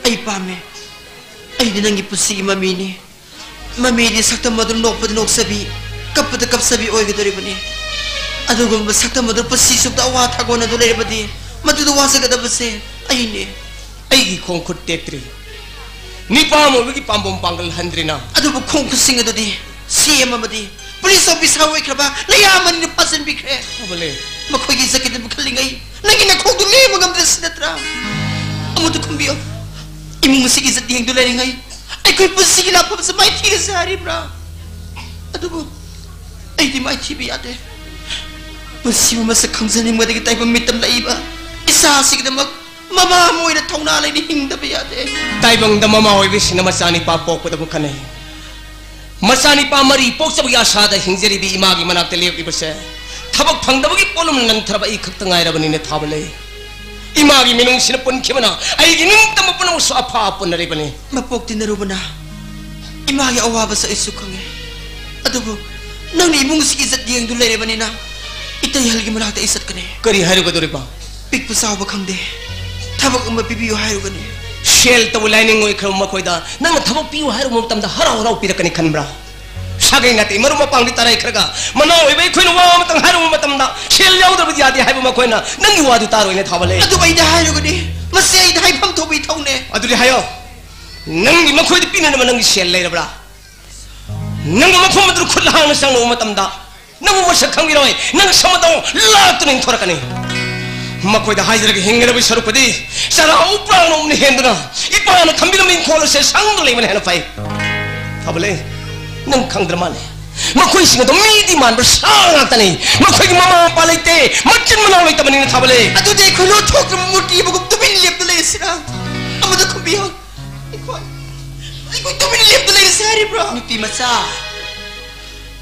ꯑꯩ ꯄꯥꯝꯃꯦ꯫ ꯑꯩꯗꯤ ꯅꯪꯒꯤ ꯄꯨꯟꯁꯤꯒꯤ ꯃꯃꯤꯅꯤ꯫ ꯃꯃꯤꯗꯤ ꯁꯛꯇꯝ ꯑꯗꯨ ꯅꯣꯛꯄꯗ ꯅꯣꯛꯆꯕꯤ, ꯀꯞꯄꯗ ꯀꯞꯆꯕꯤ ꯑꯣꯏꯒꯗꯧꯔꯤꯕꯅꯤ꯫ ꯑꯗꯨꯒꯨꯝꯕ ꯁꯛꯇꯝ ꯑꯗꯨ ꯄꯨꯟꯁꯤ ꯆꯨꯞꯇ ꯑꯋꯥ ꯊꯥꯒꯣꯟ ꯑꯗꯨ ꯂꯩꯔꯕꯗꯤ ꯃꯗꯨꯗ ꯋꯥꯖꯒꯗꯕꯁꯦ ꯑꯩꯅꯦ꯫ ꯑꯩꯒꯤ ꯈꯣꯡ ꯈꯨꯠ ꯇꯦꯛꯇ꯭ꯔꯤ꯫ ꯅꯤꯄꯥ ꯑꯃ ꯑꯣꯏꯕꯒꯤ ꯄꯥꯝꯕꯣꯝ ꯄꯥꯡꯒꯜ ꯍꯟꯗ꯭ꯔꯤꯅ꯫ ꯑꯗꯨꯕꯨ ꯈꯣꯡ ꯈꯨꯠꯁꯤꯡ ꯑꯗꯨꯗꯤ ꯁꯤ ꯑꯦꯝ ꯑꯃꯗꯤ ꯄꯨꯂꯤꯁ ꯑꯣꯐꯤꯁꯥꯔ ꯑꯣꯏꯈ꯭ꯔꯕ ꯅꯌꯥꯝꯕꯅꯤꯅ ꯐꯥꯖꯤꯟꯕꯤꯈ꯭ꯔꯦ꯫ ꯊꯧꯕꯂꯦ, ꯃꯈꯣꯏꯒꯤ ꯏꯖꯠꯀꯤꯗꯃꯛ ꯈꯜꯂꯤꯉꯩ ꯅꯪꯒꯤ ꯅꯈꯣꯡꯗꯨ ꯂꯦꯡꯕ ꯉꯝꯗ꯭ꯔꯁꯤ ꯅꯠꯇ꯭ꯔꯥ? ꯑꯃꯨꯛꯇ ꯈꯨꯝꯕꯤꯌꯨ꯫ ꯏꯃꯨꯡ ꯑꯁꯤꯒꯤ ꯏꯖꯠ ꯌꯦꯡꯗꯨ ꯂꯩꯔꯤꯉꯩ ꯑꯩꯈꯣꯏ ꯄꯨꯟꯁꯤꯒꯤ ꯂꯥꯟꯐꯝꯁꯤ ꯃꯥꯏꯊꯤꯔꯁꯤ ꯍꯥꯏꯔꯤꯕ꯭ꯔꯥ? ꯑꯗꯨꯕꯨ ꯑꯩꯗꯤ ꯃꯥꯏꯊꯤꯕ ꯌꯥꯗꯦ꯫ ꯄꯨꯟꯁꯤꯕꯨ ꯃꯁꯛ ꯈꯪꯖꯅꯤꯡꯕꯗꯒꯤ ꯇꯥꯏꯕꯪ ꯃꯤꯠꯇꯝ ꯂꯩꯕ ꯏꯆꯥ ꯑꯁꯤꯒꯤꯗꯃꯛ ꯃꯃꯥ ꯑꯃ ꯑꯣꯏꯅ ꯊꯧꯅꯥ ꯂꯩꯅ ꯍꯤꯡꯗꯕ ꯌꯥꯗꯦ꯫ ꯇꯥꯏꯕꯪꯗ ꯃꯃꯥ ꯑꯣꯏꯕꯤꯁꯤꯡꯅ ꯃꯆꯥꯅꯤꯄꯥ ꯄꯣꯛꯄꯗꯕꯨ ꯈꯟꯅꯩ꯫ ꯃꯆꯥꯅꯤꯄꯥ ꯃꯔꯤ ꯄꯣꯛꯆꯕꯒꯤ ꯑꯥꯁꯥꯗ ꯍꯤꯡꯖꯔꯤꯕꯤ ꯏꯃꯥꯒꯤ ꯃꯅꯥꯛꯇ ꯂꯦꯞꯂꯤꯕꯁꯦ ꯊꯕꯛ ꯐꯪꯗꯕꯒꯤ ꯄꯣꯠꯂꯨꯝꯅ ꯅꯟꯊꯔꯕ ꯑꯩ ꯈꯛꯇ ꯉꯥꯏꯔꯕꯅꯤꯅ ꯊꯥꯕ ꯂꯩ꯫ ꯏꯃꯥꯒꯤ ꯃꯤꯅꯨꯡꯁꯤꯅ ꯄꯨꯟꯈꯤꯕꯅ ꯑꯩꯒꯤ ꯅꯤꯡꯇꯝꯕ ꯄꯨꯝꯅꯃꯛꯁꯨ ꯑꯐꯥ ꯄꯨꯟꯅꯔꯤꯕꯅꯤ꯫ ꯃꯄꯣꯛ ꯇꯤꯟꯅꯔꯨꯕꯅ ꯏꯃꯥꯒꯤ ꯑꯋꯥꯕꯁꯨ ꯑꯩꯁꯨ ꯈꯪꯉꯤ꯫ ꯑꯗꯨꯕꯨ ꯅꯪꯅ ꯏꯃꯨꯡꯁꯤꯒꯤ ꯏꯖꯠ ꯌꯦꯡꯗꯨ ꯂꯩꯔꯕꯅꯤꯅ ꯏꯇꯩꯍꯜꯒꯤ ꯃꯅꯥꯛꯇ ꯑꯩ ꯆꯠꯀꯅꯤ꯫ ꯀꯔꯤ ꯍꯥꯏꯔꯨꯒꯗꯧꯔꯤꯕ? ꯄꯤꯛꯄ ꯆꯥꯎꯕ ꯈꯪꯗꯦ, ꯊꯕꯛ ꯑꯃ ꯄꯤꯕꯤꯌꯨ ꯍꯥꯏꯔꯨꯒꯅꯤ꯫ ꯁꯦꯜ ꯇꯧꯕ ꯂꯥꯏꯅꯤꯡ ꯑꯣꯏꯈ꯭ꯔꯕ ꯃꯈꯣꯏꯗ ꯅꯪꯅ ꯊꯕꯛ ꯄꯤꯌꯨ ꯍꯥꯏꯔꯨꯕ ꯃꯇꯝꯗ ꯍꯔꯥꯎ ꯍꯔꯥꯎ ꯄꯤꯔꯛꯀꯅꯤ ꯈꯟꯕ꯭ꯔꯥ? ꯁꯥꯒꯩ ꯅꯥꯇꯩ ꯃꯔꯨꯞ ꯃꯄꯥꯡꯗꯤ ꯇꯔꯥꯏꯈ꯭ꯔꯒ ꯃꯅꯥꯎ ꯑꯣꯏꯕ ꯑꯩꯈꯣꯏꯅ ꯋꯥ ꯑꯃꯇꯪ ꯍꯥꯏꯔꯨꯕ ꯃꯇꯝꯗ ꯁꯦꯜ ꯌꯥꯎꯗꯕꯗꯤ ꯌꯥꯗꯦ ꯍꯥꯏꯕ ꯃꯈꯣꯏꯅ ꯅꯪꯒꯤ ꯋꯥꯗꯨ ꯇꯥꯔꯣꯏꯅꯦ ꯊꯥꯕ ꯂꯩ꯫ ꯑꯗꯨ ꯑꯩꯗꯤ ꯍꯥꯏꯔꯨꯒꯅꯤ, ꯃꯁꯤ ꯑꯩꯗꯤ ꯍꯥꯏꯐꯝ ꯊꯣꯛꯄ ꯏꯊꯧꯅꯦ꯫ ꯑꯗꯨꯗꯤ ꯍꯥꯏꯌꯣ, ꯅꯪꯒꯤ ꯃꯈꯣꯏꯗ ꯄꯤꯅꯅꯕ ꯅꯪꯒꯤ ꯁꯦꯜ ꯂꯩꯔꯕ꯭ꯔꯥ? ꯅꯪꯒꯤ ꯃꯐꯝ ꯑꯗꯨ ꯈꯨꯠ ꯍꯥꯡꯅ ꯆꯪꯂꯨꯕ ꯃꯇꯝꯗ ꯅꯪꯕꯨ ꯃꯁꯛ ꯈꯪꯕꯤꯔꯣꯏ, ꯅꯪ ꯁꯃꯗꯧ ꯂꯥꯛꯇꯨꯅ ꯏꯟꯊꯣꯔꯛꯀꯅꯤ꯫ ꯃꯈꯣꯏꯗ ꯍꯥꯏꯖꯔꯒ ꯍꯤꯡꯒꯗꯕꯒꯤ ꯁꯔꯨꯛꯄꯨꯗꯤ ꯆꯔꯥ ꯎꯄ꯭ꯔꯥꯡꯅ ꯎꯞꯅ ꯍꯦꯟꯗꯨꯅ ꯏꯄꯥꯅ ꯊꯝꯕꯤꯔꯝꯕ ꯏꯪꯈꯣꯜ ꯑꯁꯦ ꯁꯪꯗꯨꯅ ꯂꯩꯕꯅ ꯍꯦꯟꯅ ꯐꯩ꯫ ꯊꯥꯕ ꯂꯩ, ꯅꯪ ꯈꯪꯗ꯭ꯔ ꯃꯥꯜꯂꯦ꯫ ꯃꯈꯣꯏꯁꯤꯡ ꯑꯗꯨ ꯃꯤꯗꯤ ꯃꯥꯟꯕ ꯁꯥ ꯉꯥꯛꯇꯅꯤ꯫ ꯃꯈꯣꯏꯒꯤ ꯃꯃꯥ ꯃꯄꯥ ꯂꯩꯇꯦ, ꯃꯆꯤꯟ ꯃꯅꯥꯎ ꯂꯩꯇꯕꯅꯤꯅ ꯊꯥꯕ ꯂꯩ꯫ ꯑꯗꯨꯗꯤ ꯑꯩꯈꯣꯏ ꯂꯣꯟꯊꯣꯛꯇ꯭ꯔꯕ ꯃꯨꯔꯇꯤ ꯑꯃꯒꯨꯝ ꯇꯨꯃꯤꯟ ꯂꯦꯞꯇ ꯂꯩꯔꯁꯤꯔꯥ? ꯑꯃꯗ ꯈꯨꯝꯕꯤꯌꯨ꯫ ꯑꯩꯈꯣꯏ, ꯑꯩꯈꯣꯏ ꯇꯨꯃꯤꯟ ꯂꯦꯞꯇ ꯂꯩꯔꯁꯤ ꯍꯥꯏꯔꯤꯕ꯭ꯔꯥ? ꯅꯨꯄꯤ ꯃꯆꯥ,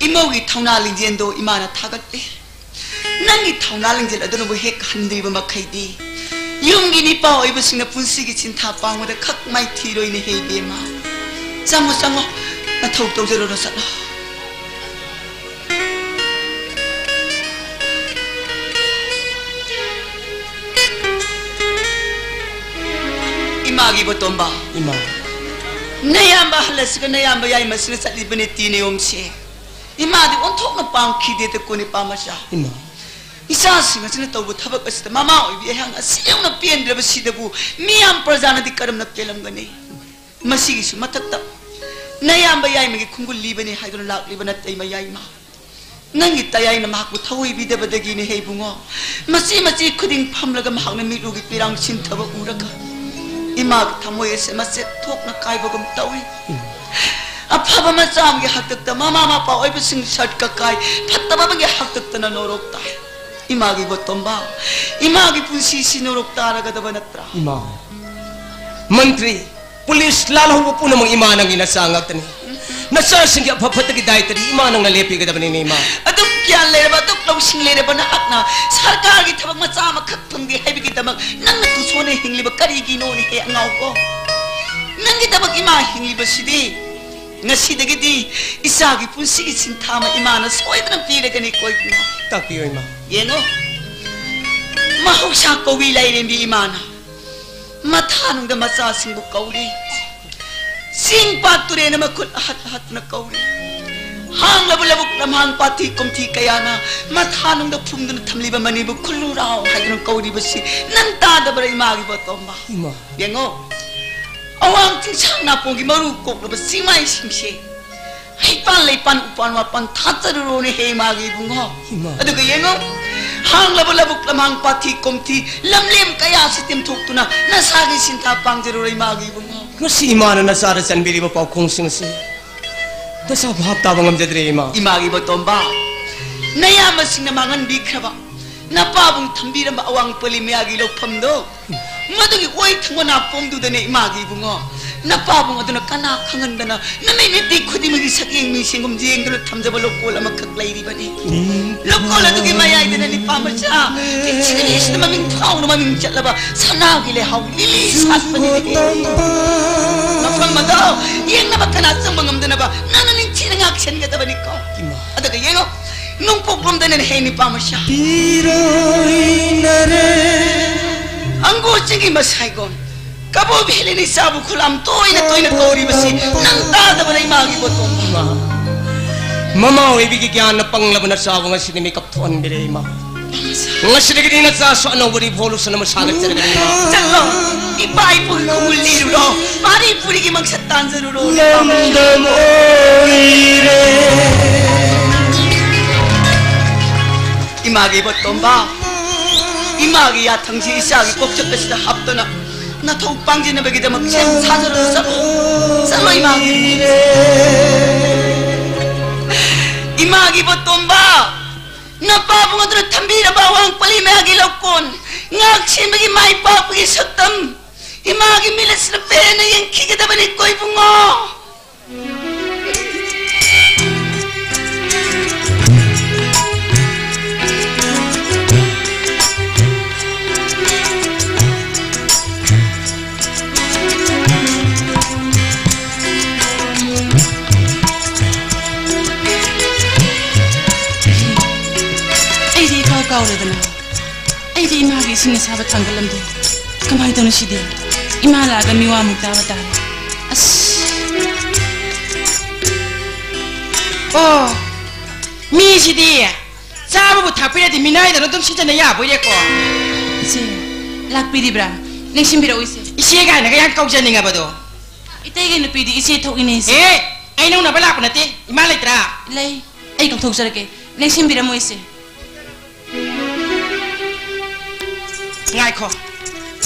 ꯏꯃꯧꯒꯤ ꯊꯧꯅꯥ ꯂꯤꯡꯖꯦꯜꯗꯣ ꯏꯃꯥꯅ ꯊꯥꯒꯠꯂꯤ꯫ ꯅꯪꯒꯤ ꯊꯧꯅꯥ ꯂꯤꯡꯖꯦꯜ ꯑꯗꯨꯅꯕꯨ ꯍꯦꯛ ꯍꯟꯗ꯭ꯔꯤꯕ ꯃꯈꯩꯗꯤ, ꯌꯨꯝꯒꯤ ꯅꯤꯄꯥ ꯑꯣꯏꯕꯁꯤꯡꯅ ꯄꯨꯟꯁꯤꯒꯤ ꯁꯤꯟꯊꯥ ꯄꯥꯡꯕꯗ ꯈꯛ ꯃꯥꯏꯊꯤꯔꯣꯏꯅꯦ ꯍꯦ ꯏꯕꯦꯝꯃ꯫ ꯆꯪꯉꯣ, ꯆꯪꯉꯣ, ꯅꯊꯧ ꯇꯧꯖꯔꯨꯔꯣ, ꯆꯠꯂꯣ꯫ ꯏꯃꯥꯒꯤ ꯕꯣꯇꯣꯝꯕ꯫ ꯏꯃꯥ꯫ ꯅꯌꯥꯝꯕ ꯑꯍꯜ ꯑꯁꯤꯒ ꯅꯌꯥꯝꯕ ꯌꯥꯏꯃꯁꯤꯒ ꯆꯠꯂꯤꯕꯅꯦ ꯇꯤ ꯅꯤꯌꯣꯝꯁꯦ꯫ ꯏꯃꯥꯗꯤ ꯑꯣꯟꯊꯣꯛꯅ ꯄꯥꯝꯈꯤꯗꯦꯗ ꯀꯣ ꯅꯤꯄꯥ ꯃꯆꯥ꯫ ꯏꯃꯥ꯫ ꯏꯆꯥꯁꯤꯡ ꯑꯁꯤꯅ ꯇꯧꯕ ꯊꯕꯛ ꯑꯁꯤꯗ ꯃꯃꯥ ꯑꯣꯏꯕꯤ ꯑꯩꯍꯥꯛꯅ ꯑꯁꯤ ꯌꯧꯅ ꯄꯦꯟꯗ꯭ꯔꯕꯁꯤꯗꯕꯨ ꯃꯤꯌꯥꯝ ꯄ꯭ꯔꯖꯥꯅꯗꯤ ꯀꯔꯝꯅ ꯄꯦꯜꯂꯝꯒꯅꯤ? ꯃꯁꯤꯒꯤꯁꯨ ꯃꯊꯛꯇ ꯅꯌꯥꯝꯕ ꯌꯥꯏꯃꯒꯤ ꯈꯣꯡꯒꯨꯜ ꯂꯤꯕꯅꯤ ꯍꯥꯏꯗꯨꯅ ꯂꯥꯛꯂꯤꯕ ꯅꯇꯩꯃ ꯌꯥꯏꯃ꯫ ꯅꯪꯒꯤ ꯇꯌꯥꯏꯅ ꯃꯍꯥꯛꯄꯨ ꯊꯧꯑꯣꯏꯕꯤꯗꯕꯗꯒꯤꯅꯦ ꯍꯦ ꯏꯕꯨꯡꯉꯣ꯫ ꯃꯆꯤ ꯃꯆꯤ ꯈꯨꯗꯤꯡ ꯐꯝꯂꯒ ꯃꯍꯥꯛꯅ ꯃꯤꯠꯂꯨꯒꯤ ꯄꯤꯔꯥꯡ ꯁꯤꯟꯊꯕ ꯎꯔꯒ ꯏꯃꯥꯒꯤ ꯊꯃꯣꯏ ꯑꯁꯦ ꯃꯆꯦꯠ ꯊꯣꯛꯅ ꯀꯥꯏꯕꯒꯨꯝ ꯇꯧꯏ꯫ ꯑꯐꯕ ꯃꯆꯥ ꯑꯃꯒꯤ ꯍꯥꯛꯇꯛꯇ ꯃꯃꯥ ꯃꯄꯥ ꯑꯣꯏꯕꯁꯤꯡ ꯁꯔꯠꯀ ꯀꯥꯏ, ꯐꯠꯇꯕ ꯑꯃꯒꯤ ꯍꯥꯛꯇꯛꯇꯅ ꯅꯣꯔꯣꯛ ꯇꯥꯏ꯫ ꯏꯃꯥꯒꯤ ꯕꯣꯇꯣꯝꯕ, ꯏꯃꯥꯒꯤ ꯄꯨꯟꯁꯤꯁꯤ ꯅꯣꯔꯣꯛ ꯇꯥꯔꯒꯗꯕ ꯅꯠꯇ꯭ꯔꯥ? ꯏꯃꯥ, ꯃꯟꯇ꯭ꯔꯤ, ꯄꯨꯂꯤꯁ, ꯂꯥꯜꯍꯧꯕ ꯄꯨꯝꯅꯃꯛ ꯏꯃꯥ ꯅꯪꯒꯤ ꯅꯆꯥ ꯉꯥꯛꯇꯅꯤ꯫ ꯅꯆꯥꯁꯤꯡꯒꯤ ꯑꯐ ꯐꯠꯇꯒꯤ ꯗꯥꯏꯇꯗꯤ ꯏꯃꯥ ꯅꯪꯅ ꯂꯦꯞꯄꯤꯒꯗꯕꯅꯤꯅꯦ ꯏꯃꯥ꯫ ꯑꯗꯨꯛ ꯒ꯭ꯌꯥꯟ ꯂꯩꯔꯕ, ꯑꯗꯨꯛ ꯂꯧꯁꯤꯡ ꯂꯩꯔꯕ ꯅꯍꯥꯛꯅ ꯁꯔꯀꯥꯔꯒꯤ ꯊꯕꯛ ꯃꯆꯥ ꯑꯃꯈꯛ ꯐꯪꯗꯦ ꯍꯥꯏꯕꯒꯤꯗꯃꯛ ꯅꯪꯅ ꯇꯨꯁꯣꯟꯅ ꯍꯤꯡꯂꯤꯕ ꯀꯔꯤꯒꯤꯅꯣꯅꯦ ꯍꯦ ꯑꯉꯥꯎꯕ? ꯅꯪꯒꯤꯗꯃꯛ ꯏꯃꯥ ꯍꯤꯡꯂꯤꯕꯁꯤꯗꯤ ꯉꯁꯤꯗꯒꯤꯗꯤ ꯏꯆꯥꯒꯤ ꯄꯨꯟꯁꯤꯒꯤ ꯁꯤꯟꯊꯥ ꯑꯃ ꯏꯃꯥꯅ ꯁꯣꯏꯗꯅ ꯄꯤꯔꯒꯅꯤ ꯀꯣ ꯏꯕꯨꯡꯉꯣ꯫ ꯇꯥꯛꯄꯤꯌꯨ ꯏꯃꯥ꯫ ꯌꯦꯡꯉꯣ, ꯃꯍꯧꯁꯥ ꯀꯧꯏ ꯂꯥꯏꯔꯦꯝꯕꯤ ꯏꯃꯥꯅ꯫ ꯃꯊꯥꯅꯨꯡꯗ ꯃꯆꯥꯁꯤꯡꯕꯨ ꯀꯧꯔꯤ꯫ ꯆꯤꯡ ꯄꯥꯠ ꯇꯨꯔꯦꯟ ꯑꯃ ꯈꯨꯠ ꯑꯍꯠ ꯑꯍꯠꯇꯨꯅ ꯀꯧꯔꯤ꯫ ꯍꯥꯡꯂꯕ ꯂꯧꯕꯨꯛ ꯂꯝꯍꯥꯡ ꯄꯥꯠꯊꯤ ꯀꯣꯝꯊꯤ ꯀꯌꯥꯅ ꯃꯊꯥꯅꯨꯡꯗ ꯐꯨꯝꯗꯨꯅ ꯊꯝꯂꯤꯕ ꯃꯅꯤꯕꯨ ꯈꯨꯜꯂꯨ ꯂꯥꯎ ꯍꯥꯏꯗꯨꯅ ꯀꯧꯔꯤꯕꯁꯤ ꯅꯪ ꯇꯥꯗꯕꯔꯥ ꯏꯃꯥꯒꯤ ꯕꯣꯇꯣꯝꯕ? ꯏꯃꯥ꯫ ꯌꯦꯡꯉꯣ, ꯑꯋꯥꯡ ꯆꯤꯡꯁꯥꯡ ꯅꯥꯄꯣꯡꯒꯤ ꯃꯔꯨ ꯀꯣꯛꯂꯕ ꯆꯤꯡꯃꯥꯏꯁꯤꯡꯁꯦ ꯍꯩꯄꯥꯟ ꯂꯩꯄꯥꯟ ꯎꯄꯥꯟ ꯋꯥꯄꯥꯟ ꯊꯥꯠꯆꯔꯨꯔꯣꯅꯦ ꯍꯦ ꯏꯃꯥꯒꯤ ꯏꯕꯨꯡꯉꯣ꯫ ꯏꯃꯥ꯫ ꯑꯗꯨꯒ ꯌꯦꯡꯉꯣ, ꯍꯥꯡꯂꯕ ꯂꯧꯕꯨꯛ ꯂꯝꯍꯥꯡ ꯄꯥꯠꯊꯤ ꯀꯣꯝꯊꯤ ꯂꯝꯂꯦꯝ ꯀꯌꯥꯁꯤ ꯇꯦꯝꯊꯣꯛꯇꯨꯅ ꯅꯁꯥꯒꯤ ꯁꯤꯟꯊꯥ ꯄꯥꯡꯖꯔꯨꯔꯣ ꯏꯃꯥꯒꯤ ꯏꯕꯨꯡꯉꯣ꯫ ꯉꯁꯤ ꯏꯃꯥꯅ ꯅꯆꯥꯗ ꯆꯟꯕꯤꯔꯤꯕ ꯄꯥꯎꯈꯣꯡꯁꯤꯡ ꯑꯁꯤ ꯗꯁꯥ ꯚꯥꯞ ꯇꯥꯕ ꯉꯝꯖꯗ꯭ꯔꯦ ꯏꯃꯥ꯫ ꯏꯃꯥꯒꯤ ꯕꯣꯇꯣꯝꯕ, ꯅꯌꯥꯝꯕꯁꯤꯡꯅ ꯃꯥꯡꯍꯟꯕꯤꯈ꯭ꯔꯕ ꯅꯄꯥꯕꯨꯡ ꯊꯝꯕꯤꯔꯝꯕ ꯑꯋꯥꯡ ꯄꯜꯂꯤ ꯃꯌꯥꯒꯤ ꯂꯧꯐꯝꯗꯣ, ꯃꯗꯨꯒꯤ ꯑꯣꯏ ꯊꯪꯕ ꯅꯥꯄꯣꯝꯗꯨꯗꯅꯦ ꯏꯃꯥꯒꯤ ꯏꯕꯨꯡꯉꯣ꯫ ꯅꯄꯥꯕꯨꯡ ꯑꯗꯨꯅ ꯀꯅꯥ ꯈꯪꯍꯟꯗꯅ ꯅꯨꯃꯤꯠ ꯅꯤꯇꯤ ꯈꯨꯗꯤꯡꯃꯛꯀꯤ ꯁꯛꯌꯦꯡ ꯃꯤꯡꯁꯦꯡꯒꯨꯝ ꯌꯦꯡꯗꯨꯅ ꯊꯝꯖꯕ ꯂꯧꯀꯣꯜ ꯑꯃꯈꯛ ꯂꯩꯔꯤꯕꯅꯤ꯫ ꯂꯧꯀꯣꯜ ꯑꯗꯨꯒꯤ ꯃꯌꯥꯏꯗꯅ ꯅꯤꯄꯥ ꯃꯆꯥ ꯅꯤꯡꯊꯤꯅ ꯅꯤꯡꯁꯤꯅ ꯃꯃꯤꯡ ꯐꯥꯎꯅ ꯃꯃꯤꯡ ꯆꯠꯂꯕ ꯁꯅꯥꯒꯤ ꯂꯩꯍꯥꯎ ꯂꯤꯂꯤ ꯁꯥꯠꯄꯅꯤ꯫ ꯃꯐꯝ ꯑꯗꯣ ꯌꯦꯡꯅꯕ ꯀꯅꯥ ꯆꯪꯕ ꯉꯝꯗꯅꯕ ꯅꯪꯅ ꯅꯤꯡꯊꯤꯅ ꯉꯥꯛꯁꯦꯟꯒꯗꯕꯅꯤꯀꯣ꯫ ꯏꯃꯥ꯫ ꯑꯗꯨꯒ ꯌꯦꯡꯉꯣ, ꯅꯣꯡꯄꯣꯛꯂꯣꯝꯗꯅ ꯍꯦ ꯅꯤꯄꯥ ꯃꯆꯥ꯫ ꯄꯤꯔꯣꯏꯅꯔꯦ꯫ ꯑꯪꯒꯨꯔ ꯆꯤꯡꯒꯤ ꯃꯁꯥꯏꯒꯣꯟ ꯀꯕꯣ ꯚꯦꯂꯤꯅ ꯏꯆꯥꯕꯨ ꯈꯨꯂꯥꯝ ꯇꯣꯏꯅ ꯇꯣꯏꯅ ꯀꯧꯔꯤꯕꯁꯤ ꯅꯪ ꯇꯥꯗꯕꯅ ꯏꯃꯥꯒꯤ ꯕꯣꯇꯣꯝ꯫ ꯏꯃꯥ, ꯃꯃꯥ ꯑꯣꯏꯕꯤꯒꯤ ꯒ꯭ꯌꯥꯟꯅ ꯄꯪꯂꯕ ꯅꯆꯥꯕꯨ ꯉꯁꯤꯗꯤ ꯃꯤꯀꯞ ꯊꯣꯛꯍꯟꯕꯤꯔꯦ ꯏꯃꯥ꯫ ꯉꯁꯤꯗꯒꯤꯗꯤ ꯅꯆꯥꯁꯨ ꯑꯅꯧꯕ revolution ꯑꯃ ꯁꯥꯒꯠꯆꯔꯒꯅꯤ ꯏꯃꯥ꯫ ꯆꯠꯂꯣ, ꯏꯄꯥ ꯏꯄꯨꯒꯤ ꯈꯣꯡꯒꯨꯜ ꯂꯤꯔꯨꯔꯣ, ꯃꯥꯔꯤ ꯄꯨꯔꯤꯒꯤ ꯃꯪꯁꯠ ꯇꯥꯟꯖꯔꯨꯔꯣ꯫ ꯂꯝꯗꯝ ꯑꯣꯏꯔꯦ꯫ ꯏꯃꯥꯒꯤ ꯏꯕꯣꯇꯣꯝꯕ, ꯏꯃꯥꯒꯤ ꯌꯥꯊꯪꯁꯤ ꯏꯆꯥꯒꯤ ꯀꯣꯛꯆꯠꯄꯁꯤꯗ ꯍꯥꯞꯇꯨꯅ ꯅꯊꯧ ꯄꯥꯡꯖꯅꯕꯒꯤꯗꯃꯛ ꯁꯦꯝ ꯁꯥꯖꯔꯒ ꯆꯠꯂꯣ꯫ ꯆꯠꯂꯣ, ꯏꯃꯥꯒꯤ꯫ ꯏꯃꯥꯒꯤ ꯏꯕꯣꯇꯣꯝꯕ, ꯅꯄꯥꯕꯨꯡ ꯑꯗꯨꯅ ꯊꯝꯕꯤꯔꯕ ꯑꯋꯥꯡ ꯄꯜꯂꯤ ꯃꯌꯥꯒꯤ ꯂꯧꯀꯣꯟ, ꯉꯥꯛ ꯁꯦꯟꯕꯒꯤ ꯃꯥꯏ ꯄꯥꯛꯄꯒꯤ ꯁꯛꯇꯝ, ꯏꯃꯥꯒꯤ ꯃꯤꯠ ꯑꯁꯤꯅ ꯄꯦꯟꯅ ꯌꯦꯡꯈꯤꯒꯗꯕꯅꯤꯀꯣ, ꯏꯕꯨꯡꯉꯣ꯫ ꯑꯩꯗꯤ ꯏꯀꯥꯎ ꯀꯥꯎꯔꯦꯗꯅ꯫ ꯑꯩꯗꯤ ꯏꯃꯥꯒꯤ ꯏꯁꯤꯡ ꯑꯁꯥꯕ ꯊꯥꯡꯒꯠꯂꯝꯗꯦ꯫ ꯀꯃꯥꯏꯅ ꯇꯧꯅꯤ ꯁꯤꯗꯤ? ꯏꯃꯥ ꯂꯥꯛꯑꯒ ꯃꯤꯋꯥ ꯑꯃꯨꯛ ꯇꯥꯕ ꯇꯥꯔꯦ꯫ ꯑꯁ꯫ ꯑꯣ, ꯃꯤꯁꯤꯗꯤ ꯆꯥꯕꯕꯨ ꯊꯥꯛꯄꯤꯔꯗꯤ ꯃꯤꯅꯥꯏꯗꯧꯅ ꯑꯗꯨꯝ ꯁꯤꯖꯤꯟꯅ ꯌꯥꯕꯣꯏꯔꯦꯀꯣ꯫ ꯏꯆꯦ, ꯂꯥꯛꯄꯤꯔꯤꯕ꯭ꯔꯥ? ꯂꯦꯡꯁꯤꯟꯕꯤꯔꯛꯑꯣ, ꯏꯆꯦ꯫ ꯏꯆꯦ ꯀꯥꯏꯅꯒ ꯌꯥꯝ ꯀꯧꯖꯅꯤꯡꯉꯕꯗꯣ꯫ ꯏꯇꯩꯒꯤ ꯅꯨꯄꯤꯗꯤ ꯏꯆꯦ ꯊꯣꯛꯏꯅꯦ, ꯏꯆꯦ꯫ ꯑꯦ, ꯑꯩ ꯅꯧꯅꯕ ꯂꯥꯛꯄ ꯅꯠꯇꯦ꯫ ꯏꯃꯥ ꯂꯩꯇ꯭ꯔꯥ? ꯂꯩ꯫ ꯑꯩ ꯀꯧꯊꯣꯛꯆꯔꯛꯀꯦ꯫ ꯂꯦꯡꯁꯤꯟꯕꯤꯔꯝꯃꯣ, ꯏꯆꯦ꯫ ꯉꯥꯏꯈꯣ꯫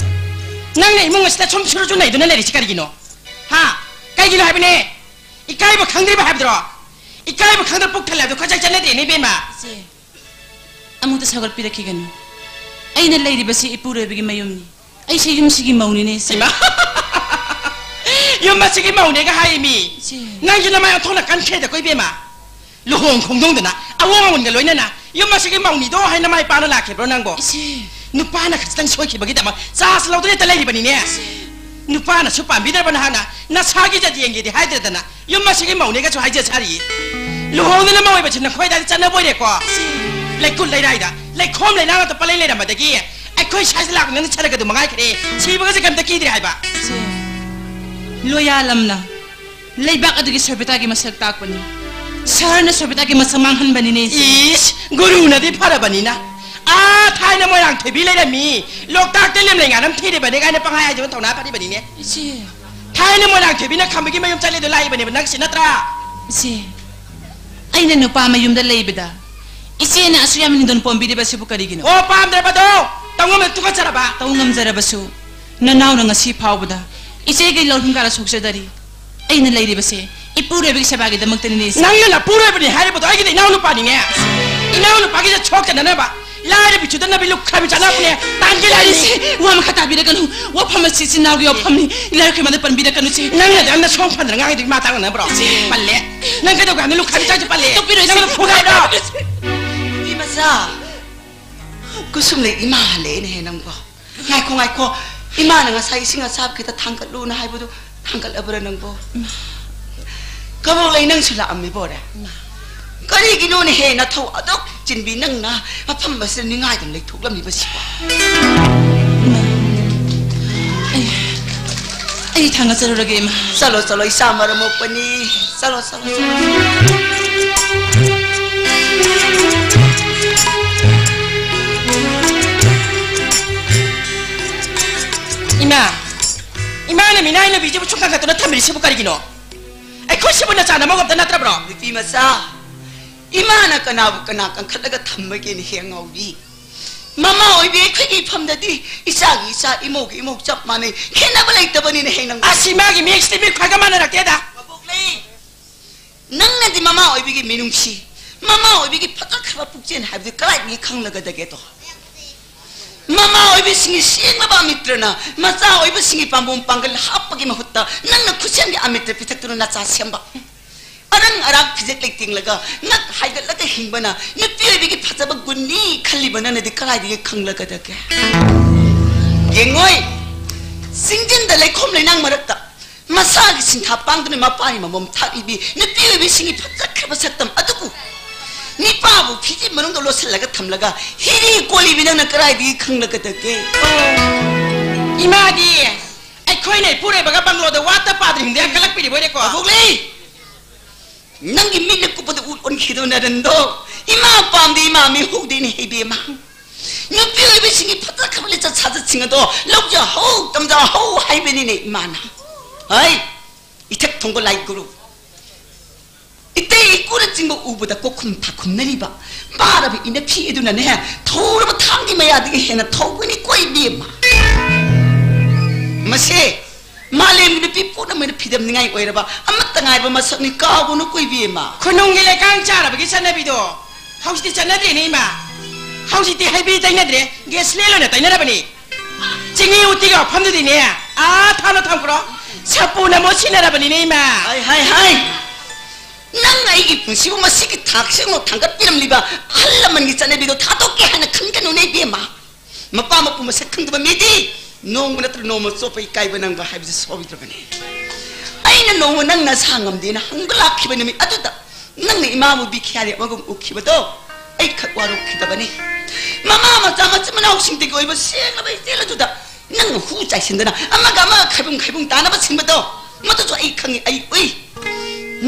ꯅꯪꯅ ꯏꯃꯨꯡ ꯑꯁꯤꯗ ꯁꯨꯝ ꯁꯨꯔꯨ ꯁꯨ ꯅꯩꯗꯨꯅ ꯂꯩꯔꯤꯁꯤ ꯀꯔꯤꯒꯤꯅꯣ? ꯍꯥ? ꯀꯩꯒꯤꯅꯣ ꯍꯥꯏꯕꯅꯦ? ꯏꯀꯥꯏꯕ ꯈꯪꯗ꯭ꯔꯤꯕ ꯍꯥꯏꯕꯗꯨꯔꯣ? ꯏꯀꯥꯏꯕ ꯈꯪꯗ꯭ꯔ ꯄꯨꯛ ꯊꯜꯂꯦ ꯍꯥꯏꯕꯗꯣ ꯈꯖꯥꯏ ꯆꯠꯅꯗꯦꯅꯦ, ꯏꯕꯦꯝꯃ꯫ ꯏꯆꯦ, ꯑꯃꯨꯛꯇ ꯁꯧꯒꯠꯄꯤꯔꯛꯈꯤꯒꯅꯨ꯫ ꯑꯩꯅ ꯂꯩꯔꯤꯕꯁꯤ ꯏꯄꯨꯔꯣꯏꯕꯒꯤ ꯃꯌꯨꯝꯅꯤ꯫ ꯑꯩꯁꯦ ꯌꯨꯝꯁꯤꯒꯤ ꯃꯧꯅꯤꯅꯦ, ꯏꯆꯦ꯫ ꯏꯃꯥ! ꯌꯨꯝ ꯑꯁꯤꯒꯤ ꯃꯧꯅꯦꯒ ꯍꯥꯏꯃꯤ꯫ ꯏꯆꯦ꯫ ꯅꯪꯁꯨ ꯅꯃꯥꯏ ꯑꯣꯟꯊꯣꯛꯅ ꯀꯟꯈ꯭ꯔꯦꯗꯀꯣ, ꯏꯕꯦꯝꯃ꯫ ꯂꯨꯍꯣꯡ ꯈꯣꯡꯗꯣꯡꯗꯅ ꯑꯋꯣꯟ ꯑꯃꯣꯟꯒ ꯂꯣꯏꯅꯅ ꯌꯨꯝ ꯑꯁꯤꯒꯤ ꯃꯧꯅꯤꯗꯣ ꯍꯥꯏꯅ ꯃꯥꯏ ꯄꯥꯛꯅ ꯂꯥꯛꯈꯤꯕ꯭ꯔꯣ ꯅꯪꯕꯣ? ꯏꯆꯦ꯫ ꯅꯨꯄꯥꯅ ꯈꯖꯤꯛꯇꯪ ꯁꯣꯏꯈꯤꯕꯒꯤꯗꯃꯛ ꯆꯥꯟꯁ ꯂꯧꯗꯨꯅ ꯍꯦꯛꯇ ꯂꯩꯔꯤꯕꯅꯤꯅꯦ꯫ ꯏꯆꯦ꯫ ꯅꯨꯄꯥꯅꯁꯨ ꯄꯥꯝꯕꯤꯗ꯭ꯔꯕ ꯅꯍꯥꯛꯅ ꯅꯁꯥꯒꯤ ꯖꯥꯇꯤ ꯌꯦꯡꯒꯦꯗꯤ ꯍꯥꯏꯗ꯭ꯔꯗꯅ ꯌꯨꯝ ꯑꯁꯤꯒꯤ ꯃꯧꯅꯦꯒꯁꯨ ꯍꯥꯏꯖ ꯁꯥꯔꯤ꯫ ꯂꯨꯍꯣꯡꯗꯅ ꯃꯧ ꯑꯣꯏꯕꯁꯤ ꯅꯈꯣꯏ ꯑꯗꯥꯏꯗ ꯆꯠꯅꯕ ꯑꯣꯏꯔꯦꯀꯣ? ꯏꯆꯦ꯫ ꯂꯩꯀꯨꯠ ꯂꯩꯔꯥꯏꯗ ꯂꯩꯈꯣꯝ ꯂꯩꯅꯥꯡ ꯉꯥꯛꯇ ꯄꯪꯂꯩ ꯂꯩꯔꯝꯕꯗꯒꯤ ꯑꯩꯈꯣꯏ ꯁ꯭ꯋꯥꯏꯗ ꯂꯥꯛꯄ ꯅꯪꯅ ꯁꯔꯒꯗꯨ ꯃꯉꯥꯏꯈ꯭ꯔꯦ꯫ ꯁꯤꯕꯒꯁꯦ ꯀꯩꯝꯇ ꯀꯤꯗ꯭ꯔꯦ ꯍꯥꯏꯕ꯫ ꯏꯆꯦ, ꯂꯣꯌꯥꯂꯝꯅ ꯂꯩꯕꯥꯛ ꯑꯗꯨꯒꯤ ꯁꯣꯚ꯭ꯌꯇꯥꯒꯤ ꯃꯁꯛ ꯇꯥꯛꯄꯅꯤ꯫ ꯁꯍꯔꯅ ꯁꯣꯚ꯭ꯌꯇꯥꯒꯤ ꯃꯁꯛ ꯃꯥꯡꯍꯟꯕꯅꯤꯅꯦ, ꯏꯆꯦ꯫ ꯏꯁ, ꯒꯨꯔꯨꯅꯗꯤ ꯐꯔꯕꯅꯤꯅ꯫ ꯑꯥ, ꯊꯥꯏꯅ ꯃꯣꯏꯔꯥꯡ ꯊꯣꯏꯕꯤ ꯂꯩꯔꯝꯃꯤ, ꯂꯣꯛꯇꯥꯛꯇ ꯂꯦꯝꯂꯩ ꯉꯥꯅꯝ ꯊꯤꯔꯤꯕꯅꯤ ꯀꯥꯏꯅ ꯄꯪꯍꯥꯏ ꯍꯥꯏꯖꯕ ꯊꯧꯅꯥ ꯐꯔꯤꯕꯅꯤꯅꯦ꯫ ꯏꯆꯦ꯫ ꯊꯥꯏꯅ ꯃꯣꯏꯔꯥꯡ ꯊꯣꯏꯕꯤꯅ ꯈꯝꯕꯒꯤ ꯃꯌꯨꯝ ꯆꯠꯂꯤꯗꯣ ꯂꯥꯛꯏꯕꯅꯦꯕ, ꯅꯪꯁꯤ ꯅꯠꯇ꯭ꯔꯥ? ꯏꯆꯦ, ꯑꯩꯅ ꯅꯨꯄꯥ ꯃꯌꯨꯝꯗ ꯂꯩꯕꯗ ꯏꯆꯦꯅ ꯑꯁꯨꯛ ꯌꯥꯝꯅ ꯂꯤꯡꯗꯣꯟ ꯄꯣꯝꯕꯤꯔꯤꯕꯁꯤꯕꯨ ꯀꯔꯤꯒꯤꯅꯣ? ꯑꯣ, ꯄꯥꯝꯗ꯭ꯔꯕꯗꯣ? ꯇꯧꯉꯝꯅ ꯇꯨꯀꯠꯆꯔꯕ? ꯇꯧ ꯉꯝꯖꯔꯕꯁꯨ, ꯅꯅꯥꯎꯅ ꯉꯁꯤ ꯐꯥꯎꯕꯗ ꯏꯆꯦꯒꯤ ꯂꯧꯐꯝ ꯀꯥꯔ ꯁꯣꯛꯆꯗꯔꯤ꯫ ꯑꯩꯅ ꯂꯩꯔꯤꯕꯁꯦ ꯏꯄꯨꯔꯣꯏꯕꯒꯤ ꯁꯦꯕꯥꯒꯤꯗꯃꯛꯇꯅꯤꯅꯦ, ꯏꯆꯦ꯫ ꯅꯪꯅ ꯅꯄꯨꯔꯣꯏꯕꯅꯤ ꯍꯥꯏꯔꯤꯕꯗꯣ ꯑꯩꯒꯤꯗꯤ ꯏꯅꯥꯎꯅꯨꯄꯥꯅꯤꯅꯦ꯫ ꯏꯅꯥꯎꯅꯨꯄꯥꯒꯤꯁꯦ ꯁꯣꯛꯇꯅꯅꯕ ꯂꯥꯏꯔꯕꯤ ꯆꯨꯗꯅꯕꯤ ꯂꯨꯈ꯭ꯔꯥꯕꯤ ꯆꯥꯅꯕꯅꯦ꯫ ꯇꯥꯟꯒꯦ ꯂꯥꯏꯔꯤ꯫ ꯏꯆꯦ, ꯋꯥ ꯃꯈꯥ ꯇꯥꯕꯤꯔꯛꯀꯅꯨ꯫ ꯋꯥꯐꯝ ꯑꯁꯤ ꯏꯆꯤꯟ ꯏꯅꯥꯎꯒꯤ ꯋꯥꯐꯝꯅꯤ꯫ ꯏꯂꯥꯏ ꯂꯨꯈ꯭ꯔꯥꯕꯤ ꯃꯥꯡꯗ ꯄꯟꯕꯤꯔꯛꯀꯅꯨ, ꯏꯆꯦ꯫ ꯅꯪꯅꯗꯤ ꯌꯥꯝꯅ ꯁꯣꯝ ꯐꯟꯗꯅ ꯉꯥꯡꯉꯤꯗꯨ ꯏꯃꯥ ꯇꯥꯡꯅꯅꯕ꯭ꯔꯣ? ꯏꯆꯦ꯫ ꯄꯜꯂꯦ꯫ ꯅꯪ ꯀꯩꯗꯧꯒꯦ ꯍꯥꯏꯕꯅꯣ? ꯂꯨꯈ꯭ꯔꯥꯕꯤ ꯆꯥꯁꯦ ꯄꯜꯂꯦ꯫ ꯇꯣꯛꯄꯤꯔꯣ, ꯏꯆꯦ꯫ ꯅꯪꯅ ꯐꯨꯒꯦ ꯍꯥꯏꯕ꯭ꯔꯣ? ꯅꯨꯄꯤ ꯃꯆꯥ, ꯀꯨꯁꯨꯝꯂꯩ ꯏꯃꯥ ꯍꯜꯂꯛꯑꯦꯅꯦꯍꯦ ꯅꯪꯕꯣ꯫ ꯉꯥꯏꯈꯣ, ꯉꯥꯏꯈꯣ꯫ ꯏꯃꯥꯅ ꯉꯁꯥꯏ ꯏꯁꯤꯡ ꯑꯁꯥꯕ ꯈꯤꯇ ꯊꯥꯡꯒꯠꯂꯨꯅ ꯍꯥꯏꯕꯗꯨ ꯊꯥꯡꯒꯠꯂꯕ꯭ꯔꯥ ꯅꯪꯕꯣ? ꯏꯃꯥ꯫ ꯀꯕꯣꯛꯂꯩ, ꯅꯪꯁꯨ ꯂꯥꯛꯑꯝꯃꯤꯕꯣꯔꯦ? ꯏꯃꯥ꯫ ꯀꯔꯤꯒꯤꯅꯣꯅꯦꯍꯦ ꯅꯊꯧ ꯑꯗꯨꯛ ꯆꯤꯟꯕꯤ ꯅꯪꯅ ꯃꯐꯝ ꯑꯁꯤꯗ ꯅꯤꯡꯉꯥꯏꯗꯅ ꯂꯩꯊꯣꯛꯂꯝꯃꯤꯕꯁꯤꯕꯣ? ꯏꯃꯥ꯫ ꯑꯩ, ꯑꯩ ꯊꯥꯡꯒꯠꯆꯔꯨꯔꯒꯦ, ꯏꯃꯥ꯫ ꯆꯠꯂꯣ, ꯆꯠꯂꯣ, ꯏꯆꯥ ꯃꯔꯝ ꯃꯣꯛꯄꯅꯤ꯫ ꯆꯠꯂꯣ, ꯆꯠꯂꯣ, ꯆꯠꯂꯣ꯫ ꯏꯃꯥ, ꯏꯃꯥꯅ ꯃꯤꯅꯥꯏ ꯅꯨꯄꯤꯁꯤꯕꯨ ꯁꯨꯡꯀꯟ ꯀꯟꯗꯨꯅ ꯊꯝꯕꯤꯔꯤꯁꯤꯕꯨ ꯀꯔꯤꯒꯤꯅꯣ? ꯑꯩꯈꯣꯏꯁꯤꯕꯨ ꯅꯆꯥ ꯅꯃꯧ ꯑꯝꯇ ꯅꯠꯇ꯭ꯔꯕ꯭ꯔꯣ? ꯅꯨꯄꯤ ꯃꯆꯥ, ꯏꯃꯥꯅ ꯀꯅꯥꯕꯨ ꯀꯅꯥ ꯀꯟꯈꯠꯂꯒ ꯊꯝꯕꯒꯦꯅꯦ ꯍꯦ ꯑꯉꯥꯎꯕꯤ? ꯃꯃꯥ ꯑꯣꯏꯕꯤ ꯑꯩꯈꯣꯏꯒꯤ ꯏꯐꯝꯗꯗꯤ ꯏꯆꯥꯒꯤ ꯏꯆꯥ, ꯏꯃꯧꯒꯤ ꯏꯃꯧ ꯆꯞ ꯃꯥꯟꯅꯩ꯫ ꯈꯦꯠꯅꯕ ꯂꯩꯇꯕꯅꯤꯅꯦ ꯍꯦ ꯅꯪ꯫ ꯑꯁꯤ ꯃꯥꯒꯤ ꯃꯤꯠꯁꯤꯗꯤ ꯃꯤꯠ ꯈ꯭ꯋꯥꯏꯒ ꯃꯥꯟꯅꯔꯛꯇꯦꯗ꯫ ꯃꯕꯣꯛꯂꯩ, ꯅꯪꯅꯗꯤ ꯃꯃꯥ ꯑꯣꯏꯕꯤꯒꯤ ꯃꯤꯅꯨꯡꯁꯤ, ꯃꯃꯥ ꯑꯣꯏꯕꯤꯒꯤ ꯐꯖꯈ꯭ꯔꯕ ꯄꯨꯛꯆꯦꯜ ꯍꯥꯏꯕꯗꯨ ꯀꯗꯥꯏꯗꯒꯤ ꯈꯪꯂꯒꯗꯒꯦꯗꯣ? ꯃꯃꯥ ꯑꯣꯏꯕꯤꯁꯤꯡꯒꯤ ꯁꯦꯡꯂꯕ ꯑꯃꯤꯇ꯭ꯔꯅ ꯃꯆꯥ ꯑꯣꯏꯕꯁꯤꯡꯒꯤ ꯄꯥꯝꯕꯣꯝ ꯄꯥꯡꯒꯜ ꯍꯥꯞꯄꯒꯤ ꯃꯍꯨꯠꯇ ꯅꯪꯅ ꯈꯨꯠꯁꯦꯝꯒꯤ ꯑꯃꯤꯇ꯭ꯔ ꯄꯤꯊꯛꯇꯨꯅ ꯅꯆꯥ ꯁꯦꯝꯕ꯫ ꯑꯔꯪ ꯑꯔꯥꯛ ꯐꯤꯖꯦꯠ ꯂꯩꯇꯦꯡꯂꯒ ꯉꯛ ꯍꯥꯏꯒꯠꯂꯒ ꯍꯤꯡꯕꯅ ꯅꯨꯄꯤ ꯑꯣꯏꯕꯤꯒꯤ ꯐꯖꯕ ꯒꯨꯟꯅꯤ ꯈꯜꯂꯤꯕ ꯅꯪꯅꯗꯤ ꯀꯗꯥꯏꯗꯒꯤ ꯈꯪꯂꯒꯗꯒꯦ? ꯌꯦꯡꯉꯣꯏ, ꯆꯤꯡꯖꯤꯟꯗ ꯂꯩꯈꯣꯝ ꯂꯩꯅꯥꯡ ꯃꯔꯛꯇ ꯃꯁꯥꯒꯤ ꯁꯤꯟꯊꯥ ꯄꯥꯡꯗꯨꯅ ꯃꯄꯥꯒꯤ ꯃꯃꯣꯝ ꯊꯥꯛꯂꯤꯕꯤ ꯅꯨꯄꯤ ꯑꯣꯏꯕꯤꯁꯤꯡꯒꯤ ꯐꯖꯈ꯭ꯔꯕ ꯁꯛꯇꯝ ꯑꯗꯨꯕꯨ ꯅꯤꯄꯥꯕꯨ ꯐꯤꯖꯤ ꯃꯅꯨꯡꯗ ꯂꯣꯠꯁꯤꯜꯂꯒ ꯊꯝꯂꯒ ꯍꯤꯔꯤ ꯀꯣꯜꯂꯤꯕꯤ ꯅꯪꯅ ꯀꯗꯥꯏꯗꯒꯤ ꯈꯪꯂꯒꯗꯒꯦ? ꯏꯃꯥꯗꯤ ꯑꯩꯈꯣꯏꯅ ꯏꯄꯨꯔꯣꯏꯕꯒ ꯕꯪꯒ꯭ꯂꯣꯗ ꯋꯥꯠꯇ ꯄꯥꯗ꯭ꯔꯤ ꯍꯤꯡꯗꯦ ꯀꯜꯂꯛꯄꯤꯔꯤꯕ ꯑꯣꯏꯔꯦꯀꯣ? ꯃꯕꯣꯛꯂꯩ! ꯅꯪꯒꯤ ꯃꯤꯠꯅ ꯀꯨꯞꯄꯗ ꯎ ꯑꯣꯟꯈꯤꯗꯧ ꯅꯔꯟꯗꯣ꯫ ꯏꯃꯥ ꯄꯥꯝꯗꯦ, ꯏꯃꯥ ꯃꯤ ꯍꯧꯗꯦꯅꯦ ꯏꯕꯦꯝꯃ꯫ ꯅꯨꯄꯤ ꯑꯣꯏꯕꯤꯁꯤꯡꯒꯤ ꯐꯖꯈ꯭ꯔꯕ ꯂꯤꯆꯠ ꯁꯥꯖꯠꯁꯤꯡ ꯑꯗꯣ ꯂꯧꯖꯍꯧ, ꯇꯝꯖꯍꯧ ꯍꯥꯏꯕꯅꯤꯅꯦ ꯏꯃꯥꯅ꯫ ꯍꯩ, ꯏꯊꯛ ꯊꯣꯡꯕ ꯂꯥꯏ ꯒꯨꯔꯨ꯫ ꯏꯇꯩ ꯏꯀꯨꯅꯆꯤꯡꯕ ꯎꯕꯗ ꯀꯣꯛꯈꯨꯝ ꯊꯥꯈꯨꯝꯅꯔꯤꯕ ꯄꯥꯔꯕ ꯏꯅꯐꯤ ꯑꯗꯨꯅꯅꯦ, ꯊꯧꯔꯕ ꯊꯥꯡꯒꯤ ꯃꯌꯥꯗꯒꯤ ꯍꯦꯟꯅ ꯊꯧꯕꯅꯤ ꯀꯣ ꯏꯕꯦꯝꯃ꯫ ꯃꯁꯦ ꯃꯥꯂꯦꯝꯒꯤ ꯅꯨꯄꯤ ꯄꯨꯝꯅꯃꯛꯅ ꯐꯤꯗꯝꯅꯤꯡꯉꯥꯏ ꯑꯣꯏꯔꯕ ꯑꯃꯠꯇ ꯉꯥꯏꯔꯕ ꯃꯁꯛꯅꯤ, ꯀꯥꯎꯒꯅꯨ ꯀꯣ ꯏꯕꯦꯝꯃ꯫ ꯈꯨꯅꯨꯡꯒꯤ ꯂꯩꯀꯥꯡ ꯆꯥꯔꯕꯒꯤ ꯆꯠꯅꯕꯤꯗꯣ ꯍꯧꯖꯤꯛꯇꯤ ꯆꯠꯅꯗ꯭ꯔꯦꯅꯦ ꯏꯃꯥ꯫ ꯍꯧꯖꯤꯛꯇꯤ ꯍꯩꯕꯤ ꯇꯩꯅꯗ꯭ꯔꯦ, ꯒꯦꯁꯂꯦꯟ ꯑꯣꯏꯅ ꯇꯩꯅꯔꯕꯅꯤ꯫ ꯆꯤꯅꯤ ꯎꯇꯤꯒ ꯃꯐꯝꯗꯨꯗꯤꯅꯦ, ꯑꯥ ꯊꯥꯅ ꯊꯝꯈ꯭ꯔꯣ꯫ ꯁꯥꯄꯨꯅ ꯃꯍꯨꯠ ꯁꯤꯟꯅꯔꯕꯅꯤꯅꯦ ꯏꯃꯥ꯫ ꯍꯥꯏ, ꯍꯥꯏ, ꯍꯥꯏ꯫ ꯅꯪ ꯑꯩꯒꯤ ꯄꯨꯟꯁꯤꯕꯨ ꯃꯁꯤꯒꯤ ꯊꯥꯛꯁꯤꯡꯅ ꯊꯥꯡꯒꯠꯄꯤꯔꯝꯂꯤꯕ ꯑꯍꯜ ꯂꯃꯟꯒꯤ ꯆꯠꯅꯕꯤꯗꯣ ꯊꯥꯗꯣꯛꯀꯦ ꯍꯥꯏꯅ ꯈꯟꯒꯅꯨꯅꯦ ꯏꯕꯦꯝꯃ꯫ ꯃꯄꯥ ꯃꯄꯨ ꯃꯁꯛ ꯈꯪꯗꯕ ꯃꯤꯗꯤ ꯅꯣꯡꯃ ꯅꯠꯇ꯭ꯔ ꯅꯣꯡꯃ ꯆꯣꯞꯄ ꯏꯀꯥꯏꯕ ꯅꯪꯕ ꯍꯥꯏꯕꯁꯤ ꯁꯣꯏꯗ꯭ꯔꯕꯅꯤ꯫ ꯑꯩꯅ ꯅꯣꯡꯃ ꯅꯪ ꯅꯁꯥ ꯉꯝꯗꯦꯅ ꯍꯪꯕ ꯂꯥꯛꯈꯤꯕ ꯅꯨꯃꯤꯠ ꯑꯗꯨꯗ ꯅꯪꯅ ꯏꯃꯥꯕꯨ ꯕꯤꯈꯤꯌꯥꯔꯤ ꯑꯃꯒꯨꯝ ꯎꯈꯤꯕꯗꯣ ꯑꯩ ꯈꯛ ꯋꯥꯔꯧꯈꯤꯗꯕꯅꯤ꯫ ꯃꯃꯥ ꯃꯆꯥ ꯃꯆꯤꯟ ꯃꯅꯥꯎꯁꯤꯡꯗꯒꯤ ꯑꯣꯏꯕ ꯁꯦꯡꯂꯕ ꯏꯆꯦꯜ ꯑꯗꯨꯗ ꯅꯪꯅ ꯍꯨ ꯆꯥꯏꯁꯤꯟꯗꯅ ꯑꯃꯒ ꯑꯃꯒ ꯈꯥꯏꯕꯨꯡ ꯈꯥꯏꯕꯨꯡ ꯇꯥꯅꯕ ꯁꯤꯟꯕꯗꯣ ꯃꯗꯨꯁꯨ ꯑꯩ ꯈꯪꯉꯤ, ꯑꯩ ꯎꯏ꯫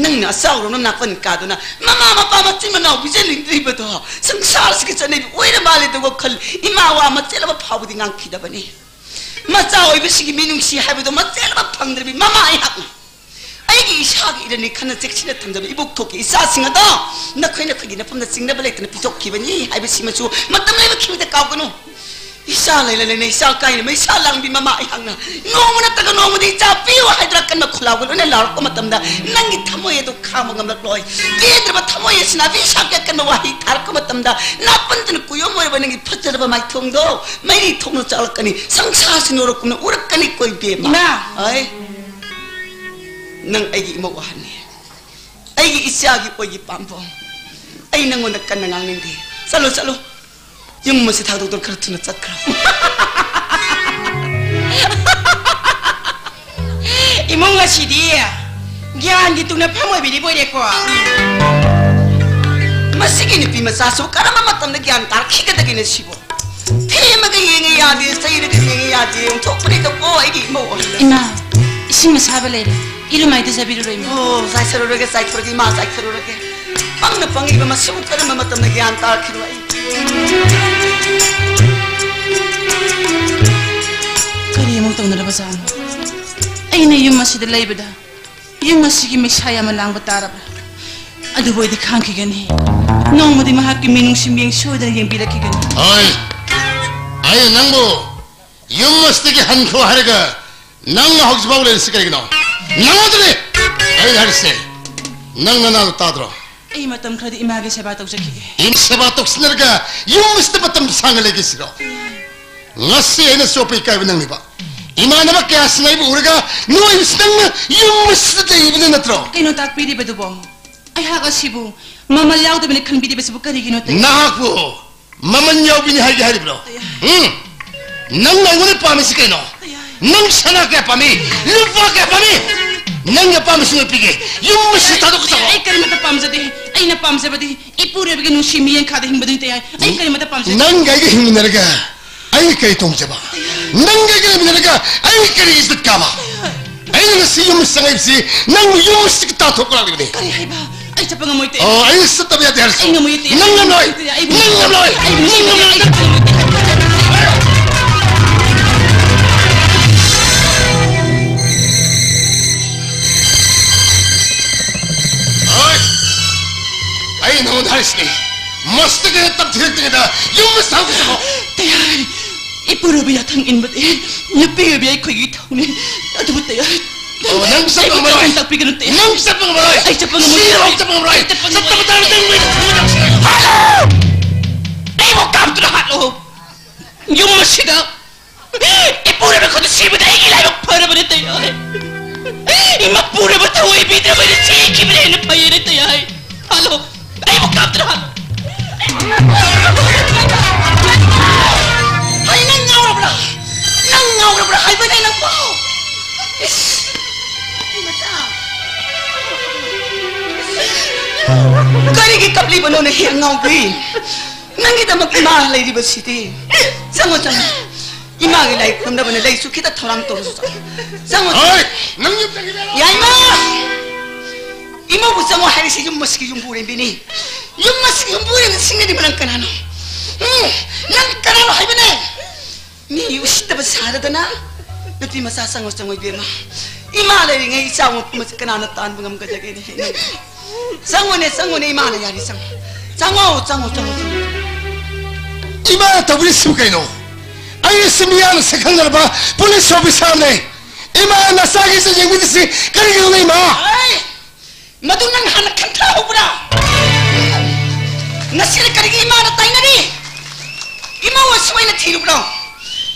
ꯅꯪꯅ ꯑꯆꯥꯎꯔꯣꯝꯅ ꯅꯥꯄꯟ ꯀꯥꯗꯨꯅ ꯃꯃꯥ ꯃꯄꯥ ꯃꯆꯤꯟ ꯃꯅꯥꯎ ꯄꯤꯖꯅꯤꯡꯗ꯭ꯔꯤꯕꯗꯣ ꯁꯪꯁꯥꯔꯁꯤꯒꯤ ꯆꯠꯅꯕꯤ ꯑꯣꯏꯔ ꯃꯥꯜꯂꯦꯗ ꯋꯥꯈꯜ ꯏꯃꯥ ꯋꯥ ꯃꯆꯦꯠ ꯑꯃ ꯐꯥꯎꯕꯗꯤ ꯉꯥꯡꯈꯤꯗꯕꯅꯤ꯫ ꯃꯆꯥ ꯑꯣꯏꯕꯁꯤꯒꯤ ꯃꯤꯅꯨꯡꯁꯤ ꯍꯥꯏꯕꯗꯨ ꯃꯆꯦꯠ ꯑꯃ ꯐꯪꯗ꯭ꯔꯕꯤ ꯃꯃꯥ ꯑꯩꯍꯥꯛꯅ ꯑꯩꯒꯤ ꯏꯁꯥꯒꯤ ꯏꯔꯟꯅꯤ ꯈꯟꯅ ꯆꯦꯛꯁꯤꯟꯅ ꯊꯝꯖꯕ ꯏꯕꯣꯛꯊꯣꯛꯀꯤ ꯏꯆꯥꯁꯤꯡ ꯑꯗꯣ ꯅꯈꯣꯏ ꯅꯈꯣꯏꯒꯤ ꯅꯐꯝꯗ ꯆꯤꯡꯅꯕ ꯂꯩꯇꯅ ꯄꯤꯊꯣꯛꯈꯤꯕꯅꯤ ꯍꯥꯏꯕꯁꯤꯃꯁꯨ ꯃꯇꯝ ꯂꯩꯕ ꯈꯤꯕꯗ ꯀꯥꯎꯒꯅꯨ꯫ ꯏꯆꯥ ꯂꯩꯅ ꯂꯩꯅ ꯏꯆꯥ ꯀꯥꯏꯅ ꯃꯩꯁꯥ ꯂꯥꯡꯕꯤ ꯃꯃꯥ ꯑꯩꯍꯥꯛꯅ ꯅꯣꯡꯃ ꯅꯠꯇ꯭ꯔꯒ ꯅꯣꯡꯃꯗꯤ ꯏꯆꯥ ꯄꯤꯌꯨ ꯍꯥꯏꯗꯨꯅ ꯑꯀꯟꯕ ꯈꯨꯜꯂꯥꯎꯒ ꯂꯣꯏꯅ ꯂꯥꯎꯔꯛꯄ ꯃꯇꯝꯗ ꯅꯪꯒꯤ ꯊꯃꯣꯏ ꯑꯗꯨ ꯈꯥꯡꯕ ꯉꯝꯂꯛꯂꯣꯏ꯫ ꯄꯦꯟꯗ꯭ꯔꯕ ꯊꯃꯣꯏ ꯑꯁꯤꯅ ꯑꯕꯤ ꯁꯥꯛꯀꯤ ꯑꯀꯟꯕ ꯋꯥꯍꯩ ꯊꯥꯔꯛꯄ ꯃꯇꯝꯗ ꯅꯥꯄꯟꯗꯨꯅ ꯀꯨꯌꯣꯝ ꯑꯣꯏꯔꯕ ꯅꯪꯒꯤ ꯐꯖꯔꯕ ꯃꯥꯏꯊꯣꯡꯗꯣ ꯃꯩꯔꯤ ꯊꯣꯛꯅ ꯆꯥꯛꯂꯛꯀꯅꯤ꯫ ꯁꯪꯁꯥꯔꯁꯤ ꯅꯣꯔꯣꯛꯀꯨꯝꯅ ꯎꯔꯛꯀꯅꯤ ꯀꯣ ꯏꯕꯦꯝꯃ꯫ ꯏꯃꯥ! ꯑꯩ, ꯅꯪ ꯑꯩꯒꯤ ꯏꯃꯧ ꯑꯍꯟꯅꯤ, ꯑꯩꯒꯤ ꯏꯆꯥꯒꯤ ꯑꯣꯏꯒꯤ ꯄꯥꯝꯕꯣꯝ꯫ ꯑꯩ ꯅꯪꯉꯣꯟꯗ ꯀꯟꯅ ꯉꯥꯡꯅꯤꯡꯗꯦ꯫ ꯆꯠꯂꯣ, ꯆꯠꯂꯣ꯫ ꯌꯨꯝ ꯑꯁꯤ ꯊꯥꯗꯣꯛꯇꯨꯅ ꯈꯔ ꯊꯨꯅ ꯆꯠꯈ꯭ꯔꯣ꯫ ꯏꯃꯨꯡ ꯑꯁꯤꯗꯤ ꯒ꯭ꯌꯥꯟꯒꯤ ꯇꯨꯡꯅꯐꯝ ꯑꯣꯏꯕꯤꯔꯤꯕ ꯑꯣꯏꯔꯦꯀꯣ꯫ ꯃꯁꯤꯒꯤ ꯅꯨꯄꯤ ꯃꯆꯥꯁꯨ ꯀꯔꯝꯕ ꯃꯇꯝꯗ ꯒ꯭ꯌꯥꯟ ꯇꯥꯔꯛꯈꯤꯒꯗꯒꯦꯅꯦ ꯁꯤꯕꯣ? ꯊꯦꯝꯃꯒ ꯌꯦꯡꯉꯦ ꯌꯥꯗꯦ, ꯆꯩꯔꯒ ꯌꯦꯡꯉꯦ ꯌꯥꯗꯦ, ꯑꯣꯟꯊꯣꯛꯄꯅꯤꯗꯀꯣ ꯑꯩꯒꯤ ꯏꯃꯧ ꯑꯣꯏꯅ꯫ ꯏꯃꯥ, ꯏꯁꯤꯡ ꯑꯁꯥꯕ ꯂꯩꯔꯦ, ꯏꯔꯨ ꯃꯥꯏꯊꯖꯕꯤꯔꯨꯔꯣ ꯏꯃꯥ꯫ ꯑꯣ, ꯆꯥꯏꯊꯔꯨꯔꯒꯦ, ꯆꯥꯏꯊꯔꯨꯔꯒꯦ, ꯏꯃꯥ, ꯆꯥꯏꯊꯔꯨꯔꯒꯦ꯫ ꯄꯪꯅ ꯄꯪꯉꯤꯕ ꯃꯁꯤꯕꯨ ꯀꯔꯝꯕ ꯃꯇꯝꯗ ꯒ꯭ꯌꯥꯟ ꯇꯥꯔꯛꯈꯤꯅꯣ ꯑꯩ? ꯀꯔꯤ ꯑꯃꯨꯛ ꯇꯧꯅꯔꯕꯖꯥꯠꯅꯣ? ꯑꯩꯅ ꯌꯨꯝ ꯑꯁꯤꯗ ꯂꯩꯕꯗ ꯌꯨꯝ ꯑꯁꯤꯒꯤ ꯃꯩꯁꯥ ꯌꯥꯝꯅ ꯂꯥꯡꯕ ꯇꯥꯔꯕ? ꯑꯗꯨꯕꯨ ꯑꯩꯗꯤ ꯈꯥꯡꯈꯤꯒꯅꯤ꯫ ꯅꯣꯡꯃꯗꯤ ꯃꯍꯥꯛꯀꯤ ꯃꯤꯅꯨꯡꯁꯤ ꯃꯤꯠꯌꯦꯡ ꯁꯣꯏꯗꯅ ꯌꯦꯡꯕꯤꯔꯛꯈꯤꯒꯅꯤ꯫ ꯍꯣꯏ, ꯑꯩꯅ ꯅꯪꯕꯨ ꯌꯨꯝ ꯑꯁꯤꯗꯒꯤ ꯍꯟꯈꯣ ꯍꯥꯏꯔꯒ ꯅꯪꯅ ꯍꯧꯖꯤꯛꯐꯥꯎ ꯂꯩꯔꯤꯁꯤ ꯀꯔꯤꯒꯤꯅꯣ? ꯅꯪꯉꯣꯟꯗꯅꯦ ꯑꯩꯅ ꯍꯥꯏꯔꯤꯁꯦ꯫ ꯅꯪ ꯅꯅꯥꯗꯣ ꯇꯥꯗ꯭ꯔꯣ? ꯑꯩ ꯃꯇꯝ ꯈꯔꯗꯤ ꯏꯃꯥꯒꯤ ꯁꯦꯕꯥ ꯇꯧꯖꯈꯤꯒꯦ꯫ ꯏꯃꯥ ꯁꯦꯕꯥ ꯇꯧꯁꯤꯟꯅꯔꯒ ꯌꯨꯝ ꯑꯁꯤꯗ ꯃꯇꯝ ꯁꯥꯡꯅ ꯂꯩꯒꯦꯁꯤꯔꯣ? ꯉꯁꯤ ꯑꯩꯅ ꯆꯣꯞꯄ ꯏꯀꯥꯏꯕ ꯅꯪꯂꯤꯕ꯫ ꯏꯃꯥꯟꯅꯕ ꯀꯌꯥꯁꯤꯅ ꯑꯩꯕꯨ ꯎꯔꯒ ꯅꯣꯏꯕꯁꯤ ꯅꯪꯅ ꯌꯨꯝ ꯑꯁꯤꯗ ꯂꯩꯕꯅ ꯅꯠꯇ꯭ꯔꯣ? ꯀꯩꯅꯣ ꯇꯥꯛꯄꯤꯔꯤꯕꯗꯨꯕꯣ? ꯑꯩꯍꯥꯛ ꯑꯁꯤꯕꯨ ꯃꯃꯜ ꯌꯥꯎꯗꯕꯅꯤ ꯈꯟꯕꯤꯔꯤꯕꯁꯤꯕꯨ ꯀꯔꯤꯒꯤꯅꯣ? ꯅꯍꯥꯛꯄꯨ ꯃꯃꯜ ꯌꯥꯎꯕꯤꯅꯤ ꯍꯥꯏꯒꯦ ꯍꯥꯏꯔꯤꯕ꯭ꯔꯣ? ꯎꯝ? ꯅꯪꯅ ꯑꯩꯉꯣꯟꯗ ꯄꯥꯝꯃꯤꯁꯤ ꯀꯩꯅꯣ? ꯅꯪ ꯁꯅꯥ ꯀꯌꯥ ꯄꯥꯝꯃꯤ? ꯂꯨꯄꯥ ꯀꯌꯥ ꯄꯥꯝꯃꯤ? ꯅꯪꯒꯤ ꯑꯄꯥꯝꯕꯁꯤꯡꯗꯣ ꯄꯤꯒꯦ꯫ ꯌꯨꯝ ꯑꯁꯤ ꯊꯥꯗꯣꯛꯀꯗꯕ꯫ ꯑꯩ ꯀꯔꯤꯃꯇ ꯄꯥꯝꯖꯗꯦ꯫ ꯑꯩꯅ ꯄꯥꯝꯖꯕꯗꯤ ꯏꯄꯨꯔꯣꯏꯕꯒꯤ ꯅꯨꯡꯁꯤ ꯃꯤꯠꯌꯦꯡ ꯈꯥꯗ ꯍꯤꯡꯕꯗꯨꯅꯤ ꯇꯌꯥꯏ꯫ ꯑꯩ ꯀꯔꯤꯃꯇ ꯄꯥꯝꯖꯗꯦ꯫ ꯅꯪꯒ ꯑꯩꯒ ꯍꯤꯡꯃꯤꯟꯅꯔꯒ ꯑꯩ ꯀꯔꯤ ꯇꯣꯡꯖꯕ? ꯅꯪꯒ ꯑꯩꯒ ꯂꯩꯃꯤꯟꯅꯔꯒ ꯑꯩ ꯀꯔꯤ ꯏꯖꯠ ꯀꯥꯕ? ꯑꯩꯅ ꯉꯁꯤ ꯌꯨꯝ ꯆꯪꯉꯛꯏꯕꯁꯤ ꯅꯪꯕꯨ ꯌꯨꯝ ꯑꯁꯤꯒꯤ ꯇꯥꯟꯊꯣꯛꯄ ꯂꯥꯛꯂꯤꯕꯅꯤ꯫ ꯀꯔꯤ ꯍꯥꯏꯕ? ꯑꯩ ꯆꯠꯄ ꯉꯝꯃꯣꯏ ꯇꯦ꯫ ꯑꯣ, ꯑꯩꯅ ꯆꯠꯇꯕ ꯌꯥꯗꯦ ꯍꯥꯏꯔꯁꯨ꯫ ꯑꯩ ꯉꯝꯃꯣꯏ ꯇꯦ꯫ ꯅꯪ ꯉꯝꯂꯣꯏ꯫ ꯑꯩ ꯉꯝꯃꯣꯏ꯫ ꯅꯪ ꯉꯝꯂꯣꯏ꯫ ꯑꯩ ꯉꯝꯃꯣꯏ꯫ ꯅꯪ ꯉꯝꯂꯣꯏ꯫ ꯑꯩ ꯉꯝꯃꯣꯏ꯫ ꯍꯣꯏ꯫ ꯑꯩ ꯅꯉꯣꯟꯗ ꯍꯥꯏꯔꯤꯁꯤꯅꯤ꯫ ꯃꯁꯤꯗꯒꯤ ꯍꯦꯟꯅ ꯇꯝꯊꯤꯔꯛꯇ꯭ꯔꯤꯉꯩꯗ ꯌꯨꯝ ꯑꯁꯤ ꯊꯥꯗꯣꯛꯆꯈꯣ꯫ ꯇꯌꯥꯏ꯫ ꯏꯄꯨꯔꯣꯏꯕ ꯌꯥꯊꯪ ꯏꯟꯕꯗꯤ ꯅꯨꯄꯤ ꯑꯣꯏꯕꯤ ꯑꯩꯈꯣꯏꯒꯤ ꯏꯊꯧꯅꯤ꯫ ꯑꯗꯨꯕꯨ ꯇꯌꯥꯏ꯫ ꯑꯣ, ꯅꯪ ꯆꯠꯄ ꯑꯩꯕꯨ ꯉꯝꯃꯔꯣꯏ꯫ ꯇꯥꯛꯄꯤꯒꯅꯨ ꯇꯌꯥꯏ꯫ ꯅꯪ ꯆꯠꯄ ꯉꯝꯃꯔꯣꯏ꯫ ꯑꯩ ꯆꯠꯄ ꯉꯝꯃꯣꯏ꯫ ꯁꯤꯔꯣ, ꯆꯠꯄ ꯉꯝꯃꯔꯣꯏ꯫ ꯑꯩ ꯆꯠꯄ ꯉꯝꯃꯣꯏ꯫ ꯆꯠꯄ ꯃꯇꯥꯡꯗ ꯅꯪ ꯂꯩꯔꯦ꯫ ꯍꯥꯠꯂꯣ! ꯑꯩꯕꯨ ꯀꯥꯞꯇꯨꯅ ꯍꯥꯠꯂꯣ! ꯌꯨꯝ ꯑꯁꯤꯗ ꯏꯄꯨꯔꯣꯏꯕ ꯈꯨꯠꯇ ꯁꯤꯕꯗ ꯑꯩꯒꯤ ꯂꯥꯏꯕꯛ ꯐꯔꯕꯅꯤ ꯇꯌꯥꯏ꯫ ꯏꯃꯥ ꯄꯨꯔꯕ ꯊꯑꯣꯏ ꯄꯤꯗ꯭ꯔꯕꯅꯤ ꯆꯦꯟꯈꯤꯕꯅ ꯍꯦꯟꯅ ꯐꯩꯌꯦꯅ ꯇꯌꯥꯏ꯫ ꯍꯜꯂꯣ, ꯑꯩꯕꯨ ꯀꯥꯞꯇ꯭ꯔꯥ ꯍꯜꯂꯣ꯫ ꯍꯩ, ꯅꯪ ꯉꯥꯎꯔꯕ꯭ꯔꯥ? ꯅꯪ ꯉꯥꯎꯔꯕ꯭ꯔꯥ ꯍꯥꯏꯕꯅꯦ ꯅꯪꯕꯣ? ꯏꯁ! ꯏꯃꯥꯆꯥ! ꯀꯔꯤꯒꯤ ꯀꯞꯂꯤꯕꯅꯣ ꯅꯍꯦ ꯑꯉꯥꯎꯕꯤ? ꯅꯪꯒꯤꯗꯃꯛ ꯏꯃꯥ ꯂꯩꯔꯤꯕꯁꯤꯗꯤ꯫ ꯆꯪꯉꯣ, ꯆꯪꯉꯣ꯫ ꯏꯃꯥꯒꯤ ꯂꯥꯏ ꯈꯨꯔꯨꯝꯅꯕꯅꯦ, ꯂꯩꯁꯨ ꯈꯤꯇ ꯊꯧꯔꯥꯡ ꯇꯧꯔꯨꯁꯨ ꯆꯪꯉꯣ꯫ ꯆꯪꯉꯣ, ꯆꯪꯉꯣ꯫ ꯍꯣꯏ, ꯅꯪ ꯌꯨꯝ ꯆꯪꯈꯤꯗꯣꯏꯔꯣ? ꯌꯥꯏꯃ! ꯏꯃꯧꯕꯨ ꯆꯪꯉꯣ ꯍꯥꯏꯔꯤꯁꯤ ꯌꯨꯝ ꯑꯁꯤꯒꯤ ꯌꯨꯝꯕꯨꯔꯦꯝꯕꯤꯅꯤ꯫ ꯌꯨꯝ ꯑꯁꯤꯒꯤ ꯌꯨꯝꯕꯨꯔꯦꯝꯕꯤ ꯁꯤꯡꯅꯔꯤꯕ ꯅꯪ ꯀꯅꯥꯅꯣ? ꯎꯝ, ꯅꯪ ꯀꯅꯥꯅꯣ ꯍꯥꯏꯕꯅꯦ? ꯃꯤ ꯎꯁꯤꯠꯇꯕ ꯁꯥꯗꯗꯅ꯫ ꯅꯨꯄꯤ ꯃꯆꯥ ꯆꯪꯉꯣ, ꯆꯪꯉꯣ ꯏꯕꯦꯝꯃ꯫ ꯏꯃꯥ ꯂꯩꯔꯤꯉꯩ ꯏꯆꯥ ꯃꯄꯨꯝ ꯑꯁꯤ ꯀꯅꯥꯅ ꯇꯥꯟꯕ ꯉꯝꯒꯗꯒꯦꯅꯦ? ꯆꯪꯉꯣꯅꯦ, ꯆꯪꯉꯣꯅꯦ, ꯏꯃꯥꯅ ꯌꯥꯔꯦ, ꯆꯪꯉꯣ꯫ ꯆꯪꯉꯣ, ꯆꯪꯉꯣ, ꯆꯪꯉꯣ, ꯆꯪꯉꯣ꯫ ꯏꯃꯥꯅ ꯇꯧꯔꯤꯁꯤꯕꯨ ꯀꯩꯅꯣ? ꯑꯩꯁꯤ ꯃꯤꯌꯥꯝꯅ ꯁꯛꯈꯪꯅꯔꯕ ꯄꯨꯂꯤꯁ ꯑꯣꯐꯤꯁꯥꯔꯅꯦ꯫ ꯏꯃꯥ, ꯅꯆꯥꯒꯤꯁꯨ ꯌꯦꯡꯕꯤꯗ꯭ꯔꯤꯁꯤ ꯀꯔꯤꯒꯤꯅꯣꯅꯦ, ꯏꯃꯥ? ꯑꯩ! ꯃꯗꯨ ꯅꯪ ꯍꯥꯟꯅ ꯈꯟꯊꯍꯧꯕ꯭ꯔꯥ? ꯉꯁꯤꯅ ꯀꯔꯤꯒꯤ ꯏꯃꯥꯅ ꯇꯥꯏꯅꯔꯤ? ꯏꯃꯧ ꯑꯁꯤ ꯑꯣꯏꯅ ꯊꯤꯔꯨꯕ꯭ꯔꯣ?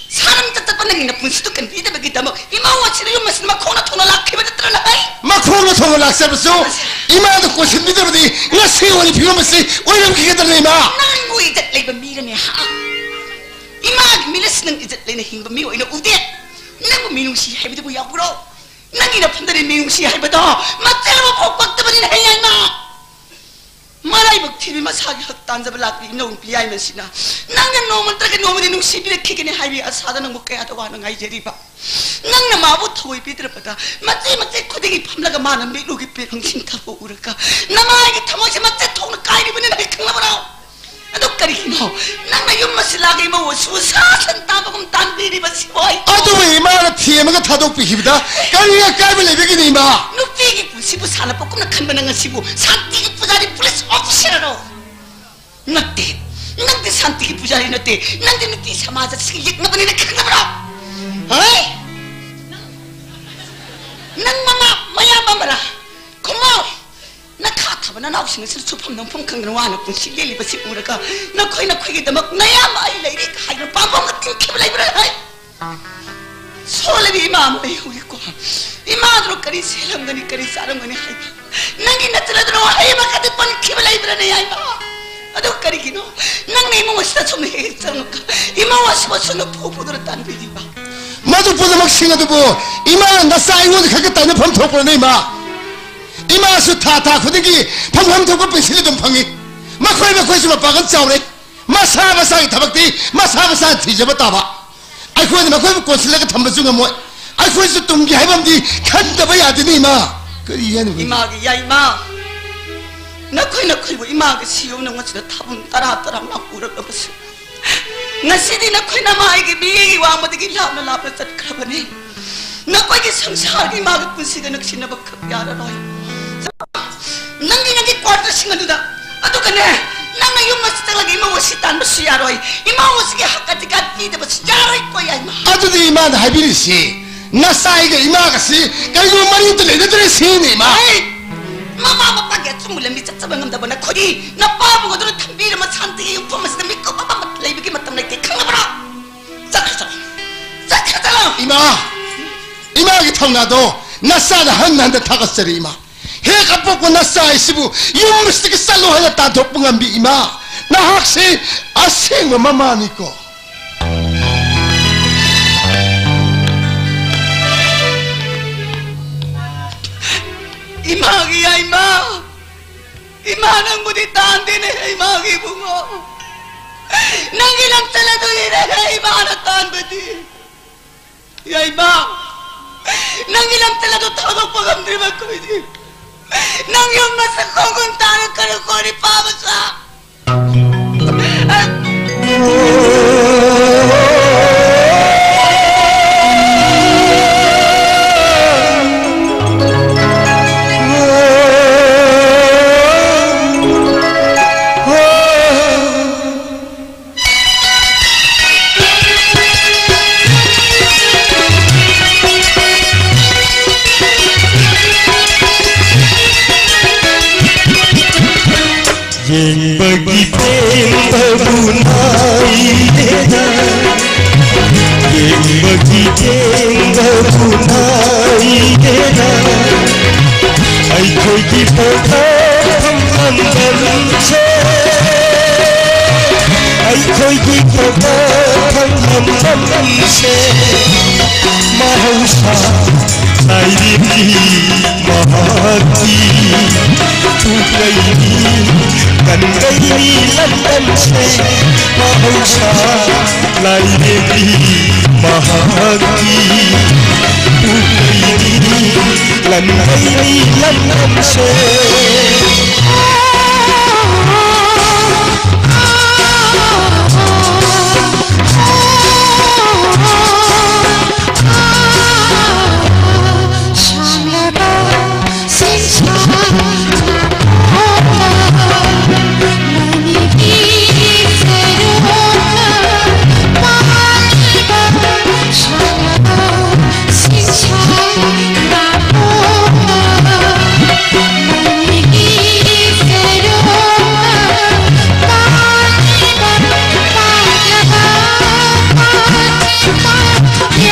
ꯁꯥꯔꯝ ꯆꯠꯇꯄ ꯅꯪꯒꯤ ꯅꯄꯨꯟꯁꯤꯗꯨ ꯀꯟꯕꯤꯗꯕꯒꯤꯗꯃꯛ ꯏꯃꯧ ꯑꯁꯤꯅ ꯌꯨꯝ ꯑꯁꯤꯗ ꯃꯈꯣꯡꯅ ꯊꯣꯡꯅ ꯂꯥꯛꯈꯤꯕ ꯅꯠꯇ꯭ꯔꯅ ꯍꯩ? ꯃꯈꯣꯡꯅ ꯊꯣꯡꯅ ꯂꯥꯛꯆꯕꯁꯨ ꯏꯃꯥꯗ ꯀꯣꯟꯁꯤꯟꯕꯤꯗꯕꯗꯤ ꯉꯁꯤ ꯑꯣꯏꯔꯤꯕ ꯐꯤꯕꯝ ꯑꯁꯤ ꯑꯣꯏꯔꯝꯈꯤꯒꯗ꯭ꯔꯅꯦ, ꯏꯃꯥ? ꯅꯪꯕꯨ ꯏꯖꯠ ꯂꯩꯕ ꯃꯤꯔꯅꯦ, ꯍꯥ? ꯏꯃꯥꯒꯤ ꯃꯤꯠꯂꯁꯤ ꯅꯪ ꯏꯖꯠ ꯂꯩꯅ ꯍꯤꯡꯕ ꯃꯤ ꯑꯣꯏꯅ ꯎꯗꯦ꯫ ꯅꯪꯕꯨ ꯃꯤꯅꯨꯡꯁꯤ ꯍꯥꯏꯕꯗꯨꯕꯨ ꯌꯥꯎꯕ꯭ꯔꯣ? ꯅꯪꯒꯤ ꯅꯐꯝꯗꯅꯤ ꯃꯤꯅꯨꯡꯁꯤ ꯍꯥꯏꯕꯗꯣ꯫ ꯃꯆꯦ ꯑꯃꯐꯥꯎ ꯄꯛꯇꯕꯅꯤꯅ ꯍꯌꯦꯡꯅ ꯃꯔꯥꯏꯕꯛ ꯊꯤꯕꯤ ꯃꯁꯥꯒꯤ ꯍꯛ ꯇꯥꯟꯖꯕ ꯂꯥꯛꯄꯤ ꯏꯅꯧ ꯅꯨꯄꯤ ꯌꯥꯏꯃꯁꯤꯅ ꯅꯪꯅ ꯅꯣꯡꯃ ꯅꯠꯇ꯭ꯔꯒ ꯅꯣꯡꯃꯗꯤ ꯅꯨꯡꯁꯤꯕꯤꯔꯛꯈꯤꯒꯅꯤ ꯍꯥꯏꯕꯤ ꯑꯁꯥꯗ ꯅꯪꯕꯨ ꯀꯌꯥꯗ ꯋꯥꯅ ꯉꯥꯏꯖꯔꯤꯕ꯫ ꯅꯪꯅ ꯃꯥꯕꯨ ꯊꯑꯣꯏ ꯄꯤꯗ꯭ꯔꯕꯗ ꯃꯆꯦ ꯃꯆꯦ ꯈꯨꯗꯤꯡꯒꯤ ꯐꯝꯂꯒ ꯃꯥꯅ ꯃꯤꯠꯂꯨꯒꯤ ꯄꯦꯔꯪꯁꯤꯡ ꯊꯥꯕ ꯎꯔꯒ ꯅꯃꯥꯏꯒꯤ ꯊꯃꯣꯏꯁꯦ ꯃꯆꯦꯠ ꯊꯣꯛꯅ ꯀꯥꯏꯔꯤꯕꯅꯤꯅ ꯑꯩ ꯈꯪꯂꯕ꯭ꯔꯣ? ꯑꯗꯨ ꯀꯔꯤꯒꯤꯅꯣ ꯅꯪꯅ ꯌꯨꯝ ꯑꯁꯤ ꯂꯥꯛꯂꯒ ꯏꯃꯧ ꯑꯁꯤꯕꯨ ꯁꯥ ꯁꯟ ꯇꯥꯕꯒꯨꯝ ꯇꯥꯟꯕꯤꯔꯤꯕꯁꯤꯕꯣ? ꯑꯩ ꯑꯗꯨꯕꯨ ꯏꯃꯥꯅ ꯊꯦꯝꯃꯒ ꯊꯥꯗꯣꯛꯄꯤꯈꯤꯕꯗ ꯀꯔꯤ ꯑꯀꯥꯏꯕ ꯂꯩꯕꯒꯤꯅꯤ, ꯏꯃꯥ? ꯅꯨꯄꯤꯒꯤ ꯄꯨꯟꯁꯤꯕꯨ ꯁꯥꯟꯅꯄꯣꯠꯀꯨꯝꯅ ꯈꯟꯕ ꯅꯪ ꯑꯁꯤꯕꯨ ꯁꯥꯟꯇꯤꯒꯤ ꯄꯨꯖꯥꯔꯤ ꯄꯨꯂꯤꯁ ꯑꯣꯐꯤꯁꯔꯔꯣ? ꯅꯠꯇꯦ, ꯅꯪꯗꯤ ꯁꯥꯟꯇꯤꯒꯤ ꯄꯨꯖꯥꯔꯤ ꯅꯠꯇꯦ, ꯅꯪꯗꯤ ꯅꯨꯄꯤ ꯁꯃꯥꯖ ꯑꯁꯤꯒꯤ ꯌꯦꯛꯅꯕꯅꯤꯅ ꯈꯪꯗꯕ꯭ꯔꯣ? ꯍꯩ! ꯅꯪ ꯃꯃꯥ ꯃꯌꯥꯝ ꯑꯃꯔꯥ? ꯈꯨꯝꯃꯣ! ꯅꯈꯥ ꯊꯥꯕ ꯅꯅꯥꯎꯁꯤꯡ ꯑꯁꯤꯅ ꯁꯨꯐꯝ ꯅꯣꯝꯐꯝ ꯈꯪꯗꯅ ꯋꯥꯅ ꯄꯨꯟꯁꯤ ꯂꯦꯜꯂꯤꯕꯁꯤ ꯎꯔꯒ ꯅꯈꯣꯏ ꯅꯈꯣꯏꯒꯤꯗꯃꯛ ꯅꯌꯥꯝꯕ ꯑꯩ ꯂꯩꯔꯤ ꯍꯥꯏꯗꯨꯅ ꯄꯥꯝꯕꯣꯝꯒ ꯇꯤꯡꯈꯤꯕ ꯂꯩꯕ꯭ꯔꯥ? ꯍꯩ! ꯁꯣꯜꯂꯕꯤ ꯏꯃꯥ ꯑꯃ ꯂꯩꯍꯧꯔꯤꯀꯣ꯫ ꯏꯃꯥꯗꯨꯅ ꯀꯔꯤ ꯁꯦꯠꯂꯝꯒꯅꯤ, ꯀꯔꯤ ꯆꯥꯔꯝꯒꯅꯤ ꯍꯥꯏꯕ ꯅꯪꯒꯤ ꯅꯆꯤꯟ ꯑꯗꯨꯅ ꯋꯥꯍꯩ ꯑꯃꯈꯛꯇ ꯄꯟꯈꯤꯕ ꯂꯩꯕ꯭ꯔꯥꯅꯦ, ꯌꯥꯏꯃ? ꯑꯗꯨ ꯀꯔꯤꯒꯤꯅꯣ ꯅꯪꯅ ꯏꯃꯨꯡ ꯑꯁꯤꯗ ꯁꯨꯝ ꯍꯦꯛ ꯍꯦꯛ ꯆꯪꯉꯒ ꯏꯃꯧ ꯑꯁꯤꯕꯨ ꯁꯨꯝ ꯐꯨ ꯐꯨꯗꯨꯅ ꯇꯥꯟꯕꯤꯔꯤꯕ? ꯃꯗꯨ ꯄꯨꯝꯅꯃꯛꯁꯤꯡ ꯑꯗꯨꯕꯨ ꯏꯃꯥ ꯅꯆꯥ ꯑꯩꯉꯣꯟꯗ ꯈꯛꯇ ꯇꯥꯏꯅꯐꯝ ꯊꯣꯛꯄ꯭ꯔꯅꯦ, ꯏꯃꯥ? ꯏꯃꯥꯁꯨ ꯊꯥ ꯊꯥ ꯈꯨꯗꯤꯡꯒꯤ ꯐꯪꯐꯝ ꯊꯣꯛꯄ ꯄꯦꯟꯁꯤꯜ ꯑꯗꯨꯝ ꯐꯪꯉꯤ꯫ ꯃꯈꯣꯏ ꯃꯈꯣꯏꯁꯨ ꯃꯄꯥꯡꯒꯜ ꯆꯥꯎꯔꯦ꯫ ꯃꯁꯥ ꯃꯁꯥꯒꯤ ꯊꯕꯛꯇꯤ ꯃꯁꯥ ꯃꯁꯥꯅ ꯊꯤꯖꯕ ꯇꯥꯕ꯫ ꯑꯩꯈꯣꯏꯅ ꯃꯈꯣꯏꯕꯨ ꯀꯣꯟꯁꯤꯜꯂꯒ ꯊꯝꯕꯁꯨ ꯉꯝꯃꯣꯏ꯫ ꯑꯩꯈꯣꯏꯁꯨ ꯇꯨꯡꯒꯤ ꯍꯥꯏꯕ ꯑꯃꯗꯤ ꯈꯟꯗꯕ ꯌꯥꯗꯦꯅꯦ, ꯏꯃꯥ꯫ ꯀꯔꯤ ꯍꯥꯏꯅꯣ? ꯏꯃꯥꯒꯤ ꯌꯥꯏꯃ, ꯅꯈꯣꯏ ꯅꯈꯣꯏꯕꯨ ꯏꯃꯥꯒꯤ ꯁꯤꯌꯧꯅ ꯃꯁꯤꯗ ꯊꯥꯕꯜ ꯇꯔꯥ ꯇꯔꯥ ꯄꯨꯔꯛꯂꯕꯁꯨ, ꯉꯁꯤꯗꯤ ꯅꯈꯣꯏ ꯅꯃꯥꯏꯒꯤ ꯃꯤꯒꯤ ꯋꯥꯡꯃꯗꯒꯤ ꯂꯥꯞꯅ ꯂꯥꯞꯅ ꯆꯠꯈ꯭ꯔꯕꯅꯤ꯫ ꯅꯈꯣꯏꯒꯤ ꯁꯪꯁꯥꯔꯒꯤ ꯏꯃꯥꯒꯤ ꯄꯨꯟꯁꯤꯒ ꯅꯛꯁꯤꯟꯅꯕ ꯈꯛ ꯌꯥꯔꯔꯣꯏ꯫ ꯅꯪꯒꯤ, ꯅꯪꯒꯤ ꯀ꯭ꯋꯥꯇꯔꯁꯤꯡ ꯑꯗꯨꯗ꯫ ꯑꯗꯨꯒꯅꯦ, ꯅꯪꯅ ꯌꯨꯝ ꯑꯁꯤ ꯆꯠꯂꯒ ꯏꯃꯧ ꯑꯁꯤ ꯇꯥꯟꯕꯁꯨ ꯌꯥꯔꯣꯏ, ꯏꯃꯧ ꯑꯁꯤꯒꯤ ꯍꯛ ꯑꯗꯨꯗꯤ ꯀꯥꯟ ꯄꯤꯗꯕꯁꯨ ꯌꯥꯔꯣꯏꯀꯣ, ꯌꯥꯏꯃ꯫ ꯑꯗꯨꯗꯤ ꯏꯃꯥꯅ ꯍꯥꯏꯕꯤꯔꯤꯁꯤ, ꯅꯆꯥ ꯑꯩꯒ ꯏꯃꯥꯒꯁꯤ ꯀꯔꯤꯒꯨꯝꯕ ꯃꯔꯤ ꯑꯝꯇ ꯂꯩꯅꯗ꯭ꯔꯦ ꯁꯤꯅꯤ, ꯏꯃꯥ꯫ ꯑꯩ ꯃꯃꯥ ꯃꯄꯥꯒꯤ ꯑꯆꯨꯝꯕ ꯂꯝꯕꯤ ꯆꯠꯆꯕ ꯉꯝꯗꯕ ꯅꯈꯣꯏꯗꯤ ꯅꯄꯥꯕꯨꯡ ꯑꯗꯨꯅ ꯊꯝꯕꯤꯔꯝꯕ ꯁꯥꯟꯇꯤꯒꯤ ꯌꯨꯝꯐꯝ ꯑꯁꯤꯗ ꯃꯤꯀꯨꯞ ꯑꯃ ꯂꯩꯕꯒꯤ ꯃꯇꯝ ꯂꯩꯇꯦ, ꯈꯪꯉꯕ꯭ꯔꯥ? ꯆꯠꯈ꯭ꯔꯣ, ꯆꯠꯂꯣ꯫ ꯆꯠꯈ꯭ꯔꯣ, ꯆꯠꯂꯣ꯫ ꯏꯃꯥ, ꯏꯃꯥꯒꯤ ꯊꯧꯅꯥꯗꯣ ꯅꯆꯥꯗ ꯍꯟꯅ ꯍꯟꯅ ꯊꯥꯒꯠꯆꯔꯤ, ꯏꯃꯥ꯫ ꯍꯦꯛ ꯑꯄꯣꯛꯄ ꯅꯆꯥ ꯍꯥꯏꯁꯤꯕꯨ ꯌꯨꯝ ꯑꯁꯤꯗꯒꯤ ꯆꯠꯂꯣ ꯍꯥꯏꯅ ꯇꯥꯟꯊꯣꯛꯄ ꯉꯝꯕꯤ ꯏꯃꯥ, ꯅꯍꯥꯛꯁꯤ ꯑꯁꯦꯡꯕ ꯃꯃꯥꯅꯤꯀꯣ꯫ ꯏꯃꯥꯒꯤ ꯌꯥꯏꯃ, ꯏꯃꯥ ꯅꯪꯕꯨꯗꯤ ꯇꯥꯟꯗꯦꯅꯦ, ꯏꯃꯥꯒꯤ ꯏꯕꯨꯡꯉꯣ꯫ ꯅꯪꯒꯤ ꯂꯝꯆꯠ ꯑꯗꯨꯒꯤꯅꯦ ꯏꯃꯥꯅ ꯇꯥꯟꯕꯗꯤ꯫ ꯌꯥꯏꯃ, ꯅꯪꯒꯤ ꯂꯝꯆꯠ ꯑꯗꯨ ꯊꯥꯗꯣꯛꯄ ꯉꯝꯗ꯭ꯔꯤꯕ ꯑꯩꯈꯣꯏꯗꯤ꯫ ꯅꯪ ꯌꯨꯝ ꯃꯁꯛ ꯈꯣꯡꯒꯨꯟ ꯇꯥꯅ ꯀꯔꯤ ꯀꯣꯔꯤ ꯄꯥꯕ ꯁꯥ? ꯌꯦꯡꯕꯒꯤ ꯄꯦꯟꯕꯕꯨ ꯅꯥꯏꯗꯦꯗ, ꯌꯦꯡꯕꯒꯤ ꯄꯦꯟꯕꯕꯨ ꯅꯥꯏꯗꯦꯗ꯫ ꯑꯩꯈꯣꯏꯒꯤ ꯄꯣꯊꯥꯐꯝ ꯂꯝꯗꯝꯁꯦ, ꯑꯩꯈꯣꯏꯒꯤ ꯄꯣꯊꯥꯐꯝ ꯂꯝꯗꯝꯁꯦ, ꯃꯍꯧꯁꯥ ꯂꯥꯏꯔꯦꯝꯕꯤ ꯃꯍꯥꯛꯀꯤ ꯊꯨꯒꯥꯏꯅꯤ, ꯀꯟꯒꯥꯏꯅꯤ ꯂꯝꯗꯝꯁꯦ, ꯃꯍꯧꯁꯥ ꯂꯥꯏꯔꯦꯝꯕꯤ ꯃꯍꯥꯛꯀꯤ ꯊꯨꯒꯥꯏꯅꯤ, ꯀꯟꯒꯥꯏꯅꯤ ꯂꯝꯗꯝꯁꯦ꯫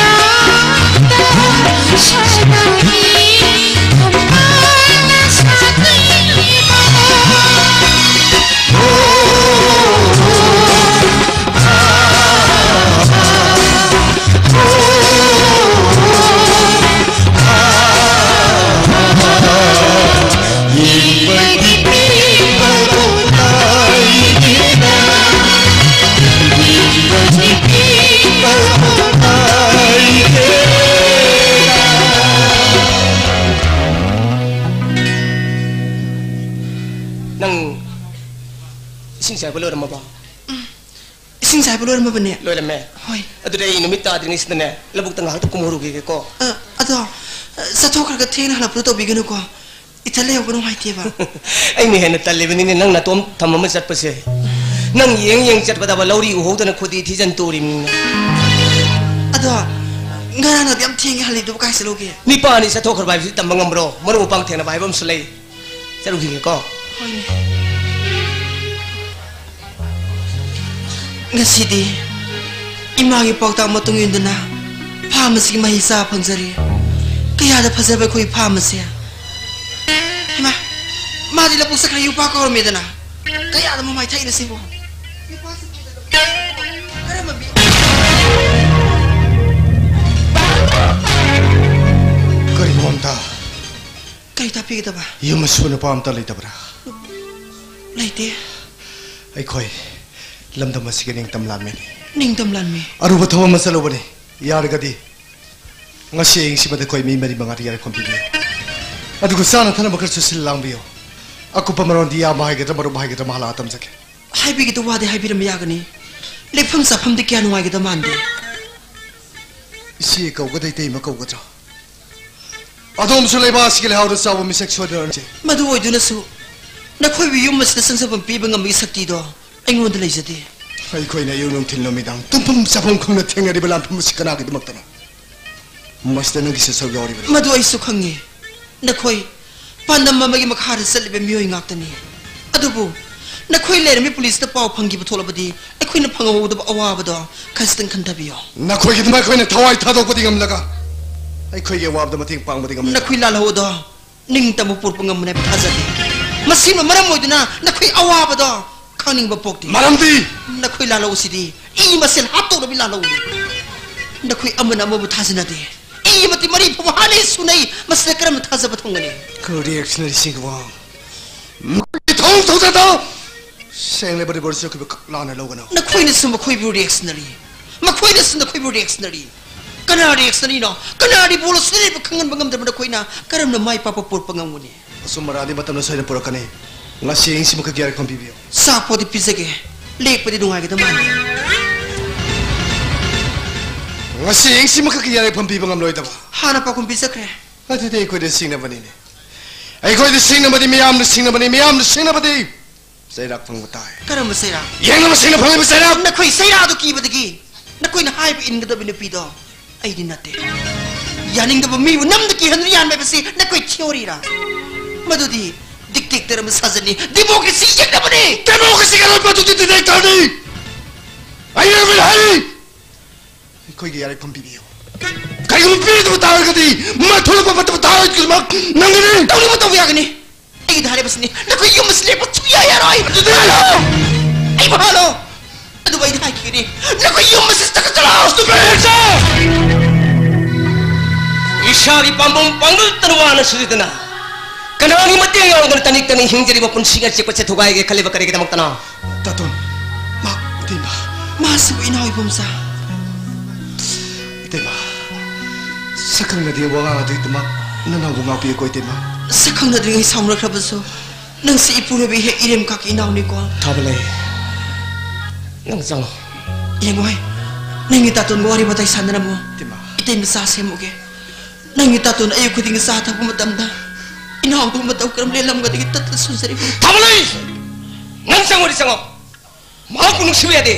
ꯆꯥꯏꯕ ꯂꯣꯏꯔꯝꯃꯕꯣ? ꯏꯁꯤꯡ ꯆꯥꯏꯕ ꯂꯣꯏꯔꯝꯃꯕꯅꯦ꯫ ꯂꯣꯏꯔꯝꯃꯦ? ꯍꯣꯏ꯫ ꯑꯗꯨꯗꯤ ꯑꯩ ꯅꯨꯃꯤꯠ ꯇꯥꯗ꯭ꯔꯤꯉꯩꯁꯤꯗꯅꯦ, ꯂꯧꯕꯨꯛꯇ ꯉꯥꯏꯍꯥꯛꯇ ꯀꯨꯝꯍꯧꯔꯨꯈꯤꯒꯦꯀꯣ꯫ ꯑ, ꯑꯗꯣ, ꯑ, ꯆꯠꯊꯣꯛꯈ꯭ꯔꯒ ꯊꯦꯡꯅ ꯍꯜꯂꯛꯄꯗꯣ ꯇꯧꯕꯤꯒꯅꯨꯀꯣ꯫ ꯏꯊꯟ ꯂꯩꯍꯧꯕ ꯅꯨꯡꯉꯥꯏꯇꯦꯕ꯫ ꯑꯩꯅ ꯍꯦꯟꯅ ꯇꯜꯂꯤꯕꯅꯤꯅꯦ, ꯅꯪ ꯅꯇꯣꯝ ꯊꯝꯃꯝꯃ ꯆꯠꯄꯁꯦ꯫ ꯅꯪ ꯌꯦꯡ ꯌꯦꯡ ꯆꯠꯄꯗꯕ ꯂꯧꯔꯤ ꯎꯍꯧꯗꯅ ꯈꯨꯗꯤ ꯊꯤꯖꯟ ꯇꯣꯔꯤꯕꯅꯤꯅꯦ꯫ ꯑꯗꯣ, ꯉꯔꯥꯡ ꯅꯪꯗꯤ ꯌꯥꯝ ꯊꯦꯡꯉꯦ ꯍꯜꯂꯤꯗꯨꯕꯨ ꯀꯥꯏ ꯆꯠꯂꯨꯒꯦ? ꯃꯤꯄꯥ ꯑꯅꯤ ꯆꯠꯊꯣꯛꯈ꯭ꯔꯕ ꯍꯥꯏꯕꯁꯤ ꯇꯝꯕ ꯉꯝꯕ꯭ꯔꯣ? ꯃꯔꯨꯞ ꯃꯄꯥꯡ ꯊꯦꯡꯅꯕ ꯍꯥꯏꯕ ꯑꯃꯁꯨ ꯂꯩ꯫ ꯆꯠꯂꯨꯈꯤꯒꯦꯀꯣ꯫ ꯍꯣꯏꯅꯦ꯫ ꯉꯁꯤꯗꯤ ꯏꯃꯥꯒꯤ ꯄꯥꯎꯇꯥꯛ ꯃꯇꯨꯡ ꯏꯟꯗꯨꯅ ꯐꯥꯝ ꯑꯁꯤꯒꯤ ꯃꯍꯩ ꯆꯥ ꯐꯪꯖꯔꯦ꯫ ꯀꯌꯥꯗ ꯐꯖꯕ ꯑꯩꯈꯣꯏ ꯐꯥꯝ ꯑꯁꯦ! ꯍꯩꯃꯥ, ꯃꯥꯗꯤ ꯂꯧꯕꯨꯛ ꯆꯠꯈ꯭ꯔꯦ, ꯌꯨꯄꯥ ꯀꯧꯔꯝꯃꯦꯗꯅ꯫ ꯀꯌꯥꯗ ꯃꯃꯥꯏ ꯊꯛꯏꯅꯣ ꯁꯤꯕꯣ? ꯌꯨꯄꯥꯁꯤ ꯀꯔꯝꯕ ꯃꯤ? ꯀꯔꯤꯅꯣ ꯑꯝꯇ? ꯀꯔꯤ ꯇꯥꯛꯄꯤꯒꯗꯕ? ꯌꯨꯝ ꯑꯁꯤꯕꯨ ꯅꯨꯄꯥ ꯑꯝꯇ ꯂꯩꯇꯕ꯭ꯔꯥ? ꯂꯩꯇꯦ꯫ ꯑꯩꯈꯣꯏ ꯂꯝꯗꯝ ꯑꯁꯤꯒꯤ ꯅꯤꯡꯇꯝ ꯂꯥꯟꯃꯤꯅꯤ꯫ ꯅꯤꯡꯇꯝ ꯂꯥꯟꯃꯤ? ꯑꯔꯨꯕ ꯊꯕꯛ ꯑꯃ ꯆꯠꯂꯨꯕꯅꯤ꯫ ꯌꯥꯔꯒꯗꯤ ꯉꯁꯤ ꯑꯍꯤꯡꯁꯤꯃꯗ ꯑꯩꯈꯣꯏ ꯃꯤ ꯃꯔꯤ ꯃꯉꯥꯗꯤ ꯌꯥꯔꯦ ꯈꯣꯝꯕꯤꯕꯤꯌꯨ꯫ ꯑꯗꯨꯒ ꯆꯥꯅ ꯊꯛꯅꯕ ꯈꯔꯁꯨ ꯁꯤꯜ ꯂꯥꯡꯕꯤꯌꯨ꯫ ꯑꯀꯨꯞꯄ ꯃꯔꯣꯜꯗꯤ ꯏꯌꯥꯝꯕ ꯍꯥꯏꯒꯗ꯭ꯔꯥ, ꯃꯔꯨꯞ ꯍꯥꯏꯒꯗ꯭ꯔꯥ, ꯃꯥ ꯍꯜꯂꯛꯑ ꯇꯝꯖꯒꯦ꯫ ꯍꯥꯏꯕꯤꯒꯗꯕ ꯋꯥꯗꯤ ꯍꯥꯏꯕꯤꯔꯝꯕ ꯌꯥꯒꯅꯤ꯫ ꯂꯦꯛꯐꯝ ꯆꯥꯐꯝꯗꯤ ꯀꯌꯥ ꯅꯨꯡꯉꯥꯏꯒꯗꯕ ꯃꯥꯟꯗꯦ꯫ ꯏꯆꯦ ꯀꯧꯒꯗ꯭ꯔꯥ, ꯏꯇꯩꯃ ꯀꯧꯒꯗ꯭ꯔꯥ? ꯑꯗꯣꯝꯁꯨ ꯂꯩꯕꯥꯛ ꯑꯁꯤꯒꯤ ꯂꯩꯍꯥꯎꯗ ꯆꯥꯎꯕ ꯃꯤꯁꯛ ꯁꯣꯏꯗꯅ ꯑꯣꯏꯔꯝꯁꯦ꯫ ꯃꯗꯨ ꯑꯣꯏꯗꯨꯅꯁꯨ ꯅꯈꯣꯏꯕꯨ ꯌꯨꯝ ꯑꯁꯤꯗ ꯆꯪꯖꯐꯝ ꯄꯤꯕ ꯉꯝꯕꯒꯤ ꯁꯛꯇꯤꯗꯣ ꯑꯩꯉꯣꯟꯗ ꯂꯩꯖꯗꯦ꯫ ꯑꯩꯈꯣꯏꯅ ꯑꯌꯨꯛ ꯅꯨꯡꯊꯤꯜ ꯅꯨꯃꯤꯗꯥꯡ ꯇꯨꯝꯐꯝ ꯆꯥꯐꯝ ꯈꯪꯅ ꯊꯦꯡꯅꯔꯤꯕ ꯂꯥꯟꯐꯝ ꯑꯁꯤ ꯀꯅꯥꯒꯤꯗꯃꯛꯇꯅꯣ? ꯃꯁꯤꯗ ꯅꯪꯒꯤꯁꯨ ꯁꯔꯨꯛ ꯌꯥꯎꯔꯤꯕꯅꯤ꯫ ꯃꯗꯨ ꯑꯩꯁꯨ ꯈꯪꯉꯤ꯫ ꯅꯈꯣꯏ ꯄꯥꯟꯗꯝ ꯑꯃꯒꯤ ꯃꯈꯥꯗ ꯆꯠꯂꯤꯕ ꯃꯤꯑꯣꯏ ꯉꯥꯛꯇꯅꯤ꯫ ꯑꯗꯨꯕꯨ ꯅꯈꯣꯏ ꯂꯩꯔꯝꯃꯤ ꯄꯨꯂꯤꯁꯇ ꯄꯥꯎ ꯐꯪꯈꯤꯕ ꯊꯣꯛꯂꯕꯗꯤ ꯑꯩꯈꯣꯏꯅ ꯐꯪꯍꯧꯗꯕ ꯑꯋꯥꯕꯗꯣ ꯈꯖꯤꯛꯇꯪ ꯈꯟꯊꯕꯤꯌꯣ꯫ ꯅꯈꯣꯏꯒꯤꯗꯃꯛ ꯑꯩꯈꯣꯏꯅ ꯊꯋꯥꯏ ꯊꯥꯗꯣꯛꯄꯗꯤ ꯉꯝꯂꯒ ꯑꯩꯈꯣꯏꯒꯤ ꯑꯋꯥꯕꯗ ꯃꯇꯦꯡ ꯄꯥꯡꯕꯗꯤ ꯉꯝꯂꯒ ꯅꯈꯣꯏ ꯂꯥꯜꯍꯧꯗꯣ ꯅꯤꯡꯇꯝꯕ ꯄꯣꯛꯄ ꯉꯝꯕꯅꯦ ꯍꯥꯏꯕ ꯊꯥꯖꯗꯦ꯫ ꯃꯁꯤꯅ ꯃꯔꯝ ꯑꯣꯏꯗꯨꯅ ꯅꯈꯣꯏ ꯑꯋꯥꯕꯗꯣ ꯈꯪꯅꯤꯡꯕ ꯄꯣꯛꯇꯦ꯫ ꯃꯔꯝꯗꯤ? ꯅꯈꯣꯏ ꯂꯥꯜꯍꯧ ꯑꯁꯤꯗꯤ ꯏ ꯃꯁꯦꯜ ꯍꯥꯠꯇꯣꯛꯅꯕꯒꯤ ꯂꯥꯜꯍꯧꯅꯤ꯫ ꯅꯈꯣꯏ ꯑꯃꯅ ꯑꯃꯕꯨ ꯊꯥꯖꯅꯗꯦ꯫ ꯏ ꯑꯃꯗꯤ ꯃꯔꯤ ꯐꯥꯎꯕ ꯍꯥꯠꯂꯦ ꯁꯨꯅꯩ꯫ ꯃꯁꯤꯗ ꯀꯔꯝꯅ ꯊꯥꯖꯕ ꯊꯝꯒꯅꯤ? ꯀꯔꯤ reactionary ꯁꯤꯒꯤ ꯋꯥ? ꯃꯈꯣꯏꯒꯤ ꯊꯧ ꯊꯧꯖꯗ ꯁꯦꯡꯂꯕ reverse ꯆꯠꯈꯤꯕ ꯀꯛ ꯂꯥꯟꯅ ꯂꯧꯒꯅꯨ꯫ ꯅꯈꯣꯏꯅꯁꯨ ꯃꯈꯣꯏꯕꯨ reactionary, ꯃꯈꯣꯏꯅꯁꯨ ꯅꯈꯣꯏꯕꯨ reactionary꯫ ꯀꯅꯥ reactionaryꯅꯣ? ꯀꯅꯥ revolutionaryꯕꯨ ꯈꯪꯍꯟꯕ ꯉꯝꯗꯕ ꯅꯈꯣꯏꯅ ꯀꯔꯝꯅ ꯃꯥꯏ ꯄꯥꯛꯄ ꯄꯨꯔꯛꯄ ꯉꯝꯒꯅꯤ? ꯑꯆꯨꯝ ꯑꯔꯥꯟꯗꯤ ꯃꯇꯝꯅ ꯁꯣꯏꯗꯅ ꯄꯨꯔꯛꯀꯅꯤ꯫ ꯉꯁꯤ ꯑꯌꯤꯡꯁꯤꯃꯈꯛꯀꯤ ꯌꯥꯔꯤꯐꯝ ꯄꯤꯕꯤꯌꯨ꯫ ꯆꯥꯛꯄꯨꯗꯤ ꯄꯤꯖꯒꯦ, ꯂꯦꯛꯄꯗꯤ ꯅꯨꯡꯉꯥꯏꯒꯗꯕ ꯃꯥꯟꯗꯦ꯫ ꯉꯁꯤ ꯑꯌꯤꯡꯁꯤꯃꯈꯛꯀꯤ ꯌꯥꯔꯤꯐꯝ ꯄꯤꯕ ꯉꯝꯂꯣꯏꯗꯕ꯫ ꯍꯥꯟꯅ ꯄꯥꯎꯈꯨꯝ ꯄꯤꯖꯈ꯭ꯔꯦ꯫ ꯑꯗꯨꯗꯤ ꯑꯩꯈꯣꯏꯗ ꯁꯤꯡꯅꯕꯅꯤꯅꯦ꯫ ꯑꯩꯈꯣꯏꯗ ꯁꯤꯡꯅꯕꯗꯤ ꯃꯤꯌꯥꯝꯅ ꯁꯤꯡꯅꯕꯅꯤ, ꯃꯤꯌꯥꯝꯅ ꯁꯤꯡꯅꯕꯗꯤ ꯆꯩꯔꯥꯛ ꯐꯪꯕ ꯇꯥꯏ꯫ ꯀꯔꯝꯕ ꯆꯩꯔꯥꯛ? ꯌꯦꯡꯅꯕ ꯁꯤꯡꯅ ꯐꯪꯂꯤꯕ ꯆꯩꯔꯥꯛ! ꯅꯈꯣꯏ ꯆꯩꯔꯥꯛ ꯑꯗꯨ ꯀꯤꯕꯗꯒꯤ ꯅꯈꯣꯏꯅ ꯍꯥꯏꯕ ꯏꯟꯒꯗꯕ ꯅꯨꯄꯤꯗꯣ ꯑꯩꯗꯤ ꯅꯠꯇꯦ꯫ ꯌꯥꯅꯤꯡꯗꯕ ꯃꯤꯕꯨ ꯅꯝꯗ ꯀꯤꯍꯟꯗꯨꯅ ꯌꯥꯟꯕ ꯍꯥꯏꯕꯁꯤ ꯅꯈꯣꯏ theory ꯔꯥ? ꯃꯗꯨꯗꯤ dictator ꯑꯃ ꯁꯥꯖꯟꯅꯤ, democracy ꯌꯦꯛꯅꯕꯅꯤ꯫ Democracy ꯒꯤ ꯂꯣꯏ ꯃꯗꯨꯗꯤ dictator ꯅꯤ꯫ ꯑꯩ ꯑꯣꯏꯅ ꯍꯥꯏꯔꯤ꯫ ꯑꯩꯈꯣꯏꯒꯤ ꯌꯥꯔꯤꯐꯝ ꯄꯤꯕꯤꯌꯨ꯫ ꯀꯔꯤꯒꯨꯝꯕ ꯄꯤꯔꯛꯇꯕ ꯇꯥꯔꯒꯗꯤ ꯃꯊꯣꯂꯛꯄ ꯃꯇꯝ ꯇꯥꯔꯣꯏꯗꯃꯛ ꯅꯪꯒꯅꯤ꯫ ꯇꯧꯅꯤꯡꯕ ꯇꯧꯕ ꯌꯥꯒꯅꯤ꯫ ꯑꯩꯒꯤꯗ ꯍꯥꯏꯔꯤꯕꯁꯤꯅꯤ, ꯅꯈꯣꯏ ꯌꯨꯝ ꯑꯁꯤ ꯂꯦꯞꯄ ꯁꯨꯡꯌꯥ ꯌꯥꯔꯣꯏ꯫ ꯑꯗꯨꯗꯤ ꯍꯥꯜꯂꯣ! ꯑꯩꯕꯨ ꯍꯥꯜꯂꯣ! ꯑꯗꯨꯕꯨ ꯑꯩꯅ ꯍꯥꯏꯈꯤꯒꯅꯤ, ꯅꯈꯣꯏ ꯌꯨꯝ ꯑꯁꯤ ꯆꯠꯈꯠꯂꯣ! Stupid! ꯏꯁꯥꯒꯤ ꯄꯥꯝꯕꯣꯝ ꯄꯥꯡꯒꯜꯇꯅ ꯋꯥꯅ ꯁꯨꯖꯗꯅ, ꯀꯅꯥꯒꯤ ꯃꯇꯦꯡ ꯌꯥꯎꯗꯅ ꯇꯅꯤꯛ ꯇꯅꯤꯛ ꯍꯤꯡꯖꯔꯤꯕ ꯄꯨꯟꯁꯤ ꯑꯆꯦꯛꯄꯁꯦ ꯊꯨꯒꯥꯏꯒꯦ ꯈꯜꯂꯤꯕ ꯀꯔꯤꯒꯤꯗꯃꯛꯇꯅꯣ? ꯇꯥꯇꯣꯟ, ꯃꯥ, ꯏꯇꯩꯃ꯫ ꯃꯥꯁꯤꯕꯨ ꯏꯅꯥꯎ ꯏꯕꯣꯝꯆꯥ꯫ ꯏꯇꯩꯃ, ꯁꯛꯈꯪꯅꯗꯦ ꯋꯥ ꯉꯥꯡ ꯑꯗꯨꯒꯤꯗꯃꯛ ꯅꯅꯥꯎꯕꯨ ꯉꯥꯛꯄꯤꯌꯨꯀꯣ, ꯏꯇꯩꯃ꯫ ꯁꯛꯈꯪꯅꯗ꯭ꯔꯤꯉꯩ ꯁꯥꯎꯅꯈ꯭ꯔꯕꯁꯨ ꯅꯪꯁꯤ ꯏꯄꯨꯔꯣꯏꯕ ꯏꯍꯦꯛ ꯏꯔꯦꯝ ꯀꯥꯛꯀꯤ ꯏꯅꯥꯎꯅꯤꯀꯣ꯫ ꯊꯥꯕꯂꯩ, ꯅꯪ ꯆꯪꯉꯣ꯫ ꯌꯦꯡꯉꯣꯍꯦ, ꯅꯪꯒꯤ ꯇꯥꯇꯣꯟꯒ ꯋꯥꯔꯤ ꯋꯥꯇꯥꯏ ꯁꯥꯟꯅꯔꯝꯃꯣ꯫ ꯏꯇꯩꯃ꯫ ꯏꯇꯩꯃ ꯆꯥ ꯁꯦꯝꯃꯨꯒꯦ꯫ ꯅꯪꯒꯤ ꯇꯥꯇꯣꯟ ꯑꯌꯨꯛ ꯈꯨꯗꯤꯡꯒꯤ ꯆꯥ ꯊꯛꯄ ꯃꯇꯝꯗ ꯏꯅꯥꯎꯗꯨ ꯃꯇꯧ ꯀꯔꯝ ꯂꯦꯜꯂꯝꯒꯗꯒꯦ ꯇꯠꯇ ꯁꯨꯖꯔꯤꯕꯅꯤ꯫ ꯊꯥꯕꯂꯩ! ꯅꯪ ꯆꯪꯉꯣꯗꯤ ꯆꯪꯉꯣ꯫ ꯃꯍꯥꯛꯄꯨ ꯅꯨꯡꯁꯤꯕ ꯌꯥꯗꯦ꯫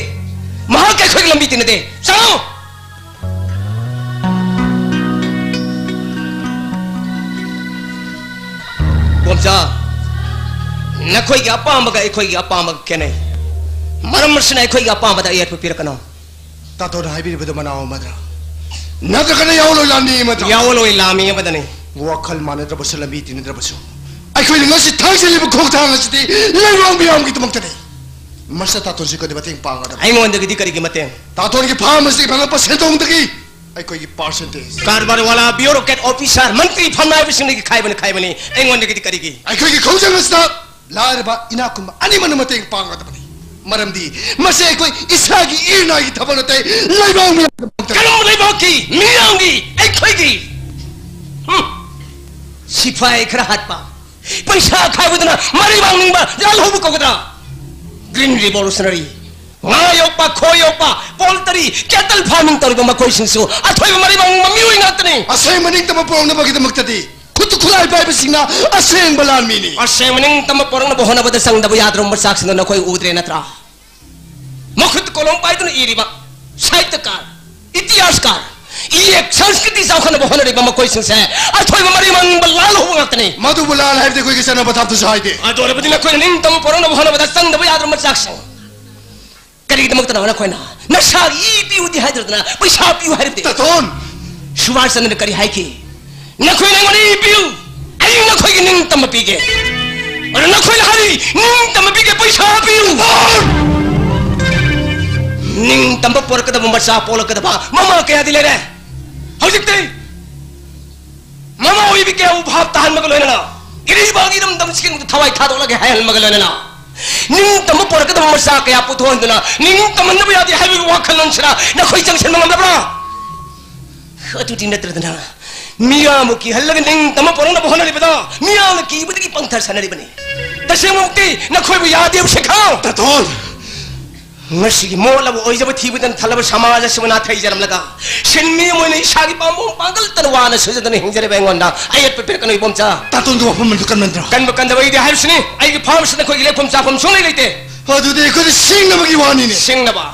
ꯃꯍꯥꯛꯀ ꯑꯩꯈꯣꯏꯒ ꯂꯝꯕꯤ ꯇꯤꯟꯅꯗꯦ꯫ ꯆꯪꯉꯣ! ꯕꯣꯝꯆꯥ, ꯅꯈꯣꯏꯒꯤ ꯑꯄꯥꯝꯕꯒ ꯑꯩꯈꯣꯏꯒꯤ ꯑꯄꯥꯝꯕꯒ ꯈꯦꯠꯅꯩ꯫ ꯃꯔꯝ ꯑꯁꯤꯅ ꯑꯩꯈꯣꯏꯒꯤ ꯑꯄꯥꯝꯕꯗ ꯑꯌꯦꯠꯄ ꯄꯤꯔꯛꯀꯅꯨ꯫ ꯇꯥꯇꯣꯟꯅ ꯍꯥꯏꯕꯤꯔꯤꯕꯗꯨ ꯃꯅꯥꯎ ꯑꯃꯗ꯭ꯔꯥ? ꯅꯠꯇ꯭ꯔꯒꯅ ꯌꯥꯑꯣꯟꯂꯣꯏ ꯂꯥꯟꯃꯤ ꯑꯃꯗ꯭ꯔꯥ? ꯌꯥꯑꯣꯟꯂꯣꯏ ꯂꯥꯟꯃꯤ ꯑꯃꯗꯅꯤ꯫ ꯋꯥꯈꯜ ꯃꯥꯟꯅꯗ꯭ꯔꯕꯁꯨ, ꯂꯝꯕꯤ ꯇꯤꯟꯅꯗ꯭ꯔꯕꯁꯨ, ꯑꯩꯈꯣꯏꯅ ꯉꯁꯤ ꯊꯥꯡꯖꯜꯂꯤꯕ ꯈꯣꯡꯊꯥꯡ ꯑꯁꯤꯗꯤ ꯂꯩꯕꯥꯛ ꯃꯤꯌꯥꯝꯒꯤꯗꯃꯛꯇꯅꯤ꯫ ꯃꯁꯤꯗ ꯇꯥꯇꯣꯟꯁꯤ ꯀꯔꯤ ꯃꯇꯦꯡ ꯄꯥꯡꯒꯗꯕ? ꯑꯩꯉꯣꯟꯗꯒꯤꯗꯤ ꯀꯔꯤꯒꯤ ꯃꯇꯦꯡ? ꯇꯥꯇꯣꯟꯒꯤ ꯐꯥꯔꯝ ꯑꯁꯤꯗꯒꯤ ꯐꯪꯂꯛꯄ ꯁꯦꯟꯗꯣꯡꯗꯒꯤ ꯑꯩꯈꯣꯏꯒꯤ percentage꯫ ꯀꯔꯕꯥꯔ ꯋꯥꯂꯥ, bureaucrat officer, ꯃꯟꯇ꯭ꯔꯤ, ꯐꯝꯅꯥꯏꯕꯁꯤꯡꯗꯒꯤ ꯈꯥꯏꯕꯅ ꯈꯥꯏꯕꯅꯤ꯫ ꯑꯩꯉꯣꯟꯗꯒꯤꯗꯤ ꯀꯔꯤꯒꯤ? ꯑꯩꯈꯣꯏꯒꯤ ꯈꯣꯡꯖꯪ ꯑꯁꯤꯗ ꯂꯥꯏꯔꯕ ꯏꯅꯥꯛ ꯈꯨꯟꯕ ꯑꯅꯤꯃꯛꯅ ꯃꯇꯦꯡ ꯄꯥꯡꯒꯗꯕꯅꯤ꯫ ꯃꯔꯝꯗꯤ ꯃꯁꯤ ꯑꯩꯈꯣꯏ ꯏꯁꯥꯒꯤ ꯏꯔꯅꯥꯏꯒꯤ ꯊꯕꯛ ꯅꯠꯇꯦ, ꯂꯩꯕꯥꯛ ꯃꯤꯌꯥꯝꯒꯤꯗꯃꯛꯇ꯫ ꯀꯔꯝꯕ ꯂꯩꯕꯥꯛꯀꯤ ꯃꯤꯌꯥꯝꯒꯤ? ꯑꯩꯈꯣꯏꯒꯤ꯫ ꯍꯨꯝ꯫ ꯁꯤꯐꯥꯏ ꯈꯔ ꯍꯥꯠꯄ, ꯄꯩꯁꯥ ꯈꯥꯏꯕꯗꯨꯅ ꯃꯔꯩꯕꯥꯛ ꯅꯤꯡꯕ ꯂꯥꯜꯍꯧꯕ ꯀꯧꯒꯗ꯭ꯔꯥ? Green Revolutionary, ꯉꯥ ꯌꯣꯛꯄ, ꯈꯣꯏ ꯌꯣꯛꯄ, poultry, cattle farming ꯇꯧꯔꯤꯕ ꯃꯈꯣꯏꯁꯤꯡꯁꯨ ꯑꯊꯣꯏꯕ ꯃꯔꯩꯕꯥꯛ ꯅꯤꯡꯕ ꯃꯤꯑꯣꯏ ꯉꯥꯛꯇꯅꯤ꯫ ꯑꯁꯦꯡꯕ ꯅꯤꯡꯇꯝꯕ ꯄꯨꯔꯛꯅꯕꯒꯤꯗꯃꯛꯇꯗꯤ ꯈꯨꯠꯇ ꯈꯨꯠꯂꯥꯏ ꯄꯥꯏꯕꯁꯤꯡꯅ ꯑꯁꯦꯡꯕ ꯂꯥꯟꯃꯤꯅꯤ꯫ ꯑꯁꯦꯡꯕ ꯅꯤꯡꯇꯝꯕ ꯄꯨꯔꯛꯅꯕ ꯍꯣꯠꯅꯕꯗ ꯆꯪꯗꯕ ꯌꯥꯗ꯭ꯔꯕ ꯃꯆꯥꯛꯁꯤꯡꯗꯣ ꯅꯈꯣꯏ ꯎꯗ꯭ꯔꯦ ꯅꯠꯇ꯭ꯔꯥ? ꯃꯈꯨꯠ ꯀꯣꯂꯣꯝ ꯄꯥꯏꯗꯨꯅ ꯏꯔꯤꯕ ꯁꯥꯍꯤꯇ꯭ꯌꯀꯥꯔ, ꯏꯇꯤꯍꯥꯁꯀꯥꯔ, ꯏꯌꯦꯛ, ꯁꯪꯁꯀ꯭ꯔꯤꯇꯤ ꯆꯥꯎꯈꯠꯅꯕ ꯍꯣꯠꯅꯔꯤꯕ ꯃꯈꯣꯏꯁꯤꯡꯁꯦ ꯑꯊꯣꯏꯕ ꯃꯔꯩꯕꯥꯛ ꯅꯤꯡꯕ ꯂꯥꯜꯍꯧꯕ ꯉꯥꯛꯇꯅꯤ꯫ ꯃꯗꯨꯕꯨ ꯂꯥꯜ ꯍꯥꯏꯕꯗꯤ ꯑꯩꯈꯣꯏꯒꯤ ꯆꯠꯅ ꯄꯊꯥꯞꯇꯁꯨ ꯍꯥꯏꯗꯦ꯫ ꯑꯗꯨ ꯑꯣꯏꯔꯕꯗꯤ ꯅꯈꯣꯏꯅ ꯅꯤꯡꯇꯝꯕ ꯄꯨꯔꯛꯅꯕ ꯍꯣꯠꯅꯕꯗ ꯆꯪꯗꯕ ꯌꯥꯗ꯭ꯔꯕ ꯃꯆꯥꯛꯁꯤꯡ, ꯀꯔꯤꯒꯤꯗꯃꯛꯇꯅꯣ ꯅꯈꯣꯏꯅ ꯅꯁꯥꯒꯤ ꯏ ꯄꯤꯌꯨꯗꯤ ꯍꯥꯏꯗ꯭ꯔꯗꯅ ꯄꯩꯁꯥ ꯄꯤꯌꯨ ꯍꯥꯏꯔꯤꯕꯗꯤ? ꯇꯥꯇꯣꯟ! ꯁꯨꯕꯥꯁ ꯆꯟꯗ꯭ꯔꯅ ꯀꯔꯤ ꯍꯥꯏꯈꯤ? "ꯅꯈꯣꯏꯅ ꯑꯩꯉꯣꯟꯗ ꯏ ꯄꯤꯌꯨ, ꯑꯩ ꯅꯈꯣꯏꯒꯤ ꯅꯤꯡꯇꯝꯕ ꯄꯤꯒꯦ"꯫ ꯑꯗꯨ ꯅꯈꯣꯏꯅ ꯍꯥꯏꯔꯤ, "ꯅꯤꯡꯇꯝꯕ ꯄꯤꯒꯦ, ꯄꯩꯁꯥ ꯄꯤꯌꯨ"꯫ ꯅꯤꯡꯇꯝꯕ ꯄꯣꯔꯛꯀꯗꯕ ꯃꯆꯥ ꯄꯣꯛꯂꯛꯀꯗꯕ ꯃꯃꯥ ꯀꯌꯥꯗꯤ ꯂꯩꯔꯦ꯫ ꯍꯧꯖꯤꯛꯇꯤ ꯃꯃꯥ ꯑꯣꯏꯕꯤ ꯀꯌꯥꯕꯨ ꯚꯥꯞ ꯇꯥꯍꯟꯕꯒ ꯂꯣꯏꯅꯅ ꯏꯔꯩꯕꯥꯛ ꯏꯔꯝꯗꯝ ꯁꯤꯒꯨꯝꯕꯗ ꯊꯋꯥꯏ ꯊꯥꯗꯣꯛꯂꯒꯦ ꯍꯥꯏꯍꯟꯕꯒ ꯂꯣꯏꯅꯅ ꯅꯤꯡꯇꯝꯕ ꯄꯣꯔꯛꯀꯗꯕ ꯃꯆꯥ ꯀꯌꯥ ꯄꯨꯊꯣꯛꯍꯟꯗꯨꯅ ꯅꯤꯡꯇꯝꯍꯟꯗꯕ ꯌꯥꯗꯦ ꯍꯥꯏꯕꯒꯤ ꯋꯥꯈꯜꯂꯣꯟꯁꯤꯗ ꯅꯈꯣꯏ ꯆꯪꯁꯤꯟꯕ ꯉꯝꯂꯕ꯭ꯔꯥ? ꯑꯗꯨꯗꯤ ꯅꯠꯇ꯭ꯔꯗꯅ ꯃꯤꯌꯥꯝꯕꯨ ꯀꯤꯍꯜꯂꯒ ꯅꯤꯡꯇꯝꯕ ꯄꯣꯔꯛꯅꯕ ꯍꯣꯠꯅꯔꯤꯕꯗ ꯃꯤꯌꯥꯝꯅ ꯀꯤꯕꯗꯒꯤ ꯄꯪꯊ ꯁꯥꯟꯅꯔꯤꯕꯅꯤ꯫ ꯇꯁꯦꯡꯃꯛꯇꯤ ꯅꯈꯣꯏꯕꯨ ꯌꯥꯗꯦꯕ ꯁꯦꯈꯥꯎ꯫ ꯇꯥꯇꯣꯟ! ꯉꯁꯤꯒꯤ ꯃꯣꯠꯂꯕ ꯑꯣꯏꯖꯕ ꯊꯤꯕꯗꯅ ꯊꯜꯂꯕ ꯁꯃꯥꯖ ꯑꯁꯤꯕꯨ ꯅꯥꯊꯩꯖꯔꯝꯂꯒ ꯁꯤꯟꯃꯤ ꯑꯃ ꯑꯣꯏꯅ ꯏꯁꯥꯒꯤ ꯄꯥꯝꯕꯣꯝ ꯄꯥꯡꯒꯜꯇꯅ ꯋꯥꯅ ꯁꯨꯖꯗꯨꯅ ꯍꯤꯡꯖꯔꯤꯕ ꯑꯩꯉꯣꯟꯗ ꯑꯌꯦꯠꯄ ꯄꯤꯔꯛꯀꯅꯨ ꯏꯕꯣꯝꯆꯥ꯫ ꯇꯥꯇꯣꯟꯒꯤ ꯋꯥꯐꯝ ꯑꯗꯨ ꯀꯟꯃꯟꯗ꯭ꯔꯣ? ꯀꯟꯕ ꯀꯟꯗꯕ ꯑꯩꯗꯤ ꯍꯥꯏꯕꯁꯤꯅꯤ꯫ ꯑꯩꯒꯤ ꯐꯥꯔꯝꯁꯤꯗ ꯑꯩꯈꯣꯏꯒꯤ ꯂꯦꯛꯐꯝ ꯆꯥꯐꯝ ꯁꯨꯡꯂꯩ ꯂꯩꯇꯦ꯫ ꯑꯗꯨꯗꯤ ꯑꯩꯈꯣꯏꯗ ꯁꯤꯡꯅꯕꯒꯤ ꯋꯥꯅꯤꯅꯦ꯫ ꯁꯤꯡꯅꯕ?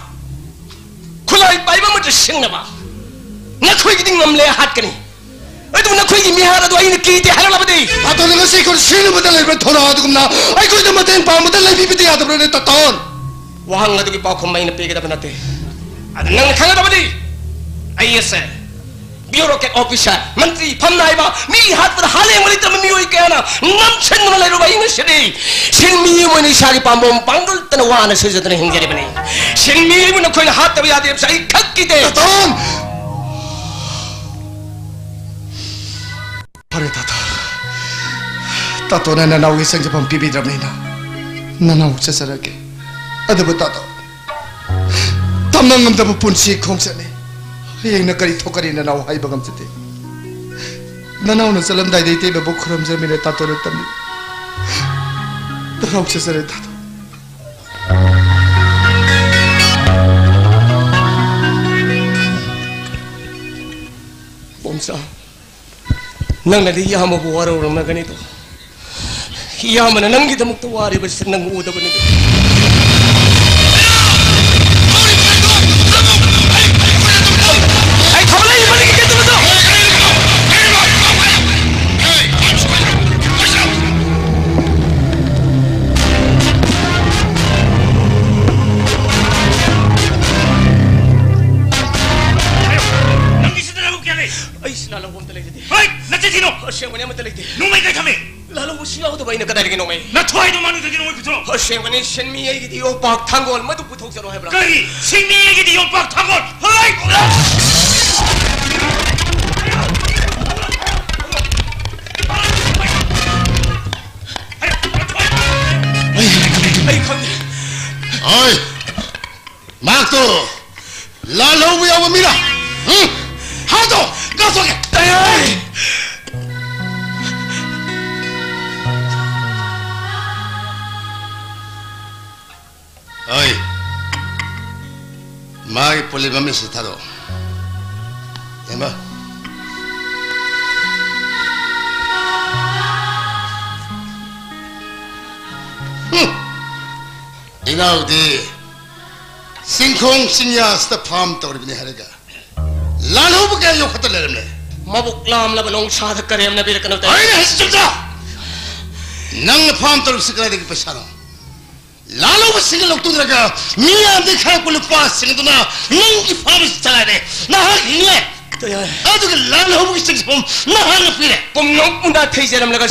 ꯈꯨꯠꯂꯥꯏ ꯄꯥꯏꯕ ꯑꯃꯗ ꯁꯤꯡꯅꯕ? ꯅꯈꯣꯏꯒꯤꯗꯤ ꯉꯝꯂꯦ ꯍꯥꯠꯀꯅꯤ꯫ ꯑꯗꯨꯕꯨ ꯅꯈꯣꯏꯒꯤ ꯃꯤꯍꯥꯠ ꯑꯗꯨ ꯑꯩꯅ ꯀꯤꯗꯦ ꯍꯥꯏꯔꯛꯂꯕꯗꯤ? ꯇꯥꯇꯣꯟ, ꯉꯁꯤ ꯑꯩꯈꯣꯏ ꯁꯤꯡꯅꯕꯗ ꯂꯩꯕ ꯊꯧꯅꯥ ꯑꯗꯨꯒꯨꯝꯅ ꯑꯩꯈꯣꯏꯗ ꯃꯇꯦꯡ ꯄꯥꯡꯕꯗ ꯂꯩꯕꯤꯕꯗꯤ ꯌꯥꯗꯕ꯭ꯔꯅꯦ, ꯇꯥꯇꯣꯟ? ꯋꯥꯍꯪ ꯑꯗꯨꯒꯤ ꯄꯥꯎꯈꯨꯝ ꯑꯩꯅ ꯄꯤꯒꯗꯕ ꯅꯠꯇꯦ꯫ ꯑꯗꯨ ꯅꯪꯅ ꯈꯪꯒꯗꯕꯗꯤ, ꯑꯩ ꯑꯁꯦ bureaucrat officer, ꯃꯟꯇ꯭ꯔꯤ, ꯐꯝꯅꯥꯏꯕ, ꯃꯤ ꯍꯥꯠꯄꯗ ꯍꯥ ꯂꯦꯡꯕ ꯂꯩꯇ꯭ꯔꯕ ꯃꯤꯑꯣꯏ ꯀꯌꯥꯅ ꯅꯝꯁꯤꯟꯗꯨꯅ ꯂꯩꯔꯨꯕ ꯑꯩ ꯉꯁꯤꯗꯤ ꯁꯤꯟꯃꯤ ꯑꯃ ꯑꯣꯏꯅ ꯏꯁꯥꯒꯤ ꯄꯥꯝꯕꯣꯝ ꯄꯥꯡꯒꯜꯇꯅ ꯋꯥꯅ ꯁꯨꯖꯗꯨꯅ ꯍꯤꯡꯖꯔꯤꯕꯅꯤ꯫ ꯁꯤꯟꯃꯤ ꯑꯩꯕꯨ ꯅꯈꯣꯏꯅ ꯍꯥꯠꯇꯕ ꯌꯥꯗꯦ ꯍꯥꯏꯕꯁꯤ ꯑꯩ ꯈꯪꯈꯤꯗꯦ꯫ ꯇꯥꯇꯣꯟ! ꯐꯔꯦ, ꯇꯥꯇꯣ꯫ ꯇꯥꯇꯣꯅ ꯅꯅꯥꯎꯒꯤ ꯆꯪꯖꯐꯝ ꯄꯤꯕꯤꯗ꯭ꯔꯕꯅꯤꯅ ꯅꯅꯥꯎ ꯆꯠꯆꯔꯒꯦ꯫ ꯑꯗꯨꯕꯨ ꯇꯥꯇꯣ, ꯇꯝꯕ ꯉꯝꯗꯕ ꯄꯨꯟꯁꯤ ꯈꯣꯡꯆꯠꯅꯤ꯫ ꯍꯌꯦꯡꯅ ꯀꯔꯤ ꯊꯣꯛꯀꯅꯤ ꯅꯅꯥꯎ ꯍꯥꯏꯕ ꯉꯝꯖꯗꯦ꯫ ꯅꯅꯥꯎꯅ ꯆꯠꯂꯝꯗꯥꯏꯗ ꯏꯇꯩꯃꯕꯨ ꯈꯨꯔꯨꯝꯖꯔꯝꯃꯤꯅꯦ, ꯇꯥꯇꯣꯅ ꯇꯝꯃꯤ꯫ ꯇꯔꯥꯎ ꯆꯠꯆꯔꯦ ꯇꯥꯗꯣ꯫ ꯕꯣꯝꯆꯥ, ꯅꯪꯅꯗꯤ ꯏꯌꯥꯝꯕꯕꯨ ꯋꯥꯔꯧꯔꯝꯂꯒꯅꯤꯗꯣ꯫ ꯏꯌꯥꯝꯕꯅ ꯅꯪꯒꯤꯗꯃꯛꯇ ꯋꯥꯔꯤꯕꯁꯤ ꯅꯪ ꯎꯗꯕꯅꯤꯗꯣ꯫ ꯑꯩ ꯊꯕꯛ ꯂꯩ, ꯃꯅꯤꯡꯒꯤ ꯒꯦꯠꯇꯨ ꯃꯗꯣ꯫ ꯅꯪꯒꯤ ꯁꯤꯗ ꯂꯧꯕ ꯀꯌꯥ ꯂꯩ? ꯑꯩ ꯁꯤꯅꯥ ꯂꯧꯕ ꯑꯝꯇ ꯂꯩꯖꯗꯦ꯫ ꯍꯣꯏ, ꯅꯆꯤꯟ ꯊꯤꯅꯣ꯫ ꯑꯁꯦꯡꯕꯅꯤ, ꯑꯃꯠꯇ ꯂꯩꯇꯦ꯫ ꯅꯣꯡꯃꯩ ꯀꯥꯏ ꯊꯝꯃꯤ? ꯂꯥꯜꯍꯧꯕꯁꯤ ꯌꯥꯎꯗꯕ ꯑꯩꯅ ꯀꯗꯥꯏꯗꯒꯤ ꯅꯣꯡꯃꯩ? ꯅꯊ꯭ꯋꯥꯏꯗꯣ ꯃꯥꯅꯨꯗꯒꯤ ꯅꯣꯡꯃꯩ ꯄꯨꯊꯣꯔꯛꯑꯣ꯫ ꯑꯁꯦꯡꯕꯅꯤ, ꯁꯤꯟꯃꯤ ꯑꯩꯒꯤꯗꯤ ꯌꯣꯄꯥꯛ ꯊꯥꯡꯒꯣꯜ ꯃꯗꯨ ꯄꯨꯊꯣꯛꯆꯔꯣ ꯍꯥꯏꯕ꯭ꯔꯥ? ꯀꯔꯤ? ꯁꯤꯟꯃꯤ ꯑꯩꯒꯤꯗꯤ ꯌꯣꯄꯥꯛ ꯊꯥꯡꯒꯣꯜ? ꯍꯣꯏ! ꯑꯩ ꯈꯪꯗꯦ꯫ ꯑꯣꯏ! ꯃꯍꯥꯛꯇꯣ ꯂꯥꯜꯍꯧꯕ ꯌꯥꯎꯕ ꯃꯤꯔꯥ? ꯎꯝ? ꯍꯥꯏꯗꯣ! ꯀꯥꯊꯣꯛꯀꯦ! ꯑꯩ! ꯑꯩ! ꯃꯥꯒꯤ ꯄꯣꯂꯤꯝ ꯑꯃ ꯁꯤ ꯊꯥꯗꯣꯛꯑꯣ꯫ ꯌꯦꯡꯕ꯫ ꯍꯨꯝ! ꯏꯅꯥꯎꯗꯤ ꯆꯤꯡꯈꯣꯡ ꯆꯤꯡꯌꯥꯁꯤꯗ ꯐꯥꯝ ꯇꯧꯔꯤꯕꯅꯤ ꯍꯥꯏꯔꯒ ꯂꯥꯜꯍꯧꯕ ꯀꯌꯥ ꯌꯣꯛꯈꯠꯇ ꯂꯩꯔꯝꯂꯦ꯫ ꯃꯕꯨꯛ ꯂꯥꯝꯂꯕ ꯅꯣꯡꯁꯥꯗ ꯀꯔꯦꯝꯅꯕꯤꯔꯛꯀꯅꯨ ꯇꯥꯏ꯫ ꯑꯩꯅ ꯍꯥꯏꯁꯤ ꯆꯨꯝꯗ꯭ꯔꯣ? ꯅꯪꯅ ꯐꯥꯝ ꯇꯧꯔꯤꯕꯁꯤ ꯀꯗꯥꯏꯗꯒꯤ ꯄꯩꯁꯥꯅꯣ? ꯂꯥꯜꯍꯧꯕꯁꯤꯡ ꯂꯧꯊꯣꯛꯅꯔꯒ ꯃꯤꯌꯥꯝꯗꯒꯤ ꯈꯥꯏꯔꯛꯄ ꯂꯨꯄꯥꯁꯤꯡ ꯑꯗꯨꯅ ꯅꯪꯒꯤ ꯐꯥꯝꯁꯤ ꯆꯂꯥꯏꯔꯦ, ꯅꯍꯥꯛ ꯍꯤꯡꯂꯦ꯫ ꯇꯥꯏ꯫ ꯑꯗꯨꯒ ꯂꯥꯜꯍꯧꯕꯒꯤ ꯆꯪꯖꯐꯝ ꯅꯍꯥꯛꯅ ꯄꯤꯔꯦ꯫ ꯄꯨꯝꯅꯃꯛ ꯄꯨꯝꯅ ꯊꯩꯖꯔꯝꯂꯒ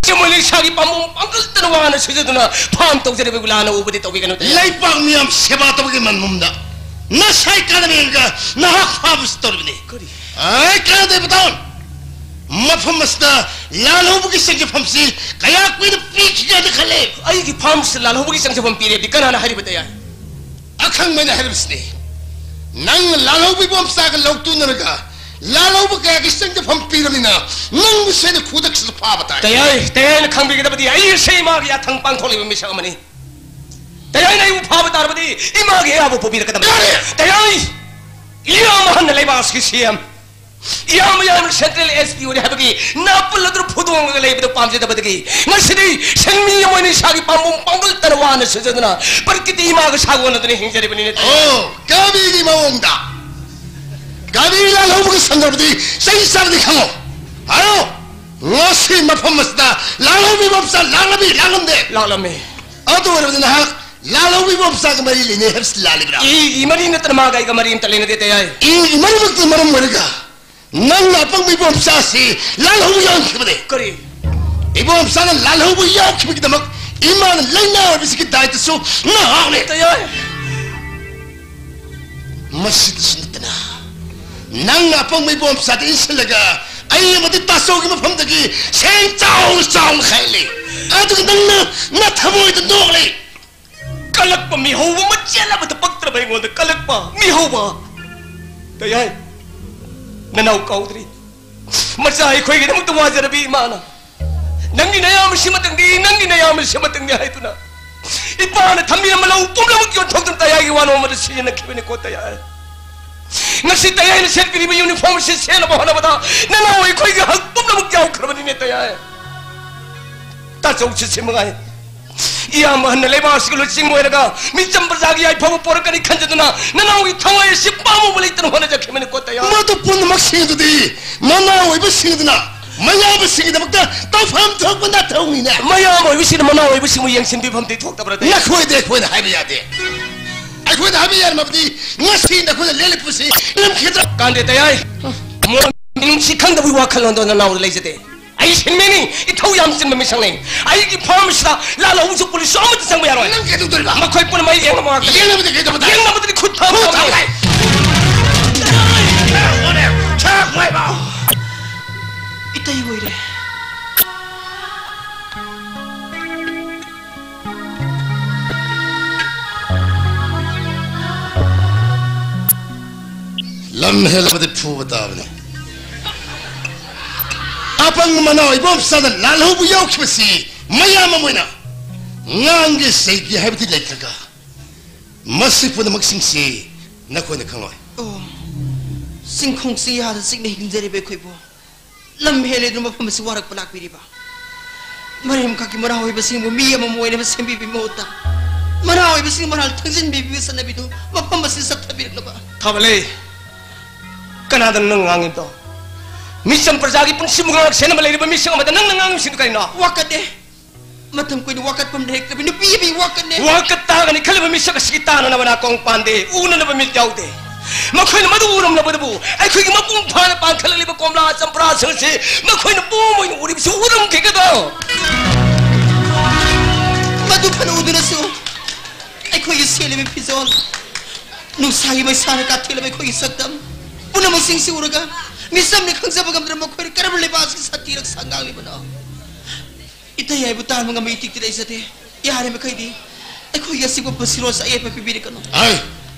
ꯁꯤꯃꯣꯏ ꯂꯩꯁꯥꯒꯤ ꯄꯥꯝꯕꯣꯝ ꯄꯥꯡꯒꯜꯇꯅ ꯋꯥꯅ ꯁꯤꯖꯗꯨꯅ ꯐꯥꯝ ꯇꯧꯖꯔꯤꯕꯕꯨ ꯂꯥꯟꯅ ꯎꯕꯗꯤ ꯇꯧꯕꯤꯒꯅꯨ ꯇꯥꯏ꯫ ꯂꯩꯄꯥꯛ ꯃꯤꯌꯥꯝ ꯁꯦꯕꯥ ꯇꯧꯕꯒꯤ ꯃꯟ ꯄꯨꯝꯗ ꯅꯁꯥꯏ ꯀꯥꯟꯅꯕ ꯌꯦꯡꯂꯒ ꯅꯍꯥꯛ ꯐꯥꯝꯁꯤ ꯇꯧꯔꯤꯕꯅꯤ꯫ ꯀꯔꯤ? ꯑꯩ ꯀꯥꯟꯅꯗꯦ ꯕꯇꯥꯎꯟ꯫ ꯃꯐꯝ ꯑꯁꯤꯗ ꯂꯥꯜꯍꯧꯕꯒꯤ ꯆꯪꯖꯐꯝꯁꯤ ꯀꯌꯥ ꯀꯨꯏꯅ ꯄꯤꯈꯤꯒꯦꯅ ꯈꯜꯂꯦ? ꯑꯩꯒꯤ ꯐꯥꯝꯁꯤꯗ ꯂꯥꯜꯍꯧꯕꯒꯤ ꯆꯪꯖꯐꯝ ꯄꯤꯔꯦꯗꯤ ꯀꯅꯥꯅ ꯍꯥꯏꯔꯤꯕ ꯇꯥꯏ? ꯑꯈꯪꯕꯅ ꯍꯥꯏꯔꯤꯕꯁꯤꯅꯤ꯫ ꯅꯪ ꯂꯥꯜꯍꯧꯕ ꯏꯕꯣꯝꯆꯥꯒ ꯂꯧꯇꯨꯅꯔꯒ ꯂꯥꯜꯍꯧꯕ ꯀꯌꯥꯒꯤ ꯆꯪꯖꯐꯝ ꯄꯤꯔꯕꯅꯤꯅ ꯅꯪꯕꯨꯁꯨ ꯑꯩꯅ ꯈꯨꯗꯛꯁꯤꯗ ꯐꯥꯕ ꯇꯥꯏ꯫ ꯇꯌꯥꯏ, ꯇꯌꯥꯏꯅ ꯈꯪꯕꯤꯒꯗꯕꯗꯤ ꯑꯩ ꯑꯁꯤ ꯏꯃꯥꯒꯤ ꯌꯥꯊꯪ ꯄꯥꯡꯊꯣꯛꯂꯤꯕ ꯃꯤꯁꯛ ꯑꯃꯅꯤ꯫ ꯇꯌꯥꯏꯅ ꯑꯩꯕꯨ ꯐꯥꯕ ꯇꯥꯔꯕꯗꯤ ꯏꯃꯥꯒꯤ ꯑꯌꯥꯕ ꯄꯨꯕꯤꯔꯛꯀꯗꯕꯅꯤ꯫ ꯌꯥꯔꯦ! ꯇꯌꯥꯏ! ꯏꯌꯥꯝꯕ ꯑꯍꯟꯅ ꯂꯩꯕꯥꯛ ꯑꯁꯤꯒꯤ ꯁꯤ ꯑꯦꯝ, ꯏꯌꯥꯝꯕ ꯌꯥꯝꯅ ꯁꯦꯟꯇ꯭ꯔꯦꯜ ꯑꯦꯁ ꯄꯤ ꯑꯣꯏꯔꯦ ꯍꯥꯏꯕꯒꯤ ꯅꯥꯄꯜ ꯑꯗꯨ ꯐꯨꯗꯣꯡꯂꯒ ꯂꯩꯕꯗꯨ ꯄꯥꯝꯖꯗꯕꯗꯒꯤ ꯉꯁꯤꯗꯤ ꯁꯟꯃꯤ ꯑꯃ ꯑꯣꯏꯅ ꯏꯁꯥꯒꯤ ꯄꯥꯝꯕꯣꯝ ꯄꯥꯡꯒꯜ ꯇꯅ ꯋꯥꯅ ꯁꯨꯖꯗꯨꯅ ꯄ꯭ꯔꯀꯤꯇꯤ ꯏꯃꯥꯒ ꯁꯥꯒꯣꯟꯅꯗꯨꯅ ꯍꯤꯡꯖꯔꯤꯕꯅꯤꯅꯦ꯫ ꯑꯣ, ꯀꯕꯤꯒꯤ ꯃꯑꯣꯡꯗ꯫ ꯀꯕꯤ ꯂꯥꯜꯍꯧꯕꯒ ꯁꯝꯅꯔꯕꯗꯤ ꯆꯩ ꯆꯥꯕꯗꯤ ꯈꯪꯉꯣ꯫ ꯍꯥꯏꯌꯣ꯫ ꯉꯁꯤ ꯃꯐꯝ ꯑꯁꯤꯗ ꯂꯥꯜꯍꯧꯕ ꯏꯕꯣꯝꯆꯥ ꯂꯥꯛꯂꯝꯃꯤ, ꯂꯥꯛꯂꯝꯗꯦ? ꯂꯥꯛꯂꯝꯃꯤ꯫ ꯑꯗꯨ ꯑꯣꯏꯔꯕꯗꯤ ꯅꯍꯥꯛ ꯂꯥꯜꯍꯧꯕ ꯏꯕꯣꯝꯆꯥꯒ ꯃꯔꯤ ꯂꯩꯅꯩ ꯍꯥꯏꯕꯁꯤ ꯂꯥꯜꯂꯤꯕ꯭ꯔꯥ? ꯏꯒꯤ ꯃꯔꯤ ꯅꯠꯇꯅ ꯃꯥꯒ ꯑꯩꯒ ꯃꯔꯤ ꯑꯃꯠꯇ ꯂꯩꯅꯗꯦ, ꯇꯌꯥꯏ꯫ ꯏꯒꯤ ꯃꯔꯤꯃꯛꯇ ꯃꯔꯝ ꯑꯣꯏꯔꯒ ꯅꯪꯅ ꯑꯄꯪꯕ ꯏꯕꯣꯝꯆꯥ ꯑꯁꯤ ꯂꯥꯜꯍꯧꯕ ꯌꯥꯎꯍꯟꯈꯤꯕꯅꯦ꯫ ꯀꯔꯤ? ꯏꯕꯣꯝꯆꯥꯅ ꯂꯥꯜꯍꯧꯕ ꯌꯥꯎꯈꯤꯕꯒꯤꯗꯃꯛ ꯏꯃꯥꯅ ꯂꯩꯅꯥ ꯑꯣꯏꯕꯁꯤꯒꯤ ꯗꯥꯏꯇꯁꯨ ꯅꯍꯥꯛꯅꯦ꯫ ꯇꯌꯥꯏ꯫ ꯃꯁꯤꯗꯁꯨ ꯅꯠꯇꯅ ꯅꯪꯅ ꯑꯄꯪꯕ ꯏꯕꯣꯝꯆꯥꯗ ꯏꯟꯁꯤꯜꯂꯒ ꯑꯩ ꯑꯃꯗꯤ ꯇꯥꯆꯧꯒꯤ ꯃꯐꯝꯗꯒꯤ ꯁꯦꯟ ꯆꯥꯎꯅ ꯆꯥꯎꯅ ꯈꯥꯏꯍꯜꯂꯤ꯫ ꯑꯗꯨꯒ ꯅꯪꯅ ꯅꯊꯃꯣꯏꯗ ꯅꯣꯛꯂꯤ꯫ ꯀꯜꯂꯛꯄ ꯃꯤꯍꯧꯕ ꯑꯃ ꯆꯦꯜꯂꯕꯗ ꯄꯛꯇ꯭ꯔꯕ ꯑꯩꯉꯣꯟꯗ ꯀꯜꯂꯛꯄ ꯃꯤꯍꯧꯕ꯫ ꯇꯌꯥꯏ, ꯅꯅꯥꯎ ꯀꯥꯎꯗ꯭ꯔꯤ꯫ ꯃꯆꯥ ꯑꯩꯈꯣꯏꯒꯤꯗꯃꯛꯇ ꯋꯥꯖꯔꯕꯤ ꯏꯃꯥꯅ ꯅꯪꯒꯤ ꯅꯌꯥꯝꯕꯁꯤꯃꯇꯪꯗꯤ, ꯅꯪꯒꯤ ꯅꯌꯥꯝꯕꯁꯤꯃꯇꯪꯗꯤ ꯍꯥꯏꯗꯨꯅ ꯏꯄꯥꯅ ꯊꯝꯕꯤꯔꯝꯕ ꯂꯧ ꯄꯨꯝꯅꯃꯛ ꯌꯣꯟꯊꯣꯛꯇꯨꯅ ꯇꯌꯥꯏꯒꯤ ꯋꯥꯅꯣꯝꯕꯗ ꯁꯤꯖꯤꯟꯅꯈꯤꯕꯅꯤꯀꯣ ꯇꯌꯥꯏ꯫ ꯉꯁꯤ ꯇꯌꯥꯏꯅ ꯁꯦꯠꯄꯤꯔꯤꯕ ꯌꯨꯅꯤꯐꯣꯔꯝ ꯑꯁꯤ ꯁꯦꯠꯅꯕ ꯍꯣꯠꯅꯕꯗ ꯅꯅꯥꯎ ꯑꯩꯈꯣꯏꯒꯤ ꯍꯛ ꯄꯨꯝꯅꯃꯛ ꯌꯥꯎꯈ꯭ꯔꯕꯅꯤꯅꯦ ꯇꯌꯥꯏ꯫ ꯇꯥꯆꯧꯁꯤ ꯁꯤ ꯃꯉꯥꯏ꯫ ꯏꯌꯥꯝꯕ ꯑꯍꯟꯅ ꯂꯩꯕꯥꯛ ꯑꯁꯤꯒꯤ ꯂꯨꯆꯤꯡꯕ ꯑꯣꯏꯔꯒ ꯃꯤꯆꯝ ꯄ꯭ꯔꯖꯥꯒꯤ ꯌꯥꯏꯐꯕ ꯄꯣꯔꯛꯀꯅꯤ ꯈꯟꯖꯗꯨꯅ ꯅꯅꯥꯎꯒꯤ ꯊꯋꯥꯏ ꯑꯁꯤ ꯄꯥꯝꯃꯨꯕ ꯂꯩꯇꯅ ꯍꯣꯠꯅꯖꯈꯤꯕꯅꯤꯀꯣ ꯇꯌꯥꯏ꯫ ꯃꯗꯨ ꯄꯨꯝꯅꯃꯛꯁꯤꯡ ꯑꯗꯨꯗꯤ ꯃꯃꯥ ꯑꯣꯏꯕꯁꯤꯡ ꯑꯗꯨꯅ ꯃꯌꯥꯝꯕꯁꯤꯡꯒꯤꯗꯃꯛꯇ ꯇꯧꯐꯝ ꯊꯣꯛꯄ ꯅꯥꯊꯧꯅꯤꯅꯦ꯫ ꯃꯌꯥꯝꯕ ꯑꯣꯏꯕꯁꯤꯡꯅ ꯃꯅꯥꯎ ꯑꯣꯏꯕꯁꯤꯡꯕꯨ ꯌꯦꯡꯁꯤꯟꯕꯤꯐꯝꯗꯤ ꯊꯣꯛꯇꯕ꯭ꯔꯥ ꯇꯌꯥꯏ? ꯅꯈꯣꯏꯗꯤ ꯑꯩꯈꯣꯏꯅ ꯍꯥꯏꯕ ꯌꯥꯗꯦ꯫ ꯑꯩꯈꯣꯏꯅ ꯍꯥꯏꯕ ꯌꯥꯔꯝꯃꯕꯗꯤ ꯉꯁꯤ ꯅꯈꯣꯏꯅ ꯂꯦꯜꯂꯤꯕꯁꯤ ꯂꯝꯈꯤꯗ꯭ꯔꯥ? ꯀꯥꯟꯗꯦ ꯇꯌꯥꯏ꯫ ꯃꯣꯟ ꯃꯤꯅꯨꯡꯁꯤ ꯈꯪꯗꯕꯒꯤ ꯋꯥꯈꯜꯂꯣꯟꯗꯣ ꯅꯅꯥꯎꯗ ꯂꯩꯖꯗꯦ꯫ ꯑꯩ ꯁꯤꯟꯃꯤꯅꯤ, ꯏꯊꯧ ꯌꯥꯝ ꯆꯤꯟꯕ ꯃꯤꯁꯛꯅꯤ꯫ ꯑꯩꯒꯤ ꯐꯥꯔꯝ ꯑꯁꯤꯗ ꯂꯥꯜꯍꯧꯕꯁꯨ ꯄꯨꯂꯤꯁꯁꯨ ꯑꯃꯠꯇ ꯆꯪꯕ ꯌꯥꯔꯣꯏ꯫ ꯅꯪ ꯀꯩꯗꯧꯗꯣꯔꯤꯕ? ꯃꯈꯣꯏ ꯄꯨꯝꯅꯃꯛ ꯑꯩ ꯌꯦꯡꯅꯕ ꯉꯥꯛꯇꯅꯤ꯫ ꯌꯦꯡꯅꯕꯗꯤ ꯀꯩꯗꯧꯕ ꯇꯥꯏ? ꯌꯦꯡꯅꯕꯗꯨꯗꯤ ꯈꯨꯠ ꯊꯥꯕ ꯈꯨꯠ ꯊꯥꯕ ꯇꯥꯕꯅꯤ꯫ ꯇꯥꯏ꯫ ꯏꯇꯩ ꯑꯣꯏꯔꯦ꯫ ꯂꯝ ꯍꯦꯜꯂꯕꯗꯤ ꯐꯨꯕ ꯇꯥꯕꯅꯤ꯫ ꯑꯄꯪ ꯃꯅꯥꯎ ꯏꯕꯣꯝꯆꯥꯗ ꯂꯥꯜꯍꯧꯕ ꯌꯥꯎꯈꯤꯕꯁꯤ ꯃꯌꯥꯝ ꯑꯃ ꯑꯣꯏꯅ ꯉꯥꯡꯒꯦ ꯆꯩꯒꯦ ꯍꯥꯏꯕꯗꯤ ꯂꯩꯇ꯭ꯔꯒ, ꯃꯁꯤ ꯄꯨꯝꯅꯃꯛꯁꯤꯡꯁꯤ ꯅꯈꯣꯏꯅ ꯈꯪꯂꯣꯏ꯫ ꯑꯣ, ꯆꯤꯡꯈꯣꯡ ꯆꯤꯡꯌꯥꯗ ꯆꯤꯛꯅ ꯍꯤꯡꯖꯔꯤꯕ ꯑꯩꯈꯣꯏꯕꯨ ꯂꯝ ꯍꯦꯜꯂꯦꯗꯨꯅ ꯃꯐꯝ ꯑꯁꯤ ꯋꯥꯔꯛꯄ ꯂꯥꯛꯄꯤꯔꯤꯕ ꯃꯔꯦꯝꯈꯛꯀꯤ ꯃꯅꯥ ꯑꯣꯏꯕꯁꯤꯡꯕꯨ ꯃꯤ ꯑꯃꯃꯝ ꯑꯣꯏꯅꯕ ꯁꯦꯝꯕꯤꯕꯒꯤ ꯃꯍꯨꯠꯇ, ꯃꯅꯥ ꯑꯣꯏꯕꯁꯤꯡ ꯃꯔꯥꯜ ꯊꯪꯖꯤꯟꯕꯤꯕꯒꯤ ꯆꯠꯅꯕꯤꯗꯨ ꯃꯐꯝ ꯑꯁꯤ ꯆꯠꯊꯕꯤꯔꯛꯅꯕ꯫ ꯊꯥꯕꯂꯩ, ꯀꯅꯥꯗꯅꯣ ꯅꯪ ꯉꯥꯡꯉꯤꯕꯗꯣ? ꯃꯤꯆꯝ ꯄ꯭ꯔꯖꯥꯒꯤ ꯄꯨꯟꯁꯤꯕꯨ ꯉꯥꯛ ꯁꯦꯟꯅꯕ ꯂꯩꯔꯤꯕ ꯃꯤꯁꯛ ꯑꯃꯗ ꯅꯪꯅ ꯉꯥꯡꯉꯤꯕꯁꯤꯡꯗꯨ ꯀꯔꯤꯅꯣ? ꯋꯥꯀꯠꯇꯦ꯫ ꯃꯇꯝ ꯀꯨꯏꯅ ꯋꯥꯀꯠꯐꯝ ꯂꯩꯔꯛꯇ꯭ꯔꯕ ꯅꯨꯄꯤ ꯑꯃꯒꯤ ꯋꯥꯀꯠꯅꯦ꯫ ꯋꯥꯀꯠ ꯇꯥꯒꯅꯤ ꯈꯜꯂꯤꯕ ꯃꯤꯁꯛ ꯑꯁꯤꯒꯤ ꯇꯥꯅꯅꯕ ꯅꯥꯀꯣꯡ ꯄꯥꯟꯗꯦ, ꯎꯅꯅꯕ ꯃꯤꯠ ꯌꯥꯎꯗꯦ꯫ ꯃꯈꯣꯏꯅ ꯃꯗꯨ ꯎꯔꯝꯂꯕꯗꯕꯨ ꯑꯩꯈꯣꯏꯒꯤ ꯃꯄꯨꯡ ꯐꯥꯅ ꯄꯥꯟꯈꯠꯂꯛꯂꯤꯕ ꯀꯣꯝꯂꯥ ꯆꯝꯄ꯭ꯔꯥꯁꯤꯡ ꯑꯁꯤ ꯃꯈꯣꯏꯅ ꯄꯣꯝ ꯑꯣꯏꯅ ꯎꯔꯤꯕꯁꯤ ꯎꯔꯝꯈꯤꯒꯗ꯭ꯔꯣ? ꯃꯗꯨ ꯐꯅ ꯎꯗꯨꯅꯁꯨ ꯑꯩꯈꯣꯏꯒꯤ ꯁꯦꯠꯂꯤꯕ ꯐꯤꯖꯣꯜ, ꯅꯨꯡꯁꯥꯒꯤ ꯃꯩꯁꯥꯅ ꯀꯥꯊꯦꯛꯂꯕ ꯑꯩꯈꯣꯏꯒꯤ ꯁꯛꯇꯝ ꯄꯨꯝꯅꯃꯛꯁꯤꯡꯁꯤ ꯎꯔꯒ ꯃꯤꯆꯝꯅ ꯈꯪꯖꯕ ꯉꯝꯗꯅ ꯃꯈꯣꯏꯅ ꯀꯔꯝꯕ ꯂꯩꯕꯥꯛ ꯑꯁꯤꯒꯤ ꯁꯛꯇꯤ ꯔꯛꯁꯥ ꯉꯥꯡꯂꯤꯕꯅꯣ? ꯏꯇꯩ ꯍꯥꯏꯕꯨ ꯇꯥꯟꯕ ꯉꯝꯕ ꯏꯇꯤꯛꯇꯤ ꯂꯩꯖꯗꯦ꯫ ꯌꯥꯔꯤꯃꯈꯩꯗꯤ ꯑꯩꯈꯣꯏꯒꯤ ꯑꯁꯤꯒꯨꯝꯕ ꯄꯨꯟꯁꯤꯔꯣꯜꯁꯦ ꯑꯌꯦꯠꯄ ꯄꯤꯕꯤꯔꯛꯀꯅꯨ꯫ ꯑꯩ,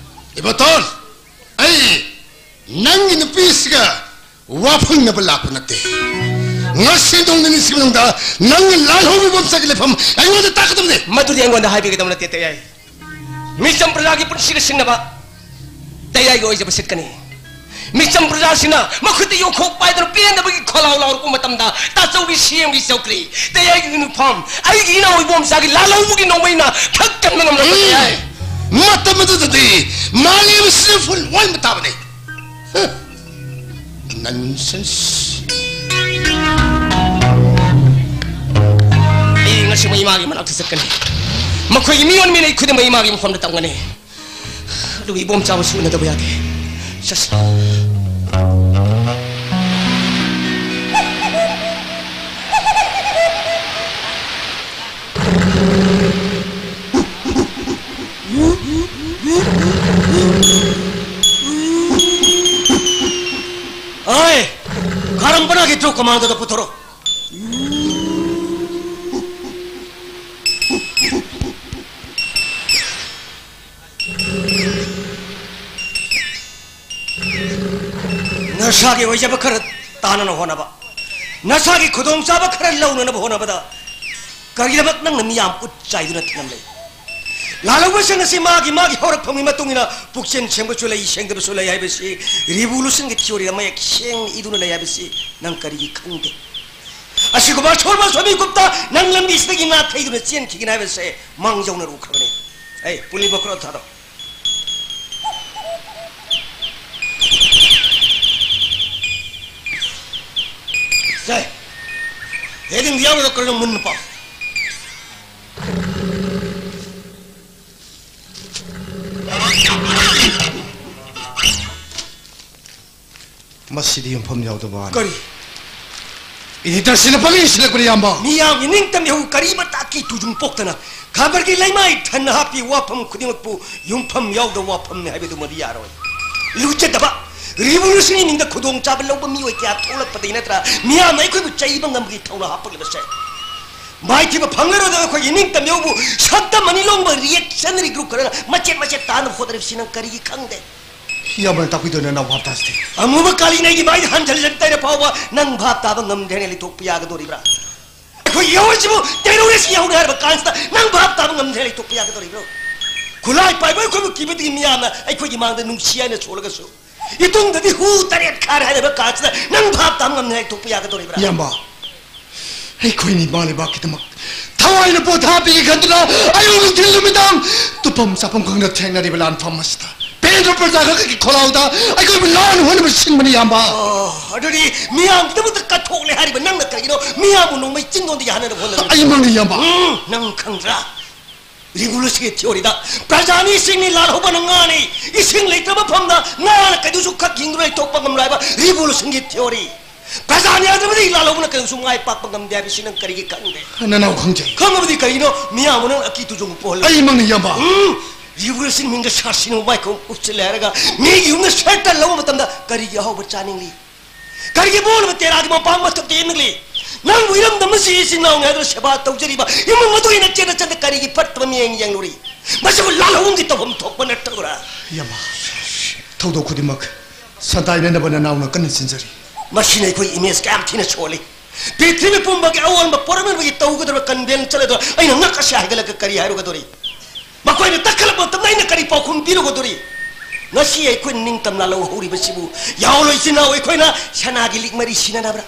ꯏꯕꯣꯇꯣꯟ, ꯑꯩ ꯅꯪꯒꯤ ꯅꯨꯄꯤꯁꯤꯒ ꯋꯥ ꯐꯪꯅꯕ ꯂꯥꯛꯄ ꯅꯠꯇꯦ꯫ ꯉꯁꯤ ꯅꯣꯡ ꯅꯤꯅꯤꯁꯤꯒꯤ ꯃꯅꯨꯡꯗ ꯅꯪꯅ ꯂꯥꯜꯍꯧꯕ ꯏꯕꯣꯝꯆꯥꯒꯤ ꯂꯩꯐꯝ ꯑꯩꯉꯣꯟꯗ ꯇꯥꯛꯀꯗꯕꯅꯤ꯫ ꯃꯗꯨꯗꯤ ꯑꯩꯉꯣꯟꯗ ꯍꯥꯏꯕꯤꯒꯗꯕ ꯅꯠꯇꯦ, ꯇꯌꯥꯏ꯫ ꯃꯤꯆꯝ ꯄ꯭ꯔꯖꯥꯒꯤ ꯄꯨꯟꯁꯤꯒ ꯁꯤꯡꯅꯕ ꯇꯌꯥꯏꯒꯤ ꯑꯣꯏꯖꯕ ꯁꯤꯠꯀꯅꯤ꯫ ꯃꯤꯆꯝ ꯄ꯭ꯔꯖꯥꯁꯤꯡꯅ ꯃꯈꯨꯠꯇ ꯌꯣꯡꯈꯣꯛ ꯄꯥꯏꯗꯨꯅ ꯄꯦꯟꯗꯕꯒꯤ ꯈꯣꯜꯂꯥꯎ ꯂꯥꯎꯔꯛꯄ ꯃꯇꯝꯗ, ꯇꯥꯆꯧꯒꯤ ꯁꯤ ꯑꯦꯝꯒꯤ ꯆꯧꯀ꯭ꯔꯤ, ꯇꯌꯥꯏꯒꯤ ꯌꯨꯅꯤꯐꯣꯔꯝ, ꯑꯩꯒꯤ ꯏꯅꯥꯎ ꯏꯕꯣꯝꯆꯥꯒꯤ ꯂꯥꯜꯍꯧꯕꯒꯤ ꯅꯣꯡꯃꯩꯅ ꯊꯛ ꯀꯟꯕ ꯉꯝꯂꯛꯄ ꯇꯌꯥꯏ꯫ ꯃꯇꯝ ꯑꯗꯨꯗꯗꯤ ꯃꯥꯂꯦꯝ ꯑꯁꯤꯅ ꯐꯨꯜ ꯑꯣꯟꯕ ꯇꯥꯕꯅꯤ꯫ ꯍ! Nonsense. ꯑꯩ ꯉꯁꯤꯃꯛ ꯏꯃꯥꯒꯤ ꯃꯅꯥꯛꯇ ꯆꯠꯀꯅꯤ꯫ ꯃꯈꯣꯏꯒꯤ ꯃꯤꯑꯣꯟ ꯃꯤꯅꯩ ꯈꯨꯗꯤꯡꯃꯛ ꯏꯃꯥꯒꯤ ꯃꯐꯝꯗ ꯇꯝꯒꯅꯤ꯫ ꯑꯗꯨꯒ ꯏꯕꯣꯝꯆꯥꯕꯨꯁꯨ ꯎꯅꯗꯕ ꯌꯥꯗꯦ꯫ ꯆꯠꯁꯤ꯫ ꯑꯣꯏ! ꯈꯥꯔꯝꯕꯅꯥꯒꯤ ꯇ꯭ꯔꯨꯛ ꯀꯃꯥꯟꯗꯣꯗꯣ ꯄꯨꯊꯣꯔꯛꯑꯣ꯫ ꯅꯁꯥꯒꯤ ꯑꯣꯏꯖꯕ ꯈꯔ ꯇꯥꯅꯅ ꯍꯣꯠꯅꯕ, ꯅꯁꯥꯒꯤ ꯈꯨꯗꯣꯡꯆꯥꯕ ꯈꯔ ꯂꯧꯅꯅꯕ ꯍꯣꯠꯅꯕꯗ ꯀꯔꯤꯒꯤꯗꯃꯛ ꯅꯪꯅ ꯃꯤꯌꯥꯝ ꯎꯠ ꯆꯥꯏꯗꯨꯅ ꯊꯝꯂꯝꯂꯤ? ꯂꯥꯜꯍꯧꯕꯁꯤꯡ ꯑꯁꯤ ꯃꯥꯒꯤ ꯃꯥꯒꯤ ꯍꯧꯔꯛꯐꯝꯒꯤ ꯃꯇꯨꯡ ꯏꯟꯅ ꯄꯨꯛꯆꯦꯜ ꯁꯦꯡꯕꯁꯨ ꯂꯩ, ꯁꯦꯡꯗꯕꯁꯨ ꯂꯩ ꯍꯥꯏꯕꯁꯤ revolutionꯒꯤ theoryꯗ ꯃꯌꯦꯛ ꯁꯦꯡꯅ ꯏꯗꯨꯅ ꯂꯩ ꯍꯥꯏꯕꯁꯤ ꯅꯪ ꯀꯔꯤꯒꯤ ꯈꯪꯗꯦ? ꯑꯁꯤꯒꯨꯝꯕ ꯑꯁꯣꯟꯕ ꯑꯁꯣꯟꯕ ꯃꯤꯀꯨꯞꯇ ꯅꯪ ꯂꯝꯕꯤꯁꯤꯗꯒꯤ ꯅꯥꯊꯩꯗꯨꯅ ꯆꯦꯟꯈꯤꯒꯅꯤ ꯍꯥꯏꯕꯁꯦ ꯃꯥꯡꯖꯧꯅꯅ ꯎꯈ꯭ꯔꯕꯅꯤ꯫ ꯑꯩ ꯄꯨꯂꯤ ꯕꯣꯀ꯭ꯔꯣ ꯊꯥꯔꯣ꯫ ꯁꯦ, headingꯗ ꯌꯥꯎꯔꯤꯗꯣ ꯀꯔꯤꯅꯣ ꯃꯨꯟꯅ ꯄꯥꯎ꯫ ꯃꯁꯤꯗꯤ ꯌꯨꯝꯐꯝ ꯌꯥꯎꯗꯕ ꯋꯥꯅꯤ꯫ ꯀꯔꯤ? Editorꯁꯤꯅ ꯄꯪꯏ ꯁꯤꯜꯂꯛꯄꯅꯤ, ꯏꯌꯥꯝꯕ꯫ ꯃꯤꯌꯥꯝꯒꯤ ꯅꯤꯡꯇꯝ ꯏꯍꯨ ꯀꯔꯤꯃꯇ ꯑꯀꯤ ꯇꯨꯖꯨꯡ ꯄꯣꯛꯇꯅ ꯈꯕꯔꯒꯤ ꯂꯩꯃꯥꯏ ꯊꯟꯅ ꯍꯥꯞꯄꯤ ꯋꯥꯐꯝ ꯈꯨꯗꯤꯡꯃꯛꯄꯨ ꯌꯨꯝꯐꯝ ꯌꯥꯎꯗꯕ ꯋꯥꯐꯝꯅꯤ ꯍꯥꯏꯕꯗꯨꯃꯗꯤ ꯌꯥꯔꯣꯏ꯫ ꯂꯨꯖꯗꯕ, revolutionꯒꯤ ꯃꯤꯡꯗ ꯈꯨꯗꯣꯡꯆꯥꯕ ꯂꯧꯕ ꯃꯤꯑꯣꯏ ꯀꯌꯥ ꯊꯣꯛꯂꯛꯄꯗꯒꯤ ꯅꯠꯇ꯭ꯔꯥ ꯃꯤꯌꯥꯝꯅ ꯑꯩꯈꯣꯏꯕꯨ ꯆꯩꯕ ꯉꯝꯕꯒꯤ ꯊꯧꯅꯥ ꯍꯥꯞꯄꯛꯂꯤꯕꯁꯦ? ꯃꯥꯏꯊꯤꯕ ꯐꯪꯂꯔꯣꯏꯗꯕ ꯑꯩꯈꯣꯏꯒꯤ ꯅꯤꯡꯇꯝ ꯏꯍꯨꯕꯨ ꯁꯛꯇꯝ ꯑꯅꯤ ꯂꯣꯡꯕ reactionary group ꯈꯔꯅ ꯃꯆꯦꯠ ꯃꯆꯦꯠ ꯇꯥꯅꯕ ꯍꯣꯠꯅꯔꯤꯕꯁꯤ ꯅꯪ ꯀꯔꯤꯒꯤ ꯈꯪꯗꯦ? ꯏꯌꯥꯝꯕꯅ ꯇꯥꯛꯄꯤꯗꯣꯏꯅ ꯅꯅꯥꯎ ꯚꯥꯞ ꯇꯥꯖꯗꯦ꯫ ꯑꯃꯨꯕ ꯀꯥꯂꯤꯅ ꯑꯩꯒꯤ ꯃꯥꯏꯗ ꯍꯟꯖꯤꯜꯂꯛꯇ ꯐꯥꯎꯕ ꯅꯪ ꯚꯥꯞ ꯇꯥꯕ ꯉꯝꯗ꯭ꯔꯦꯅ ꯂꯩꯊꯣꯛꯄ ꯌꯥꯒꯗꯧꯔꯤꯕ꯭ꯔꯥ? ꯑꯩꯈꯣꯏ ꯌꯥꯍꯧꯔꯤꯁꯤꯕꯨ terrorist ꯌꯥꯍꯧꯔꯦ ꯍꯥꯏꯔꯕ ꯀꯥꯟꯁꯤꯗ ꯅꯪ ꯚꯥꯞ ꯇꯥꯕ ꯉꯝꯗ꯭ꯔꯦ ꯂꯩꯊꯣꯛꯄ ꯌꯥꯒꯗꯧꯔꯤꯕ꯭ꯔꯣ? ꯈꯨꯠꯂꯥꯏ ꯄꯥꯏꯕ ꯑꯩꯈꯣꯏꯕꯨ ꯀꯤꯕꯗꯒꯤ ꯃꯤꯌꯥꯝꯅ ꯑꯩꯈꯣꯏꯒꯤ ꯃꯥꯡꯗ ꯅꯨꯡꯁꯤ ꯍꯥꯏꯅ ꯁꯣꯜꯂꯒꯁꯨ ꯏꯇꯨꯡꯗꯗꯤ ꯍꯨ ꯇꯔꯦꯠ ꯈꯥꯔꯦ ꯍꯥꯏꯔꯕ ꯀꯥꯟꯁꯤꯗ ꯅꯪ ꯚꯥꯞ ꯇꯥꯕ ꯉꯝꯗ꯭ꯔꯦ ꯂꯩꯊꯣꯛꯄ ꯌꯥꯒꯗꯧꯔꯤꯕ꯭ꯔꯥ? ꯏꯌꯥꯝꯕ, ꯑꯩꯈꯣꯏꯅ ꯏꯃꯥ ꯂꯩꯕꯥꯛꯀꯤꯗꯃꯛ ꯊꯋꯥꯏꯅ ꯄꯣꯊꯥ ꯄꯤꯒꯦ ꯈꯟꯗꯨꯅ ꯑꯌꯨꯛ ꯅꯨꯡꯊꯤꯜ ꯅꯨꯃꯤꯗꯥꯡ ꯇꯨꯝꯐꯝ ꯆꯥꯐꯝ ꯈꯪꯗ ꯊꯦꯡꯅꯔꯤꯕ ꯂꯥꯟꯐꯝ ꯑꯁꯤꯗ ꯄꯦꯟꯗ꯭ꯔꯕ ꯄ꯭ꯔꯖꯥ ꯈꯛꯀꯤ ꯈꯣꯜꯂꯥꯎꯗ ꯑꯩꯈꯣꯏꯕꯨ ꯂꯥꯟ ꯍꯣꯠꯅꯕ ꯁꯤꯟꯕꯅꯤ, ꯏꯌꯥꯝꯕ꯫ ꯑꯣ, ꯑꯗꯨꯗꯤ ꯃꯤꯌꯥꯝꯒꯤꯗꯃꯛꯇ ꯀꯠꯊꯣꯛꯂꯦ ꯍꯥꯏꯔꯤꯕ ꯅꯪꯅ ꯀꯔꯤꯒꯤꯅꯣ ꯃꯤꯌꯥꯝꯕꯨ ꯅꯣꯡꯃꯩ ꯆꯤꯡꯗꯣꯟꯗ ꯌꯥꯍꯟꯅꯕ ꯍꯣꯠꯅꯔꯤꯕ? ꯑꯩꯃꯛꯅꯤ, ꯏꯌꯥꯝꯕ꯫ ꯎꯝ, ꯅꯪ ꯈꯪꯗ꯭ꯔꯥ? Revolutionꯒꯤ theoryꯗ ꯄ꯭ꯔꯖꯥꯅꯤ ꯏꯁꯤꯡꯅꯤ, ꯂꯥꯜꯍꯧꯕꯅ ꯉꯥꯅꯤ, ꯏꯁꯤꯡ ꯂꯩꯇ꯭ꯔꯕ ꯃꯐꯝꯗ ꯉꯥꯅ ꯀꯩꯗꯧꯁꯨ ꯈꯛ ꯍꯤꯡꯗꯨꯅ ꯂꯩꯊꯣꯛꯄ ꯉꯝꯂꯣꯏ ꯍꯥꯏꯕ revolutionꯒꯤ theory꯫ ꯄ꯭ꯔꯖꯥꯅꯤ ꯌꯥꯗ꯭ꯔꯕꯗꯤ ꯂꯥꯜꯍꯧꯕꯅ ꯀꯩꯗꯧꯁꯨ ꯃꯥꯏ ꯄꯥꯛꯄ ꯉꯝꯗꯦ ꯍꯥꯏꯕꯁꯤ ꯅꯪ ꯀꯔꯤꯒꯤ ꯈꯪꯗꯦ? ꯅꯅꯥꯎ ꯈꯪꯖꯩ꯫ ꯈꯪꯉꯕꯗꯤ ꯀꯔꯤꯅꯣ ꯃꯤꯌꯥꯝꯕꯨ ꯅꯪ ꯑꯀꯤ ꯇꯨꯖꯨꯡ ꯄꯣꯛꯍꯜꯂꯤ? ꯑꯩꯃꯛꯅꯤ, ꯏꯌꯥꯝꯕ꯫ ꯎꯝ, revolution ꯃꯤꯡꯗ ꯁꯥꯁꯤꯅ ꯃꯥꯏꯀꯣꯡ ꯎꯞꯁꯤꯜꯂꯦ ꯍꯥꯏꯔꯒ ꯃꯤꯒꯤ ꯌꯨꯝꯗ shelter ꯂꯧꯕ ꯃꯇꯝꯗ ꯀꯔꯤꯒꯤ ꯑꯍꯥꯎꯕ ꯆꯥꯅꯤꯡꯂꯤ? ꯀꯔꯤꯒꯤ ꯃꯣꯠꯂꯕ ꯇꯦꯔꯥꯒꯤ ꯃꯄꯥꯡ ꯃꯊꯛꯇ ꯌꯦꯡꯂꯤ? ꯅꯪꯕꯨ ꯏꯔꯝꯗꯝ ꯑꯁꯤ ꯏꯆꯤꯟ ꯏꯅꯥꯎꯅꯤ ꯍꯥꯏꯗꯨꯅ ꯁꯦꯕꯥ ꯇꯧꯖꯔꯤꯕ ꯏꯃꯨꯡ ꯑꯗꯨꯒꯤ ꯅꯆꯦꯠ ꯅꯆꯟꯗ ꯀꯔꯤꯒꯤ ꯐꯠꯇꯕ ꯃꯤꯠꯌꯦꯡ ꯌꯦꯡꯂꯨꯔꯤ? ꯃꯁꯤꯕꯨ ꯂꯥꯜꯍꯧꯕꯒꯤ ꯇꯧꯐꯝ ꯊꯣꯛꯄ ꯅꯠꯇꯕ꯭ꯔꯥ? ꯏꯌꯥꯝꯕ, ꯊꯧꯗꯣꯛ ꯈꯨꯗꯤꯡꯃꯛ ꯁꯟꯇꯥꯏꯅꯅꯕ ꯅꯅꯥꯎꯅ ꯀꯟꯅ ꯆꯦꯟꯖꯔꯤ꯫ ꯃꯁꯤꯅ ꯑꯩꯈꯣꯏ ꯏꯃꯦꯖ ꯀꯌꯥꯝ ꯊꯤꯅ ꯁꯣꯜꯂꯤ꯫ ꯄ꯭ꯔꯤꯊꯤꯕꯤ ꯄꯨꯝꯕꯒꯤ ꯑꯑꯣꯟꯕ ꯄꯣꯔꯛꯅꯕꯒꯤ ꯇꯧꯒꯗꯧꯔꯤꯕ ꯀꯟꯚꯦꯟꯁꯟ ꯑꯗꯣ ꯑꯩꯅ ꯉꯛ ꯑꯁꯤ ꯍꯥꯏꯒꯠꯂꯒ ꯀꯔꯤ ꯍꯥꯏꯔꯨꯒꯗꯧꯔꯤ? ꯃꯈꯣꯏꯅ ꯇꯛꯈꯠꯂꯛꯄ ꯃꯇꯝꯗ ꯑꯩꯅ ꯀꯔꯤ ꯄꯥꯎꯈꯨꯝ ꯄꯤꯔꯨꯒꯗꯧꯔꯤ? ꯉꯁꯤ ꯑꯩꯈꯣꯏꯅ ꯅꯤꯡꯇꯝꯅ ꯂꯧꯍꯧꯔꯤꯕꯁꯤꯕꯨ ꯌꯥꯑꯣꯟ ꯏꯆꯤꯟ ꯏꯅꯥꯎ ꯑꯩꯈꯣꯏꯅ ꯁꯅꯥꯒꯤ ꯂꯤꯛ ꯃꯔꯤ ꯁꯤꯟꯅꯅꯕ꯭ꯔꯥ?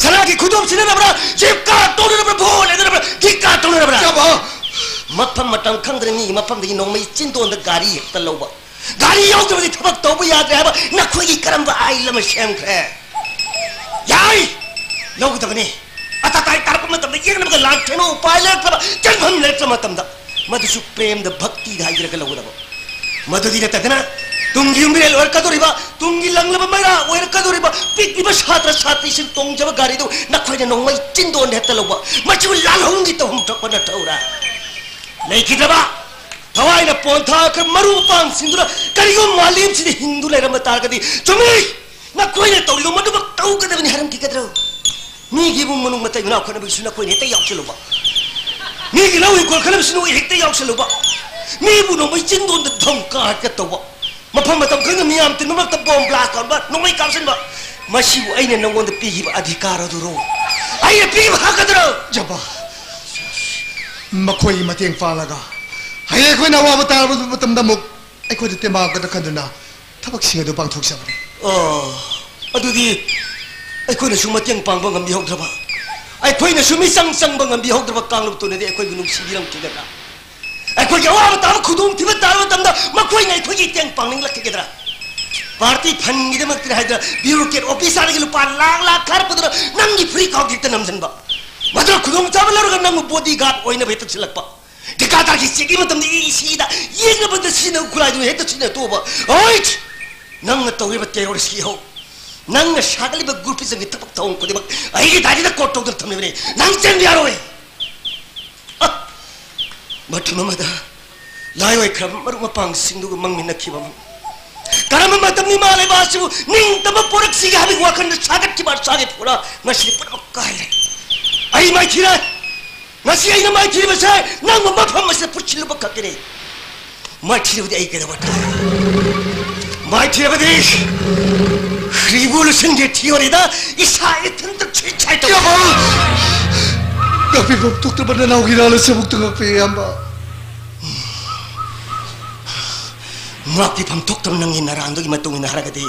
ꯁꯅꯥꯒꯤ ꯈꯨꯗꯣꯞ ꯁꯤꯟꯅꯅꯕ꯭ꯔꯥ? ꯖꯤꯞ ꯀꯥꯔ ꯇꯧꯅꯅꯕ꯭ꯔꯥ? ꯚꯣꯠ ꯂꯦꯞꯅꯅꯕ꯭ꯔꯥ? ꯀꯤꯛ ꯀꯥꯔ ꯇꯧꯅꯅꯕ꯭ꯔꯥ? ꯆꯥꯕ! ꯃꯐꯝ ꯃꯇꯝ ꯈꯪꯗꯅ ꯃꯤꯒꯤ ꯃꯐꯝꯗꯒꯤ ꯅꯣꯡꯃꯩ ꯆꯤꯟꯗꯣꯟꯗ ꯒꯥꯔꯤ ꯍꯦꯛꯇ ꯂꯧꯕ꯫ ꯒꯥꯔꯤ ꯌꯥꯎꯗ꯭ꯔꯕꯗꯤ ꯊꯕꯛ ꯇꯧꯕ ꯌꯥꯗ꯭ꯔꯦ ꯍꯥꯏꯕ ꯅꯈꯣꯏꯒꯤ ꯀꯔꯝꯕ ꯑꯥꯏꯟ ꯑꯃ ꯁꯦꯝꯈ꯭ꯔꯦ? ꯌꯥꯏ! ꯂꯧꯒꯗꯕꯅꯤ꯫ ꯑꯇꯥ ꯑꯇꯥꯏ ꯇꯥꯔꯛꯄ ꯃꯇꯝꯗ ꯌꯦꯛꯅꯕꯒ ꯂꯥꯟꯊꯦꯡꯅ ꯎꯄꯥꯏ ꯂꯩꯔꯛꯇ꯭ꯔꯕ, ꯆꯦꯟꯐꯝ ꯂꯩꯔꯛꯇ꯭ꯔꯕ ꯃꯇꯝꯗ, ꯃꯗꯨꯁꯨ ꯄ꯭ꯔꯦꯝꯗ, ꯚꯛꯇꯤꯗ ꯍꯥꯏꯖꯔꯒ ꯂꯧꯒꯗꯕ꯫ ꯃꯗꯨꯗꯤ ꯅꯠꯇꯗꯅ ꯇꯨꯡꯒꯤ ꯌꯨꯝꯕꯤꯔꯦꯜ ꯑꯣꯏꯔꯛꯀꯗꯧꯔꯤꯕ, ꯇꯨꯡꯒꯤ ꯂꯪꯂꯕ ꯃꯩꯔꯥ ꯑꯣꯏꯔꯛꯀꯗꯧꯔꯤꯕ ꯄꯤꯛꯂꯤꯕ ꯁꯥꯇ꯭ꯔ ꯁꯥꯇ꯭ꯔꯤꯁꯤꯡ ꯇꯣꯡꯖꯕ ꯒꯥꯔꯤꯗꯨ ꯅꯈꯣꯏꯅ ꯅꯣꯡꯃꯩ ꯆꯤꯟꯗꯣꯟꯗ ꯍꯦꯛꯇ ꯂꯧꯕ, ꯃꯁꯤꯕꯨ ꯂꯥꯜꯍꯧꯒꯤ ꯇꯧꯐꯝ ꯊꯣꯛꯄ ꯅꯊꯧꯔꯥ? ꯂꯩꯈꯤꯗ꯭ꯔꯕ ꯊꯋꯥꯏꯅ ꯄꯣꯟꯊꯥꯈ꯭ꯔ ꯃꯔꯨꯞ ꯃꯄꯥꯡꯁꯤꯡꯗꯨꯅ ꯀꯔꯤꯒꯨꯝꯕ ꯃꯥꯂꯦꯝꯁꯤꯗ ꯍꯤꯡꯗꯨ ꯂꯩꯔꯝꯕ ꯇꯥꯔꯒꯗꯤ, ꯆꯨꯝꯃꯤ, ꯅꯈꯣꯏꯅ ꯇꯧꯔꯤꯕ ꯃꯗꯨꯃꯛ ꯇꯧꯒꯗꯕꯅꯤ ꯍꯥꯏꯔꯝꯈꯤꯒꯗ꯭ꯔꯣ? ꯃꯤꯒꯤ ꯏꯃꯨꯡ ꯃꯅꯨꯡ ꯃꯇꯩ ꯃꯅꯥꯎ ꯈꯠꯅꯕꯒꯤꯁꯨ ꯅꯈꯣꯏꯅ ꯍꯦꯛꯇ ꯌꯥꯎꯁꯜꯂꯨꯕ, ꯃꯤꯒꯤ ꯂꯧ ꯍꯤꯡꯈꯣꯜ ꯈꯠꯅꯕꯁꯨ ꯅꯈꯣꯏ ꯍꯦꯛꯇ ꯌꯥꯎꯁꯜꯂꯨꯕ, ꯃꯤꯕꯨ ꯅꯣꯡꯃꯩ ꯆꯤꯟꯗꯣꯟꯗ ꯙꯝꯀꯥ ꯍꯦꯛꯇ ꯇꯧꯕ, ꯃꯐꯝ ꯃꯇꯝ ꯈꯪꯗꯅ ꯃꯤꯌꯥꯝ ꯇꯤꯟꯕ ꯃꯔꯛꯇ ꯕꯣꯝ ꯕ꯭ꯂꯥꯁ ꯇꯧꯔꯝꯕ, ꯅꯣꯡꯃꯩ ꯀꯥꯞꯁꯤꯟꯕ, ꯃꯁꯤꯕꯨ ꯑꯩꯅ ꯅꯉꯣꯟꯗ ꯄꯤꯈꯤꯕ ꯑꯙꯤꯀꯥꯔ ꯑꯗꯨꯔꯣ? ꯑꯩꯅ ꯄꯤꯈꯤꯕ ꯍꯛ ꯑꯗꯨꯔꯣ? ꯖꯕꯥ, ꯃꯈꯣꯏꯒꯤ ꯃꯇꯦꯡ ꯄꯥꯡꯂꯒ ꯍꯌꯦꯡ ꯑꯩꯈꯣꯏꯅ ꯑꯋꯥꯕ ꯇꯥꯔꯕ ꯃꯇꯝꯗ ꯑꯃꯨꯛ ꯑꯩꯈꯣꯏꯗ ꯇꯦꯡꯕꯥꯡꯒꯗ꯭ꯔꯥ ꯈꯟꯗꯨꯅ ꯊꯕꯛꯁꯤꯡ ꯑꯗꯨ ꯄꯥꯡꯊꯣꯛꯆꯕꯅꯤ꯫ ꯑꯣ, ꯑꯗꯨꯗꯤ ꯑꯩꯈꯣꯏꯅꯁꯨ ꯃꯇꯦꯡ ꯄꯥꯡꯕ ꯉꯝꯕꯤꯍꯧꯗ꯭ꯔꯕ, ꯑꯩꯈꯣꯏꯅꯁꯨ ꯃꯤꯆꯪ ꯆꯪꯕ ꯉꯝꯕꯤꯍꯧꯗ꯭ꯔꯕ ꯀꯥꯡꯂꯨꯞꯇꯨꯅꯗꯤ ꯑꯩꯈꯣꯏꯕꯨ ꯅꯨꯡꯁꯤꯕꯤꯔꯝꯈꯤꯒꯗ꯭ꯔꯥ? ꯑꯩꯈꯣꯏꯒꯤ ꯑꯋꯥꯕ ꯇꯥꯕ, ꯈꯨꯗꯣꯡꯊꯤꯕ ꯇꯥꯕ ꯃꯇꯝꯗ ꯃꯈꯣꯏꯅ ꯑꯩꯈꯣꯏꯒꯤ ꯃꯇꯦꯡ ꯄꯥꯡꯅꯤꯡꯂꯛꯈꯤꯒꯗ꯭ꯔꯥ? ꯄꯥꯔꯇꯤ ꯐꯟꯒꯤꯗꯃꯛꯇꯅꯤ ꯍꯥꯏꯗꯨꯅ ꯕ꯭ꯌꯨꯔꯣꯀ꯭ꯔꯦꯠ ꯑꯣꯐꯤꯁꯥꯔꯗꯒꯤ ꯂꯨꯄꯥ ꯂꯥꯛ ꯂꯥꯛ ꯈꯥꯔꯛꯄꯗꯨꯅ ꯅꯪꯒꯤ ꯐꯨꯔꯤꯠ ꯈꯥꯎꯗ ꯍꯦꯛꯇ ꯅꯝꯁꯤꯟꯕ, ꯃꯗꯨꯅ ꯈꯨꯗꯣꯡꯆꯥꯕ ꯂꯧꯔꯒ ꯅꯪꯕꯨ ꯕꯣꯗꯤ ꯒꯥꯔꯗ ꯑꯣꯏꯅꯕ ꯍꯦꯛꯇ ꯁꯤꯜꯂꯛꯄ, ꯊꯤꯀꯥꯗꯥꯔꯒꯤ ꯆꯦꯛꯀꯤ ꯃꯇꯝꯗ ꯏ ꯁꯤꯗ ꯌꯦꯛꯅꯕꯗ ꯁꯤꯖꯤꯟꯅꯕ ꯈꯨꯠꯂꯥꯏꯗꯨꯅ ꯍꯦꯛꯇ ꯁꯤꯖꯤꯟꯅ ꯇꯣꯛꯑꯕ꯫ ꯍꯣꯏꯠ! ꯅꯪꯅ ꯇꯧꯔꯤꯕ ꯇꯦꯔꯣꯔꯤꯁꯀꯤ ꯏꯍꯧ, ꯅꯪꯅ ꯁꯥꯒꯠꯂꯤꯕ ꯒ꯭ꯔꯨꯄꯤꯖꯝꯒꯤ ꯊꯕꯛ ꯊꯧꯑꯣꯡ ꯈꯨꯗꯤꯡꯃꯛ ꯑꯩꯒꯤ ꯗꯥꯏꯔꯤꯗ ꯀꯣꯠ ꯇꯧꯗꯨꯅ ꯊꯝꯂꯤꯕꯅꯤ꯫ ꯅꯪ ꯆꯦꯟꯕ ꯌꯥꯔꯣꯏ꯫ ꯑ! ꯃꯇꯝ ꯑꯃꯗ ꯂꯥꯏ ꯑꯣꯏꯈ꯭ꯔꯕ ꯃꯔꯨꯞ ꯃꯄꯥꯡꯁꯤꯡꯗꯨꯒ ꯃꯪꯃꯤꯟꯅꯈꯤꯕ ꯑꯃ, ꯀꯔꯝꯕ ꯃꯇꯝꯅꯤ ꯏꯃꯥ ꯂꯩꯕꯥꯛ ꯑꯁꯤꯕꯨ ꯅꯤꯡꯇꯝꯕ ꯄꯣꯔꯛꯁꯤꯒꯦ ꯍꯥꯏꯕꯒꯤ ꯋꯥꯈꯜꯗ ꯁꯥꯒꯠꯈꯤꯕ ꯑꯁꯥꯒꯤ ꯐꯨꯔꯥ ꯉꯁꯤꯗꯤ ꯄꯨꯝꯅꯃꯛ ꯀꯥꯏꯔꯦ꯫ ꯑꯩ ꯃꯥꯏꯊꯤꯔꯦ꯫ ꯉꯁꯤ ꯑꯩꯅ ꯃꯥꯏꯊꯤꯔꯤꯕꯁꯦ ꯅꯪꯕꯨ ꯃꯐꯝ ꯑꯁꯤꯗ ꯄꯨꯠꯁꯤꯜꯂꯨꯕ ꯈꯛꯀꯤꯅꯤ꯫ ꯃꯥꯏꯊꯤꯔꯕꯗꯤ ꯑꯩ ꯀꯩꯗꯧꯕ ꯇꯥꯏ? ꯃꯥꯏꯊꯤꯔꯕꯗꯤ revolutionꯒꯤ theoryꯗ ꯏꯁꯥ ꯏꯊꯟꯇ suicide ꯇꯧ꯫ ꯏꯌꯥꯝꯕ! ꯉꯥꯛꯄꯤꯐꯝ ꯊꯣꯛꯇ꯭ꯔꯕ ꯅꯅꯥꯎꯒꯤ ꯏꯔꯥꯜ ꯑꯁꯤ ꯑꯃꯨꯛꯇ ꯉꯥꯛꯄꯤꯌꯨ, ꯏꯌꯥꯝꯕ꯫ ꯉꯥꯛꯄꯤꯐꯝ ꯊꯣꯛꯇ꯭ꯔꯕ ꯅꯪꯒꯤ ꯅꯔꯥꯟꯗꯨꯒꯤ ꯃꯇꯨꯡ ꯏꯟꯅ ꯍꯥꯏꯔꯒꯗꯤ,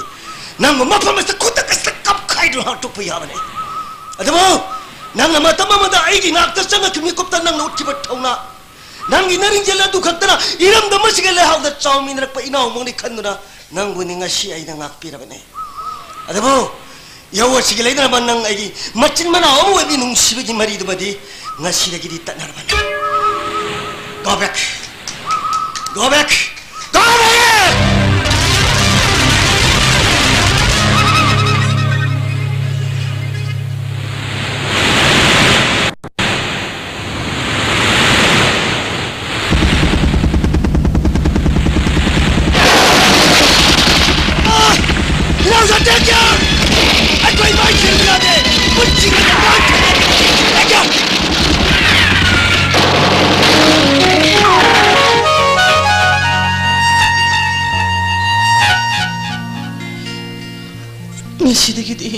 ꯅꯪꯕꯨ ꯃꯐꯝ ꯑꯁꯤꯗ ꯈꯨꯗꯛ ꯑꯁꯤꯗ ꯀꯞꯈꯥꯏꯗꯨꯅ ꯍꯥꯠꯇꯣꯛꯄ ꯌꯥꯕꯅꯤ꯫ ꯑꯗꯨꯕꯨ ꯅꯪꯅ ꯃꯇꯝ ꯑꯃꯗ ꯑꯩꯒꯤ ꯅꯥꯛꯇ ꯆꯪꯉꯛꯈꯤꯕ ꯃꯤꯀꯨꯞꯇ ꯅꯪꯅ ꯎꯠꯈꯤꯕ ꯊꯧꯅꯥ, ꯅꯪꯒꯤ ꯅꯔꯤꯡꯖꯦꯜ ꯑꯗꯨ ꯈꯛꯇꯅ ꯏꯔꯝꯗꯝ ꯑꯁꯤꯒꯤ ꯂꯩꯍꯥꯎꯗ ꯆꯥꯎꯃꯤꯟꯅꯔꯛꯄ ꯏꯅꯥꯎ ꯑꯃꯅꯤ ꯈꯟꯗꯨꯅ ꯅꯪꯕꯨꯅꯤ ꯉꯁꯤ ꯑꯩꯅ ꯉꯥꯛꯄꯤꯔꯕꯅꯤ꯫ ꯑꯗꯨꯕꯨ ꯌꯧ ꯑꯁꯤꯒꯤ ꯂꯩꯅꯔꯕ ꯅꯪ ꯑꯩꯒꯤ ꯃꯆꯤꯟ ꯃꯅꯥꯎ ꯑꯃ ꯑꯣꯏꯕꯤ ꯅꯨꯡꯁꯤꯕꯒꯤ ꯃꯔꯤꯗꯨꯃꯗꯤ ꯉꯁꯤꯗꯒꯤꯗꯤ ꯇꯠꯅꯔꯕꯅꯤ꯫ Go back. Go back. Go back! ꯏꯅꯥꯎꯆꯥ ꯇꯦꯛꯌꯥ! ꯑꯩꯈꯣꯏ ꯃꯥꯏ ꯁꯤꯟꯕ ꯌꯥꯗꯦ! ꯄꯨꯟꯁꯤꯒꯤ ꯃꯥꯡ ꯊꯣꯛꯑꯦ! ꯇꯦꯛꯌꯥ! ꯉꯁꯤꯗꯒꯤꯗꯤ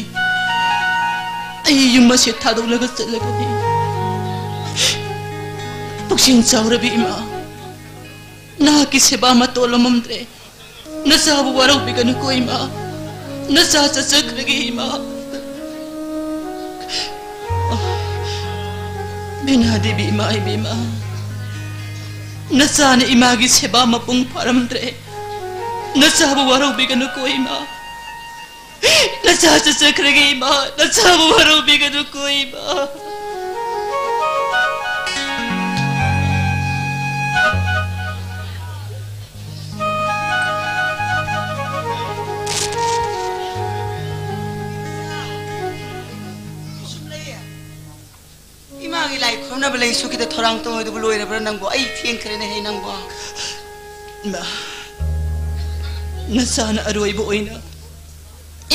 ꯑꯩ ꯌꯨꯝ ꯑꯁꯤ ꯊꯥꯗꯣꯛꯂꯒ ꯆꯠꯂꯒꯅꯤ꯫ ꯄꯨꯛꯆꯦꯜ ꯆꯥꯎꯔꯕꯤ ꯏꯃꯥ, ꯅꯍꯥꯛꯀꯤ ꯁꯦꯕꯥ ꯃꯇꯣꯜ ꯂꯣꯝꯃꯝꯗ꯭ꯔꯦ꯫ ꯅꯆꯥꯕꯨ ꯋꯥꯔꯧꯕꯤꯒꯅꯨꯀꯣ ꯏꯃꯥ꯫ ꯅꯆꯥ ꯆꯠꯆꯈ꯭ꯔꯒꯦ ꯏꯃꯥ꯫ ꯕꯤꯅꯥ ꯗꯦꯕꯤ ꯏꯃꯥ ꯏꯕꯦꯝꯃ, ꯅꯆꯥꯅ ꯏꯃꯥꯒꯤ ꯁꯦꯕꯥ ꯃꯄꯨꯡ ꯐꯥꯔꯝꯗ꯭ꯔꯦ꯫ ꯅꯆꯥꯕꯨ ꯋꯥꯔꯧꯕꯤꯒꯅꯨꯀꯣ ꯏꯃꯥ꯫ ꯅꯆꯥ ꯆꯠꯆꯈ꯭ꯔꯒꯦ ꯏꯃꯥ꯫ ꯅꯆꯥꯕꯨ ꯋꯥꯔꯧꯕꯤꯒꯅꯨꯀꯣ ꯏꯃꯥ꯫ ꯏꯃꯥꯒꯤ ꯂꯥꯏ ꯈꯨꯔꯨꯝꯅꯕ ꯂꯩ ꯁꯨꯈꯤꯗ ꯊꯧꯔꯥꯡ ꯇꯧꯔꯤꯗꯨꯕꯨ ꯂꯣꯏꯔꯕ꯭ꯔꯥ ꯅꯪꯕꯣ? ꯑꯩ ꯊꯦꯡꯈ꯭ꯔꯦꯅꯦꯍꯦ ꯅꯪꯕꯣ꯫ ꯏꯃꯥ, ꯅꯆꯥꯅ ꯑꯔꯣꯏꯕ ꯑꯣꯏꯅ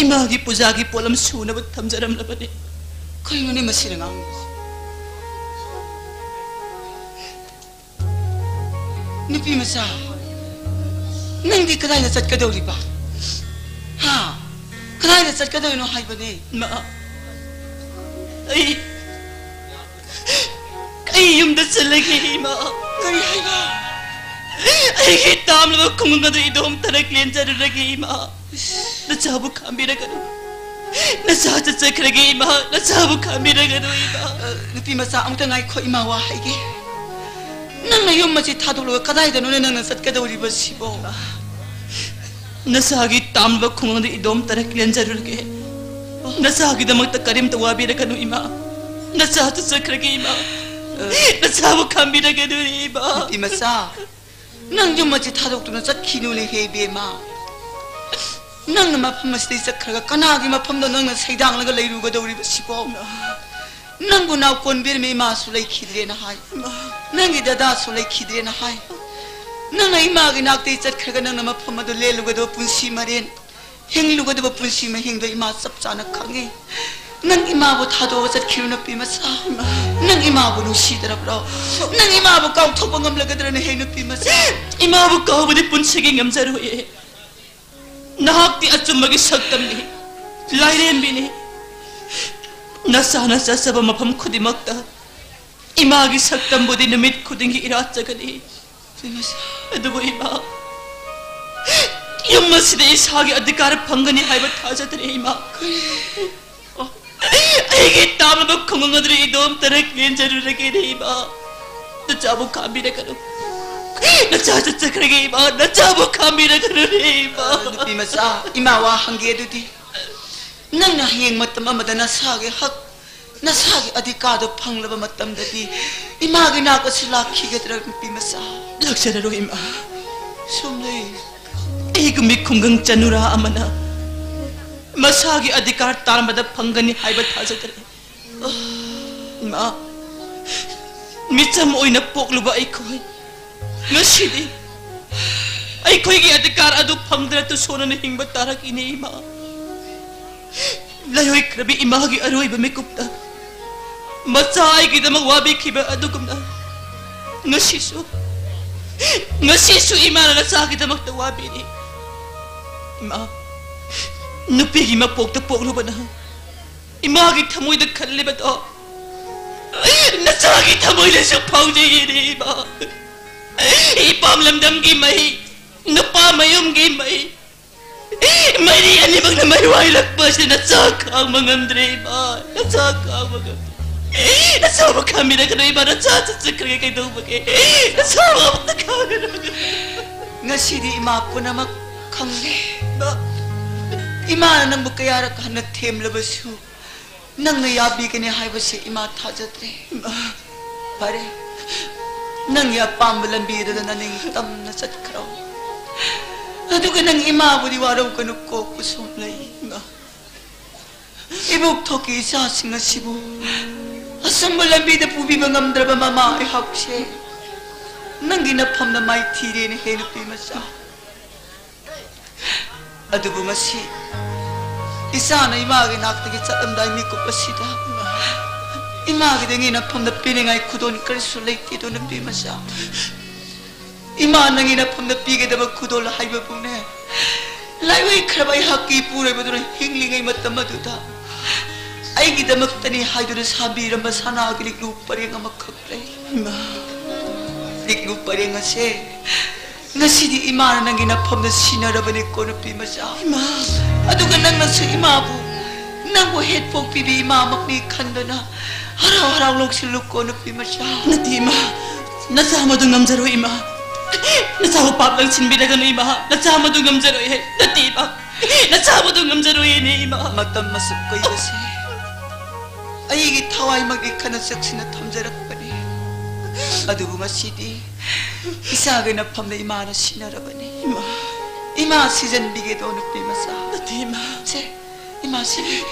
ꯏꯃꯥꯒꯤ ꯄꯨꯖꯥꯒꯤ ꯄꯣꯠꯂꯝ ꯁꯨꯅꯕ ꯊꯝꯖꯔꯝꯂꯕꯅꯤ꯫ ꯀꯩꯅꯣꯅꯦ ꯃꯁꯤꯅ ꯉꯥꯡꯉꯤꯁꯦ? ꯅꯨꯄꯤ ꯃꯆꯥ, ꯅꯪꯗꯤ ꯀꯗꯥꯏꯗ ꯆꯠꯀꯗꯧꯔꯤꯕ? ꯀꯗꯥꯏꯗ ꯆꯠꯀꯗꯣꯏꯅꯣ ꯍꯥꯏꯕꯅꯦ? ꯏꯃꯥ, ꯑꯩ, ꯑꯩ ꯌꯨꯝꯗ ꯆꯠꯂꯒꯦ, ꯏꯃꯥ꯫ ꯀꯔꯤ ꯍꯥꯏꯕ? ꯑꯩꯒꯤ ꯇꯥꯝꯂꯕ ꯈꯨꯡꯒꯪ ꯑꯗꯨ ꯏꯗꯣꯝꯇꯅ ꯂꯦꯟꯖꯔꯨꯔꯒꯦ, ꯏꯃꯥ꯫ ꯅꯆꯥꯕꯨ ꯈꯥꯝꯕꯤꯔꯒꯅꯨ꯫ ꯅꯆꯥ ꯆꯠꯆꯈ꯭ꯔꯒꯦ, ꯏꯃꯥ꯫ ꯅꯆꯥꯕꯨ ꯈꯥꯝꯕꯤꯔꯒꯅꯨ, ꯏꯃꯥ꯫ ꯑ, ꯅꯨꯄꯤ ꯃꯆꯥ, ꯑꯃꯨꯛꯇ ꯉꯥꯏꯈꯣ, ꯏꯃꯥ ꯋꯥ ꯍꯥꯏꯒꯦ꯫ ꯅꯪꯅ ꯌꯨꯝ ꯑꯁꯤ ꯊꯥꯗꯣꯛꯂꯒ ꯀꯗꯥꯏꯗꯅꯣꯅꯦ ꯅꯪꯅ ꯆꯠꯀꯗꯧꯔꯤꯕꯁꯤꯕꯣ? ꯅꯆꯥꯒꯤ ꯇꯥꯝꯂꯕ ꯈꯨꯡꯒꯪꯗ ꯏꯗꯣꯝꯇꯅ ꯂꯦꯟꯖꯔꯨꯔꯒꯦ꯫ ꯅꯆꯥꯒꯤꯗꯃꯛꯇ ꯀꯔꯤꯝꯇ ꯋꯥꯕꯤꯔꯒꯅꯨ, ꯏꯃꯥ꯫ ꯅꯆꯥ ꯆꯠꯆꯈ꯭ꯔꯒꯦ, ꯏꯃꯥ꯫ ꯅꯆꯥꯕꯨ ꯈꯥꯝꯕꯤꯔꯒꯅꯨ, ꯏꯃꯥ꯫ ꯅꯨꯄꯤ ꯃꯆꯥ, ꯅꯪ ꯌꯨꯝ ꯑꯁꯤ ꯊꯥꯗꯣꯛꯇꯨꯅ ꯆꯠꯈꯤꯅꯨꯅꯦ ꯍꯦ ꯏꯕꯦꯝꯃ꯫ ꯅꯪꯅ ꯃꯐꯝ ꯑꯁꯤꯗꯒꯤ ꯆꯠꯈ꯭ꯔꯒ ꯀꯅꯥꯒꯤ ꯃꯐꯝꯗ ꯅꯪꯅ ꯁꯩꯗꯥꯡꯂꯒ ꯂꯩꯔꯨꯒꯗꯧꯔꯤꯕꯁꯤꯕꯣ? ꯅꯪꯕꯨ ꯅꯥꯎꯀꯣꯟꯕꯤꯔꯝꯃꯤ ꯏꯃꯥꯁꯨ ꯂꯩꯈꯤꯗ꯭ꯔꯦꯅ ꯍꯥꯏ꯫ ꯅꯪꯒꯤ ꯗꯗꯥꯁꯨ ꯂꯩꯈꯤꯗ꯭ꯔꯦꯅ ꯍꯥꯏ꯫ ꯅꯪꯅ ꯏꯃꯥꯒꯤ ꯅꯥꯛꯇꯒꯤ ꯆꯠꯈ꯭ꯔꯒ ꯅꯪꯅ ꯃꯐꯝ ꯑꯗꯨ ꯂꯦꯜꯂꯨꯒꯗꯕ ꯄꯨꯟꯁꯤ ꯃꯔꯦꯟ, ꯍꯤꯡꯂꯨꯒꯗꯕ ꯄꯨꯟꯁꯤ ꯃꯍꯤꯡꯗꯣ ꯏꯃꯥ ꯆꯞ ꯆꯥꯅ ꯈꯪꯉꯤ꯫ ꯅꯪ ꯏꯃꯥꯕꯨ ꯊꯥꯗꯣꯛꯑꯒ ꯆꯠꯈꯤꯕ ꯅꯨꯄꯤ ꯃꯆꯥ, ꯅꯪ ꯏꯃꯥꯕꯨ ꯅꯨꯡꯁꯤꯗ꯭ꯔꯕ꯭ꯔꯣ? ꯅꯪ ꯏꯃꯥꯕꯨ ꯀꯥꯎꯊꯣꯛꯄ ꯉꯝꯂꯒꯗ꯭ꯔꯅꯦ ꯍꯦ ꯅꯨꯄꯤ ꯃꯆꯥ? ꯏꯃꯥꯕꯨ ꯀꯥꯎꯕꯗꯤ ꯄꯨꯟꯁꯤꯒꯤ ꯉꯝꯖꯔꯣꯏꯌꯦ꯫ ꯅꯍꯥꯛꯇꯤ ꯑꯆꯨꯝꯕꯒꯤ ꯁꯛꯇꯝꯅꯤ, ꯂꯥꯏꯔꯦꯝꯕꯤꯅꯤ꯫ ꯅꯆꯥꯅ ꯆꯠꯆꯕ ꯃꯐꯝ ꯈꯨꯗꯤꯡꯃꯛꯇ ꯏꯃꯥꯒꯤ ꯁꯛꯇꯝꯕꯨꯗꯤ ꯅꯨꯃꯤꯠ ꯈꯨꯗꯤꯡꯒꯤ ꯏꯔꯥꯠꯆꯒꯅꯤ꯫ ꯑꯗꯨꯕꯨ ꯏꯃꯥ, ꯌꯨꯝ ꯑꯁꯤꯗ ꯏꯁꯥꯒꯤ ꯑꯙꯤꯀꯥꯔ ꯐꯪꯒꯅꯤ ꯍꯥꯏꯕ ꯊꯥꯖꯗ꯭ꯔꯦ ꯏꯃꯥ꯫ ꯑꯩꯒꯤ ꯇꯥꯝꯂꯕ ꯈꯨꯡꯒꯪ ꯑꯗꯨꯗ ꯏꯗꯣꯝꯇꯅ ꯂꯦꯟꯖꯔꯨꯔꯒꯦꯅꯦ ꯏꯃꯥ꯫ ꯅꯆꯥꯕꯨ ꯈꯥꯝꯕꯤꯔꯒꯅꯨ꯫ ꯅꯆꯥ ꯆꯠꯆꯈ꯭ꯔꯒꯦ ꯏꯃꯥ꯫ ꯅꯆꯥꯕꯨ ꯈꯥꯝꯕꯤꯔꯒꯅꯨꯅꯦ ꯏꯃꯥ꯫ ꯅꯨꯄꯤ ꯃꯆꯥ, ꯏꯃꯥ ꯋꯥ ꯍꯪꯒꯦ ꯑꯗꯨꯗꯤ꯫ ꯅꯪꯅ ꯍꯌꯦꯡ ꯃꯇꯝ ꯑꯃꯗ ꯅꯁꯥꯒꯤ ꯍꯛ, ꯅꯁꯥꯒꯤ ꯑꯙꯤꯀꯥꯔꯗꯣ ꯐꯪꯂꯕ ꯃꯇꯝꯗꯗꯤ ꯏꯃꯥꯒꯤ ꯅꯥꯛꯇꯁꯨ ꯂꯥꯛꯈꯤꯒꯗ꯭ꯔꯥ ꯅꯨꯄꯤ ꯃꯆꯥ? ꯂꯥꯛꯆꯔꯔꯣꯏ ꯏꯃꯥ꯫ ꯁꯣꯝꯗ꯫ ꯑꯩꯒꯨꯝꯕꯤ ꯈꯨꯡꯒꯪ ꯆꯅꯨꯔꯥ ꯑꯃꯅ ꯃꯁꯥꯒꯤ ꯑꯙꯤꯀꯥꯔ ꯇꯥꯟꯕꯗ ꯐꯪꯒꯅꯤ ꯍꯥꯏꯕ ꯊꯥꯖꯗ꯭ꯔꯦ꯫ ꯏꯃꯥ, ꯃꯤꯆꯝ ꯑꯣꯏꯅ ꯄꯣꯛꯂꯨꯕ ꯑꯩꯈꯣꯏ ꯉꯁꯤꯗꯤ ꯑꯩꯈꯣꯏꯒꯤ ꯑꯙꯤꯀꯥꯔ ꯑꯗꯨ ꯐꯪꯗꯅ ꯇꯨꯁꯣꯟꯅꯅ ꯍꯤꯡꯕ ꯇꯥꯔꯛꯏꯅꯦ ꯏꯃꯥ꯫ ꯂꯥꯏꯑꯣꯏꯈ꯭ꯔꯕꯤ ꯏꯃꯥꯒꯤ ꯑꯔꯣꯏꯕ ꯃꯤꯀꯨꯞꯇ ꯃꯆꯥ ꯑꯩꯒꯤꯗꯃꯛ ꯋꯥꯕꯤꯈꯤꯕ ꯑꯗꯨꯒꯨꯝꯅ ꯉꯁꯤꯁꯨ, ꯉꯁꯤꯁꯨ ꯏꯃꯥꯅ ꯅꯆꯥꯒꯤꯗꯃꯛꯇ ꯋꯥꯕꯤꯔꯤ꯫ ꯏꯃꯥ, ꯅꯨꯄꯤꯒꯤ ꯃꯄꯣꯛꯇ ꯄꯣꯛꯂꯨꯕꯅ ꯏꯃꯥꯒꯤ ꯊꯃꯣꯏꯗ ꯈꯜꯂꯤꯕꯗꯣ ꯅꯆꯥꯒꯤ ꯊꯃꯣꯏꯗꯁꯨ ꯐꯥꯎꯖꯩꯌꯦꯅꯦ ꯏꯃꯥ꯫ ꯏꯄꯥꯝ ꯂꯝꯗꯝꯒꯤ ꯃꯩ, ꯅꯨꯄꯥ ꯃꯌꯨꯝꯒꯤ ꯃꯩ, ꯃꯩꯔꯤ ꯑꯅꯤꯃꯛꯅ ꯃꯩ ꯋꯥꯏꯔꯛꯄ ꯑꯁꯤ ꯅꯆꯥ ꯈꯥꯡꯕ ꯉꯝꯗ꯭ꯔꯦ ꯏꯃꯥ, ꯅꯆꯥ ꯈꯥꯡꯕ ꯉꯝꯗ꯭ꯔꯦ꯫ ꯅꯆꯥꯕꯨ ꯈꯥꯝꯕꯤꯔꯒꯅꯨ ꯏꯃꯥ, ꯅꯆꯥ ꯆꯠꯆꯈ꯭ꯔꯒꯦ ꯀꯩꯗꯧꯕꯒꯦ? ꯅꯆꯥꯕꯨ ꯑꯃꯨꯛꯇ ꯈꯥꯝꯕꯤꯔꯒꯅꯨ꯫ ꯉꯁꯤꯗꯤ ꯏꯃꯥ ꯄꯨꯝꯅꯃꯛ ꯈꯪꯂꯦ꯫ ꯏꯃꯥꯅ ꯅꯪꯕꯨ ꯀꯌꯥꯔꯛ ꯍꯟꯅ ꯊꯦꯝꯂꯕꯁꯨ ꯅꯪꯅ ꯌꯥꯕꯤꯒꯅꯤ ꯍꯥꯏꯕꯁꯦ ꯏꯃꯥ ꯊꯥꯖꯗ꯭ꯔꯦ꯫ ꯐꯔꯦ, ꯅꯪꯒꯤ ꯑꯄꯥꯝꯕ ꯂꯝꯕꯤ ꯑꯗꯨꯗ ꯅꯅꯤꯡ ꯇꯝꯅ ꯆꯠꯈ꯭ꯔꯣ꯫ ꯑꯗꯨꯒ ꯅꯪ ꯏꯃꯥꯕꯨꯗꯤ ꯋꯥꯔꯧꯒꯅꯨꯀꯣ ꯀꯨꯁꯨꯝꯂꯩ꯫ ꯏꯕꯣꯛ ꯊꯣꯛꯀꯤ ꯏꯆꯥꯁꯤꯡ ꯑꯁꯤꯕꯨ ꯑꯆꯨꯝꯕ ꯂꯝꯕꯤꯗ ꯄꯨꯕꯤꯕ ꯉꯝꯗ꯭ꯔꯕ ꯃꯃꯥ ꯑꯩꯍꯥꯛꯁꯦ ꯅꯪꯒꯤ ꯅꯐꯝꯅ ꯃꯥꯏꯊꯤꯔꯦꯅꯦ ꯍꯦ ꯅꯨꯄꯤ ꯃꯆꯥ꯫ ꯑꯗꯨꯕꯨ ꯉꯁꯤ ꯏꯆꯥꯅ ꯏꯃꯥꯒꯤ ꯅꯥꯛꯇꯒꯤ ꯆꯠꯂꯝꯗꯥꯏ ꯃꯤꯀꯨꯞ ꯑꯁꯤꯗ ꯏꯃꯥꯒꯤꯗꯒꯤ ꯅꯐꯝꯗ ꯄꯤꯅꯤꯡꯉꯥꯏ ꯈꯨꯗꯣꯜ ꯀꯔꯤꯁꯨ ꯂꯩꯇꯦꯗꯣ ꯅꯨꯄꯤ ꯃꯆꯥ꯫ ꯏꯃꯥ ꯅꯪꯒꯤ ꯅꯐꯝꯗ ꯄꯤꯒꯗꯕ ꯈꯨꯗꯣꯜ ꯍꯥꯏꯕꯕꯨꯅꯦ, ꯂꯥꯏꯑꯣꯏꯈ꯭ꯔꯕ ꯑꯩꯍꯥꯛꯀꯤ ꯏꯄꯨꯔꯣꯏꯕꯗꯨꯅ ꯍꯤꯡꯂꯤꯉꯩ ꯃꯇꯝ ꯑꯗꯨꯗ ꯑꯩꯒꯤꯗꯃꯛꯇꯅꯤ ꯍꯥꯏꯗꯨꯅ ꯁꯥꯕꯤꯔꯝꯕ ꯁꯅꯥꯒꯤ ꯂꯤꯛꯂꯨ ꯄꯔꯦꯡ ꯑꯃꯈꯛ ꯂꯩ꯫ ꯏꯃꯥ, ꯂꯤꯛꯂꯨ ꯄꯔꯦꯡ ꯑꯁꯦ ꯉꯁꯤꯗꯤ ꯏꯃꯥꯅ ꯅꯪꯒꯤ ꯅꯐꯝꯗ ꯁꯤꯟꯅꯔꯕꯅꯤꯀꯣ ꯅꯨꯄꯤ ꯃꯆꯥ꯫ ꯏꯃꯥ, ꯑꯗꯨꯒ ꯅꯪꯅꯁꯨ ꯏꯃꯥꯕꯨ ꯅꯪꯕꯨ ꯍꯦꯠ ꯄꯣꯛꯄꯤꯕꯤ ꯏꯃꯥꯃꯛꯅꯤ ꯈꯟꯗꯨꯅ ꯍꯔꯥꯎ ꯍꯔꯥꯎ ꯂꯧꯁꯤꯜꯂꯨꯀꯣ ꯅꯨꯄꯤ ꯃꯆꯥ꯫ ꯅꯠꯇꯦ ꯏꯃꯥ, ꯅꯆꯥ ꯃꯗꯨ ꯉꯝꯖꯔꯣꯏ ꯏꯃꯥ꯫ ꯅꯆꯥꯕꯨ ꯄꯥꯞ ꯂꯪꯁꯤꯟꯕꯤꯔꯒꯅꯨ ꯏꯃꯥ, ꯅꯆꯥ ꯃꯗꯨ ꯉꯝꯖꯔꯣꯏ ꯍꯦ꯫ ꯅꯠꯇꯦ ꯏꯃꯥ, ꯅꯆꯥ ꯃꯗꯨ ꯉꯝꯖꯔꯣꯏꯅꯦ ꯏꯃꯥ꯫ ꯃꯇꯝ ꯑꯁꯨꯛ ꯀꯨꯏꯕꯁꯦ ꯑꯩꯒꯤ ꯊꯋꯥꯏꯃꯛꯅꯤ ꯈꯟꯅ ꯆꯦꯛꯁꯤꯟꯅ ꯊꯝꯖꯔꯛꯄꯅꯤ꯫ ꯑꯗꯨꯕꯨ ꯉꯁꯤꯗꯤ ꯏꯆꯥꯒꯤ ꯅꯐꯝꯗ ꯏꯃꯥꯅ ꯁꯤꯟꯅꯔꯕꯅꯤ꯫ ꯏꯃꯥ, ꯏꯃꯥ ꯁꯤꯖꯟꯕꯤꯒꯦꯗꯣ ꯅꯨꯄꯤ ꯃꯆꯥ꯫ ꯅꯠꯇꯦ ꯏꯃꯥ꯫ ꯁꯦ, ꯏꯃꯥ ꯁꯤꯟꯕꯤꯒꯦ꯫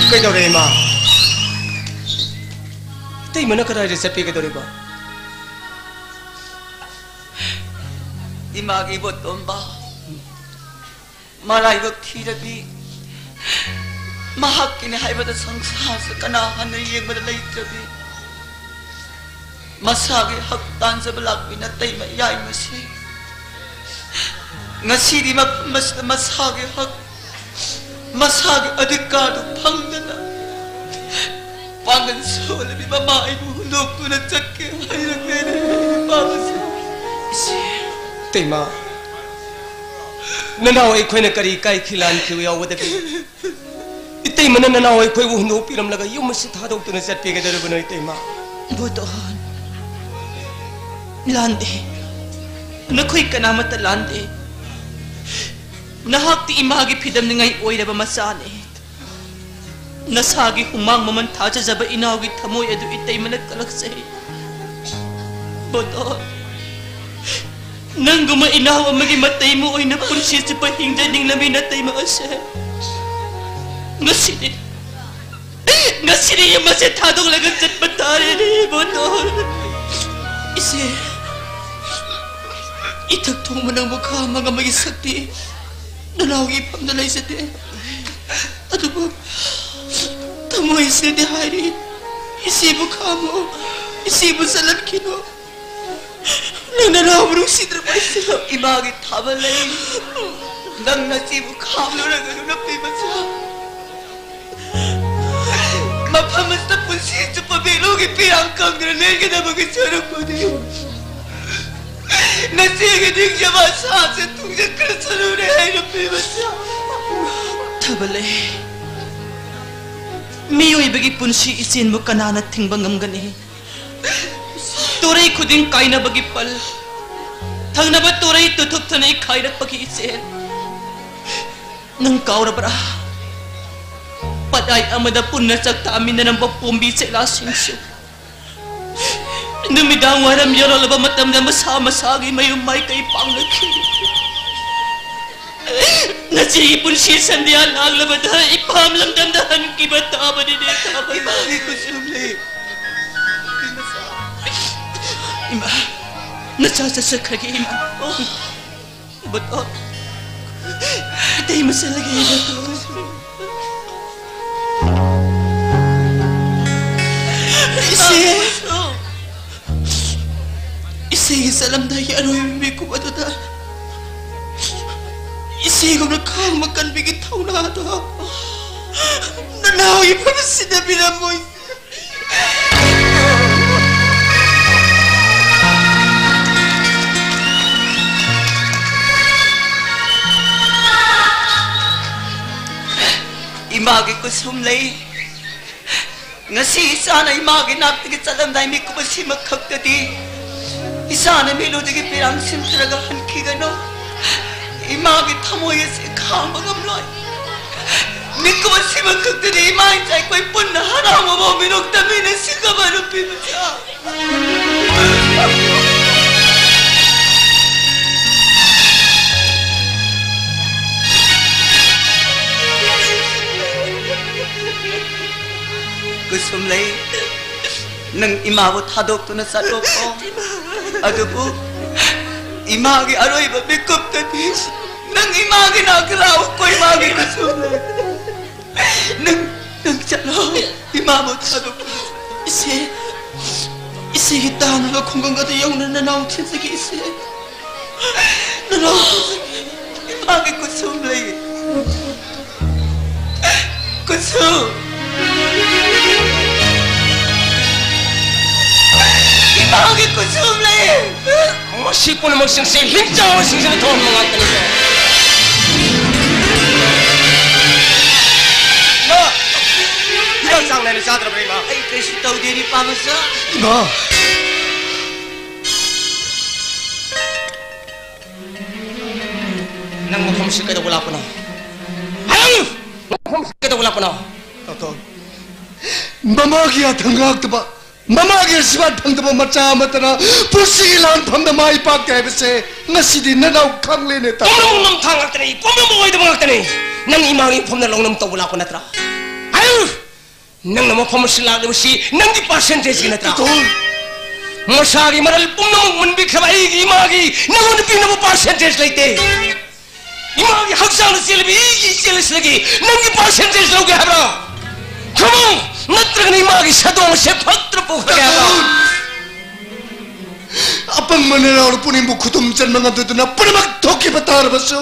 ꯀꯩꯗꯧꯔꯦ ꯏꯃꯥ? ꯏꯇꯩꯃꯅ ꯀꯗꯥꯏꯗ ꯆꯠꯄꯤꯒꯗꯧꯔꯤꯕ? ꯏꯃꯥꯒꯤ ꯏꯕꯣꯇꯣꯝꯕ, ꯃꯔꯥꯏꯕꯛ ꯊꯤꯔꯕꯤ, ꯃꯍꯥꯛꯀꯤꯅꯤ ꯍꯥꯏꯕꯗ ꯁꯪꯁꯥꯔꯁꯤꯗ ꯀꯅꯥ ꯍꯟꯅ ꯌꯦꯡꯕꯗ ꯂꯩꯇ꯭ꯔꯕꯤ ꯃꯁꯥꯒꯤ ꯍꯛ ꯇꯥꯟꯖꯕ ꯂꯥꯛꯄꯤ ꯅꯇꯩꯃ ꯌꯥꯏꯃꯁꯤ ꯉꯁꯤꯗꯤ ꯃꯐꯝ ꯑꯁꯤꯗ ꯃꯁꯥꯒꯤ ꯍꯛ, ꯃꯁꯥꯒꯤ ꯑꯙꯤꯀꯥꯔꯗꯨ ꯐꯪꯗꯅ ꯄꯥꯡꯒꯜ ꯁꯣꯜꯂꯕꯤ ꯃꯃꯥ ꯑꯩꯕꯨ ꯍꯨꯟꯗꯣꯛꯇꯨꯅ ꯆꯠꯀꯦ ꯍꯥꯏꯔꯛꯂꯦꯅꯦ, ꯏꯄꯥ ꯃꯆꯥ꯫ ꯏꯆꯦ꯫ ꯏꯇꯩꯃ, ꯅꯅꯥꯎ ꯑꯩꯈꯣꯏꯅ ꯀꯔꯤ ꯀꯥꯏꯈꯤ ꯂꯥꯟꯈꯤꯕ ꯌꯥꯎꯕꯗꯒꯤ ꯏꯇꯩꯃꯅ ꯅꯅꯥꯎ ꯑꯩꯈꯣꯏꯕꯨ ꯍꯨꯟꯗꯣꯛꯄꯤꯔꯝꯂꯒ ꯌꯨꯝ ꯑꯁꯤ ꯊꯥꯗꯣꯛꯇꯨꯅ ꯆꯠꯄꯤꯒꯗꯧꯔꯤꯕꯅꯣ ꯏꯇꯩꯃ? ꯕꯣꯇꯣꯟ, ꯂꯥꯟꯗꯦ꯫ ꯅꯈꯣꯏ ꯀꯅꯥꯃꯠꯇ ꯂꯥꯟꯗꯦ꯫ ꯅꯍꯥꯛꯇꯤ ꯏꯃꯥꯒꯤ ꯐꯤꯗꯝꯅꯤꯉꯥꯏ ꯑꯣꯏꯔꯕ ꯃꯆꯥꯅꯤ꯫ ꯅꯁꯥꯒꯤ ꯍꯨꯃꯥꯡ ꯃꯃꯜ ꯊꯥꯖꯖꯕ ꯏꯅꯥꯎꯒꯤ ꯊꯃꯣꯏ ꯑꯗꯨ ꯏꯇꯩꯃꯅ ꯀꯂꯛꯆꯩ꯫ ꯕꯣꯇꯣꯟ, ꯅꯪꯒꯨꯝꯕ ꯏꯅꯥꯎ ꯑꯃꯒꯤ ꯃꯇꯩꯃ ꯑꯣꯏꯅ ꯄꯨꯟꯁꯤ ꯆꯨꯞꯄ ꯍꯤꯡꯖꯅꯤꯡꯂꯝꯃꯤ ꯅꯇꯩꯃ ꯑꯁꯦ꯫ ꯉꯁꯤꯗꯤ, ꯉꯁꯤꯗꯤ ꯌꯨꯝ ꯑꯁꯦ ꯊꯥꯗꯣꯛꯂꯒ ꯆꯠꯄ ꯇꯥꯔꯦꯅꯦ, ꯕꯣꯇꯣꯟ꯫ ꯏꯆꯦ, ꯏꯊꯛ ꯊꯣꯡꯕ ꯅꯪꯕꯨ ꯈꯥꯝꯃꯒ ꯑꯃꯒꯤ ꯁꯛꯇꯤ ꯅꯅꯥꯎꯒꯤ ꯏꯐꯝꯗ ꯂꯩꯖꯗꯦ꯫ ꯑꯗꯨꯕꯨ ꯊꯃꯣꯏꯁꯤꯗꯤ ꯍꯥꯏꯔꯤ, ꯏꯆꯦꯕꯨ ꯈꯥꯝꯃꯨ, ꯏꯆꯦꯕꯨ ꯆꯠꯍꯟꯈꯤꯅꯨ꯫ ꯅꯪ ꯅꯅꯥꯎꯕꯨ ꯅꯨꯡꯁꯤꯗ꯭ꯔꯕ ꯏꯆꯦ? ꯏꯃꯥꯒꯤ ꯊꯥꯕꯜ ꯂꯩ, ꯅꯪ ꯅꯆꯦꯕꯨ ꯈꯥꯝꯂꯨꯔꯒꯅꯨ ꯅꯄꯤ ꯃꯆꯥ꯫ ꯃꯐꯝ ꯑꯁꯤꯗ ꯄꯨꯟꯁꯤ ꯆꯨꯞꯄ ꯕꯦꯂꯨꯒꯤ ꯄꯤꯌꯥꯡ ꯀꯪꯗꯅ ꯂꯦꯟꯒꯗꯕꯒꯤ ꯁꯔꯨꯛꯄꯨꯗꯤ ꯅꯆꯦꯒꯤ ꯅꯤꯡꯖꯕ ꯑꯁꯥꯁꯦ ꯇꯨꯡꯖꯠꯈ꯭ꯔꯁꯅꯨꯅꯦ ꯑꯩ ꯅꯨꯄꯤ ꯃꯆꯥ꯫ ꯊꯥꯕꯜ ꯂꯩ꯫ ꯃꯤꯑꯣꯏꯕꯒꯤ ꯄꯨꯟꯁꯤ ꯏꯆꯦꯟꯕꯨ ꯀꯅꯥꯅ ꯊꯤꯡꯕ ꯉꯝꯒꯅꯤ? ꯇꯨꯔꯩ ꯈꯨꯗꯤꯡ ꯀꯥꯏꯅꯕꯒꯤ ꯄꯜ, ꯊꯪꯅꯕ ꯇꯨꯔꯩ ꯇꯨꯊꯨꯞꯇꯅ ꯏꯈꯥꯏꯔꯛꯄꯒꯤ ꯏꯆꯦꯜ꯫ ꯅꯪ ꯀꯥꯎꯔꯕ꯭ꯔꯥ? ꯄꯠꯑꯥꯏ ꯑꯃꯗ ꯄꯨꯟꯅ ꯆꯥꯛ ꯆꯥꯃꯤꯟꯅꯔꯝꯕ ꯄꯣꯝꯕꯤ ꯆꯦꯂꯥꯁꯤꯡꯁꯨ ꯅꯨꯃꯤꯗꯥꯡ ꯋꯥꯏꯔꯝ ꯌꯧꯔꯛꯂꯕ ꯃꯇꯝꯗ ꯃꯁꯥ ꯃꯁꯥꯒꯤ ꯃꯌꯨꯝ ꯃꯥꯏꯀꯩ ꯄꯥꯡꯅꯈꯤ꯫ ꯅꯆꯦꯒꯤ ꯄꯨꯟꯁꯤ ꯁꯟꯗ꯭ꯌꯥ ꯂꯥꯡꯂꯕꯗ ꯏꯄꯥꯝ ꯂꯝꯗꯝꯗ ꯍꯟꯈꯤꯕ ꯇꯥꯕꯅꯤꯅꯦ, ꯇꯥꯕꯅꯤ꯫ ꯏꯃꯥꯒꯤ ꯈꯨꯠꯁꯨꯝꯂꯤ꯫ ꯏꯃꯥ, ꯅꯆꯥ ꯆꯠꯆꯈ꯭ꯔꯒꯦ, ꯏꯃꯥ꯫ ꯕꯣꯇꯣꯟ, ꯏꯇꯩ ꯃꯆꯜꯂꯒꯦ, ꯕꯣꯇꯣꯟ꯫ ꯆꯠꯂꯝꯗꯥꯏꯒꯤ ꯑꯔꯣꯏꯕ ꯃꯤꯀꯨꯞ ꯑꯗꯨꯗ ꯏꯆꯦꯒꯨꯝꯅ ꯈꯥꯡꯕ ꯀꯟꯕꯤꯒꯤ ꯊꯧꯅꯥꯗꯣ ꯅꯅꯥꯎꯒꯤ ꯐꯝꯁꯤꯗ ꯄꯤꯔꯝꯃꯣꯏ꯫ ꯏꯃꯥꯒꯤ ꯀꯨꯁꯨꯝ ꯂꯩ꯫ ꯉꯁꯤ ꯏꯆꯥꯅ ꯏꯃꯥꯒꯤ ꯅꯥꯛꯇꯒꯤ ꯆꯠꯂꯝꯗꯥꯏ ꯃꯤꯀꯨꯞ ꯑꯁꯤꯃꯛ ꯈꯛꯇꯗꯤ ꯏꯆꯥꯅ ꯃꯤꯠꯂꯨꯗꯒꯤ ꯄꯤꯔꯥꯡ ꯁꯤꯟꯊꯔꯒ ꯍꯟꯈꯤꯒꯅꯨ꯫ ꯏꯃꯥꯒꯤ ꯊꯃꯣꯏ ꯑꯁꯤ ꯈꯥꯡꯕ ꯉꯝꯂꯣꯏ꯫ ꯃꯤꯀꯨꯞ ꯑꯁꯤꯃꯛ ꯈꯛꯇꯗꯤ ꯏꯃꯥ ꯏꯆꯥ ꯑꯩꯈꯣꯏ ꯄꯨꯟꯅ ꯍꯔꯥꯎꯕ ꯃꯤꯅꯣꯛ ꯇꯝꯃꯤꯟꯅꯁꯤ ꯀꯃꯥꯏꯅ ꯄꯤꯕ ꯀꯨꯁꯨꯝ ꯂꯩ꯫ ꯅꯪ ꯏꯃꯥꯕꯨ ꯊꯥꯗꯣꯛꯇꯨꯅ ꯆꯠꯂꯣꯀꯣ꯫ ꯑꯗꯨꯕꯨ ꯏꯃꯥꯒꯤ ꯑꯔꯣꯏꯕ ꯃꯤꯀꯨꯞꯇꯗꯤ ꯅꯪ ꯏꯃꯥꯒꯤ ꯅꯥꯛꯇ ꯂꯥꯛꯎꯀꯣ, ꯏꯃꯥꯒꯤ ꯀꯨꯁꯨꯝ ꯂꯩ꯫ ꯅꯪ, ꯅꯪ ꯆꯠꯂꯣ, ꯏꯃꯥꯕꯨ ꯊꯥꯗꯣꯛꯇꯨꯅ꯫ ꯏꯆꯦ, ꯏꯆꯦꯒꯤ ꯇꯥꯅꯕ ꯈꯨꯡꯒꯪ ꯑꯗꯨ ꯌꯧꯅ ꯅꯅꯥꯎ ꯊꯤꯟꯖꯒꯦ, ꯏꯆꯦ꯫ ꯅꯅꯥꯎ ꯊꯤꯟꯖꯒꯦ꯫ ꯏꯃꯥꯒꯤ ꯀꯨꯁꯨꯝ ꯂꯩ꯫ ꯀꯨꯁꯨꯝ꯫ ꯏꯃꯥꯒꯤ ꯀꯨꯁꯨꯝ ꯂꯩ꯫ ꯃꯁꯤ ꯄꯨꯝꯅꯃꯛꯁꯤꯡꯁꯦ ꯍꯤꯡꯆꯥꯕꯁꯤꯡꯁꯤꯅ ꯊꯣꯛꯍꯟꯕ ꯉꯥꯛꯇꯅꯤꯀꯣ꯫ ꯏꯃꯥ! ꯍꯤꯗꯥꯛ ꯆꯥꯡ ꯅꯥꯏꯅ ꯆꯥꯗ꯭ꯔꯕ꯭ꯔꯥ, ꯏꯃꯥ? ꯑꯩ ꯀꯩꯁꯨ ꯇꯧꯗꯦ, ꯅꯨꯄꯥ ꯃꯆꯥ꯫ ꯏꯃꯥ! ꯅꯪ ꯃꯐꯝꯁꯤ ꯀꯩꯗꯧꯕ ꯂꯥꯛꯄꯅꯣ? ꯍꯥꯏꯌꯨ! ꯅꯪ ꯃꯐꯝꯁꯤ ꯀꯩꯗꯧꯕ ꯂꯥꯛꯄꯅꯣ? ꯇꯥꯇꯣꯟ, ꯃꯃꯥꯒꯤ ꯌꯥꯊꯪ ꯉꯥꯛꯇꯕ, ꯃꯃꯥꯒꯤ ꯑꯥꯁꯤꯔꯕꯥꯗ ꯐꯪꯗꯕ ꯃꯆꯥ ꯑꯃꯠꯇꯅ ꯄꯨꯟꯁꯤꯒꯤ ꯂꯥꯟꯐꯝꯗ ꯃꯥꯏ ꯄꯥꯛꯇꯦ ꯍꯥꯏꯕꯁꯦ ꯉꯁꯤꯗꯤ ꯅꯅꯥꯎ ꯈꯪꯂꯦꯅꯦ, ꯇꯥꯇꯣꯟ꯫ ꯄꯨꯝꯅꯃꯛ ꯅꯝꯊꯥꯛ ꯉꯥꯛꯇꯅꯤ, ꯄꯨꯝꯅꯃꯛ ꯑꯣꯏꯗꯕ ꯉꯥꯛꯇꯅꯤ꯫ ꯅꯪ ꯏꯃꯥꯒꯤ ꯃꯐꯝꯗ ꯂꯧꯅꯝ ꯇꯧꯕ ꯂꯥꯛꯄ ꯅꯠꯇ꯭ꯔꯥ? ꯍꯥꯏꯌꯨ! ꯅꯪꯅ ꯃꯐꯝ ꯑꯁꯤ ꯂꯥꯛꯂꯤꯕꯁꯤ ꯅꯪꯒꯤ ꯄꯥꯔꯁꯦꯟꯇꯦꯖꯀꯤ ꯅꯠꯇ꯭ꯔꯥ? ꯇꯥꯇꯣꯟ! ꯃꯁꯥꯒꯤ ꯃꯔꯜ ꯄꯨꯝꯅꯃꯛ ꯃꯨꯟꯕꯤꯈ꯭ꯔꯕ ꯑꯩꯒꯤ ꯏꯃꯥꯒꯤ ꯅꯉꯣꯟꯗ ꯄꯤꯅꯕ ꯄꯥꯔꯁꯦꯟꯇꯦꯖ ꯂꯩꯇꯦ꯫ ꯏꯃꯥꯒꯤ ꯍꯛꯆꯥꯡꯗ ꯆꯦꯜꯂꯤꯕ ꯏꯒꯤ ꯏꯆꯦꯜ ꯑꯁꯤꯗꯒꯤ ꯅꯪꯒꯤ ꯄꯥꯔꯁꯦꯟꯇꯦꯖ ꯂꯧꯒꯦ ꯍꯥꯏꯕ꯭ꯔꯥ? ꯈꯨꯝꯃꯨ! ꯅꯠꯇ꯭ꯔꯒꯅ ꯏꯃꯥꯒꯤ ꯁꯥꯗꯣꯡ ꯑꯁꯦ ꯐꯛꯇ꯭ꯔ ꯄꯨꯈ꯭ꯔꯒꯦ ꯍꯥꯏꯕ꯭ꯔꯥ? ꯇꯥꯇꯣꯟ! ꯑꯄꯪꯕ ꯅꯅꯥꯎꯅ ꯄꯨꯛꯅꯤꯡꯕꯨ ꯈꯨꯗꯨꯝ ꯆꯟꯕ ꯉꯝꯗꯗꯨꯅ ꯄꯨꯝꯅꯃꯛ ꯊꯣꯛꯈꯤꯕ ꯇꯥꯔꯕꯁꯨ,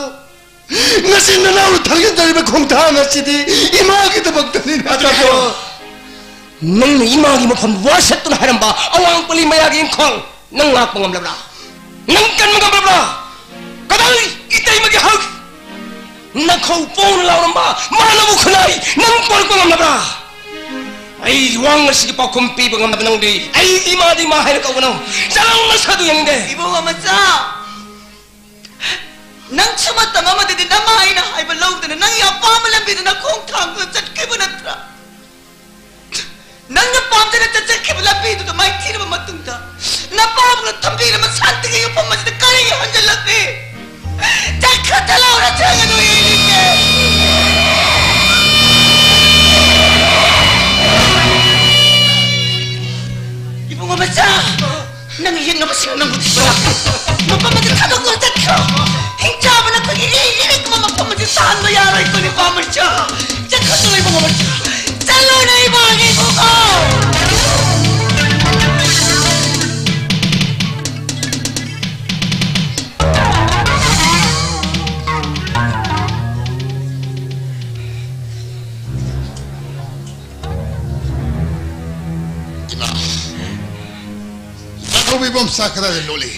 ꯉꯁꯤ ꯅꯅꯥꯎꯅ ꯊꯥꯡꯖꯤꯟꯖꯔꯤꯕ ꯈꯣꯡꯊꯥꯡ ꯑꯁꯤꯗꯤ ꯏꯃꯥꯒꯤꯗꯃꯛꯇꯅꯤ, ꯅꯆꯥꯗꯣ꯫ ꯅꯪꯅ ꯏꯃꯥꯒꯤ ꯃꯐꯝ ꯋꯥꯁꯛꯇꯨꯅ ꯍꯥꯏꯔꯝꯕ ꯑꯋꯥꯡ ꯄꯜꯂꯤ ꯃꯌꯥꯒꯤ ꯏꯪꯈꯣꯜ ꯅꯪ ꯉꯥꯛꯄ ꯉꯝꯂꯕ꯭ꯔꯥ? ꯅꯪ ꯀꯟꯕ ꯉꯝꯂꯕ꯭ꯔꯥ? ꯀꯗꯥꯏ ꯏꯇꯩꯃꯒꯤ ꯍꯛ? ꯅꯈꯧ ꯄꯣꯡꯅ ꯂꯥꯎꯔꯝꯕ ꯃꯥꯅꯕꯨ ꯈꯨꯟꯅꯥꯏ ꯅꯪ ꯄꯣꯔꯛꯄ ꯉꯝꯂꯕ꯭ꯔꯥ? ꯑꯩꯒꯤ ꯋꯥꯉꯪ ꯑꯁꯤꯒꯤ ꯄꯥꯎꯈꯨꯝ ꯄꯤꯕ ꯉꯝꯗꯕ ꯅꯪꯗꯤ ꯑꯩꯒꯤ ꯏꯃꯥꯗꯤ ꯏꯃꯥ ꯍꯥꯏꯅ ꯀꯧꯒꯅꯨ꯫ ꯆꯠꯂꯣ ꯅꯁꯛꯇꯨ ꯌꯦꯡꯅꯤꯡꯗꯦ꯫ ꯏꯕꯨꯡꯉꯣ ꯃꯆꯥ, ꯅꯪꯁꯨ ꯃꯇꯝ ꯑꯃꯗꯗꯤ ꯅꯃꯥ ꯑꯩꯅ ꯍꯥꯏꯕ ꯂꯧꯗꯅ ꯅꯪꯒꯤ ꯑꯄꯥꯝꯕ ꯂꯝꯕꯤꯗ ꯅꯈꯣꯡ ꯊꯥꯡꯗꯨꯅ ꯆꯠꯈꯤꯕ ꯅꯠꯇ꯭ꯔꯥ? ꯅꯪꯅ ꯄꯥꯝꯖꯅ ꯆꯠꯆꯈꯤꯕ ꯂꯝꯕꯤꯗꯨꯗ ꯃꯥꯏꯊꯤꯔꯕ ꯃꯇꯨꯡꯗ ꯅꯄꯥꯕꯨꯡꯅ ꯊꯝꯕꯤꯔꯕ ꯁꯥꯟꯇꯤꯒꯤ ꯌꯨꯝꯐꯝ ꯑꯁꯤꯗ ꯀꯔꯤꯒꯤ ꯍꯟꯖꯤꯜꯂꯛꯂꯤ? ꯆꯠꯈ꯭ꯔ ꯆꯠꯂꯣ ꯅꯠꯇ꯭ꯔꯒ ꯅꯣꯏ ꯌꯦꯡꯅꯤꯡꯗꯦ꯫ ꯏꯕꯨꯡꯉꯣ ꯃꯆꯥ, ꯅꯪ ꯌꯦꯛꯅꯕꯁꯤꯡ ꯅꯪꯕꯨ ꯊꯤꯕ ꯂꯥꯛꯄ ꯃꯐꯝ ꯑꯗꯨ ꯊꯥꯗꯣꯛꯇꯨꯅ ꯆꯠꯈ꯭ꯔꯣ꯫ ꯍꯤꯡꯆꯥꯕꯅ ꯑꯩꯈꯣꯏꯒꯤ ꯏ ꯏꯔꯤꯛꯄ ꯃꯐꯝ ꯑꯁꯤ ꯇꯥꯍꯟꯕ ꯌꯥꯔꯣꯏ ꯑꯩꯈꯣꯏ ꯅꯨꯄꯥ ꯃꯆꯥ꯫ ꯆꯠꯈ꯭ꯔꯣ ꯏꯕꯨꯡꯉꯣ ꯃꯆꯥ꯫ ꯆꯠꯂꯣꯅꯦ ꯏꯕꯨꯡꯉꯣ, ꯏꯕꯨꯡꯉꯣ꯫ ꯏꯃꯥ, ꯅꯥꯊꯧꯕ ꯏꯕꯣꯝꯆꯥ ꯀꯗꯥꯏꯗ ꯂꯣꯠꯂꯤ?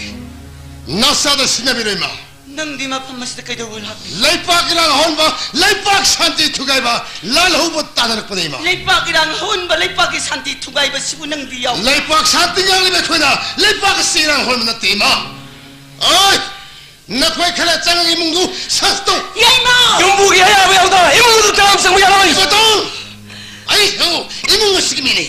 ꯅꯆꯥꯗ ꯁꯤꯟꯅꯕꯤꯔꯣ, ꯏꯃꯥ꯫ ꯅꯪꯗꯤ ꯃꯐꯝ ꯑꯁꯤꯗ ꯀꯩꯗꯧꯕ ꯂꯥꯛꯂꯤ? ꯂꯩꯄꯥꯛ ꯏꯔꯥꯡ ꯍꯧꯍꯟꯕ, ꯂꯩꯄꯥꯛ ꯁꯥꯟꯇꯤ ꯊꯨꯒꯥꯏꯕ, ꯂꯥꯜꯍꯧꯕ ꯇꯥꯟꯅꯔꯛꯄꯅꯤ, ꯏꯃꯥ꯫ ꯂꯩꯄꯥꯛ ꯏꯔꯥꯡ ꯍꯧꯍꯟꯕ, ꯂꯩꯄꯥꯛꯀꯤ ꯁꯥꯟꯇꯤ ꯊꯨꯒꯥꯏꯕꯁꯤꯕꯨ ꯅꯪꯗꯤ ꯌꯥꯎ? ꯂꯩꯄꯥꯛ ꯁꯥꯟꯇꯤ ꯉꯥꯛꯂꯤꯕ ꯑꯩꯈꯣꯏꯅ ꯂꯩꯄꯥꯛ ꯑꯁꯤ ꯏꯔꯥꯡ ꯍꯧꯍꯟꯕ ꯅꯠꯇꯦ, ꯏꯃꯥ꯫ ꯑꯣꯏ! ꯅꯈꯣꯏ ꯈꯔ ꯆꯪꯉꯒ ꯏꯃꯨꯡꯗꯨ ꯁꯥꯟꯇꯧ꯫ ꯌꯥꯏꯃ! ꯌꯨꯝꯕꯨꯒꯤ ꯑꯌꯥꯕ ꯌꯥꯎꯗꯅ ꯏꯃꯨꯡꯗꯨ ꯀꯅꯥꯝ ꯆꯪꯕ ꯌꯥꯔꯣꯏ꯫ ꯏꯕꯣꯇꯣꯟ! ꯑꯩ ꯍꯧ ꯏꯃꯨꯡ ꯑꯁꯤꯒꯤ ꯃꯤꯅꯤ꯫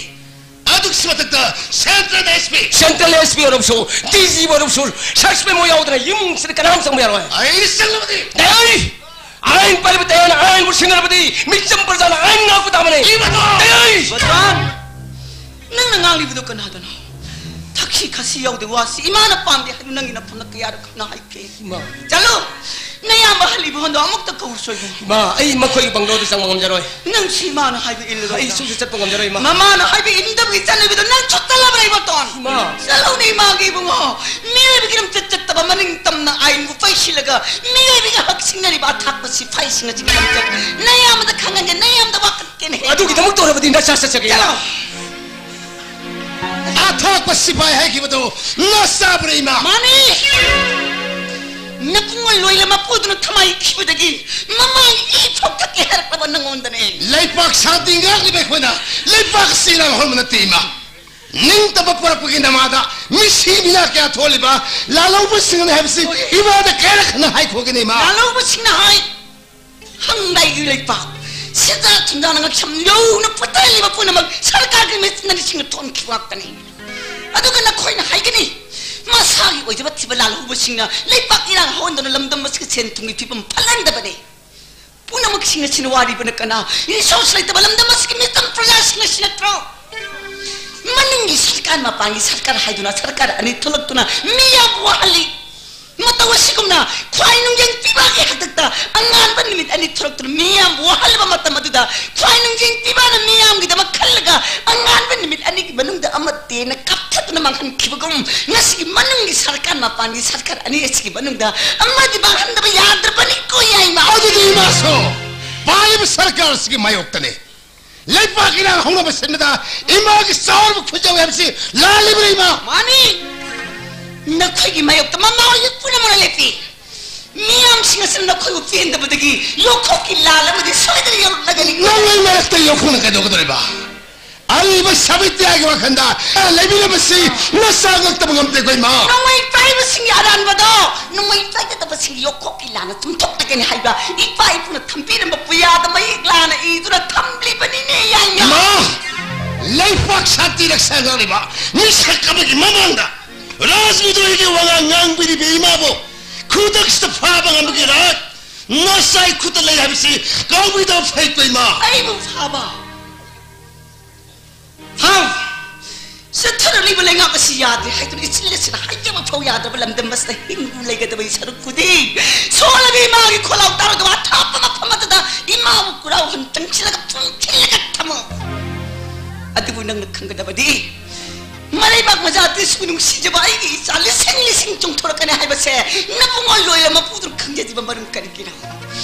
ꯑꯗꯨꯒꯤ ꯃꯊꯛꯇ Central S P꯫ Central S P ꯑꯣꯏꯔꯕꯁꯨ, D G P ꯑꯣꯏꯔꯕꯁꯨ, search memo ꯌꯥꯎꯗꯅ ꯏꯃꯨꯡꯁꯤꯗ ꯀꯅꯥꯝ ꯆꯪꯕ ꯌꯥꯔꯣꯏ꯫ ꯑꯩ ꯆꯪꯂꯕꯗꯤ꯫ ꯇꯥꯏ! ꯑꯥꯏꯟ ꯄꯥꯏꯕ ꯇꯌꯥꯅ ꯑꯥꯏꯟꯕꯨ ꯁꯤꯟꯅꯔꯕꯗꯤ ꯃꯤꯆꯝ ꯄ꯭ꯔꯖꯥꯅ ꯑꯥꯏꯟ ꯉꯥꯛꯄ ꯇꯥꯕꯅꯤ꯫ ꯏꯕꯣꯇꯣꯟ! ꯇꯥꯏ! ꯕꯣꯇꯣꯟ! ꯅꯪꯅ ꯉꯥꯡꯂꯤꯕꯗꯨ ꯀꯅꯥꯗꯅꯣ? ꯊꯛꯁꯤ ꯈꯥꯁꯤ ꯌꯥꯎꯗꯦ ꯋꯥꯁꯤ ꯏꯃꯥꯅ ꯄꯥꯝꯗꯦ ꯍꯥꯏꯗꯨ ꯅꯪꯒꯤ ꯅꯐꯝꯅ ꯀꯌꯥꯔꯛ ꯍꯟꯅ ꯍꯥꯏꯈ꯭ꯔꯦ? ꯏꯃꯥ꯫ ꯆꯠꯂꯨ! ꯅꯌꯥꯝꯕ ꯍꯜꯂꯤꯕ ꯍꯣꯟꯗꯣ ꯑꯃꯨꯛꯇ ꯀꯧꯔꯨꯁꯣꯏ꯫ ꯏꯃꯥ, ꯑꯩ ꯃꯈꯣꯏꯒꯤ ꯕꯪꯒ꯭ꯂꯣꯗ ꯆꯪꯕ ꯉꯝꯖꯔꯣꯏ꯫ ꯅꯪꯁꯨ ꯏꯃꯥꯅ ꯍꯥꯏꯕ ꯏꯜꯂꯔꯣꯏ꯫ ꯑꯩ ꯁꯨꯝꯁꯨ ꯆꯠꯄ ꯉꯝꯖꯔꯣꯏ, ꯏꯃꯥ꯫ ꯃꯃꯥꯅ ꯍꯥꯏꯕ ꯏꯟꯗꯕꯒꯤ ꯆꯠꯅꯕꯤꯗꯣ ꯅꯪ ꯁꯨꯛꯆꯜꯂꯕ꯭ꯔꯥ, ꯏꯕꯣꯇꯣꯟ? ꯏꯃꯥ꯫ ꯆꯠꯂꯧꯅꯦ ꯏꯃꯥꯒꯤ ꯏꯕꯨꯡꯉꯣ꯫ ꯃꯤꯑꯣꯏꯕꯒꯤ ꯂꯝꯆꯠ ꯆꯠꯇꯕ, ꯃꯅꯤꯡ ꯇꯝꯅ ꯑꯥꯏꯟꯕꯨ ꯄꯩꯁꯤꯜꯂꯒ ꯃꯤꯑꯣꯏꯕꯒꯤ ꯍꯛ ꯁꯤꯡꯅꯔꯤꯕ ꯑꯊꯥꯛꯄ ꯁꯤꯐꯥꯏꯁꯤꯡ ꯑꯁꯤꯒꯤ ꯂꯝꯆꯠ ꯅꯌꯥꯝꯕꯗ ꯈꯪꯍꯟꯒꯦ, ꯅꯌꯥꯝꯕꯗ ꯋꯥꯀꯠꯀꯦꯅꯦ꯫ ꯑꯗꯨꯒꯤꯗꯃꯛ ꯇꯧꯔꯕꯗꯤ ꯅꯆꯥ ꯆꯠꯆꯒꯦ꯫ ꯆꯠꯂꯣ꯫ ꯑꯊꯥꯛꯄ ꯁꯤꯐꯥꯏ ꯍꯥꯏꯈꯤꯕꯗꯨ ꯅꯆꯥꯕ꯭ꯔꯥ, ꯏꯃꯥ? ꯃꯥꯅꯤ꯫ ꯅꯄꯨꯡ ꯑꯣꯏ ꯂꯣꯏꯅ ꯃꯄꯨꯗꯨꯅ ꯊꯃꯥꯏ ꯈꯤꯕꯗꯒꯤ ꯃꯃꯥꯏ ꯏ ꯊꯣꯛꯇ ꯀꯦꯍꯔꯛꯂꯕ ꯅꯪꯉꯣꯟꯗꯅꯦ꯫ ꯂꯩꯄꯥꯛ ꯁꯥꯟꯇꯤ ꯉꯥꯛꯂꯤꯕ ꯑꯩꯈꯣꯏꯅ ꯂꯩꯄꯥꯛ ꯑꯁꯤ ꯏꯔꯥꯡ ꯍꯧꯔꯝꯕ ꯅꯠꯇꯦ, ꯏꯃꯥ꯫ ꯅꯤꯡꯇꯝꯕ ꯄꯨꯔꯛꯄꯒꯤ ꯅꯃꯥꯗ ꯃꯤꯁꯤ ꯃꯤꯅꯥ ꯀꯌꯥ ꯊꯣꯛꯂꯤꯕ ꯂꯥꯜꯍꯧꯕꯁꯤꯡꯅꯤ ꯍꯥꯏꯕꯁꯤ ꯏꯃꯥꯗ ꯀꯌꯥꯔꯛ ꯍꯟꯅ ꯍꯥꯏꯈꯣꯒꯅꯤ, ꯏꯃꯥ? ꯂꯥꯜꯍꯧꯕꯁꯤꯡꯅ ꯍꯥꯏ, ꯍꯪꯗꯥꯏꯒꯤ ꯂꯩꯄꯥꯛ ꯁꯦꯟꯖꯥ ꯊꯨꯝꯖꯥꯅ ꯉꯛꯁꯝ ꯌꯧꯅ ꯄꯨꯊꯔꯤꯕ ꯄꯨꯝꯅꯃꯛ ꯁꯔꯀꯥꯔꯒꯤ ꯃꯦꯆꯤꯅꯔꯤꯁꯤꯡꯅ ꯊꯣꯟꯈꯤꯕ ꯉꯥꯛꯇꯅꯤ꯫ ꯑꯗꯨꯒ ꯅꯈꯣꯏꯅ ꯍꯥꯏꯒꯅꯤ, ꯃꯁꯥꯒꯤ ꯑꯣꯏꯖꯕ ꯊꯤꯕ ꯂꯥꯜꯍꯧꯕꯁꯤꯡꯅ ꯂꯩꯄꯥꯛ ꯏꯔꯥꯡ ꯍꯧꯍꯟꯗꯨꯅ ꯂꯝꯗꯝ ꯑꯁꯤꯒꯤ ꯁꯦꯟ ꯊꯨꯝꯒꯤ ꯐꯤꯕꯝ ꯐꯠꯍꯟꯗꯕꯅꯤ꯫ ꯄꯨꯝꯅꯃꯛꯁꯤꯡ ꯑꯁꯤꯅ ꯋꯥꯔꯤꯕꯅ ꯀꯅꯥ? ꯔꯤꯁꯣꯔꯁ ꯂꯩꯇꯕ ꯂꯝꯗꯝ ꯑꯁꯤꯒꯤ ꯃꯤꯇꯝ ꯄ꯭ꯔꯖꯥꯁꯤꯡ ꯑꯁꯤ ꯅꯠꯇ꯭ꯔꯣ? ꯃꯅꯨꯡꯒꯤ ꯁꯔꯀꯥꯔ, ꯃꯄꯥꯟꯒꯤ ꯁꯔꯀꯥꯔ ꯍꯥꯏꯗꯨꯅ ꯁꯔꯀꯥꯔ ꯑꯅꯤ ꯊꯣꯛꯂꯛꯇꯨꯅ ꯃꯤꯌꯥꯝꯕꯨ ꯋꯥꯍꯜꯂꯤ꯫ ꯃꯇꯧ ꯑꯁꯤꯒꯨꯝꯅ ꯈ꯭ꯋꯥꯏ ꯅꯨꯡꯖꯪ ꯄꯤꯕꯥꯒꯤ ꯍꯥꯛꯇꯛꯇ ꯑꯉꯥꯟꯕ ꯅꯨꯃꯤꯠ ꯑꯅꯤ ꯊꯣꯛꯂꯛꯇꯨꯅ ꯃꯤꯌꯥꯝꯕꯨ ꯋꯥꯍꯜꯂꯕ ꯃꯇꯝ ꯑꯗꯨꯗ ꯈ꯭ꯋꯥꯏ ꯅꯨꯡꯖꯪ ꯄꯤꯕꯥꯅ ꯃꯤꯌꯥꯝꯒꯤꯗꯃꯛ ꯈꯜꯂꯒ ꯑꯉꯥꯟꯕ ꯅꯨꯃꯤꯠ ꯑꯅꯤꯒꯤ ꯃꯅꯨꯡꯗ ꯑꯃꯠꯇꯦꯅ ꯀꯥꯞꯊꯠꯇꯨꯅ ꯃꯥꯡꯍꯟꯈꯤꯕꯒꯨꯝ, ꯉꯁꯤꯒꯤ ꯃꯅꯨꯡꯒꯤ ꯁꯔꯀꯥꯔ, ꯃꯄꯥꯟꯒꯤ ꯁꯔꯀꯥꯔ ꯑꯅꯤ ꯑꯁꯤꯒꯤ ꯃꯅꯨꯡꯗ ꯑꯃꯗꯤ ꯃꯥꯡꯍꯟꯗꯕ ꯌꯥꯗ꯭ꯔꯕꯅꯤꯀꯣ, ꯌꯥꯏꯃ꯫ ꯑꯗꯨꯗꯤ ꯏꯃꯥꯁꯨ ꯄꯥꯜꯂꯤꯕ ꯁꯔꯀꯥꯔ ꯑꯁꯤꯒꯤ ꯃꯥꯌꯣꯛꯇꯅꯦ꯫ ꯂꯩꯄꯥꯛ ꯏꯔꯥꯡ ꯍꯧꯅꯕ ꯁꯤꯟꯕꯗ ꯏꯃꯥꯒꯤ ꯆꯥꯎꯔꯕ ꯈꯨꯠꯌꯥꯎ ꯍꯥꯏꯕꯁꯤ ꯂꯥꯜꯂꯤꯕ꯭ꯔꯥ, ꯏꯃꯥ? ꯃꯥꯅꯤ꯫ ꯅꯈꯣꯏꯒꯤ ꯃꯥꯌꯣꯛꯇ ꯃꯃꯥ ꯍꯣꯏ ꯄꯨꯝꯅꯃꯛꯅ ꯂꯦꯞꯄꯤ꯫ ꯃꯤꯌꯥꯝꯁꯤꯡ ꯑꯁꯤꯅ ꯅꯈꯣꯏꯕꯨ ꯄꯦꯟꯗꯕꯗꯒꯤ ꯌꯣꯛꯈꯣꯛꯀꯤ ꯂꯥꯜ ꯑꯃꯗꯤ ꯁꯣꯏꯗꯅ ꯌꯧꯔꯛꯂꯒꯅꯤ꯫ ꯅꯪ ꯑꯩ ꯃꯔꯛꯇ ꯌꯣꯛꯈꯣꯛꯅ ꯀꯩꯗꯧꯒꯗꯧꯔꯤꯕ? ꯑꯔꯤꯕ ꯁꯥꯕꯤꯇ꯭ꯔꯤꯌꯥꯒꯤ ꯋꯥꯈꯜꯗ ꯂꯩꯕꯤꯔꯕꯁꯤ ꯅꯆꯥ ꯉꯛꯇꯕ ꯉꯝꯗꯦꯀꯣ, ꯏꯃꯥ꯫ ꯅꯣꯡꯃꯩ ꯄꯥꯏꯕꯁꯤꯡꯒꯤ ꯑꯔꯥꯟꯕꯗꯣ ꯅꯣꯡꯃꯩ ꯄꯥꯏꯒꯗꯕꯁꯤꯡꯒꯤ ꯌꯣꯛꯈꯣꯛꯀꯤ ꯂꯥꯟꯅ ꯆꯨꯝꯊꯣꯛꯂꯒꯅꯤ ꯍꯥꯏꯕ ꯏꯄꯥ ꯏꯄꯨꯅ ꯊꯝꯕꯤꯔꯝꯕ ꯄꯨꯌꯥꯗ ꯃꯌꯦꯛ ꯂꯥꯟꯅ ꯏꯗꯨꯅ ꯊꯝꯂꯤꯕꯅꯤꯅꯦ, ꯌꯥꯏꯃ꯫ ꯏꯃꯥ, ꯂꯩꯄꯥꯛ ꯁꯥꯟꯇꯤ ꯔꯛꯁꯥ ꯉꯥꯡꯂꯤꯕ ꯃꯤꯁꯛ ꯑꯃꯒꯤ ꯃꯃꯥꯡꯗ ꯔꯥꯖꯃꯤꯗꯣꯏꯒꯤ ꯋꯥꯉꯥꯡ ꯉꯥꯡꯕꯤꯔꯤꯕ ꯏꯃꯥꯕꯨ ꯈꯨꯗꯛꯁꯤꯗ ꯐꯥꯕ ꯉꯝꯕꯒꯤ ꯔꯥꯏꯠ ꯅꯁꯥꯏ ꯈꯨꯠꯇ ꯂꯩ ꯍꯥꯏꯕꯁꯤ ꯀꯥꯎꯕꯤꯗꯕ ꯐꯩꯀꯣ, ꯏꯃꯥ꯫ ꯑꯩꯕꯨ ꯐꯥꯕ? ꯐꯥꯎ! ꯆꯠꯊꯔꯛꯂꯤ ꯂꯩꯕꯥꯛ ꯑꯁꯤ ꯌꯥꯗ꯭ꯔꯦ ꯍꯥꯏꯗꯨꯅ ꯏꯆꯤꯜ ꯑꯁꯤꯅ ꯍꯥꯏꯖꯕ ꯐꯥꯎ ꯌꯥꯗ꯭ꯔꯕ ꯂꯝꯗꯝ ꯑꯁꯤꯗ ꯍꯤꯡꯗꯨꯅ ꯂꯩꯒꯗꯕꯒꯤ ꯁꯔꯨꯛꯄꯨꯗꯤ, ꯁꯣꯜꯂꯕꯤ ꯏꯃꯥꯒꯤ ꯈꯣꯜꯂꯥꯎ ꯇꯥꯔꯗꯕ ꯑꯊꯥꯞꯄ ꯃꯐꯝ ꯑꯗꯨꯗ ꯏꯃꯥꯕꯨ ꯈꯨꯔꯥꯎ ꯍꯟ ꯆꯪꯁꯤꯜꯂꯒ ꯄꯨꯟꯁꯤꯜꯂꯒ ꯊꯝꯃꯨ꯫ ꯑꯗꯨꯕꯨ ꯅꯪꯅ ꯈꯪꯒꯗꯕꯗꯤ, ꯃꯔꯩꯕꯥꯛ ꯃꯆꯥ ꯑꯗꯨꯁꯨ ꯅꯨꯡꯁꯤꯖꯕ ꯑꯩꯒꯤ ꯏꯆꯥ ꯂꯤꯁꯤꯡ ꯂꯤꯁꯤꯡ ꯆꯣꯡꯊꯣꯔꯛꯀꯅꯤ ꯍꯥꯏꯕꯁꯦ ꯅꯕꯨꯡꯉꯣ ꯂꯣꯏꯔ ꯃꯄꯨꯗꯨꯅ ꯈꯪꯖꯗ꯭ꯔꯤꯕ ꯃꯔꯝ ꯀꯔꯤꯒꯤꯅꯣ?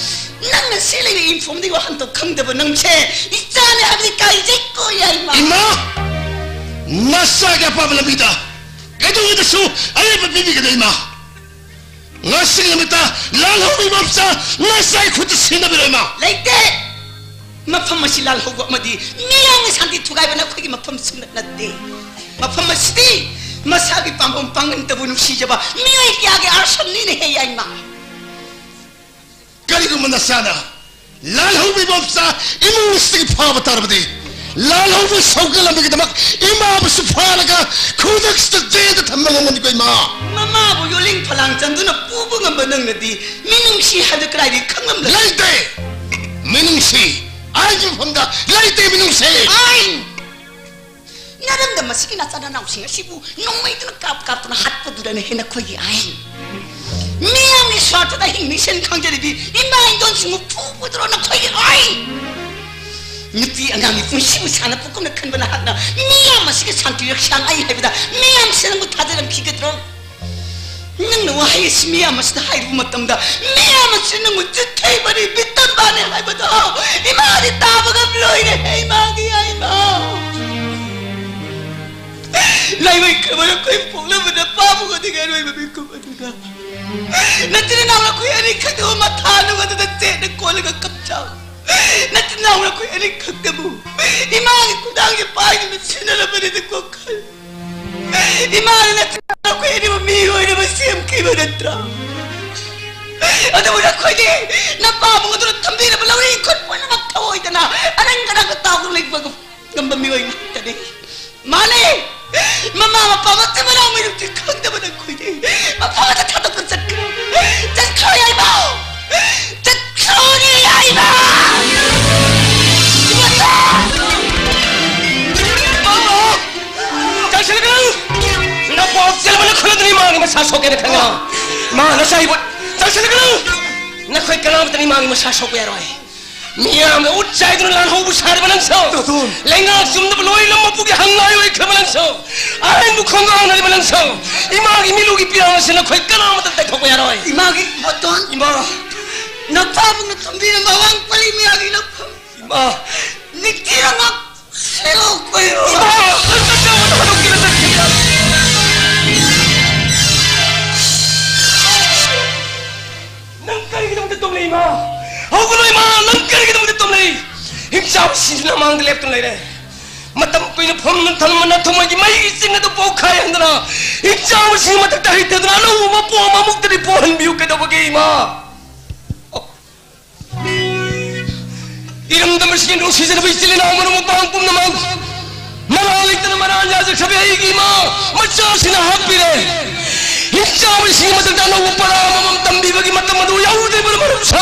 ꯅꯪꯅ ꯁꯤ ꯂꯩꯕ ꯏꯟꯐꯣꯝꯗꯒꯤ ꯋꯥꯍꯟꯊꯣꯛ ꯈꯪꯗꯕ ꯅꯪꯁꯦ ꯏꯆꯥꯅꯦ ꯍꯥꯏꯕꯗꯤ ꯀꯥꯏꯖꯩꯀꯣ, ꯌꯥꯏꯃ꯫ ꯏꯃꯥ! ꯅꯆꯥꯒꯤ ꯑꯄꯥꯝꯕ ꯂꯝꯕꯤꯗ ꯀꯩꯗꯧꯉꯩꯗꯁꯨ ꯑꯔꯦꯝꯕ ꯄꯤꯕꯤꯒꯅꯨ, ꯏꯃꯥ꯫ ꯉꯁꯤꯒꯤ ꯅꯨꯃꯤꯠꯇ ꯂꯥꯜꯍꯧꯕ ꯏꯃꯥ ꯃꯆꯥ ꯅꯆꯥꯒꯤ ꯈꯨꯠꯇ ꯁꯤꯟꯅꯕꯤꯔꯣ, ꯏꯃꯥ꯫ ꯂꯩꯇꯦ꯫ ꯃꯐꯝ ꯑꯁꯤ ꯂꯥꯜꯍꯧꯕ ꯑꯃꯗꯤ ꯃꯤꯌꯥꯝꯒꯤ ꯁꯥꯟꯇꯤ ꯊꯨꯒꯥꯏꯕ ꯅꯈꯣꯏꯒꯤ ꯃꯐꯝ ꯁꯨꯡꯅꯠ ꯅꯠꯇꯦ꯫ ꯃꯐꯝ ꯑꯁꯤꯗꯤ ꯃꯁꯥꯒꯤ ꯄꯥꯝꯕꯣꯝ ꯄꯥꯡꯒꯟꯇꯕꯨ ꯅꯨꯡꯁꯤꯖꯕ ꯃꯤꯑꯣꯏ ꯀꯌꯥꯒꯤ ꯑꯥꯔꯁꯟꯅꯤꯅꯦꯍꯦ, ꯌꯥꯏꯃ꯫ ꯀꯔꯤꯒꯨꯝꯕ ꯅꯆꯥꯅ ꯂꯥꯜꯍꯧꯕ ꯏꯃꯥ ꯃꯆꯥ ꯏꯃꯨꯡ ꯑꯁꯤꯗꯒꯤ ꯐꯥꯕ ꯇꯥꯔꯕꯗꯤ, ꯂꯥꯜꯍꯧꯕ ꯁꯧꯒꯠꯂꯝꯕꯒꯤꯗꯃꯛ ꯏꯃꯥꯕꯨꯁꯨ ꯐꯥꯔꯒ ꯈꯨꯗꯛꯁꯤꯗ ꯖꯦꯜꯗ ꯊꯝꯕ ꯉꯝꯒꯅꯤꯀꯣ, ꯏꯃꯥ꯫ ꯃꯃꯥꯕꯨ ꯌꯣꯜꯂꯤꯡ ꯐꯂꯥꯡ ꯆꯟꯗꯨꯅ ꯄꯨꯕ ꯉꯝꯕ ꯅꯪꯅꯗꯤ ꯃꯤꯅꯨꯡꯁꯤ ꯍꯥꯏꯕꯗꯨ ꯀꯗꯥꯏꯗꯒꯤ ꯈꯪꯂꯝꯂꯅꯤ? ꯂꯩꯇꯦ꯫ ꯃꯤꯅꯨꯡꯁꯤ ꯑꯥꯏꯟꯒꯤ ꯃꯐꯝꯗ ꯂꯩꯇꯦ, ꯃꯤꯅꯨꯡꯁꯤ꯫ ꯑꯥꯏꯟ! ꯅꯔꯝꯗꯝ ꯑꯁꯤꯒꯤ ꯅꯆꯥ ꯅꯅꯥꯎꯁꯤꯡ ꯑꯁꯤꯕꯨ ꯅꯣꯡꯃꯩꯗꯨꯅ ꯀꯥꯞ ꯀꯥꯞꯇꯨꯅ ꯍꯥꯠꯄꯗꯨꯗꯅ ꯍꯦꯟꯅ ꯑꯩꯈꯣꯏꯒꯤ ꯑꯥꯏꯟ꯫ ꯃꯤꯌꯥꯝꯒꯤ ꯁ꯭ꯋꯥꯔꯊꯗ ꯍꯤꯡꯅꯤ ꯁꯦꯟ ꯈꯪꯖꯔꯤꯕꯤ ꯏꯃꯥ ꯏꯟꯗꯣꯟꯁꯤꯡꯕꯨ ꯐꯨꯕꯗꯨꯔꯣ ꯅꯈꯣꯏꯒꯤ ꯑꯥꯏꯟ? ꯅꯨꯄꯤ ꯑꯉꯥꯡꯒꯤ ꯄꯨꯟꯁꯤꯕꯨ ꯁꯥꯟꯅ ꯄꯨꯈꯝꯅ ꯈꯟꯕ ꯅꯍꯥꯛꯅ ꯃꯤꯌꯥꯝ ꯑꯁꯤꯒꯤ ꯁꯥꯟꯇꯤ ꯔꯛꯁꯥ ꯉꯥꯛꯏ ꯍꯥꯏꯕꯗ ꯃꯤꯌꯥꯝꯁꯤ ꯅꯪꯕꯨ ꯊꯥꯖꯔꯝꯈꯤꯒꯗ꯭ꯔꯣ? ꯅꯪꯅ ꯋꯥꯍꯩ ꯑꯁꯤ ꯃꯤꯌꯥꯝ ꯑꯁꯤꯗ ꯍꯥꯏꯔꯨꯕ ꯃꯇꯝꯗ ꯃꯤꯌꯥꯝ ꯑꯁꯤ ꯅꯪꯕꯨ ꯆꯤꯠꯊꯩꯕꯅꯤ, ꯕꯤꯇꯝꯕꯥꯅꯤ ꯍꯥꯏꯕꯗꯣ ꯏꯃꯥꯗꯤ ꯇꯥꯕ ꯉꯝꯂꯣꯏꯔꯦ, ꯏꯃꯥꯒꯤ ꯌꯥꯏꯃ꯫ ꯂꯥꯏꯃꯩ ꯈꯔꯕ ꯑꯩꯈꯣꯏ ꯄꯣꯛꯂꯕ ꯅꯄꯥꯕꯨꯡ ꯑꯗꯨꯒꯤ ꯑꯔꯣꯏꯕ ꯃꯤꯀꯨꯞ ꯑꯗꯨꯗ ꯅꯆꯤꯟ ꯅꯅꯥꯎ ꯑꯩꯈꯣꯏ ꯑꯅꯤꯈꯛꯇꯕꯨ ꯃꯊꯥ ꯅꯨꯡ ꯑꯗꯨꯗ ꯆꯦꯠꯅ ꯀꯣꯜꯂꯒ ꯀꯞꯆꯥꯎ꯫ ꯅꯆꯤꯟ ꯅꯅꯥꯎ ꯑꯩꯈꯣꯏ ꯑꯅꯤꯈꯛꯇꯕꯨ ꯏꯃꯥꯒꯤ ꯈꯨꯗꯥꯡꯒꯤ ꯄꯥꯏꯗꯨꯅ ꯁꯤꯟꯅꯔꯕꯅꯤꯗꯀꯣ ꯈꯜ꯫ ꯏꯃꯥꯅ ꯅꯆꯤꯟ ꯅꯅꯥꯎ ꯑꯩꯈꯣꯏ ꯑꯅꯤꯕꯨ ꯃꯤ ꯑꯣꯏꯅꯕ ꯁꯦꯝꯈꯤꯕ ꯅꯠꯇ꯭ꯔꯥ? ꯑꯗꯨꯕꯨ ꯅꯈꯣꯏꯗꯤ ꯅꯄꯥꯕꯨꯡ ꯑꯗꯨꯅ ꯊꯝꯕꯤꯔꯕ ꯂꯧꯔꯤ ꯈꯨꯠ ꯄꯨꯝꯅꯃꯛ ꯊꯑꯣꯏꯗꯅ ꯑꯔꯪ ꯑꯔꯪꯕ ꯇꯥꯎꯗꯨꯅ ꯂꯩꯕꯒꯨꯝ ꯉꯝꯕ ꯃꯤꯑꯣꯏ ꯉꯥꯛꯇꯅꯤ꯫ ꯃꯥꯅꯦ, ꯃꯃꯥ ꯃꯄꯥ ꯃꯆꯤꯟ ꯃꯅꯥꯎ ꯃꯤꯅꯨꯡꯁꯤ ꯈꯪꯗꯕ ꯅꯈꯣꯏꯗꯤ ꯃꯐꯝ ꯑꯃꯗ ꯊꯥꯗꯣꯛꯇꯨꯅ ꯆꯠꯈ꯭ꯔꯣ꯫ ꯆꯠꯈ꯭ꯔꯣ, ꯌꯥꯏꯃ! ꯆꯠꯈ꯭ꯔꯣꯅꯦ, ꯌꯥꯏꯃ! ꯏꯕꯦꯝꯃ! ꯃꯃꯥ! ꯆꯠꯁꯤꯟꯅꯕꯤꯔꯣ! ꯃꯁꯥ ꯁꯣꯛꯀꯦꯅ ꯈꯟꯒꯅꯣ꯫ ꯏꯃꯥ, ꯅꯆꯥ ꯏꯕꯣ, ꯆꯪꯁꯤꯜꯂꯛꯀꯅꯨ꯫ ꯅꯈꯣꯏ ꯀꯅꯥꯃꯠꯇꯅ ꯏꯃꯥꯒꯤ ꯃꯁꯥ ꯁꯣꯛꯄ ꯌꯥꯔꯣꯏ꯫ ꯃꯤꯌꯥꯝꯅ ꯎꯠ ꯆꯥꯏꯗꯨꯅ ꯂꯥꯜꯍꯧꯕ ꯁꯥꯔꯤꯕ ꯅꯪꯁꯨ, ꯇꯥꯇꯣꯟ꯫ ꯂꯩꯉꯥꯛ ꯆꯨꯝꯗꯕ ꯂꯣꯏꯅ ꯃꯄꯨꯒꯤ ꯍꯪꯉꯥꯏ ꯑꯣꯏꯈ꯭ꯔꯕ ꯅꯪꯁꯨ, ꯑꯍꯟꯕꯨ ꯈꯣꯡꯒꯥꯎꯅꯔꯤꯕ ꯅꯪꯁꯨ, ꯏꯃꯥꯒꯤ ꯃꯤꯠꯂꯨꯒꯤ ꯄꯤꯔꯥꯡ ꯑꯁꯤ ꯅꯈꯣꯏ ꯀꯅꯥꯃꯠꯇ ꯇꯩꯊꯣꯛꯄ ꯌꯥꯔꯣꯏ꯫ ꯏꯃꯥꯒꯤ ꯕꯣꯇꯣꯟ꯫ ꯏꯃꯥ꯫ ꯅꯄꯥꯕꯨꯡꯅ ꯊꯝꯕꯤꯔꯝꯕ ꯑꯋꯥꯡ ꯄꯜꯂꯤ ꯃꯌꯥꯒꯤ ꯂꯧꯐꯝ꯫ ꯏꯃꯥ꯫ ꯅꯤꯡꯊꯤꯔꯕ ꯁꯦꯜ ꯀꯣꯏꯔꯣ꯫ ꯏꯃꯥ, ꯅꯪ ꯅꯆꯥ ꯑꯃꯗ ꯍꯥꯠꯇꯣꯛꯀꯦꯅ ꯆꯠꯈꯤꯕ꯫ ꯅꯪ ꯀꯔꯤꯒꯤꯗꯃꯛꯇ ꯇꯨꯝꯂꯤ, ꯏꯃꯥ? ꯍꯧꯒꯠꯂꯣ, ꯏꯃꯥ, ꯅꯪ ꯀꯔꯤꯒꯤꯗꯃꯛꯇ ꯇꯨꯝꯂꯤ? ꯍꯤꯡꯆꯥꯕꯁꯤꯡꯁꯤꯅ ꯃꯥꯡꯗ ꯂꯦꯞꯇꯨꯅ ꯂꯩꯔꯦ꯫ ꯃꯇꯝ ꯀꯨꯏꯅ ꯐꯝꯅ ꯊꯝꯕ ꯅꯊꯨꯝꯃꯒꯤ ꯃꯩꯒꯤ ꯆꯤꯡ ꯑꯗꯨ ꯄꯣꯛꯈꯥꯏꯍꯟꯗꯅ, ꯍꯤꯡꯆꯥꯕꯁꯤꯡꯒꯤ ꯃꯊꯛꯇ ꯍꯩꯊꯗꯨꯅ ꯑꯅꯧꯕ ꯃꯄꯣ ꯑꯃ ꯑꯃꯨꯛꯇꯗꯤ ꯄꯣꯛꯍꯟꯕꯤꯌꯨ꯫ ꯀꯩꯗꯧꯕꯒꯦ, ꯏꯃꯥ? ꯏꯔꯝꯗꯝ ꯑꯁꯤꯒꯤ ꯅꯨꯡꯁꯤꯖꯔꯕ ꯏꯆꯤꯜ ꯏꯅꯥꯎ ꯃꯔꯨꯞ ꯃꯄꯥꯡ ꯄꯨꯝꯅꯃꯛ, ꯃꯔꯥ ꯂꯩꯇꯅ ꯃꯔꯥ ꯌꯥꯖꯈ꯭ꯔꯕ ꯑꯩꯒꯤ ꯏꯃꯥ ꯃꯆꯥꯁꯤꯡꯅ ꯍꯥꯠꯄꯤꯔꯦ꯫ ꯍꯤꯡꯆꯥꯕꯁꯤꯡꯒꯤ ꯃꯊꯛꯇ ꯑꯅꯧꯕ ꯄꯔꯥ ꯑꯃꯃꯝ ꯇꯝꯕꯤꯕꯒꯤ ꯃꯇꯝ ꯑꯗꯨ ꯌꯧꯗ꯭ꯔꯤꯕꯅ ꯃꯔꯨꯞ ꯁꯥ꯫